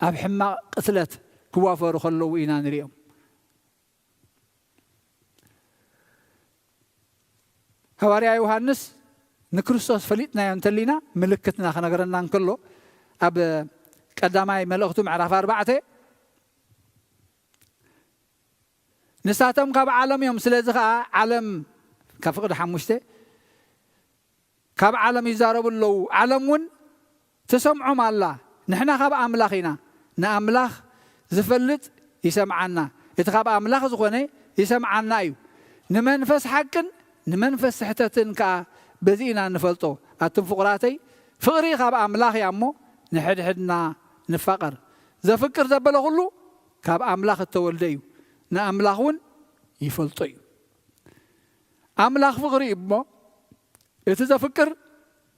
ኣብ ሕማቕ ቅትለት ክዋፈሩ ከለዉ ኢና ንሪኦም። ሃዋርያ ዮሃንስ ንክርስቶስ ፈሊጥናዮ እንተሊና ምልክትና ክነገረና እንከሎ ኣብ ቀዳማይ መልእኽቱ ምዕራፍ ኣርባዕተ ንሳቶም ካብ ዓለም እዮም፣ ስለዚ ኸዓ ዓለም ካብ ፍቕዲ ሓሙሽተ ካብ ዓለም ይዛረቡ ኣለዉ፣ ዓለም እውን ትሰምዖም ኣላ። ንሕና ካብ ኣምላኽ ኢና፣ ንኣምላኽ ዝፈልጥ ይሰምዓና፣ እቲ ካብ ኣምላኽ ዝኾነ ይሰምዓና እዩ። ንመንፈስ ሓቅን ንመንፈስ ስሕተትን ከኣ በዚ ኢና ንፈልጦ። ኣቱም ፍቑራተይ፣ ፍቕሪ ካብ ኣምላኽ እያ እሞ፣ ንሕድሕድና ንፋቐር። ዘፍቅር ዘበለ ኹሉ ካብ ኣምላኽ እተወልደ እዩ፣ ንኣምላኽ እውን ይፈልጦ እዩ። ኣምላኽ ፍቕሪ እዩ እሞ፣ እቲ ዘፍቅር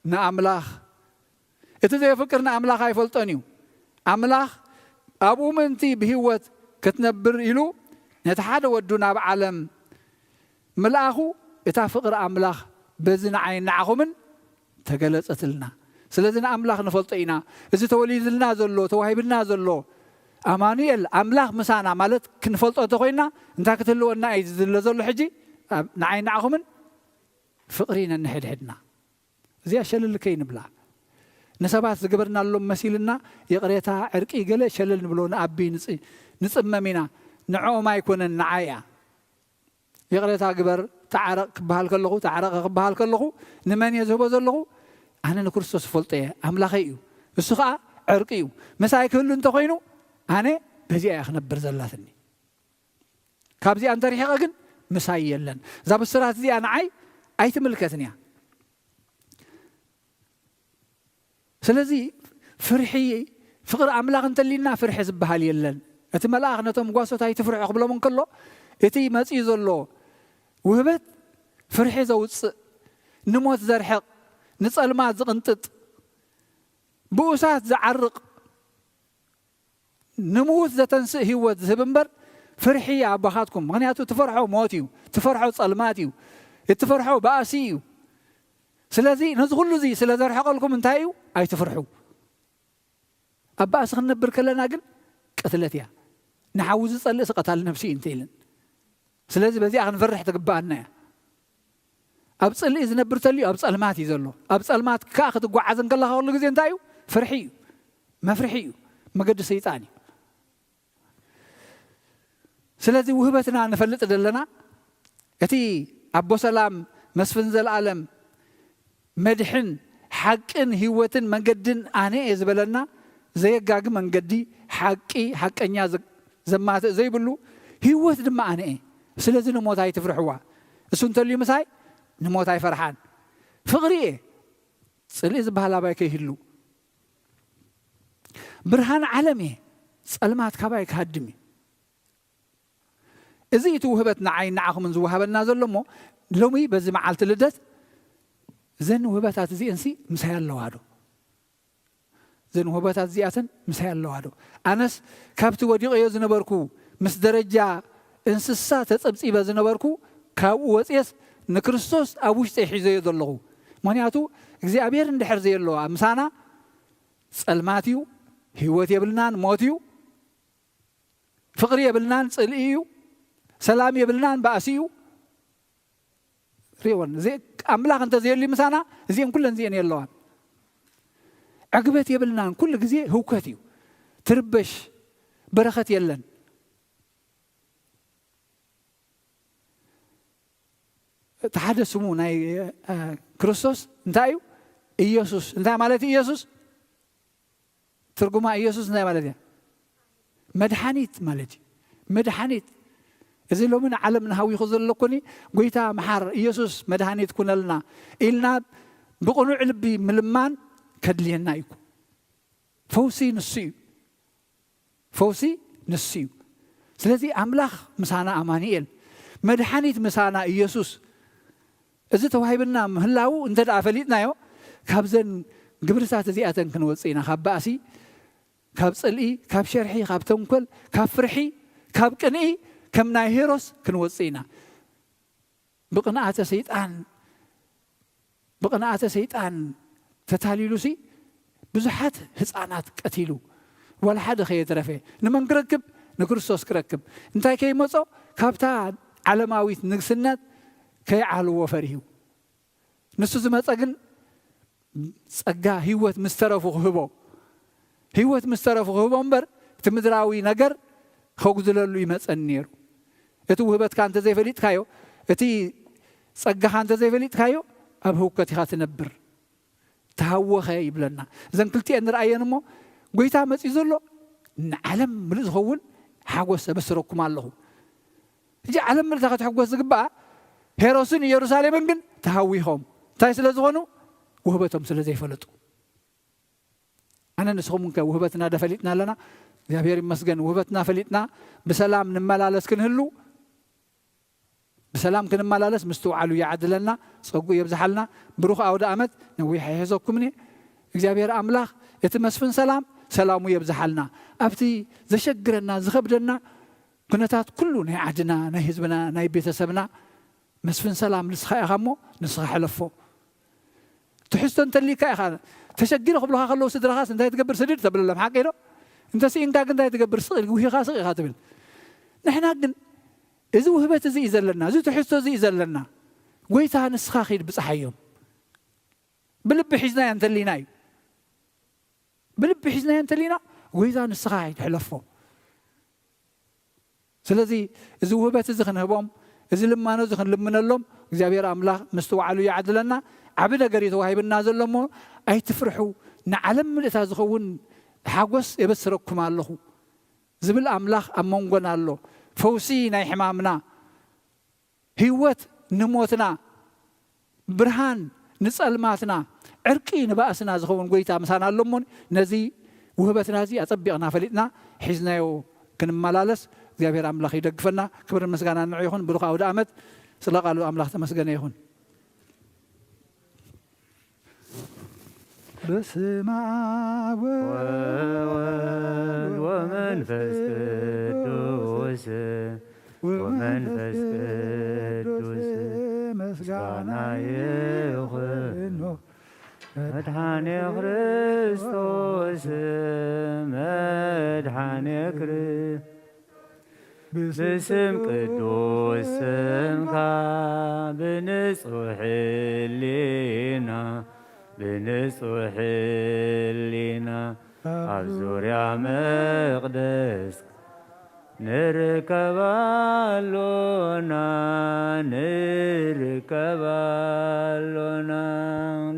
ንኣምላኽ፣ እቲ ዘየፍቅር ንኣምላኽ ኣይፈልጦን እዩ። ኣምላኽ ኣብኡ ምእንቲ ብህይወት ክትነብር ኢሉ ነቲ ሓደ ወዱ ናብ ዓለም ምልኣኹ፣ እታ ፍቕሪ ኣምላኽ በዚ ንዓይን ንዓኹምን ተገለጸትልና። ስለዚ ንኣምላኽ ንፈልጦ ኢና። እዚ ተወሊድልና ዘሎ፣ ተዋሂብልና ዘሎ ኣማኑኤል፣ ኣምላኽ ምሳና ማለት ክንፈልጦ እንተኾይንና እንታይ ክትህልወና እዩ ዝድለ ዘሎ ሕጂ? ኣብ ንዓይን ንዓኹምን ፍቕሪ ነንሕድሕድና። እዚኣ ሸለል ከይንብላ። ንሰባት ዝገበርናሎም መሲልና ይቕሬታ፣ ዕርቂ ገለ ሸለል ንብሎ፣ ንኣቢ ንጽ-፣ ንጽመም ኢና። ንዕኦም ኣይኮነን፣ ንዓይ እያ። ይቕሬታ ግበር፣ ተዓረቕ ክበሃል ከለኹ፣ ተዓረቐ ክበሃል ከለኹ፣ ንመን እየ ዝህቦ ዘለኹ? ኣነ ንክርስቶስ እፈልጦ እየ፣ ኣምላኸይ እዩ። እሱ ኸዓ ዕርቂ እዩ። ምሳይ ክህሉ እንተኾይኑ፣ ኣነ በዚኣ እያ ክነብር ዘላትኒ። ካብዚኣ እንተርሒቐ ግን ምሳይ የለን። እዛ ብስራት እዚኣ ንዓይ ኣይትምልከትን እያ። ስለዚ ፍርሒ፣ ፍቕሪ ኣምላኽ እንተሊና ፍርሒ ዝበሃል የለን። እቲ መልኣኽ ነቶም ጓሶት ኣይትፍርሑ ክብሎም እንከሎ፣ እቲ መጺኡ ዘሎ ውህበት ፍርሒ ዘውጽእ፣ ንሞት ዘርሕቕ፣ ንጸልማት ዝቕንጥጥ፣ ብኡሳት ዝዓርቕ፣ ንምዉት ዘተንስእ ህይወት ዝህብ እምበር፣ ፍርሒ ኣባኻትኩም። ምኽንያቱ ትፈርሖ ሞት እዩ፣ ትፈርሖ ጸልማት እዩ፣ እትፈርሖ ባእሲ እዩ። ስለዚ ነዚ ኩሉ እዚ ስለ ዘርሕቐልኩም እንታይ እዩ? ኣይትፍርሑ። ኣብ ባእሲ ክንነብር ከለና ግን ቅትለት እያ። ንሓዊ ዝጸልእስ ቀታል ነብሲ እዩ እንተ ኢለን። ስለዚ በዚኣ ክንፈርሕ ትግብኣና እያ። ኣብ ጽልኢ ዝነብር ተልዩ ኣብ ጸልማት እዩ ዘሎ። ኣብ ጸልማት ከኣ ክትጓዓዝ እንከለኻ ኩሉ ግዜ እንታይ እዩ? ፍርሒ እዩ። መፍርሒ እዩ። መገዲ ሰይጣን እዩ። ስለዚ ውህበትና ንፈልጥ ዘለና እቲ ኣቦ ሰላም መስፍን ዘለኣለም መድሕን ሓቅን ህይወትን መንገድን ኣነ እየ ዝበለና ዘየጋጊ መንገዲ ሓቂ ሓቀኛ ዘ-፣ ዘማትእ ዘይብሉ ህይወት ድማ ኣነ እየ። ስለዚ ንሞት ኣይትፍርሕዋ። እሱ እንተልዩ ምሳይ ንሞት ኣይፈርሓን። ፍቕሪ እየ። ጽልኢ ዝበሃል ኣባይ ከይህሉ። ብርሃን ዓለም እየ። ጸልማት ካባይ ክሃድም እዩ። እዚ እቲ ውህበት ንዓይ ንዓኹምን ዝወሃበና ዘሎ እሞ ሎሚ በዚ መዓልቲ ልደት እዘን ውህበታት እዚአንሲ ምሳይ ኣለዋ ዶ? እዘን ውህበታት እዚኣተን ምሳይ ኣለዋ ዶ? ኣነስ ካብቲ ወዲቐዮ ዝነበርኩ ምስ ደረጃ እንስሳ ተጸብጺበ ዝነበርኩ ካብኡ ወጽየስ ንክርስቶስ ኣብ ውሽጠይ ሒዘዮ ዘለኹ። ምኽንያቱ እግዚኣብሔር እንድሕር ዘየለዋ ምሳና ጸልማት እዩ፣ ህይወት የብልናን፣ ሞት እዩ። ፍቕሪ የብልናን፣ ጽልኢ እዩ። ሰላም የብልናን፣ ባእሲ እዩ። ሪእወን፣ እዚ ኣምላኽ እንተዘየልዩ ምሳና፣ እዚአን ኩለን እዚአን የለዋን። ዕግበት የብልናን፣ ኩሉ ግዜ ህውከት እዩ። ትርበሽ፣ በረኸት የለን። እቲ ሓደ ስሙ ናይ፣ እ፣ ክርስቶስ እንታይ እዩ? ኢየሱስ። እንታይ ማለት እዩ ኢየሱስ? ትርጉማ ኢየሱስ እንታይ ማለት እያ? መድሓኒት ማለት እዩ። መድሓኒት። እዚ ሎሚ ንዓለም ንሃዊኹ ዘሎ ኮኒ፣ ጎይታ መሓር ኢየሱስ መድሓኒት ኩነልና ኢልና ብቕኑዕ ልቢ ምልማን ከድልየና እዩ። ፈውሲ ንሱ እዩ። ፈውሲ ንሱ እዩ። ስለዚ ኣምላኽ ምሳና ኣማኑኤል፣ መድሓኒት ምሳና ኢየሱስ፣ እዚ ተዋሂብና ምህላዉ እንተ ደኣ ፈሊጥናዮ፣ ካብዘን ግብርታት እዚኣተን ክንወጽእ ኢና። ካብ ባእሲ፣ ካብ ጽልኢ፣ ካብ ሸርሒ፣ ካብ ተንኮል፣ ካብ ፍርሒ፣ ካብ ቅንኢ፣ ከም ናይ ሄሮስ ክንወጽእ ኢና። ብቕንኣተ ሰይጣን፣ ብቕንኣተ ሰይጣን ተታሊሉሲ ብዙሓት ህፃናት ቀቲሉ፣ ዋላ ሓደ ከየትረፈ። ንመን ክረክብ? ንክርስቶስ ክረክብ። እንታይ ከይመጾ? ካብታ ዓለማዊት ንግስነት ከይዓልዎ ፈሪሁ። ንሱ ዝመጸ ግን ጸጋ ህይወት ምስ ተረፉ ክህቦ፣ ህይወት ምስ ተረፉ ክህቦ እምበር፣ እቲ ምድራዊ ነገር ከጉድለሉ ይመጸኒ ነይሩ። እቲ ውህበትካ እንተ ዘይፈሊጥካዮ፣ እቲ ጸጋኻ እንተ ዘይፈሊጥካዮ፣ ኣብ ህውከት ኢኻ ትነብር። ተሃወኸ ይብለና። እዘን ክልቲኤን ንርኣየን እሞ፣ ጎይታ መጺኡ ዘሎ ንዓለም ምሉእ ዝኸውን ሓጎስ ኣበስረኩም ኣለኹ። ሕጂ ዓለም ምልእታ ክትሕጎስ ዝግባኣ፣ ሄሮስን ኢየሩሳሌምን ግን ተሃዊኾም። እንታይ ስለ ዝኾኑ? ውህበቶም ስለ ዘይፈለጡ። ኣነ ንስኹም ከ ውህበትና ዶ ፈሊጥና ኣለና? እግዚኣብሔር ይመስገን፣ ውህበትና ፈሊጥና ብሰላም ንመላለስ ክንህሉ፣ ብሰላም ክንመላለስ ምስትውዓሉ ይዓድለና፣ ጸጉ የብዝሓልና። ብሩኽ ኣውደ ኣመት። ነዊሕ ኣይሕዘኩምን እየ። እግዚኣብሔር ኣምላኽ እቲ መስፍን ሰላም፣ ሰላሙ የብዝሓልና። ኣብቲ ዘሸግረና፣ ዝኸብደና ኩነታት ኩሉ ናይ ዓድና፣ ናይ ህዝብና፣ ናይ ቤተሰብና፣ መስፍን ሰላም ንስኻ ኢኻ እሞ ንስኻ ሕለፎ። ትሕዝቶ እንተሊካ ኢኻ፣ ተሸጊረ ክብሉኻ ከለዉ ስድራኻስ እንታይ ትገብር? ስድድ ተብለሎም፣ ሓቂ ዶ? እንተ ስኢንካ ግን እንታይ ትገብር? ስቕ ኢል-፣ ጉሂኻ ስቕ ኢኻ ትብል። ንሕና ግን እዚ ውህበት እዚ እዩ ዘለና፣ እዚ ትሕዝቶ እዚ እዩ ዘለና። ጎይታ ንስኻ ኺድ ብጽሓዮም። ብልቢ ሒዝናዮ እንተሊና እዩ። ብልቢ ሒዝናዮ እንተሊና፣ ጎይታ ንስኻ ኺድ ሕለፎ። ስለዚ እዚ ውህበት እዚ ክንህቦም፣ እዚ ልማኖ እዚ ክንልምነሎም፣ እግዚኣብሔር ኣምላኽ ምስትውዓሉ ይዓድለና። ዓቢ ነገር እዩ ተዋሂብና ዘሎ እሞ፣ ኣይትፍርሑ፣ ንዓለም ምልእታ ዝኸውን ሓጎስ የበስረኩም ኣለኹ ዝብል ኣምላኽ ኣብ መንጎና ኣሎ። ፈውሲ ናይ ሕማምና፣ ህይወት ንሞትና፣ ብርሃን ንጸልማትና፣ ዕርቂ ንባእስና ዝኸውን ጎይታ ምሳና ኣሎ እሞ፣ ነዚ ውህበትና እዚ ኣጸቢቕና ፈሊጥና ሒዝናዮ ክንመላለስ እግዚኣብሔር ኣምላኽ ይደግፈና። ክብርን ምስጋናን ንዑ ይኹን። ብሩኽ ኣውደ ኣመት። ስለ ቃሉ ኣምላኽ ተመስገነ ይኹን። በስመ አብ ወወልድ ወመንፈስ ቅዱስ ወመንፈስ ቅዱስ ምስጋና ይኹኖ። መድኃኔ ክርስቶስ መድኃኔ ክርስ-፣ ብስም ቅዱስ ስምካ ብንጹሕ ሕሊና፣ ብንጹሕ ሕሊና ኣብ ዙርያ መቕደስ ንርከብ ኣሎና፣ ንርከብ ኣሎና።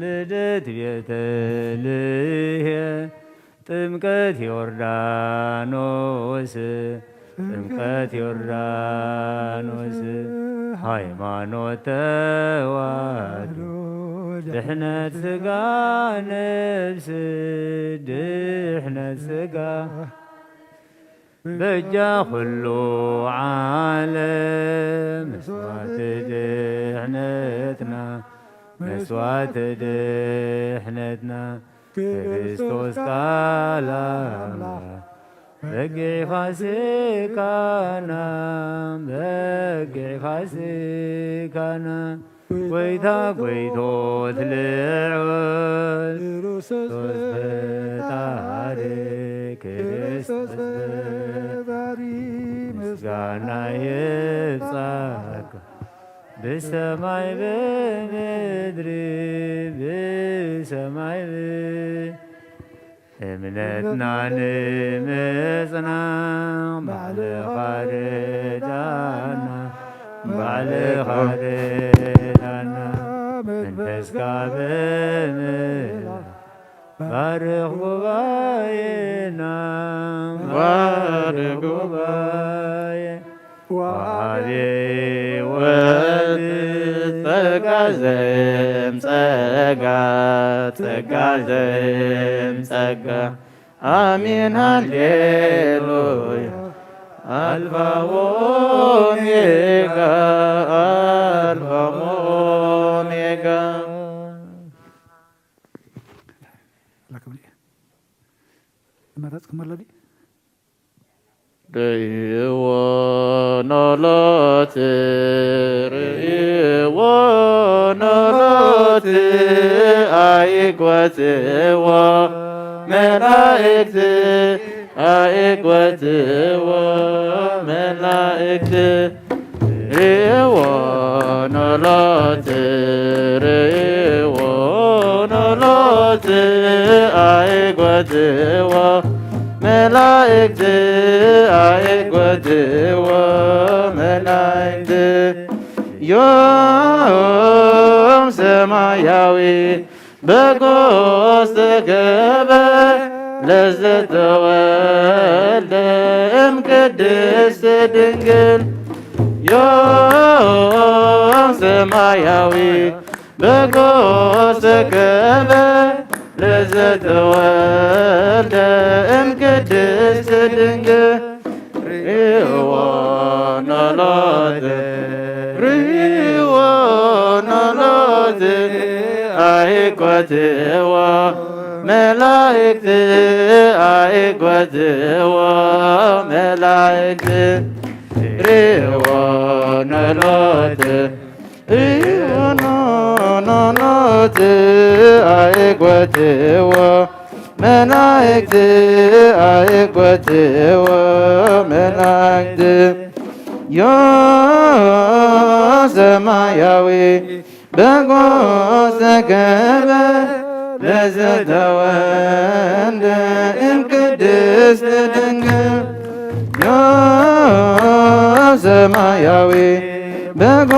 ልደት ቤተልሔም፣ ጥምቀት ዮርዳኖስ፣ ጥምቀት ዮርዳኖስ፣ ሃይማኖት ተዋህዶ፣ ድሕነት ሥጋ ነፍስ፣ ድሕነት ሥጋ በጃ ኩሉ ዓለም መስዋዕቲ ድሕነትና፣ መስዋዕቲ ድሕነትና፣ ክርስቶስ ቃል ኣምላኽ፣ በጊዕ ፋሲካና፣ በጊዕ ፋሲካና፣ ጎይታ ጎይቶት ልዑል ክርስቶስ ፈጣሪ፣ ክርስቶስ ፈጣሪ ምስጋና ይብ ብሰማይ ብምድሪ ብሰማይ ብ- እምነትና ንምጽናዕ ባዕልኻ ርዳና፣ ባዕልኻ ርዳና፣ መንፈስካ ብምልኣት ባርኽ ጉባኤና፣ ባርኽ ጉባኤ ወሃቢ ሕይወት ጸጋ ዘየም ጸጋ፣ ጸጋ ዘየም ጸጋ። ኣሜን ሃሌሉያ። ኣልፋ ወኦሜጋ፣ ኣልፋ ወኦሜጋ። መረጽኩም ኣሎ ድዩ? ርእይዎ ኖሎት፣ ርእይዎ ኖሎት፣ ኣይጎትዎ መላእክት፣ ኣይጎትዎ መላእክት። ርእይዎ ኖሎት፣ ርእይዎ ኖሎት፣ ኣይጎትዎ መላእክት፣ ኣይጎትዎ መላእክት። ዮም ሰማያዊ በጎ ዝተከበ ለዘተወልደ እምቅድስት ድንግል። ዮም ሰማያዊ በጎ ዝተከበ ለዘተወልደ እምቅድስት ድንግል። ርእይዎ ኖሎት፣ ርእይዎ ኖሎት፣ ኣይጎትዎ መላእክት፣ ኣይጎትዎ መላእክት። ርእይዎ ኖሎት፣ ርእይዎ ኖሎት፣ ኣይጎትዎ መላእክት፣ ኣይጎትዎ መላእክት። ዮም ሰማያዊ በጎ ዝተከበ ለዘተወልደ እምቅድስት ድንግል። ዮም ሰማያዊ በጎ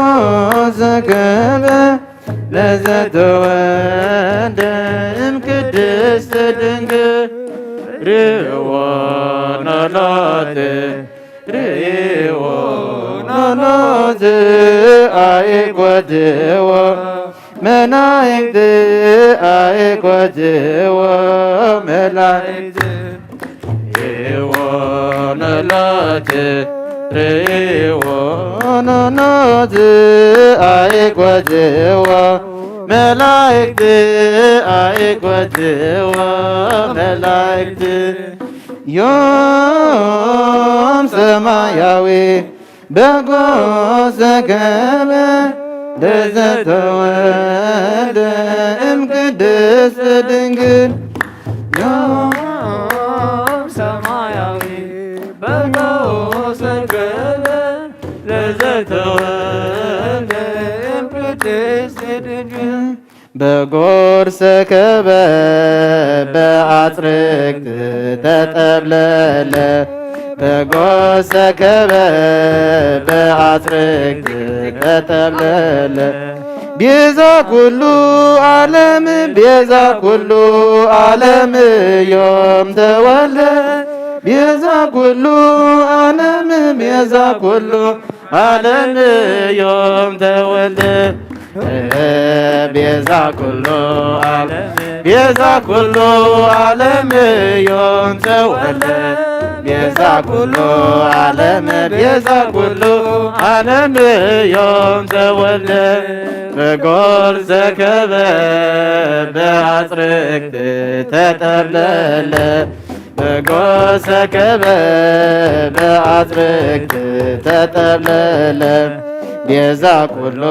ዝተከበ ለዘተወልደ እምቅድስት ድንግል። ርእይዎ ኖሎት፣ ርእይዎ ኖሎት፣ ኣይጎትዎ መላእክት፣ ኣይጎትዎ መላእክት። ርእይዎ ኖሎት፣ ርእይዎ ኖሎት፣ ኣይጎትዎ መላእክት፣ ኣይጎትዎ መላእክት። ዮም ሰማያዊ በጎ ዝተከበ ለዘተወልደ እምቅድስት ድንግል። ዮም ሰማያዊ በጎ ዝተከበ ለዘተወልደ እምቅድስት ድንግል። በጎር ሰከበ በአጽርቅት ተጠብለለ። በጎር ሰከበ በአጽርቅት ተጠብለለ። ቤዛ ኩሉ ዓለም፣ ቤዛ ኩሉ ዓለም ዮም ተወልደ። ቤዛ ኩሉ ዓለም፣ ቤዛ ኩሉ ዓለም ዮም ተወልደ። ቤዛ ኩሉ ዓለም፣ ቤዛ ኩሉ ዓለም ዮም ተወልደ። ቤዛ ኩሉ ዓለም፣ ቤዛ ኩሉ ዓለም ዮም ተወልደ። በጎል ዘከበ በአጽርቅት ተጠብለለ። በጎ ሰከበ በአጽርቅት ተጠብለለ። ቤዛ ኩሉ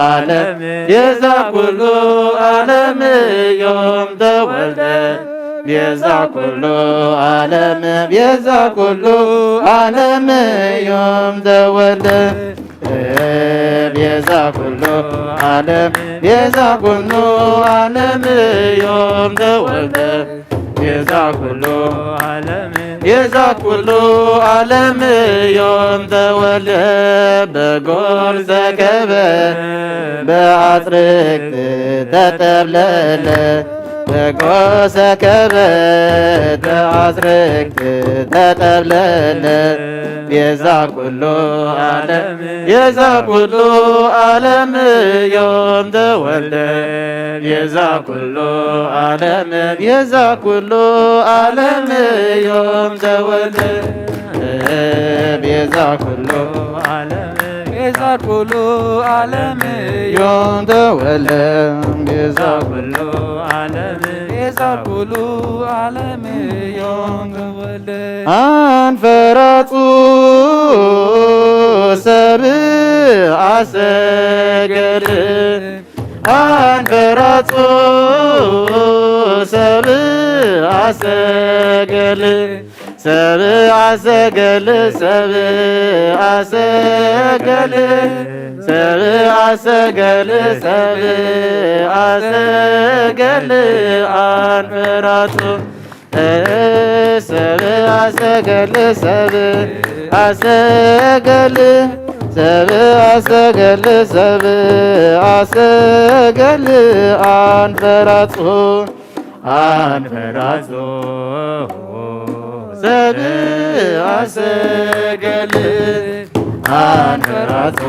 ዓለም፣ ቤዛ ኩሉ ዓለም ዮም ተወልደ። ቤዛ ኩሉ ዓለም፣ ቤዛ ኩሉ ዓለም ዮም ተወልደ። ቤዛ ኩሉ ዓለም፣ ቤዛ ኩሉ ዓለም እዮም ተወልደ። ቤዛ ኩሉ ዓለም፣ ቤዛ ኩሉ ዓለም እዮም ተወልደ። በጎል ዘከበ ብኣጽርግቲ ተጠብለለ። በጎ ዘከበ ብኣጽርግቲ ተጠብለለ። ቤዛ ኩሉ ዓለም፣ ቤዛ ኩሉ ዓለም እዮም ተወልደ። ቤዛ ኩሉ ዓለም፣ ቤዛ ኩሉ ዓለም እዮም ተወልደ። ቤዛ ኩሉ ዓለም፣ ቤዛ ኩሉ ዓለም እዮም ተወልደ። ቤዛ ኩሉ ዓለም፣ ቤዛ ኩሉ ዓለም እዮም ተወልደ። ኣንፈራጹ ሰብ ኣሰገል፣ ኣንፈራጹ ሰብ ኣሰገል፣ ሰብ ኣሰገል፣ ሰብ ኣሰገል፣ ሰብ ኣሰገል፣ ሰብ ኣሰገል ኣንፈራጹ። ሰብ ኣሰገል፣ ሰብ ኣሰገል፣ ሰብ ኣሰገል፣ ሰብ ኣሰገል ኣንፈራጹ፣ ኣንፈራጹ። ሰብ ኣሰገል፣ ኣንፈራጹ፣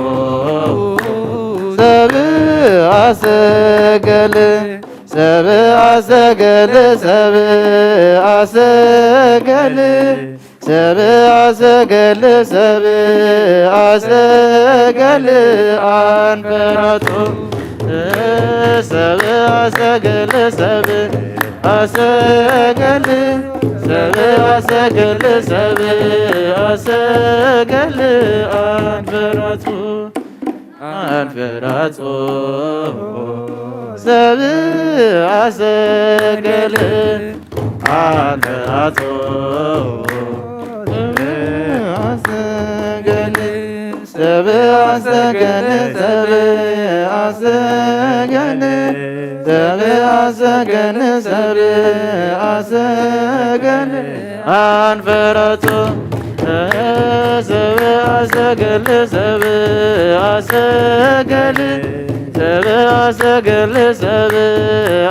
ሰብ ኣሰገል፣ ሰብ ኣሰገል፣ ሰብ ኣሰገል፣ ሰብ ኣሰገል፣ ሰብ ኣሰገል ኣንፈራጹ። ሰብ ኣሰገል፣ ሰብ ኣሰገል፣ ሰብ ኣሰገል፣ ሰብ ኣሰገል ኣንፈራጹ። ኣንፈራጹ ሰብ ኣሰገል፣ ኣንፈራጹ ሰብ ኣሰገል፣ ሰብ ኣሰገል፣ ሰብ ኣሰገል፣ ሰብ ኣሰገል፣ ሰብ ኣሰገል ኣንፈራጹ። ሰብ ኣሰገል፣ ሰብ ኣሰገል፣ ሰብ ኣሰገል፣ ሰብ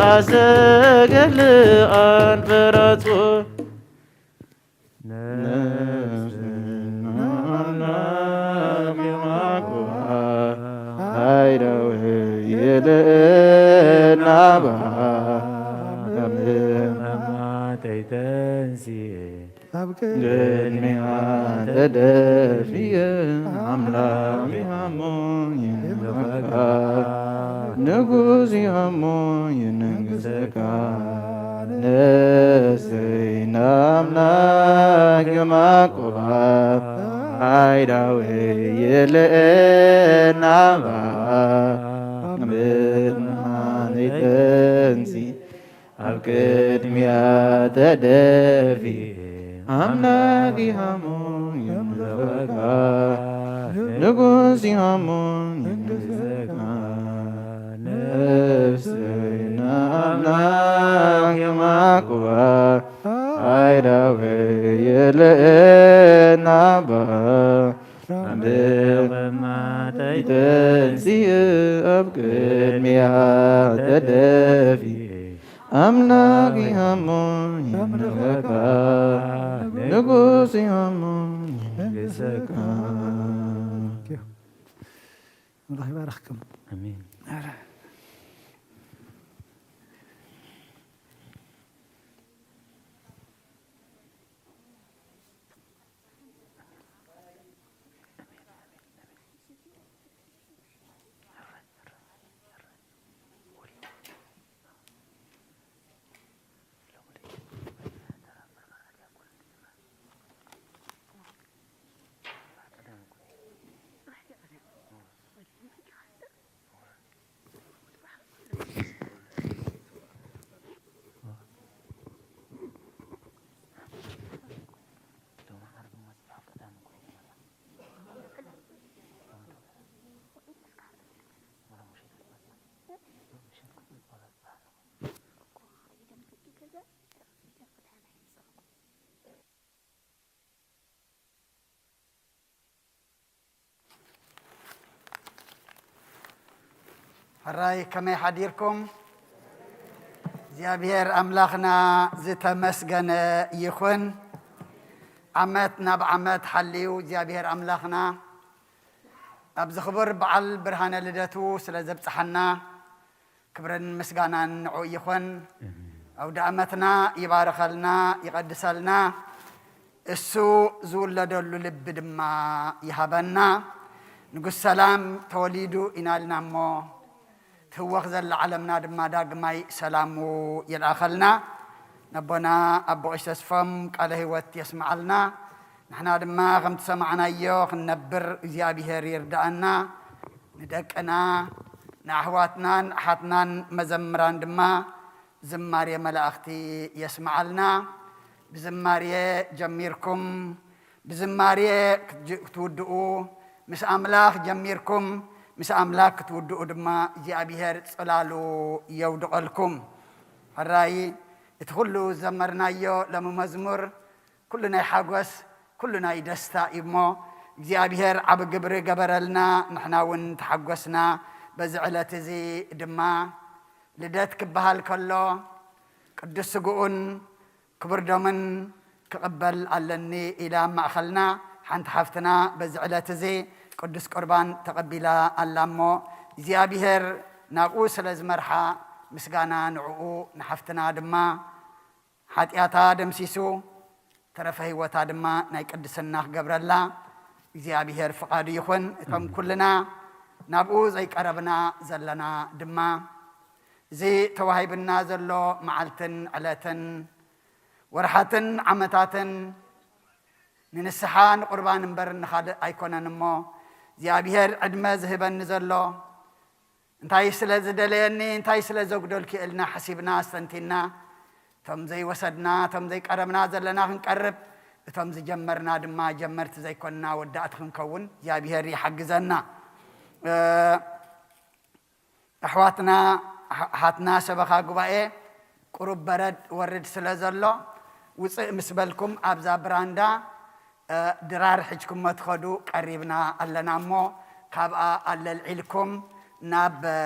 ኣሰገል ኣንፈራጹ። ነፍስና ኣምላክ ይማርኩዋ፣ ኣይደው ይልእና ባሃም። ሕማማተይ ተንስኤ፣ ኣብ ቅድሚኻ ተደፍየ፣ ኣምላኽ ይሃሞ ይንበረካ፣ ንጉስ ይሃሞ ይንግሰካ። ነፍሰይ ንኣምላኽ የማቁባ፣ ኣይዳዊ ይልእና ባሃም። ሕማማተይ ተንስኤ፣ ኣብ ቅድሚያ ተደፊ፣ ኣምላኽ ይሃሞ ይንበረካ፣ ንጉስ ይሃሞ ይንግሰካ። ነፍሰይ ንኣምላኽ የማቁባ፣ ኣይዳዊ ይልእና ባሃም። ሕማማተይ ተንስኤ፣ ኣብ ቅድሚያ ተደፊ፣ ኣምላኽ ይሃሞ ይንበረካ፣ ንጉስ ይሃሞ ይንግሰካ። ኣምላኽ ይባርኽኩም። ኣሜን። ሕራይ ከመይ ሓዲርኩም? እግዚኣብሔር ኣምላኽና ዝተመስገነ ይኹን። ዓመት ናብ ዓመት ሓልዩ እግዚኣብሔር ኣምላኽና ኣብዚ ክቡር በዓል ብርሃነ ልደቱ ስለ ዘብጽሓና ክብርን ምስጋናን ንዑ ይኹን። ኣውደ ዓመትና ይባርኸልና፣ ይቐድሰልና። እሱ ዝውለደሉ ልቢ ድማ ይሃበና። ንጉስ ሰላም ተወሊዱ ኢና ኢልና እሞ፣ ትህወኽ ዘላ ዓለምና ድማ ዳግማይ ሰላሙ ይልኣኸልና። ነቦና ኣቦ ቀሺ ተስፎም ቃለ ህይወት የስምዓልና። ንሕና ድማ ከምቲ ሰማዕናዮ ክንነብር እግዚኣብሔር ይርዳኣና። ንደቅና፣ ንኣሕዋትናን ኣሓትናን መዘምራን ድማ ዝማሬ መላእኽቲ የስምዓልና። ብዝማሬ ጀሚርኩም፣ ብዝማሬ ክትጅ-፣ ክትውድኡ፣ ምስ ኣምላኽ ጀሚርኩም፣ ምስ ኣምላኽ ክትውድኡ ድማ እግዚኣብሔር ጽላሉ የውድቐልኩም። ሕራይ እቲ ኩሉ ዘመርናዮ ሎሚ መዝሙር ኩሉ ናይ ሓጎስ፣ ኩሉ ናይ ደስታ እዩ እሞ፣ እግዚኣብሔር ዓቢ ግብሪ ገበረልና፣ ንሕና እውን ተሓጎስና። በዚ ዕለት እዚ ድማ ልደት ክበሃል ከሎ፣ ቅዱስ ስግኡን ክቡር ደሙን ክቕበል ኣለኒ ኢላ ኣብ ማእኸልና ሓንቲ ሓፍትና በዚ ዕለት እዚ ቅዱስ ቁርባን ተቐቢላ ኣላ እሞ፣ እግዚኣብሔር ናብኡ ስለ ዝመርሓ ምስጋና ንዕኡ፣ ንሓፍትና ድማ ሓጢኣታ ደምሲሱ ተረፈ ህይወታ ድማ ናይ ቅድስና ክገብረላ እግዚኣብሔር ፍቓዱ ይኹን። እቶም ኩልና ናብኡ ዘይቀረብና ዘለና ድማ እዚ ተዋሂብና ዘሎ መዓልትን ዕለትን ወርሓትን ዓመታትን ንንስሓ ንቁርባን እምበር ንኻልእ ኣይኮነን እሞ እግዚኣብሔር ዕድመ ዝህበኒ ዘሎ እንታይ ስለ ዝደለየኒ፣ እንታይ ስለ ዘጉደልኩ ኢልና ሓሲብና ኣስተንቲና፣ እቶም ዘይወሰድና፣ እቶም ዘይቀረብና ዘለና ክንቀርብ፣ እቶም ዝጀመርና ድማ ጀመርቲ ዘይኮንና ወዳእቲ ክንከውን እግዚኣብሔር ይሓግዘና። እ፣ ኣሕዋትና፣ ኣሕ-፣ ኣሓትና ሰበኻ ጉባኤ፣ ቁሩብ በረድ ወርድ ስለ ዘሎ፣ ውፅእ ምስ በልኩም ኣብዛ ብራንዳ እ፣ ድራር ሒዝኩሞ ትኸዱ ቀሪብና ኣለና እሞ፣ ካብኣ ኣለልዒልኩም ናብ፣ እ፣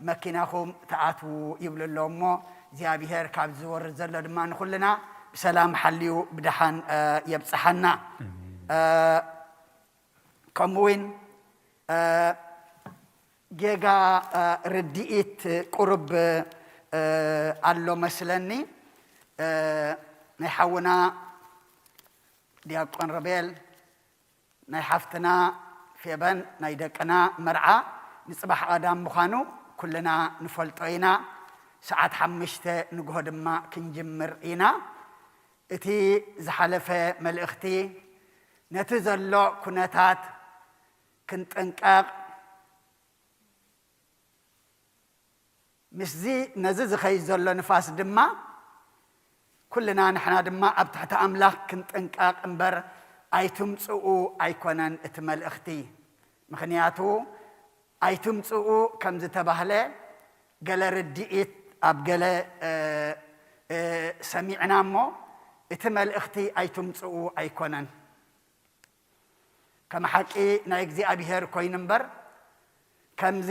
መኪናኹም ትኣትዉ ይብሉ ኣለዉ እሞ፣ እግዚኣብሔር ካብ ዝወርድ ዘሎ ድማ ንኹልና ብሰላም ሓልዩ ብደሓን፣ እ፣ የብጽሓና። ኣሜን። እ፣ ከምኡ እውን፣ እ፣ ጌጋ፣ እ፣ ርድኢት ቁሩብ፣ እ፣ ኣሎ መስለኒ። እ፣ ናይ ሓውና ዲያቆን ሮቤል፣ ናይ ሓፍትና ፌበን፣ ናይ ደቅና መርዓ ንጽባሕ ቀዳም ምዃኑ ኩልና ንፈልጦ ኢና። ሰዓት ሓሙሽተ ንግሆ ድማ ክንጅምር ኢና። እቲ ዝሓለፈ መልእኽቲ ነቲ ዘሎ ኩነታት ክንጥንቀቕ፣ ምስዚ ነዚ ዝኸይድ ዘሎ ንፋስ ድማ ኩልና ንሕና ድማ ኣብ ትሕቲ ኣምላኽ ክንጥንቀቕ እምበር ኣይትምጽኡ ኣይኮነን እቲ መልእኽቲ። ምኽንያቱ ኣይትምጽኡ ከም ዝተባህለ ገለ ርድኢት ኣብ ገለ፣ እ፣ እ፣ ሰሚዕና እሞ እቲ መልእኽቲ ኣይትምጽኡ ኣይኮነን። ከም ሓቂ ናይ እግዚኣብሔር ኮይኑ እምበር፣ ከምዚ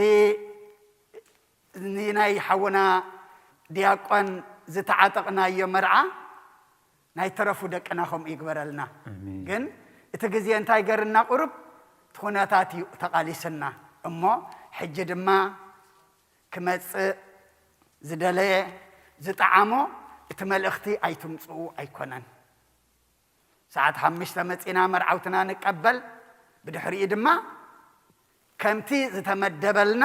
ንናይ ሓውና ዲያቆን ዝተዓጠቕናዮ መርዓ ናይ ተረፉ ደቅና ከምኡ ይግበረልና። ኣሜን። ግን እቲ ግዜ እንታይ ገርና ቁሩብ እቲ ኩነታት እዩ ተቓሊስና እሞ፣ ሕጂ ድማ ክመጽእ ዝደለየ ዝጠዓሞ እቲ መልእኽቲ ኣይትምጽኡ ኣይኮነን። ሰዓት ሓሙሽተ መጺና መርዓውትና ንቀበል፣ ብድሕሪኡ ድማ ከምቲ ዝተመደበልና፣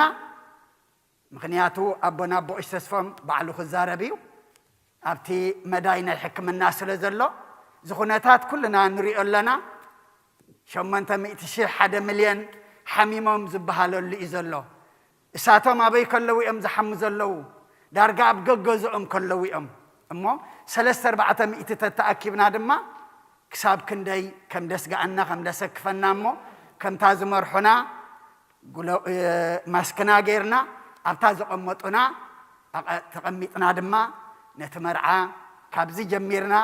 ምኽንያቱ ኣቦና ኣቦ ቀሺ ተስፎም ባዕሉ ክዛረብ እዩ፣ ኣብቲ መዳይ ናይ ሕክምና ስለ ዘሎ፣ እዚ ኩነታት ኩልና ንሪኦ ኣለና። ሸሞንተ ሚእቲ ሺሕ፣ ሓደ ሚልዮን ሓሚሞም ዝበሃለሉ እዩ ዘሎ። እሳቶም ኣበይ ከለዉ እዮም ዝሓሙ ዘለዉ? ዳርጋ ኣብ ገገዝኦም ከለዉ እዮም። እሞ ሰለስተ ኣርባዕተ ሚእቲ ተተኣኪብና ድማ ክሳብ ክንደይ ከም ደስግኣና፣ ከም ደሰክፈና፣ እሞ ከምታ ዝመርሑና ጉሎ-፣ እ፣ ማስክና ጌርና ኣብታ ዘቐመጡና ኣቐ-፣ ተቐሚጥና ድማ ነቲ መርዓ ካብዚ ጀሚርና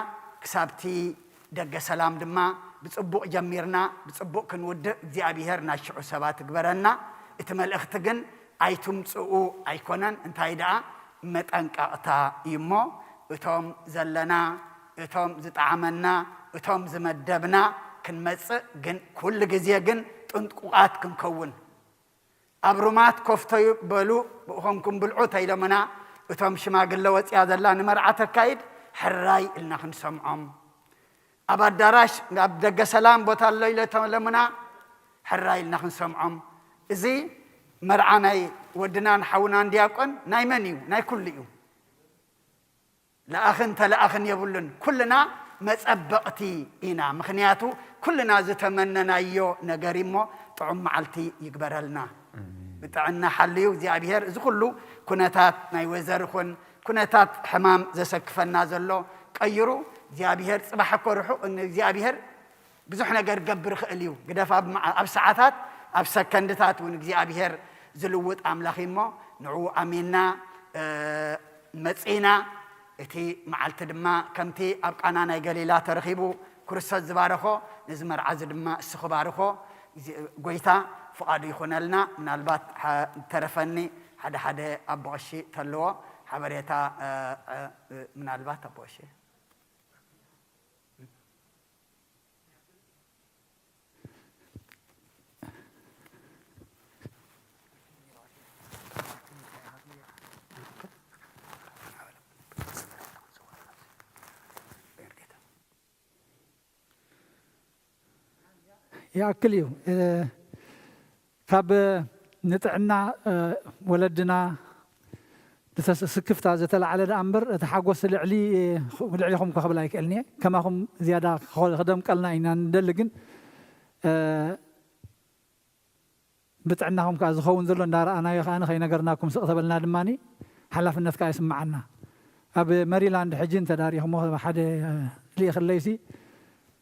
ክሳብቲ ደገ ሰላም ድማ ብጽቡቕ ጀሚርና ብጽቡቕ ክንውድእ እግዚኣብሔር ናይ ሽዑ ሰባት ይግበረና። እቲ መልእኽቲ ግን ኣይትምጽኡ ኣይኮነን፣ እንታይ ደኣ መጠንቀቕታ እዩ እሞ፣ እቶም ዘለና፣ እቶም ዝጠዓመና፣ እቶም ዝመደብና ክንመጽእ ግን ኩሉ ግዜ ግን ጥንቁቓት ክንከውን። ኣብ ሩማት ኮፍተዩ በሉ ብእኾምኩም ብልዑ ተኢሎምና፣ እቶም ሽማግለ ወጽያ ዘላ ንመርዓ ተካይድ ሕራይ ኢልና ክንሰምዖም። ኣብ ኣዳራሽ ኣብ ደገ ሰላም ቦታ ኣሎ ኢለ ተለምና ሕራይ ኢልና ክንሰምዖም። እዚ መርዓ ናይ ወድናን ሓውናን ዲያቆን ናይ መን እዩ? ናይ ኩሉ እዩ። ለኣኽን ተለኣኽን የብሉን። ኩልና መጸበቕቲ ኢና። ምኽንያቱ ኩልና ዝተመነናዮ ነገር እሞ ጥዑም መዓልቲ ይግበረልና። ብጥዕና ሓልዩ እግዚኣብሔር እዚ ኩሉ ኩነታት ናይ ወዘር ይኹን ኩነታት ሕማም ዘሰክፈና ዘሎ ቀይሩ እግዚኣብሔር ጽባሕ እኮ ርሑቕ ንእግዚኣብሔር ብዙሕ ነገር ገብር ይኽእል እዩ። ግደፍ ኣብ መዓ-፣ ኣብ ሰዓታት ኣብ ሰከንድታት እውን እግዚኣብሔር ዝልውጥ ኣምላኽ እዩ እሞ ንዕኡ ኣሚንና፣ እ፣ መጺና። እቲ መዓልቲ ድማ ከምቲ ኣብ ቃና ናይ ገሊላ ተረኺቡ ክርስቶስ ዝባረኾ ነዚ መርዓ እዚ ድማ እሱ ክባርኾ እዚ ጎይታ ፍቓዱ ይኹነልና። ምናልባት ሓ-፣ ተረፈኒ ሓደ ሓደ ኣቦ ቀሺ ተለዎ ሓበሬታ፣ እ፣ እ፣ ምናልባት ኣቦ ቀሺ። ይኣክል እዩ። እ፣ ካብ ንጥዕና፣ እ፣ ወለድና ብተስ-፣ ስክፍታ ዝተላዕለ ደኣ እምበር፣ እቲ ሓጎስ ልዕሊ፣ ልዕሊኹም ከኽብል ኣይክእልን እየ። ከማኹም ዝያዳ ክኾ-፣ ክደምቀልና ኢና ንደሊ፣ ግን፣ እ፣ ብጥዕናኹም ከኣ ዝኸውን ዘሎ እንዳረኣናዮ ከኣ ከይነገርናኩም ስቕ ተበልና ድማ ሓላፍነት ከኣ ይስምዓና። ኣብ መሪላንድ ሕጂ እንተዳሪኹሞ ሓደ ልኢኽለይሲ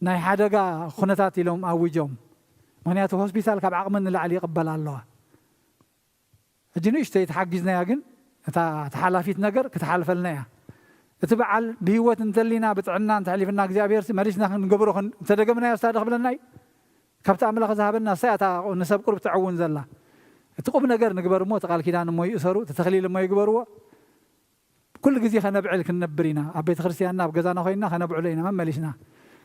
ናይ ሓደጋ ኩነታት ኢሎም ኣዊጆም። ምኽንያቱ ሆስፒታል ካብ ዓቕሚ ንላዕሊ ይቕበላ ኣለዋ። ሕጂ ንእሽተይ ተሓጊዝናያ፣ ግን እታ ተሓላፊት ነገር ክትሓልፈልና እያ። እቲ በዓል ብህይወት እንተሊና ብጥዕና እንተሕሊፍና እግዚኣብሔር ሲ መሊስና ክንገብሮ ክን-፣ እንተደገምናዮ ስታደ ክብለና እዩ። ካብቲ ኣምላኽ ዝሃበና እሳ እያ እታ ንሰብ ቁሩብ ትዕውን ዘላ። እቲ ቁም ነገር ንግበር እሞ እቲ ቃል ኪዳን እሞ ይእሰሩ፣ እቲ ተኽሊል እሞ ይግበርዎ። ኩሉ ግዜ ከነብዕል ክንነብር ኢና። ኣብ ቤተ ክርስቲያንና ኣብ ገዛና ኮይንና ከነብዕሎ ኢና መመሊስና።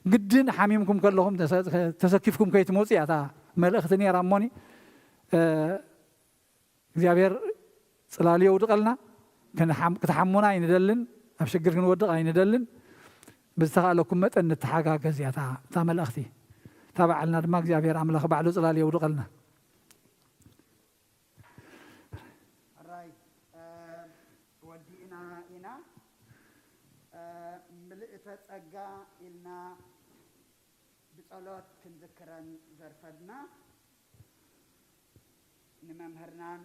ግድን ሓሚምኩም ከለኹም ተሰ-፣ ተሰኪፍኩም ከይትመጹ እያ እታ መልእኽቲ ነይራ እሞኒ፣ እ፣ እግዚኣብሔር ጽላሉ የውድቐልና። ክንሓም-፣ ክትሓሙና ኣይንደልን፣ ኣብ ሽግር ክንወድቕ ኣይንደልን። ብዝተኻእለኩም መጠን ንተሓጋገዝ እያ እታ፣ እታ መልእኽቲ። እታ በዓልና ድማ እግዚኣብሔር ኣምላኽ ባዕሉ ጽላል የውድቐልና። ሕራይ፣ እ፣ ወዲእና ኢና። እ፣ ምልእተ ጸጋ ኢልና ብጸሎት ክንዝክረን ዘርፈድና ንመምህርናን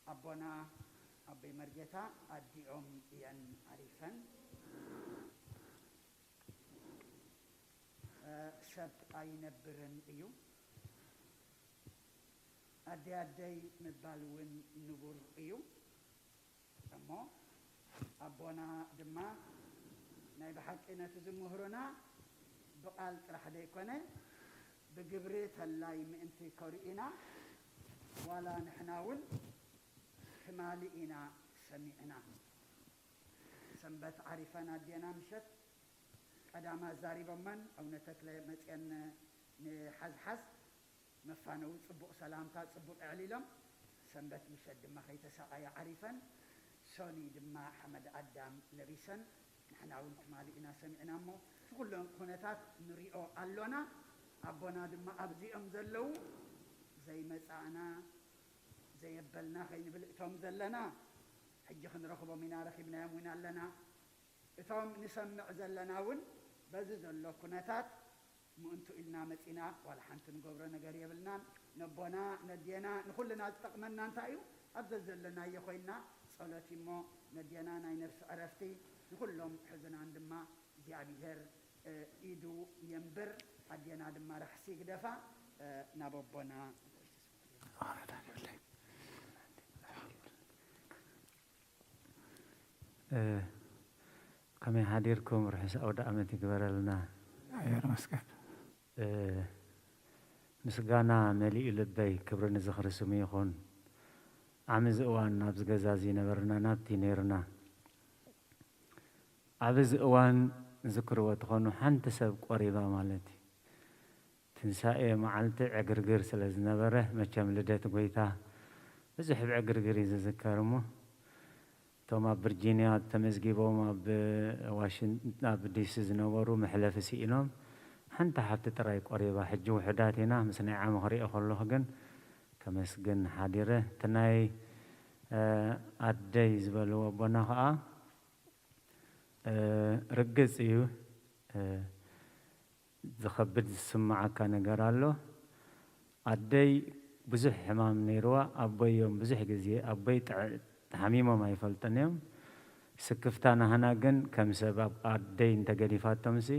ኣቦና ኣቦይ መርጌታ ኣዲኦም እየን ኣሪፈን። እ፣ ሰብ ኣይነብርን እዩ። ኣደይ ኣደይ ምባል እውን ንቡር እዩ። እሞ ኣቦና ድማ ናይ ብሓቂ ነቲ ዝምህሩና ብቓል ጥራሕ ዘይኮነ ብግብሪ ተላይ ምእንቲ ከርእዩና ዋላ ንሕና እውን ትማሊ ኢና ሰሚዕና። ሰንበት ዓሪፈን ኣዴና ምሸት ቀዳም ኣዛሪቦመን ኣቡነ ተክለ መፅየን ንሓዝሓዝ መፋነዊ ፅቡቕ ሰላምታ ፅቡቕ ኣዕሊሎም ሰንበት ምሸት ድማ ከይተሳቐያ ዓሪፈን ሶኒ ድማ ሓመድ ኣዳም ለቢሰን ንሕና እውን ትማሊ ኢና ሰሚዕና እሞ እቲ ኩሎም ኩነታት ንሪኦ ኣሎና። ኣቦና ድማ ኣብዚኦም ዘለዉ ዘይመፃእና ዘየበልና ከይንብል እቶም ዘለና ሕጂ ክንረኽቦም ኢና ረኺብናዮም እውን ኣለና። እቶም ንሰምዕ ዘለና እውን በዚ ዘሎ ኩነታት ምእንቱ ኢልና መፂና ዋላ ሓንቲ ንገብሮ ነገር የብልናን። ነቦና ነዴና ንኩልና ዝጠቕመና እንታይ እዩ? ኣብ ዘዘለናዮ ኮይንና ጸሎት እሞ ነዴና ናይ ነፍሲ ዕረፍቲ ንኩሎም ሕዝናን ድማ እግዚኣብሔር ኢዱ የንብር። ኣዴና ድማ ራሕሲ ግደፋ። ናብ ኣቦና ከመይ ሓዲርኩም? ርሑስ ኣውደ ኣመት ይግበረልና። ኣየር መስቀል ምስጋና መሊኡ ልበይ፣ ክብሪ ንዝኽሪ ስሙ ይኹን። ዓሚ እዚ እዋን ኣብዚ ገዛ እዚ ነበርና፣ ናብቲ ነይርና። ኣብ እዚ እዋን ዝክርዎ ትኾኑ፣ ሓንቲ ሰብ ቆሪባ ማለት እዩ። ትንሳኤ መዓልቲ ዕግርግር ስለ ዝነበረ፣ መቸም ልደት ጎይታ ብዙሕ ብዕግርግር እዩ ዝዝከር እሞ፣ እቶም ኣብ ቪርጂንያ ተመዝጊቦም ኣብ ዋሽን-፣ ኣብ ዲሲ ዝነበሩ መሕለፊ ስኢኖም፣ ሓንቲ ሓብቲ ጥራይ ቆሪባ። ሕጂ ውሑዳት ኢና፣ ምስ ናይ ዓሚ ክሪኦ ከለኹ ግን ከመስግን ሓዲረ። እቲ ናይ፣ እ፣ ኣደይ ዝበልዎ ኣቦና ኸኣ፣ እ፣ ርግጽ እዩ፣ እ፣ ዝኸብድ ዝስምዓካ ነገር ኣሎ። ኣደይ ብዙሕ ሕማም ነይርዋ። ኣቦይ እዮም ብዙሕ ግዜ፣ ኣቦይ ጥዕ-፣ ሓሚሞም ኣይፈልጡን እዮም። ስክፍታ ናህና ግን ከም ሰብ ኣብ ኣደይ እንተገዲፋቶምሲ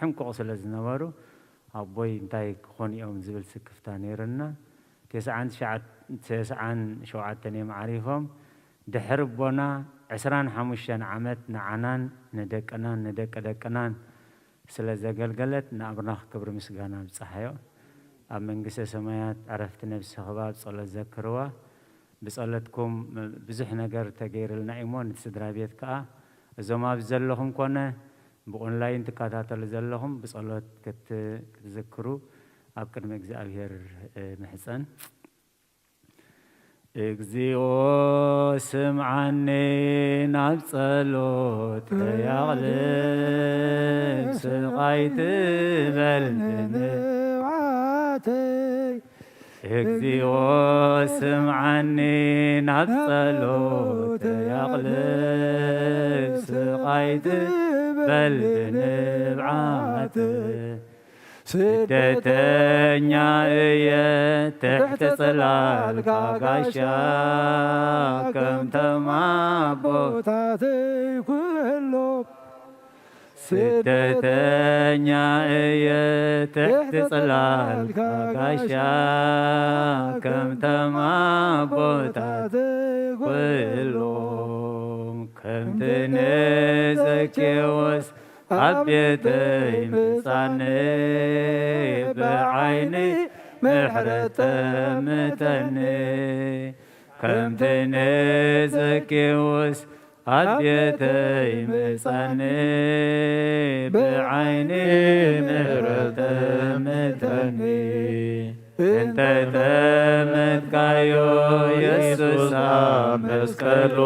ሕንቁቕ ስለ ዝነበሩ፣ ኣቦይ እንታይ ክኾኑ እዮም ዝብል ስክፍታ ነይሩና። ተስዓን ትሽዓን፣ ተስዓን ሸውዓተን እዮም ዓሪፎም። ድሕሪ ኣቦና ዕስራን ሓሙሽተን ዓመት ንዓናን ንደቅናን ንደቂ ደቅናን ስለ ዘገልገለት ንኣምላኽ ክብሪ ምስጋና ኣብጽሓዮ። ኣብ መንግስተ ሰማያት ዕረፍቲ ነፍሲ ክህባ ብጸሎት ዘክርዋ። ብጸሎትኩም ብዙሕ ነገር ተገይርልና እዩ እሞ፣ ነቲ ስድራ ቤት ከኣ፣ እዞም ኣብዚ ዘለኹም ኮነ ብኦንላይን ትከታተሉ ዘለኹም ብጸሎት ክት-፣ ክትዝክሩ ኣብ ቅድሚ እግዚኣብሔር፣ እ፣ ምሕጸን። እግዚኣብሔር ስምዓኒ ናብ ጸሎተይ ኣቕልብ፣ ስቓይ ትበል ንብዓተይ። እግዚኣብሔር ስምዓኒ ናብ ጸሎተይ ኣቕልብ፣ ስቓይ ትበል ንብዓተይ። ስደተኛ እየ ትሕቲ ጽላልካ ጋሻ፣ ከምቶም ኣቦታተይ ኩሎም። ስደተኛ እየ ትሕቲ ጽላልካ ጋሻ፣ ከምቶም ኣቦታተይ ኩሎም። ከምቲ ንዘኬዎስ ኣብ ቤተይ ምጻኒ፣ ብዓይኒ ምሕረት ጠምተኒ። ከምቲ ንዘኬዎስ ኣብ ቤተይ ምጻኒ፣ ብዓይኒ ምሕረት ጠምተኒ። እንተ ጠመትካዮ የሱስ ኣብ መስቀሉ፣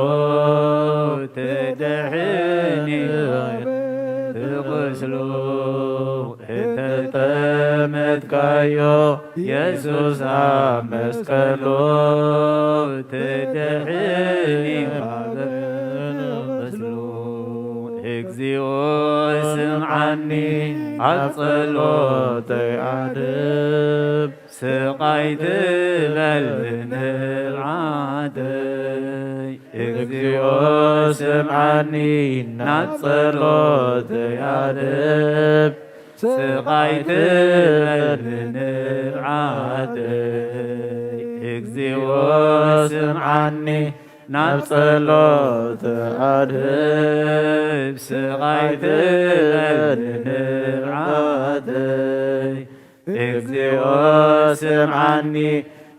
ትድሕን ኢኻ ብቁስሉ። እንተ ጠመትካዮ የሱስ ኣብ መስቀሉ፣ ትድሕን ኢኻ ብቁስሉ። እግዚኣብሔር ስምዓኒ ኣብ ጸሎተይ ኣድህብ፣ ስቓይ ትበል ንብዓተይ። እግዚኣብሔር ስምዓኒ ናብ ጸሎተይ ኣድህብ፣ ስቓይ ትበል ንብዓተይ። እግዚኣብሔር ስምዓኒ ናብ ጸሎት ኣድህብ፣ ስቓይ ትበል ንብዓተይ። እግዚኣብሔር ስምዓኒ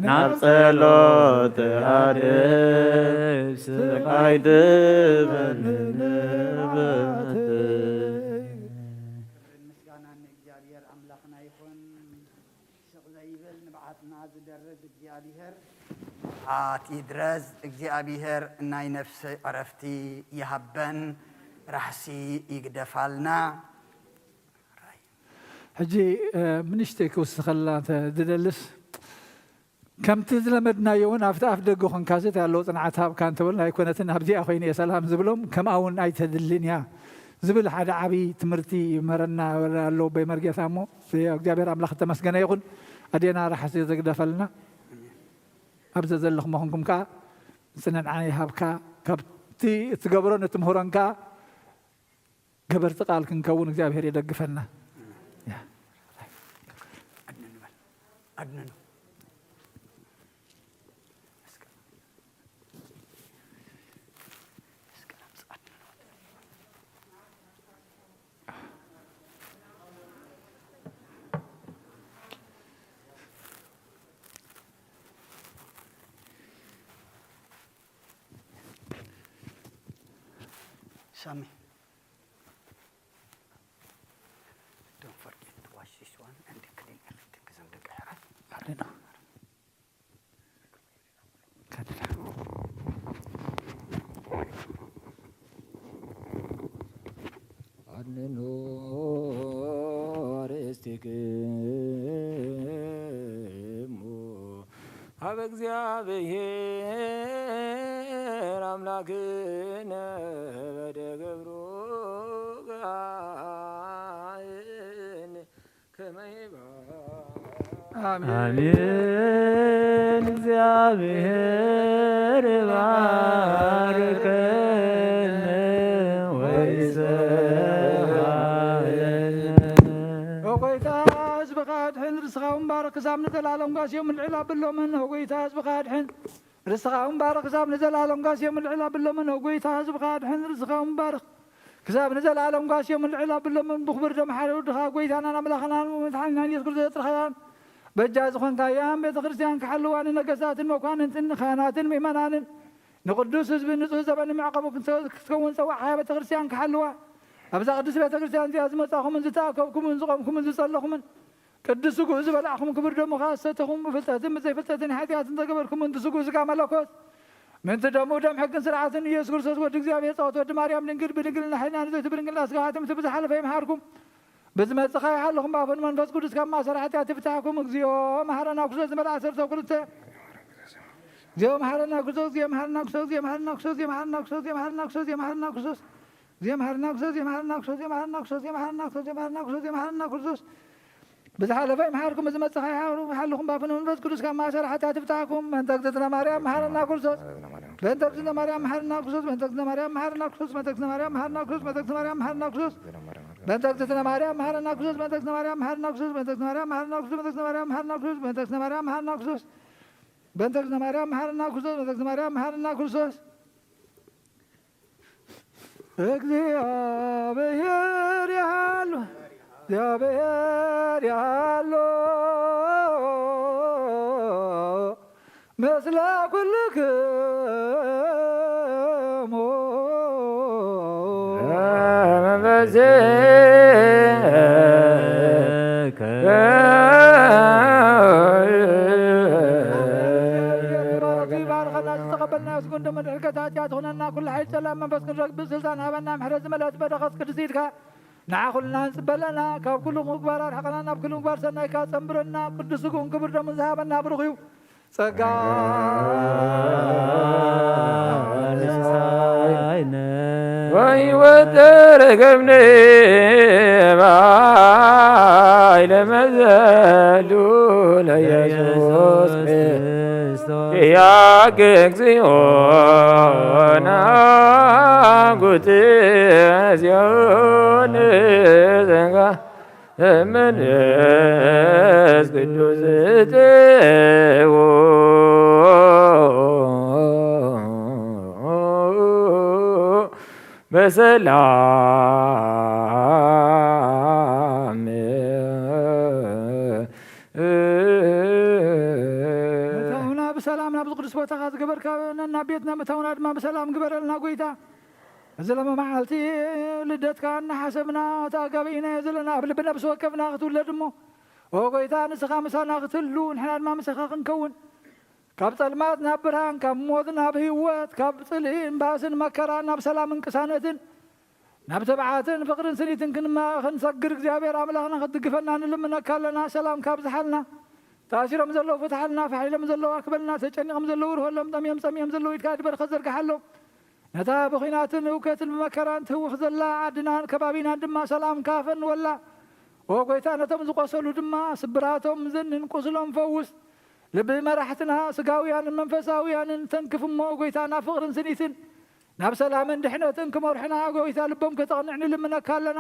ናብ ጸሎት ኣድህብ፣ ስቓይ ትበል ንብዓተይ። ክብርን ምስጋናን ንእግዚኣብሔር ኣምላኽና ይኹን። ስቕ ዘይብል ንብዓትና ዝደርዝ እግዚኣብሔር። ኣት ይድረዝ። እግዚኣብሔር ናይ ነፍሲ ዕረፍቲ ይሃበን፣ ራሕሲ ይግደፋልና። ሕጂ፣ እ፣ ምንሽተይ ክውስኸልና እንተ ዝደልስ፣ ከምቲ ዝለመድናዮ እውን ኣብቲ ኣፍ ደገ ኮንካ ዘት ያለው ጽንዓት ሃብካ እንተበልና ኣይኮነትን፣ ኣብዚኣ ኮይነ እየ ሰላም ዝብሎም፣ ከምኣ እውን ኣይተድልን እያ ዝብል ሓደ ዓብዪ ትምህርቲ ይመረና ኣሎ ኣቦይ መርጌታ። እሞ እግዚኣብሔር ኣምላኽ ዝተመስገነ ይኹን። ኣዴና ራሕሲ ዝግደፈልና። ኣብ ዘዘለኹም ኮንኩም ከኣ ጽንዓት ይሃብካ። ካብቲ እትገብሮን እትምህሮን ከኣ ገበርቲ ቃል ክንከውን እግዚኣብሔር ይደግፈና። ኣድንኑ በል። ኣድንኑ። ሳሚ፣ don't forget to wash this one and clean everything። እዞም ደቂ ሕራይ። ኣሪና። ከድና። ኣድንኑ ኣርእስቲክሙ ሀበ እግዚአብሔር አምላክነ በደገብሩ ጋይን ከመ ይባ-፣ አሜን። አሜን። እግዚአብሔር ባርከነ ወይሰሃለነ። ኦጎይታ ህዝብኻ ኣድሕን፣ ርስኻ እውን ባርኽ፣ ክሳብ ንዘለኣለም ጋስዮም ልዕል ኣብሎምን። ኦጎይታ ህዝብኻ ኣድሕን፣ ርስኻ እውን ባርኽ፣ ክሳብ ንዘለኣለም ጋስዮም ልዕል ኣብሎምን። ኦጎይታ ህዝብኻ ኣድሕን፣ ርስኻ እውን ባርኽ፣ ክሳብ ንዘለኣለም ጋስዮም ልዕል ኣብሎምን። ብኽቡር ደም ሓደ ወድኻ ጎይታናን ኣምላኽናን መድሓኒናን ኢየሱስ ክርስቶስ ዘጥረኻያን በጃ ዝኾንካያን ቤተ ክርስቲያን ክሓልዋ፣ ንነገስታትን መኳንንትን ንካህናትን ምእመናንን ንቅዱስ ህዝቢ ንጹህ ዘበን መዕቆቢ ክትከውን ጸዋዕኻያ ቤተ ክርስቲያን ክሓልዋ፣ ኣብዛ ቅድስት ቤተ ክርስቲያን እዚኣ ዝመጻኹምን ዝተኣከብኩምን ዝቖምኩምን ዝጸለኹምን ቅዱስ ስግኡ ዝበላዕኹም ክቡር ደሙ ከኣ ዝሰተኹም ብፍልጠትን ብዘይፍልጠትን ሓጢኣትን ዘገበርኩምን እቲ ስግኡ ስጋ መለኮት ምእንቲ ደሙ ደም ሕግን ስርዓትን ኢየሱስ ክርስቶስ ወዲ እግዚኣብሔር ጸወት ወዲ ማርያም ድንግል ብድንግልና ሕልና ንዘይቲ ብድንግልና ስጋ ሓትምቲ ብዝሓለፈ ይምሃርኩም። ብዝመጽእ ከኣ ይሓልኹም፣ ብኣፉን መንፈስ ቅዱስ ካብ ማእሰር ሓጢኣት ይፍታሕኩም። እግዚኦ መሐረና ክርስቶስ ዝመልኣ ዓሰርተ ክልተ። እግዚኦ መሐረና ክርስቶስ፣ እግዚኦ መሐረና ክርስቶስ፣ እግዚኦ መሐረና ክርስቶስ፣ እግዚኦ መሐረና ክርስቶስ፣ እግዚኦ መሐረና ክርስቶስ፣ እግዚኦ መሐረና ክርስቶስ፣ እግዚኦ መሐረና ክርስቶስ፣ እግዚኦ መሐረና ክርስቶስ፣ እግዚኦ መሐረና ክርስቶስ፣ እግዚኦ መሐረና ክርስቶስ፣ እግዚኦ መሐረና ክርስቶስ፣ እግዚኦ መሐረና ክርስቶስ። ብዝሓለፈ ይምሓርኩም፣ ብዝመጽእ ከኣ ይሓልኹም፣ ብኣፉን መንፈስ ቅዱስ ካብ ማእሰር ሓጢኣት ይፍታሕኩም። በእንተ እግዝእትነ ማርያም መሐረና ክርስቶስ። በእንተ እግዝእትነ ማርያም መሐረና ክርስቶስ። በእንተ እግዝእትነ ማርያም መሐረና ክርስቶስ። በእንተ እግዝእትነ ማርያም መሐረና ክርስቶስ። በእንተ እግዝእትነ ማርያም መሐረና ክርስቶስ። በእንተ እግዝእትነ ማርያም መሐረና ክርስቶስ። በእንተ እግዝእትነ ማርያም መሐረና ክርስቶስ። በእንተ እግዝእትነ ማርያም መሐረና ክርስቶስ። በእንተ እግዝእትነ ማርያም መሐረና ክርስቶስ። በእንተ እግዝእትነ ማርያም መሐረና ክርስቶስ። በእንተ እግዝእትነ ማርያም መሐረና ክርስቶስ። እግዚአብሔር ያሉ፣ እግዚአብሔር ያሉ፣ ምስለ ኩልክሙ። ባርኸና ዝተቐበልናዮ ስጉምቲ ምድሪ ከታትያ ትኹነና፣ ኩሉ ሓይሊ ጸላም መንፈስ ቅዱስ ብስልጣን ሃበና፣ ምሕረት ዝመልአት በረኸት ቅድስቲ ኢድካ ንዓ ኩልና ንጽበ ኣለና። ካብ ኩሉ ምግባር ኣርሕቐና፣ ናብ ኩሉ ምግባር ሰናይካ ጸንብረና። ቅዱስ ስግኡን ክቡር ደሙን ዝሃበና ብሩኽ እዩ። ጸጋ ንሳይነ ወይወጠረ ገብነ ባይ ለመዘሉ ለኢየሱስ ክርስቶስ ያገ እግዚኦ ናጉት ጽዮን ዘጋ መንፈስ ቅዱስ ጽዎ በሰላም። ምእተውና ብሰላም ናብዚ ቅዱስ ቦታኻ ዝገበርካና ቤትና ምእታውና ድማ ብሰላም ግበረልና ጎይታ። እዚ ሎሚ መዓልቲ ልደትካ እናሓሰብና፣ እቲ ኣጋቢእናዮ ዘለና ኣብ ልቢ ነብሲ ወከፍና ክትውለድ እሞ፣ ኦ ጎይታ፣ ንስኻ ምሳና ክትህሉ፣ ንሕና ድማ ምሳኻ ክንከውን፣ ካብ ጸልማት ናብ ብርሃን፣ ካብ ሞት ናብ ህይወት፣ ካብ ጽልኢን ባእስን መከራን ናብ ሰላምን ቅሳነትን፣ ናብ ትብዓትን ፍቕርን ስኒትን ክንማ-፣ ክንሰግር እግዚኣብሔር ኣምላኽና ክትድግፈና ንልምነካ ኣለና። ሰላምካ ኣብዝሓልና። ተኣሲሮም ዘለዉ ፍትሓልና፣ ፋሕ ኢሎም ዘለዉ ኣክበልና፣ ተጨኒቖም ዘለዉ ርሆሎም፣ ጠምዮም ጸሚኦም ዘለዉ ኢድካ ድበርከት ዘርግሓሎም። ነታ ብኹናትን ህውከትን ብመከራን ትህውኽ ዘላ ዓድናን ከባቢናን ድማ ሰላምካ ፈንወላ። ኦ ጎይታ፣ ነቶም ዝቖሰሉ ድማ ስብራቶም ዘንን ቁስሎም ፈውስ። ልቢ መራሕትና ስጋውያንን መንፈሳውያንን ተንክፍ እሞ፣ ጎይታ፣ ናብ ፍቕርን ስኒትን ናብ ሰላምን ድሕነትን ክመርሑና፣ ጎይታ፣ ልቦም ከተቕንዕ ንልምነካ ኣለና።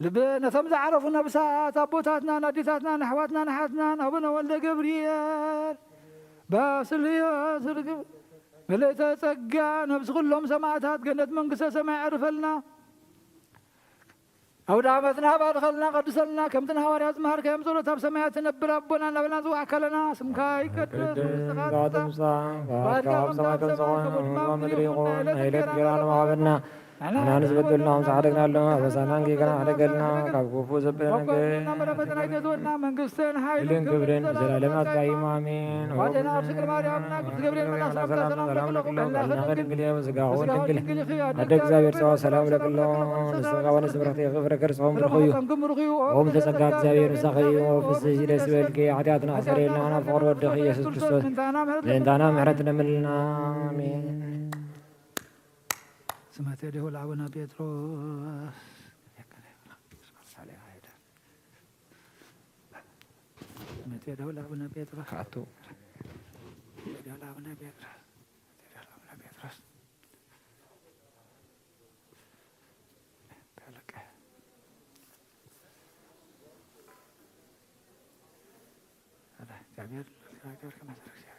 ልብ ነቶም ዝዓረፉ ነብሳት ኣቦታትናን ኣዴታትናን ኣሕዋትናን ኣሓትናን ኣቡነ ወልደ ገብርኤል ባስልዮስ ርግብ ምልእተ ጸጋ ነብሲ ኩሎም ሰማዕታት ገነት መንግስተ ሰማይ ኣዕርፈልና። ኣውደ ዓመትና ባርኸልና፣ ቀድሰልና፣ ከምቲ ንሃዋርያት ዝመሃርካዮም ጸሎት ኣብ ሰማያት ትነብር ኣቦና እናበልና ንጽውዓካ ኣለና። ስምካ ይቀደስ፣ መንግስትኻ ትምጻእ፣ ፍቓድካ ኣብ ሰማይ ከም ዝኾነ ከምኡ ድማ ኣብ ምድሪ ይኹን። ናይ ዕለት እንጀራና ሃበና። ንሕና ንዝበደልና ጻዕደግና ኣሎ፣ ኣበሳናን ጌጋና ሓደገልና፣ ካብ ክፉእ ዘበለና በጎ ኣድነና፣ መረበትና፣ ይገዝወና፣ መንግስትን ሓይልን ክብርን ክብርን ንዘላለማት ቃይም፣ ኣሜን። ዋጀና ኣብ ስግር ማርያም፣ ናብ ቅዱስ ገብርኤል መልኣክ ሰላምታ ሰላም ለክሎ፣ ሰላም ለክሎ፣ ቃልና ድንግል እየ፣ በስጋሁ ድንግል። ድንግል ኢኺ፣ ኣደ ኣደ እግዚአብሔር ጸባ ሰላም ለክሎ፣ ንስጋ ወንስ ብረኽቲ ይኽብረ፣ ከርጽኹም ብርኽዩ። ኦም ተጸጋ እግዚኣብሔር ምሳኺ እዩ፣ ፍስህ ደስ ይበልኪ፣ ሓጢኣትና ኣስተሰርየልና፣ ናብ ፍቕሪ ወድኺ ኢየሱስ ክርስቶስ ምእንታና ምሕረት ለምንልና። ኣሜን። ስመ ቴዴሁ ለአቡነ ጴጥሮስ። ስመ ቴዴሁ ለአቡነ ጴጥሮስ። ከኣቱ። ቴዴሁ ለአቡነ ጴጥሮስ። ቴዴሁ ለአቡነ ጴጥሮስ። በቃ። ኧረ፣ እግዚአብሔር፣ እግዚአብሔር ይመስገን።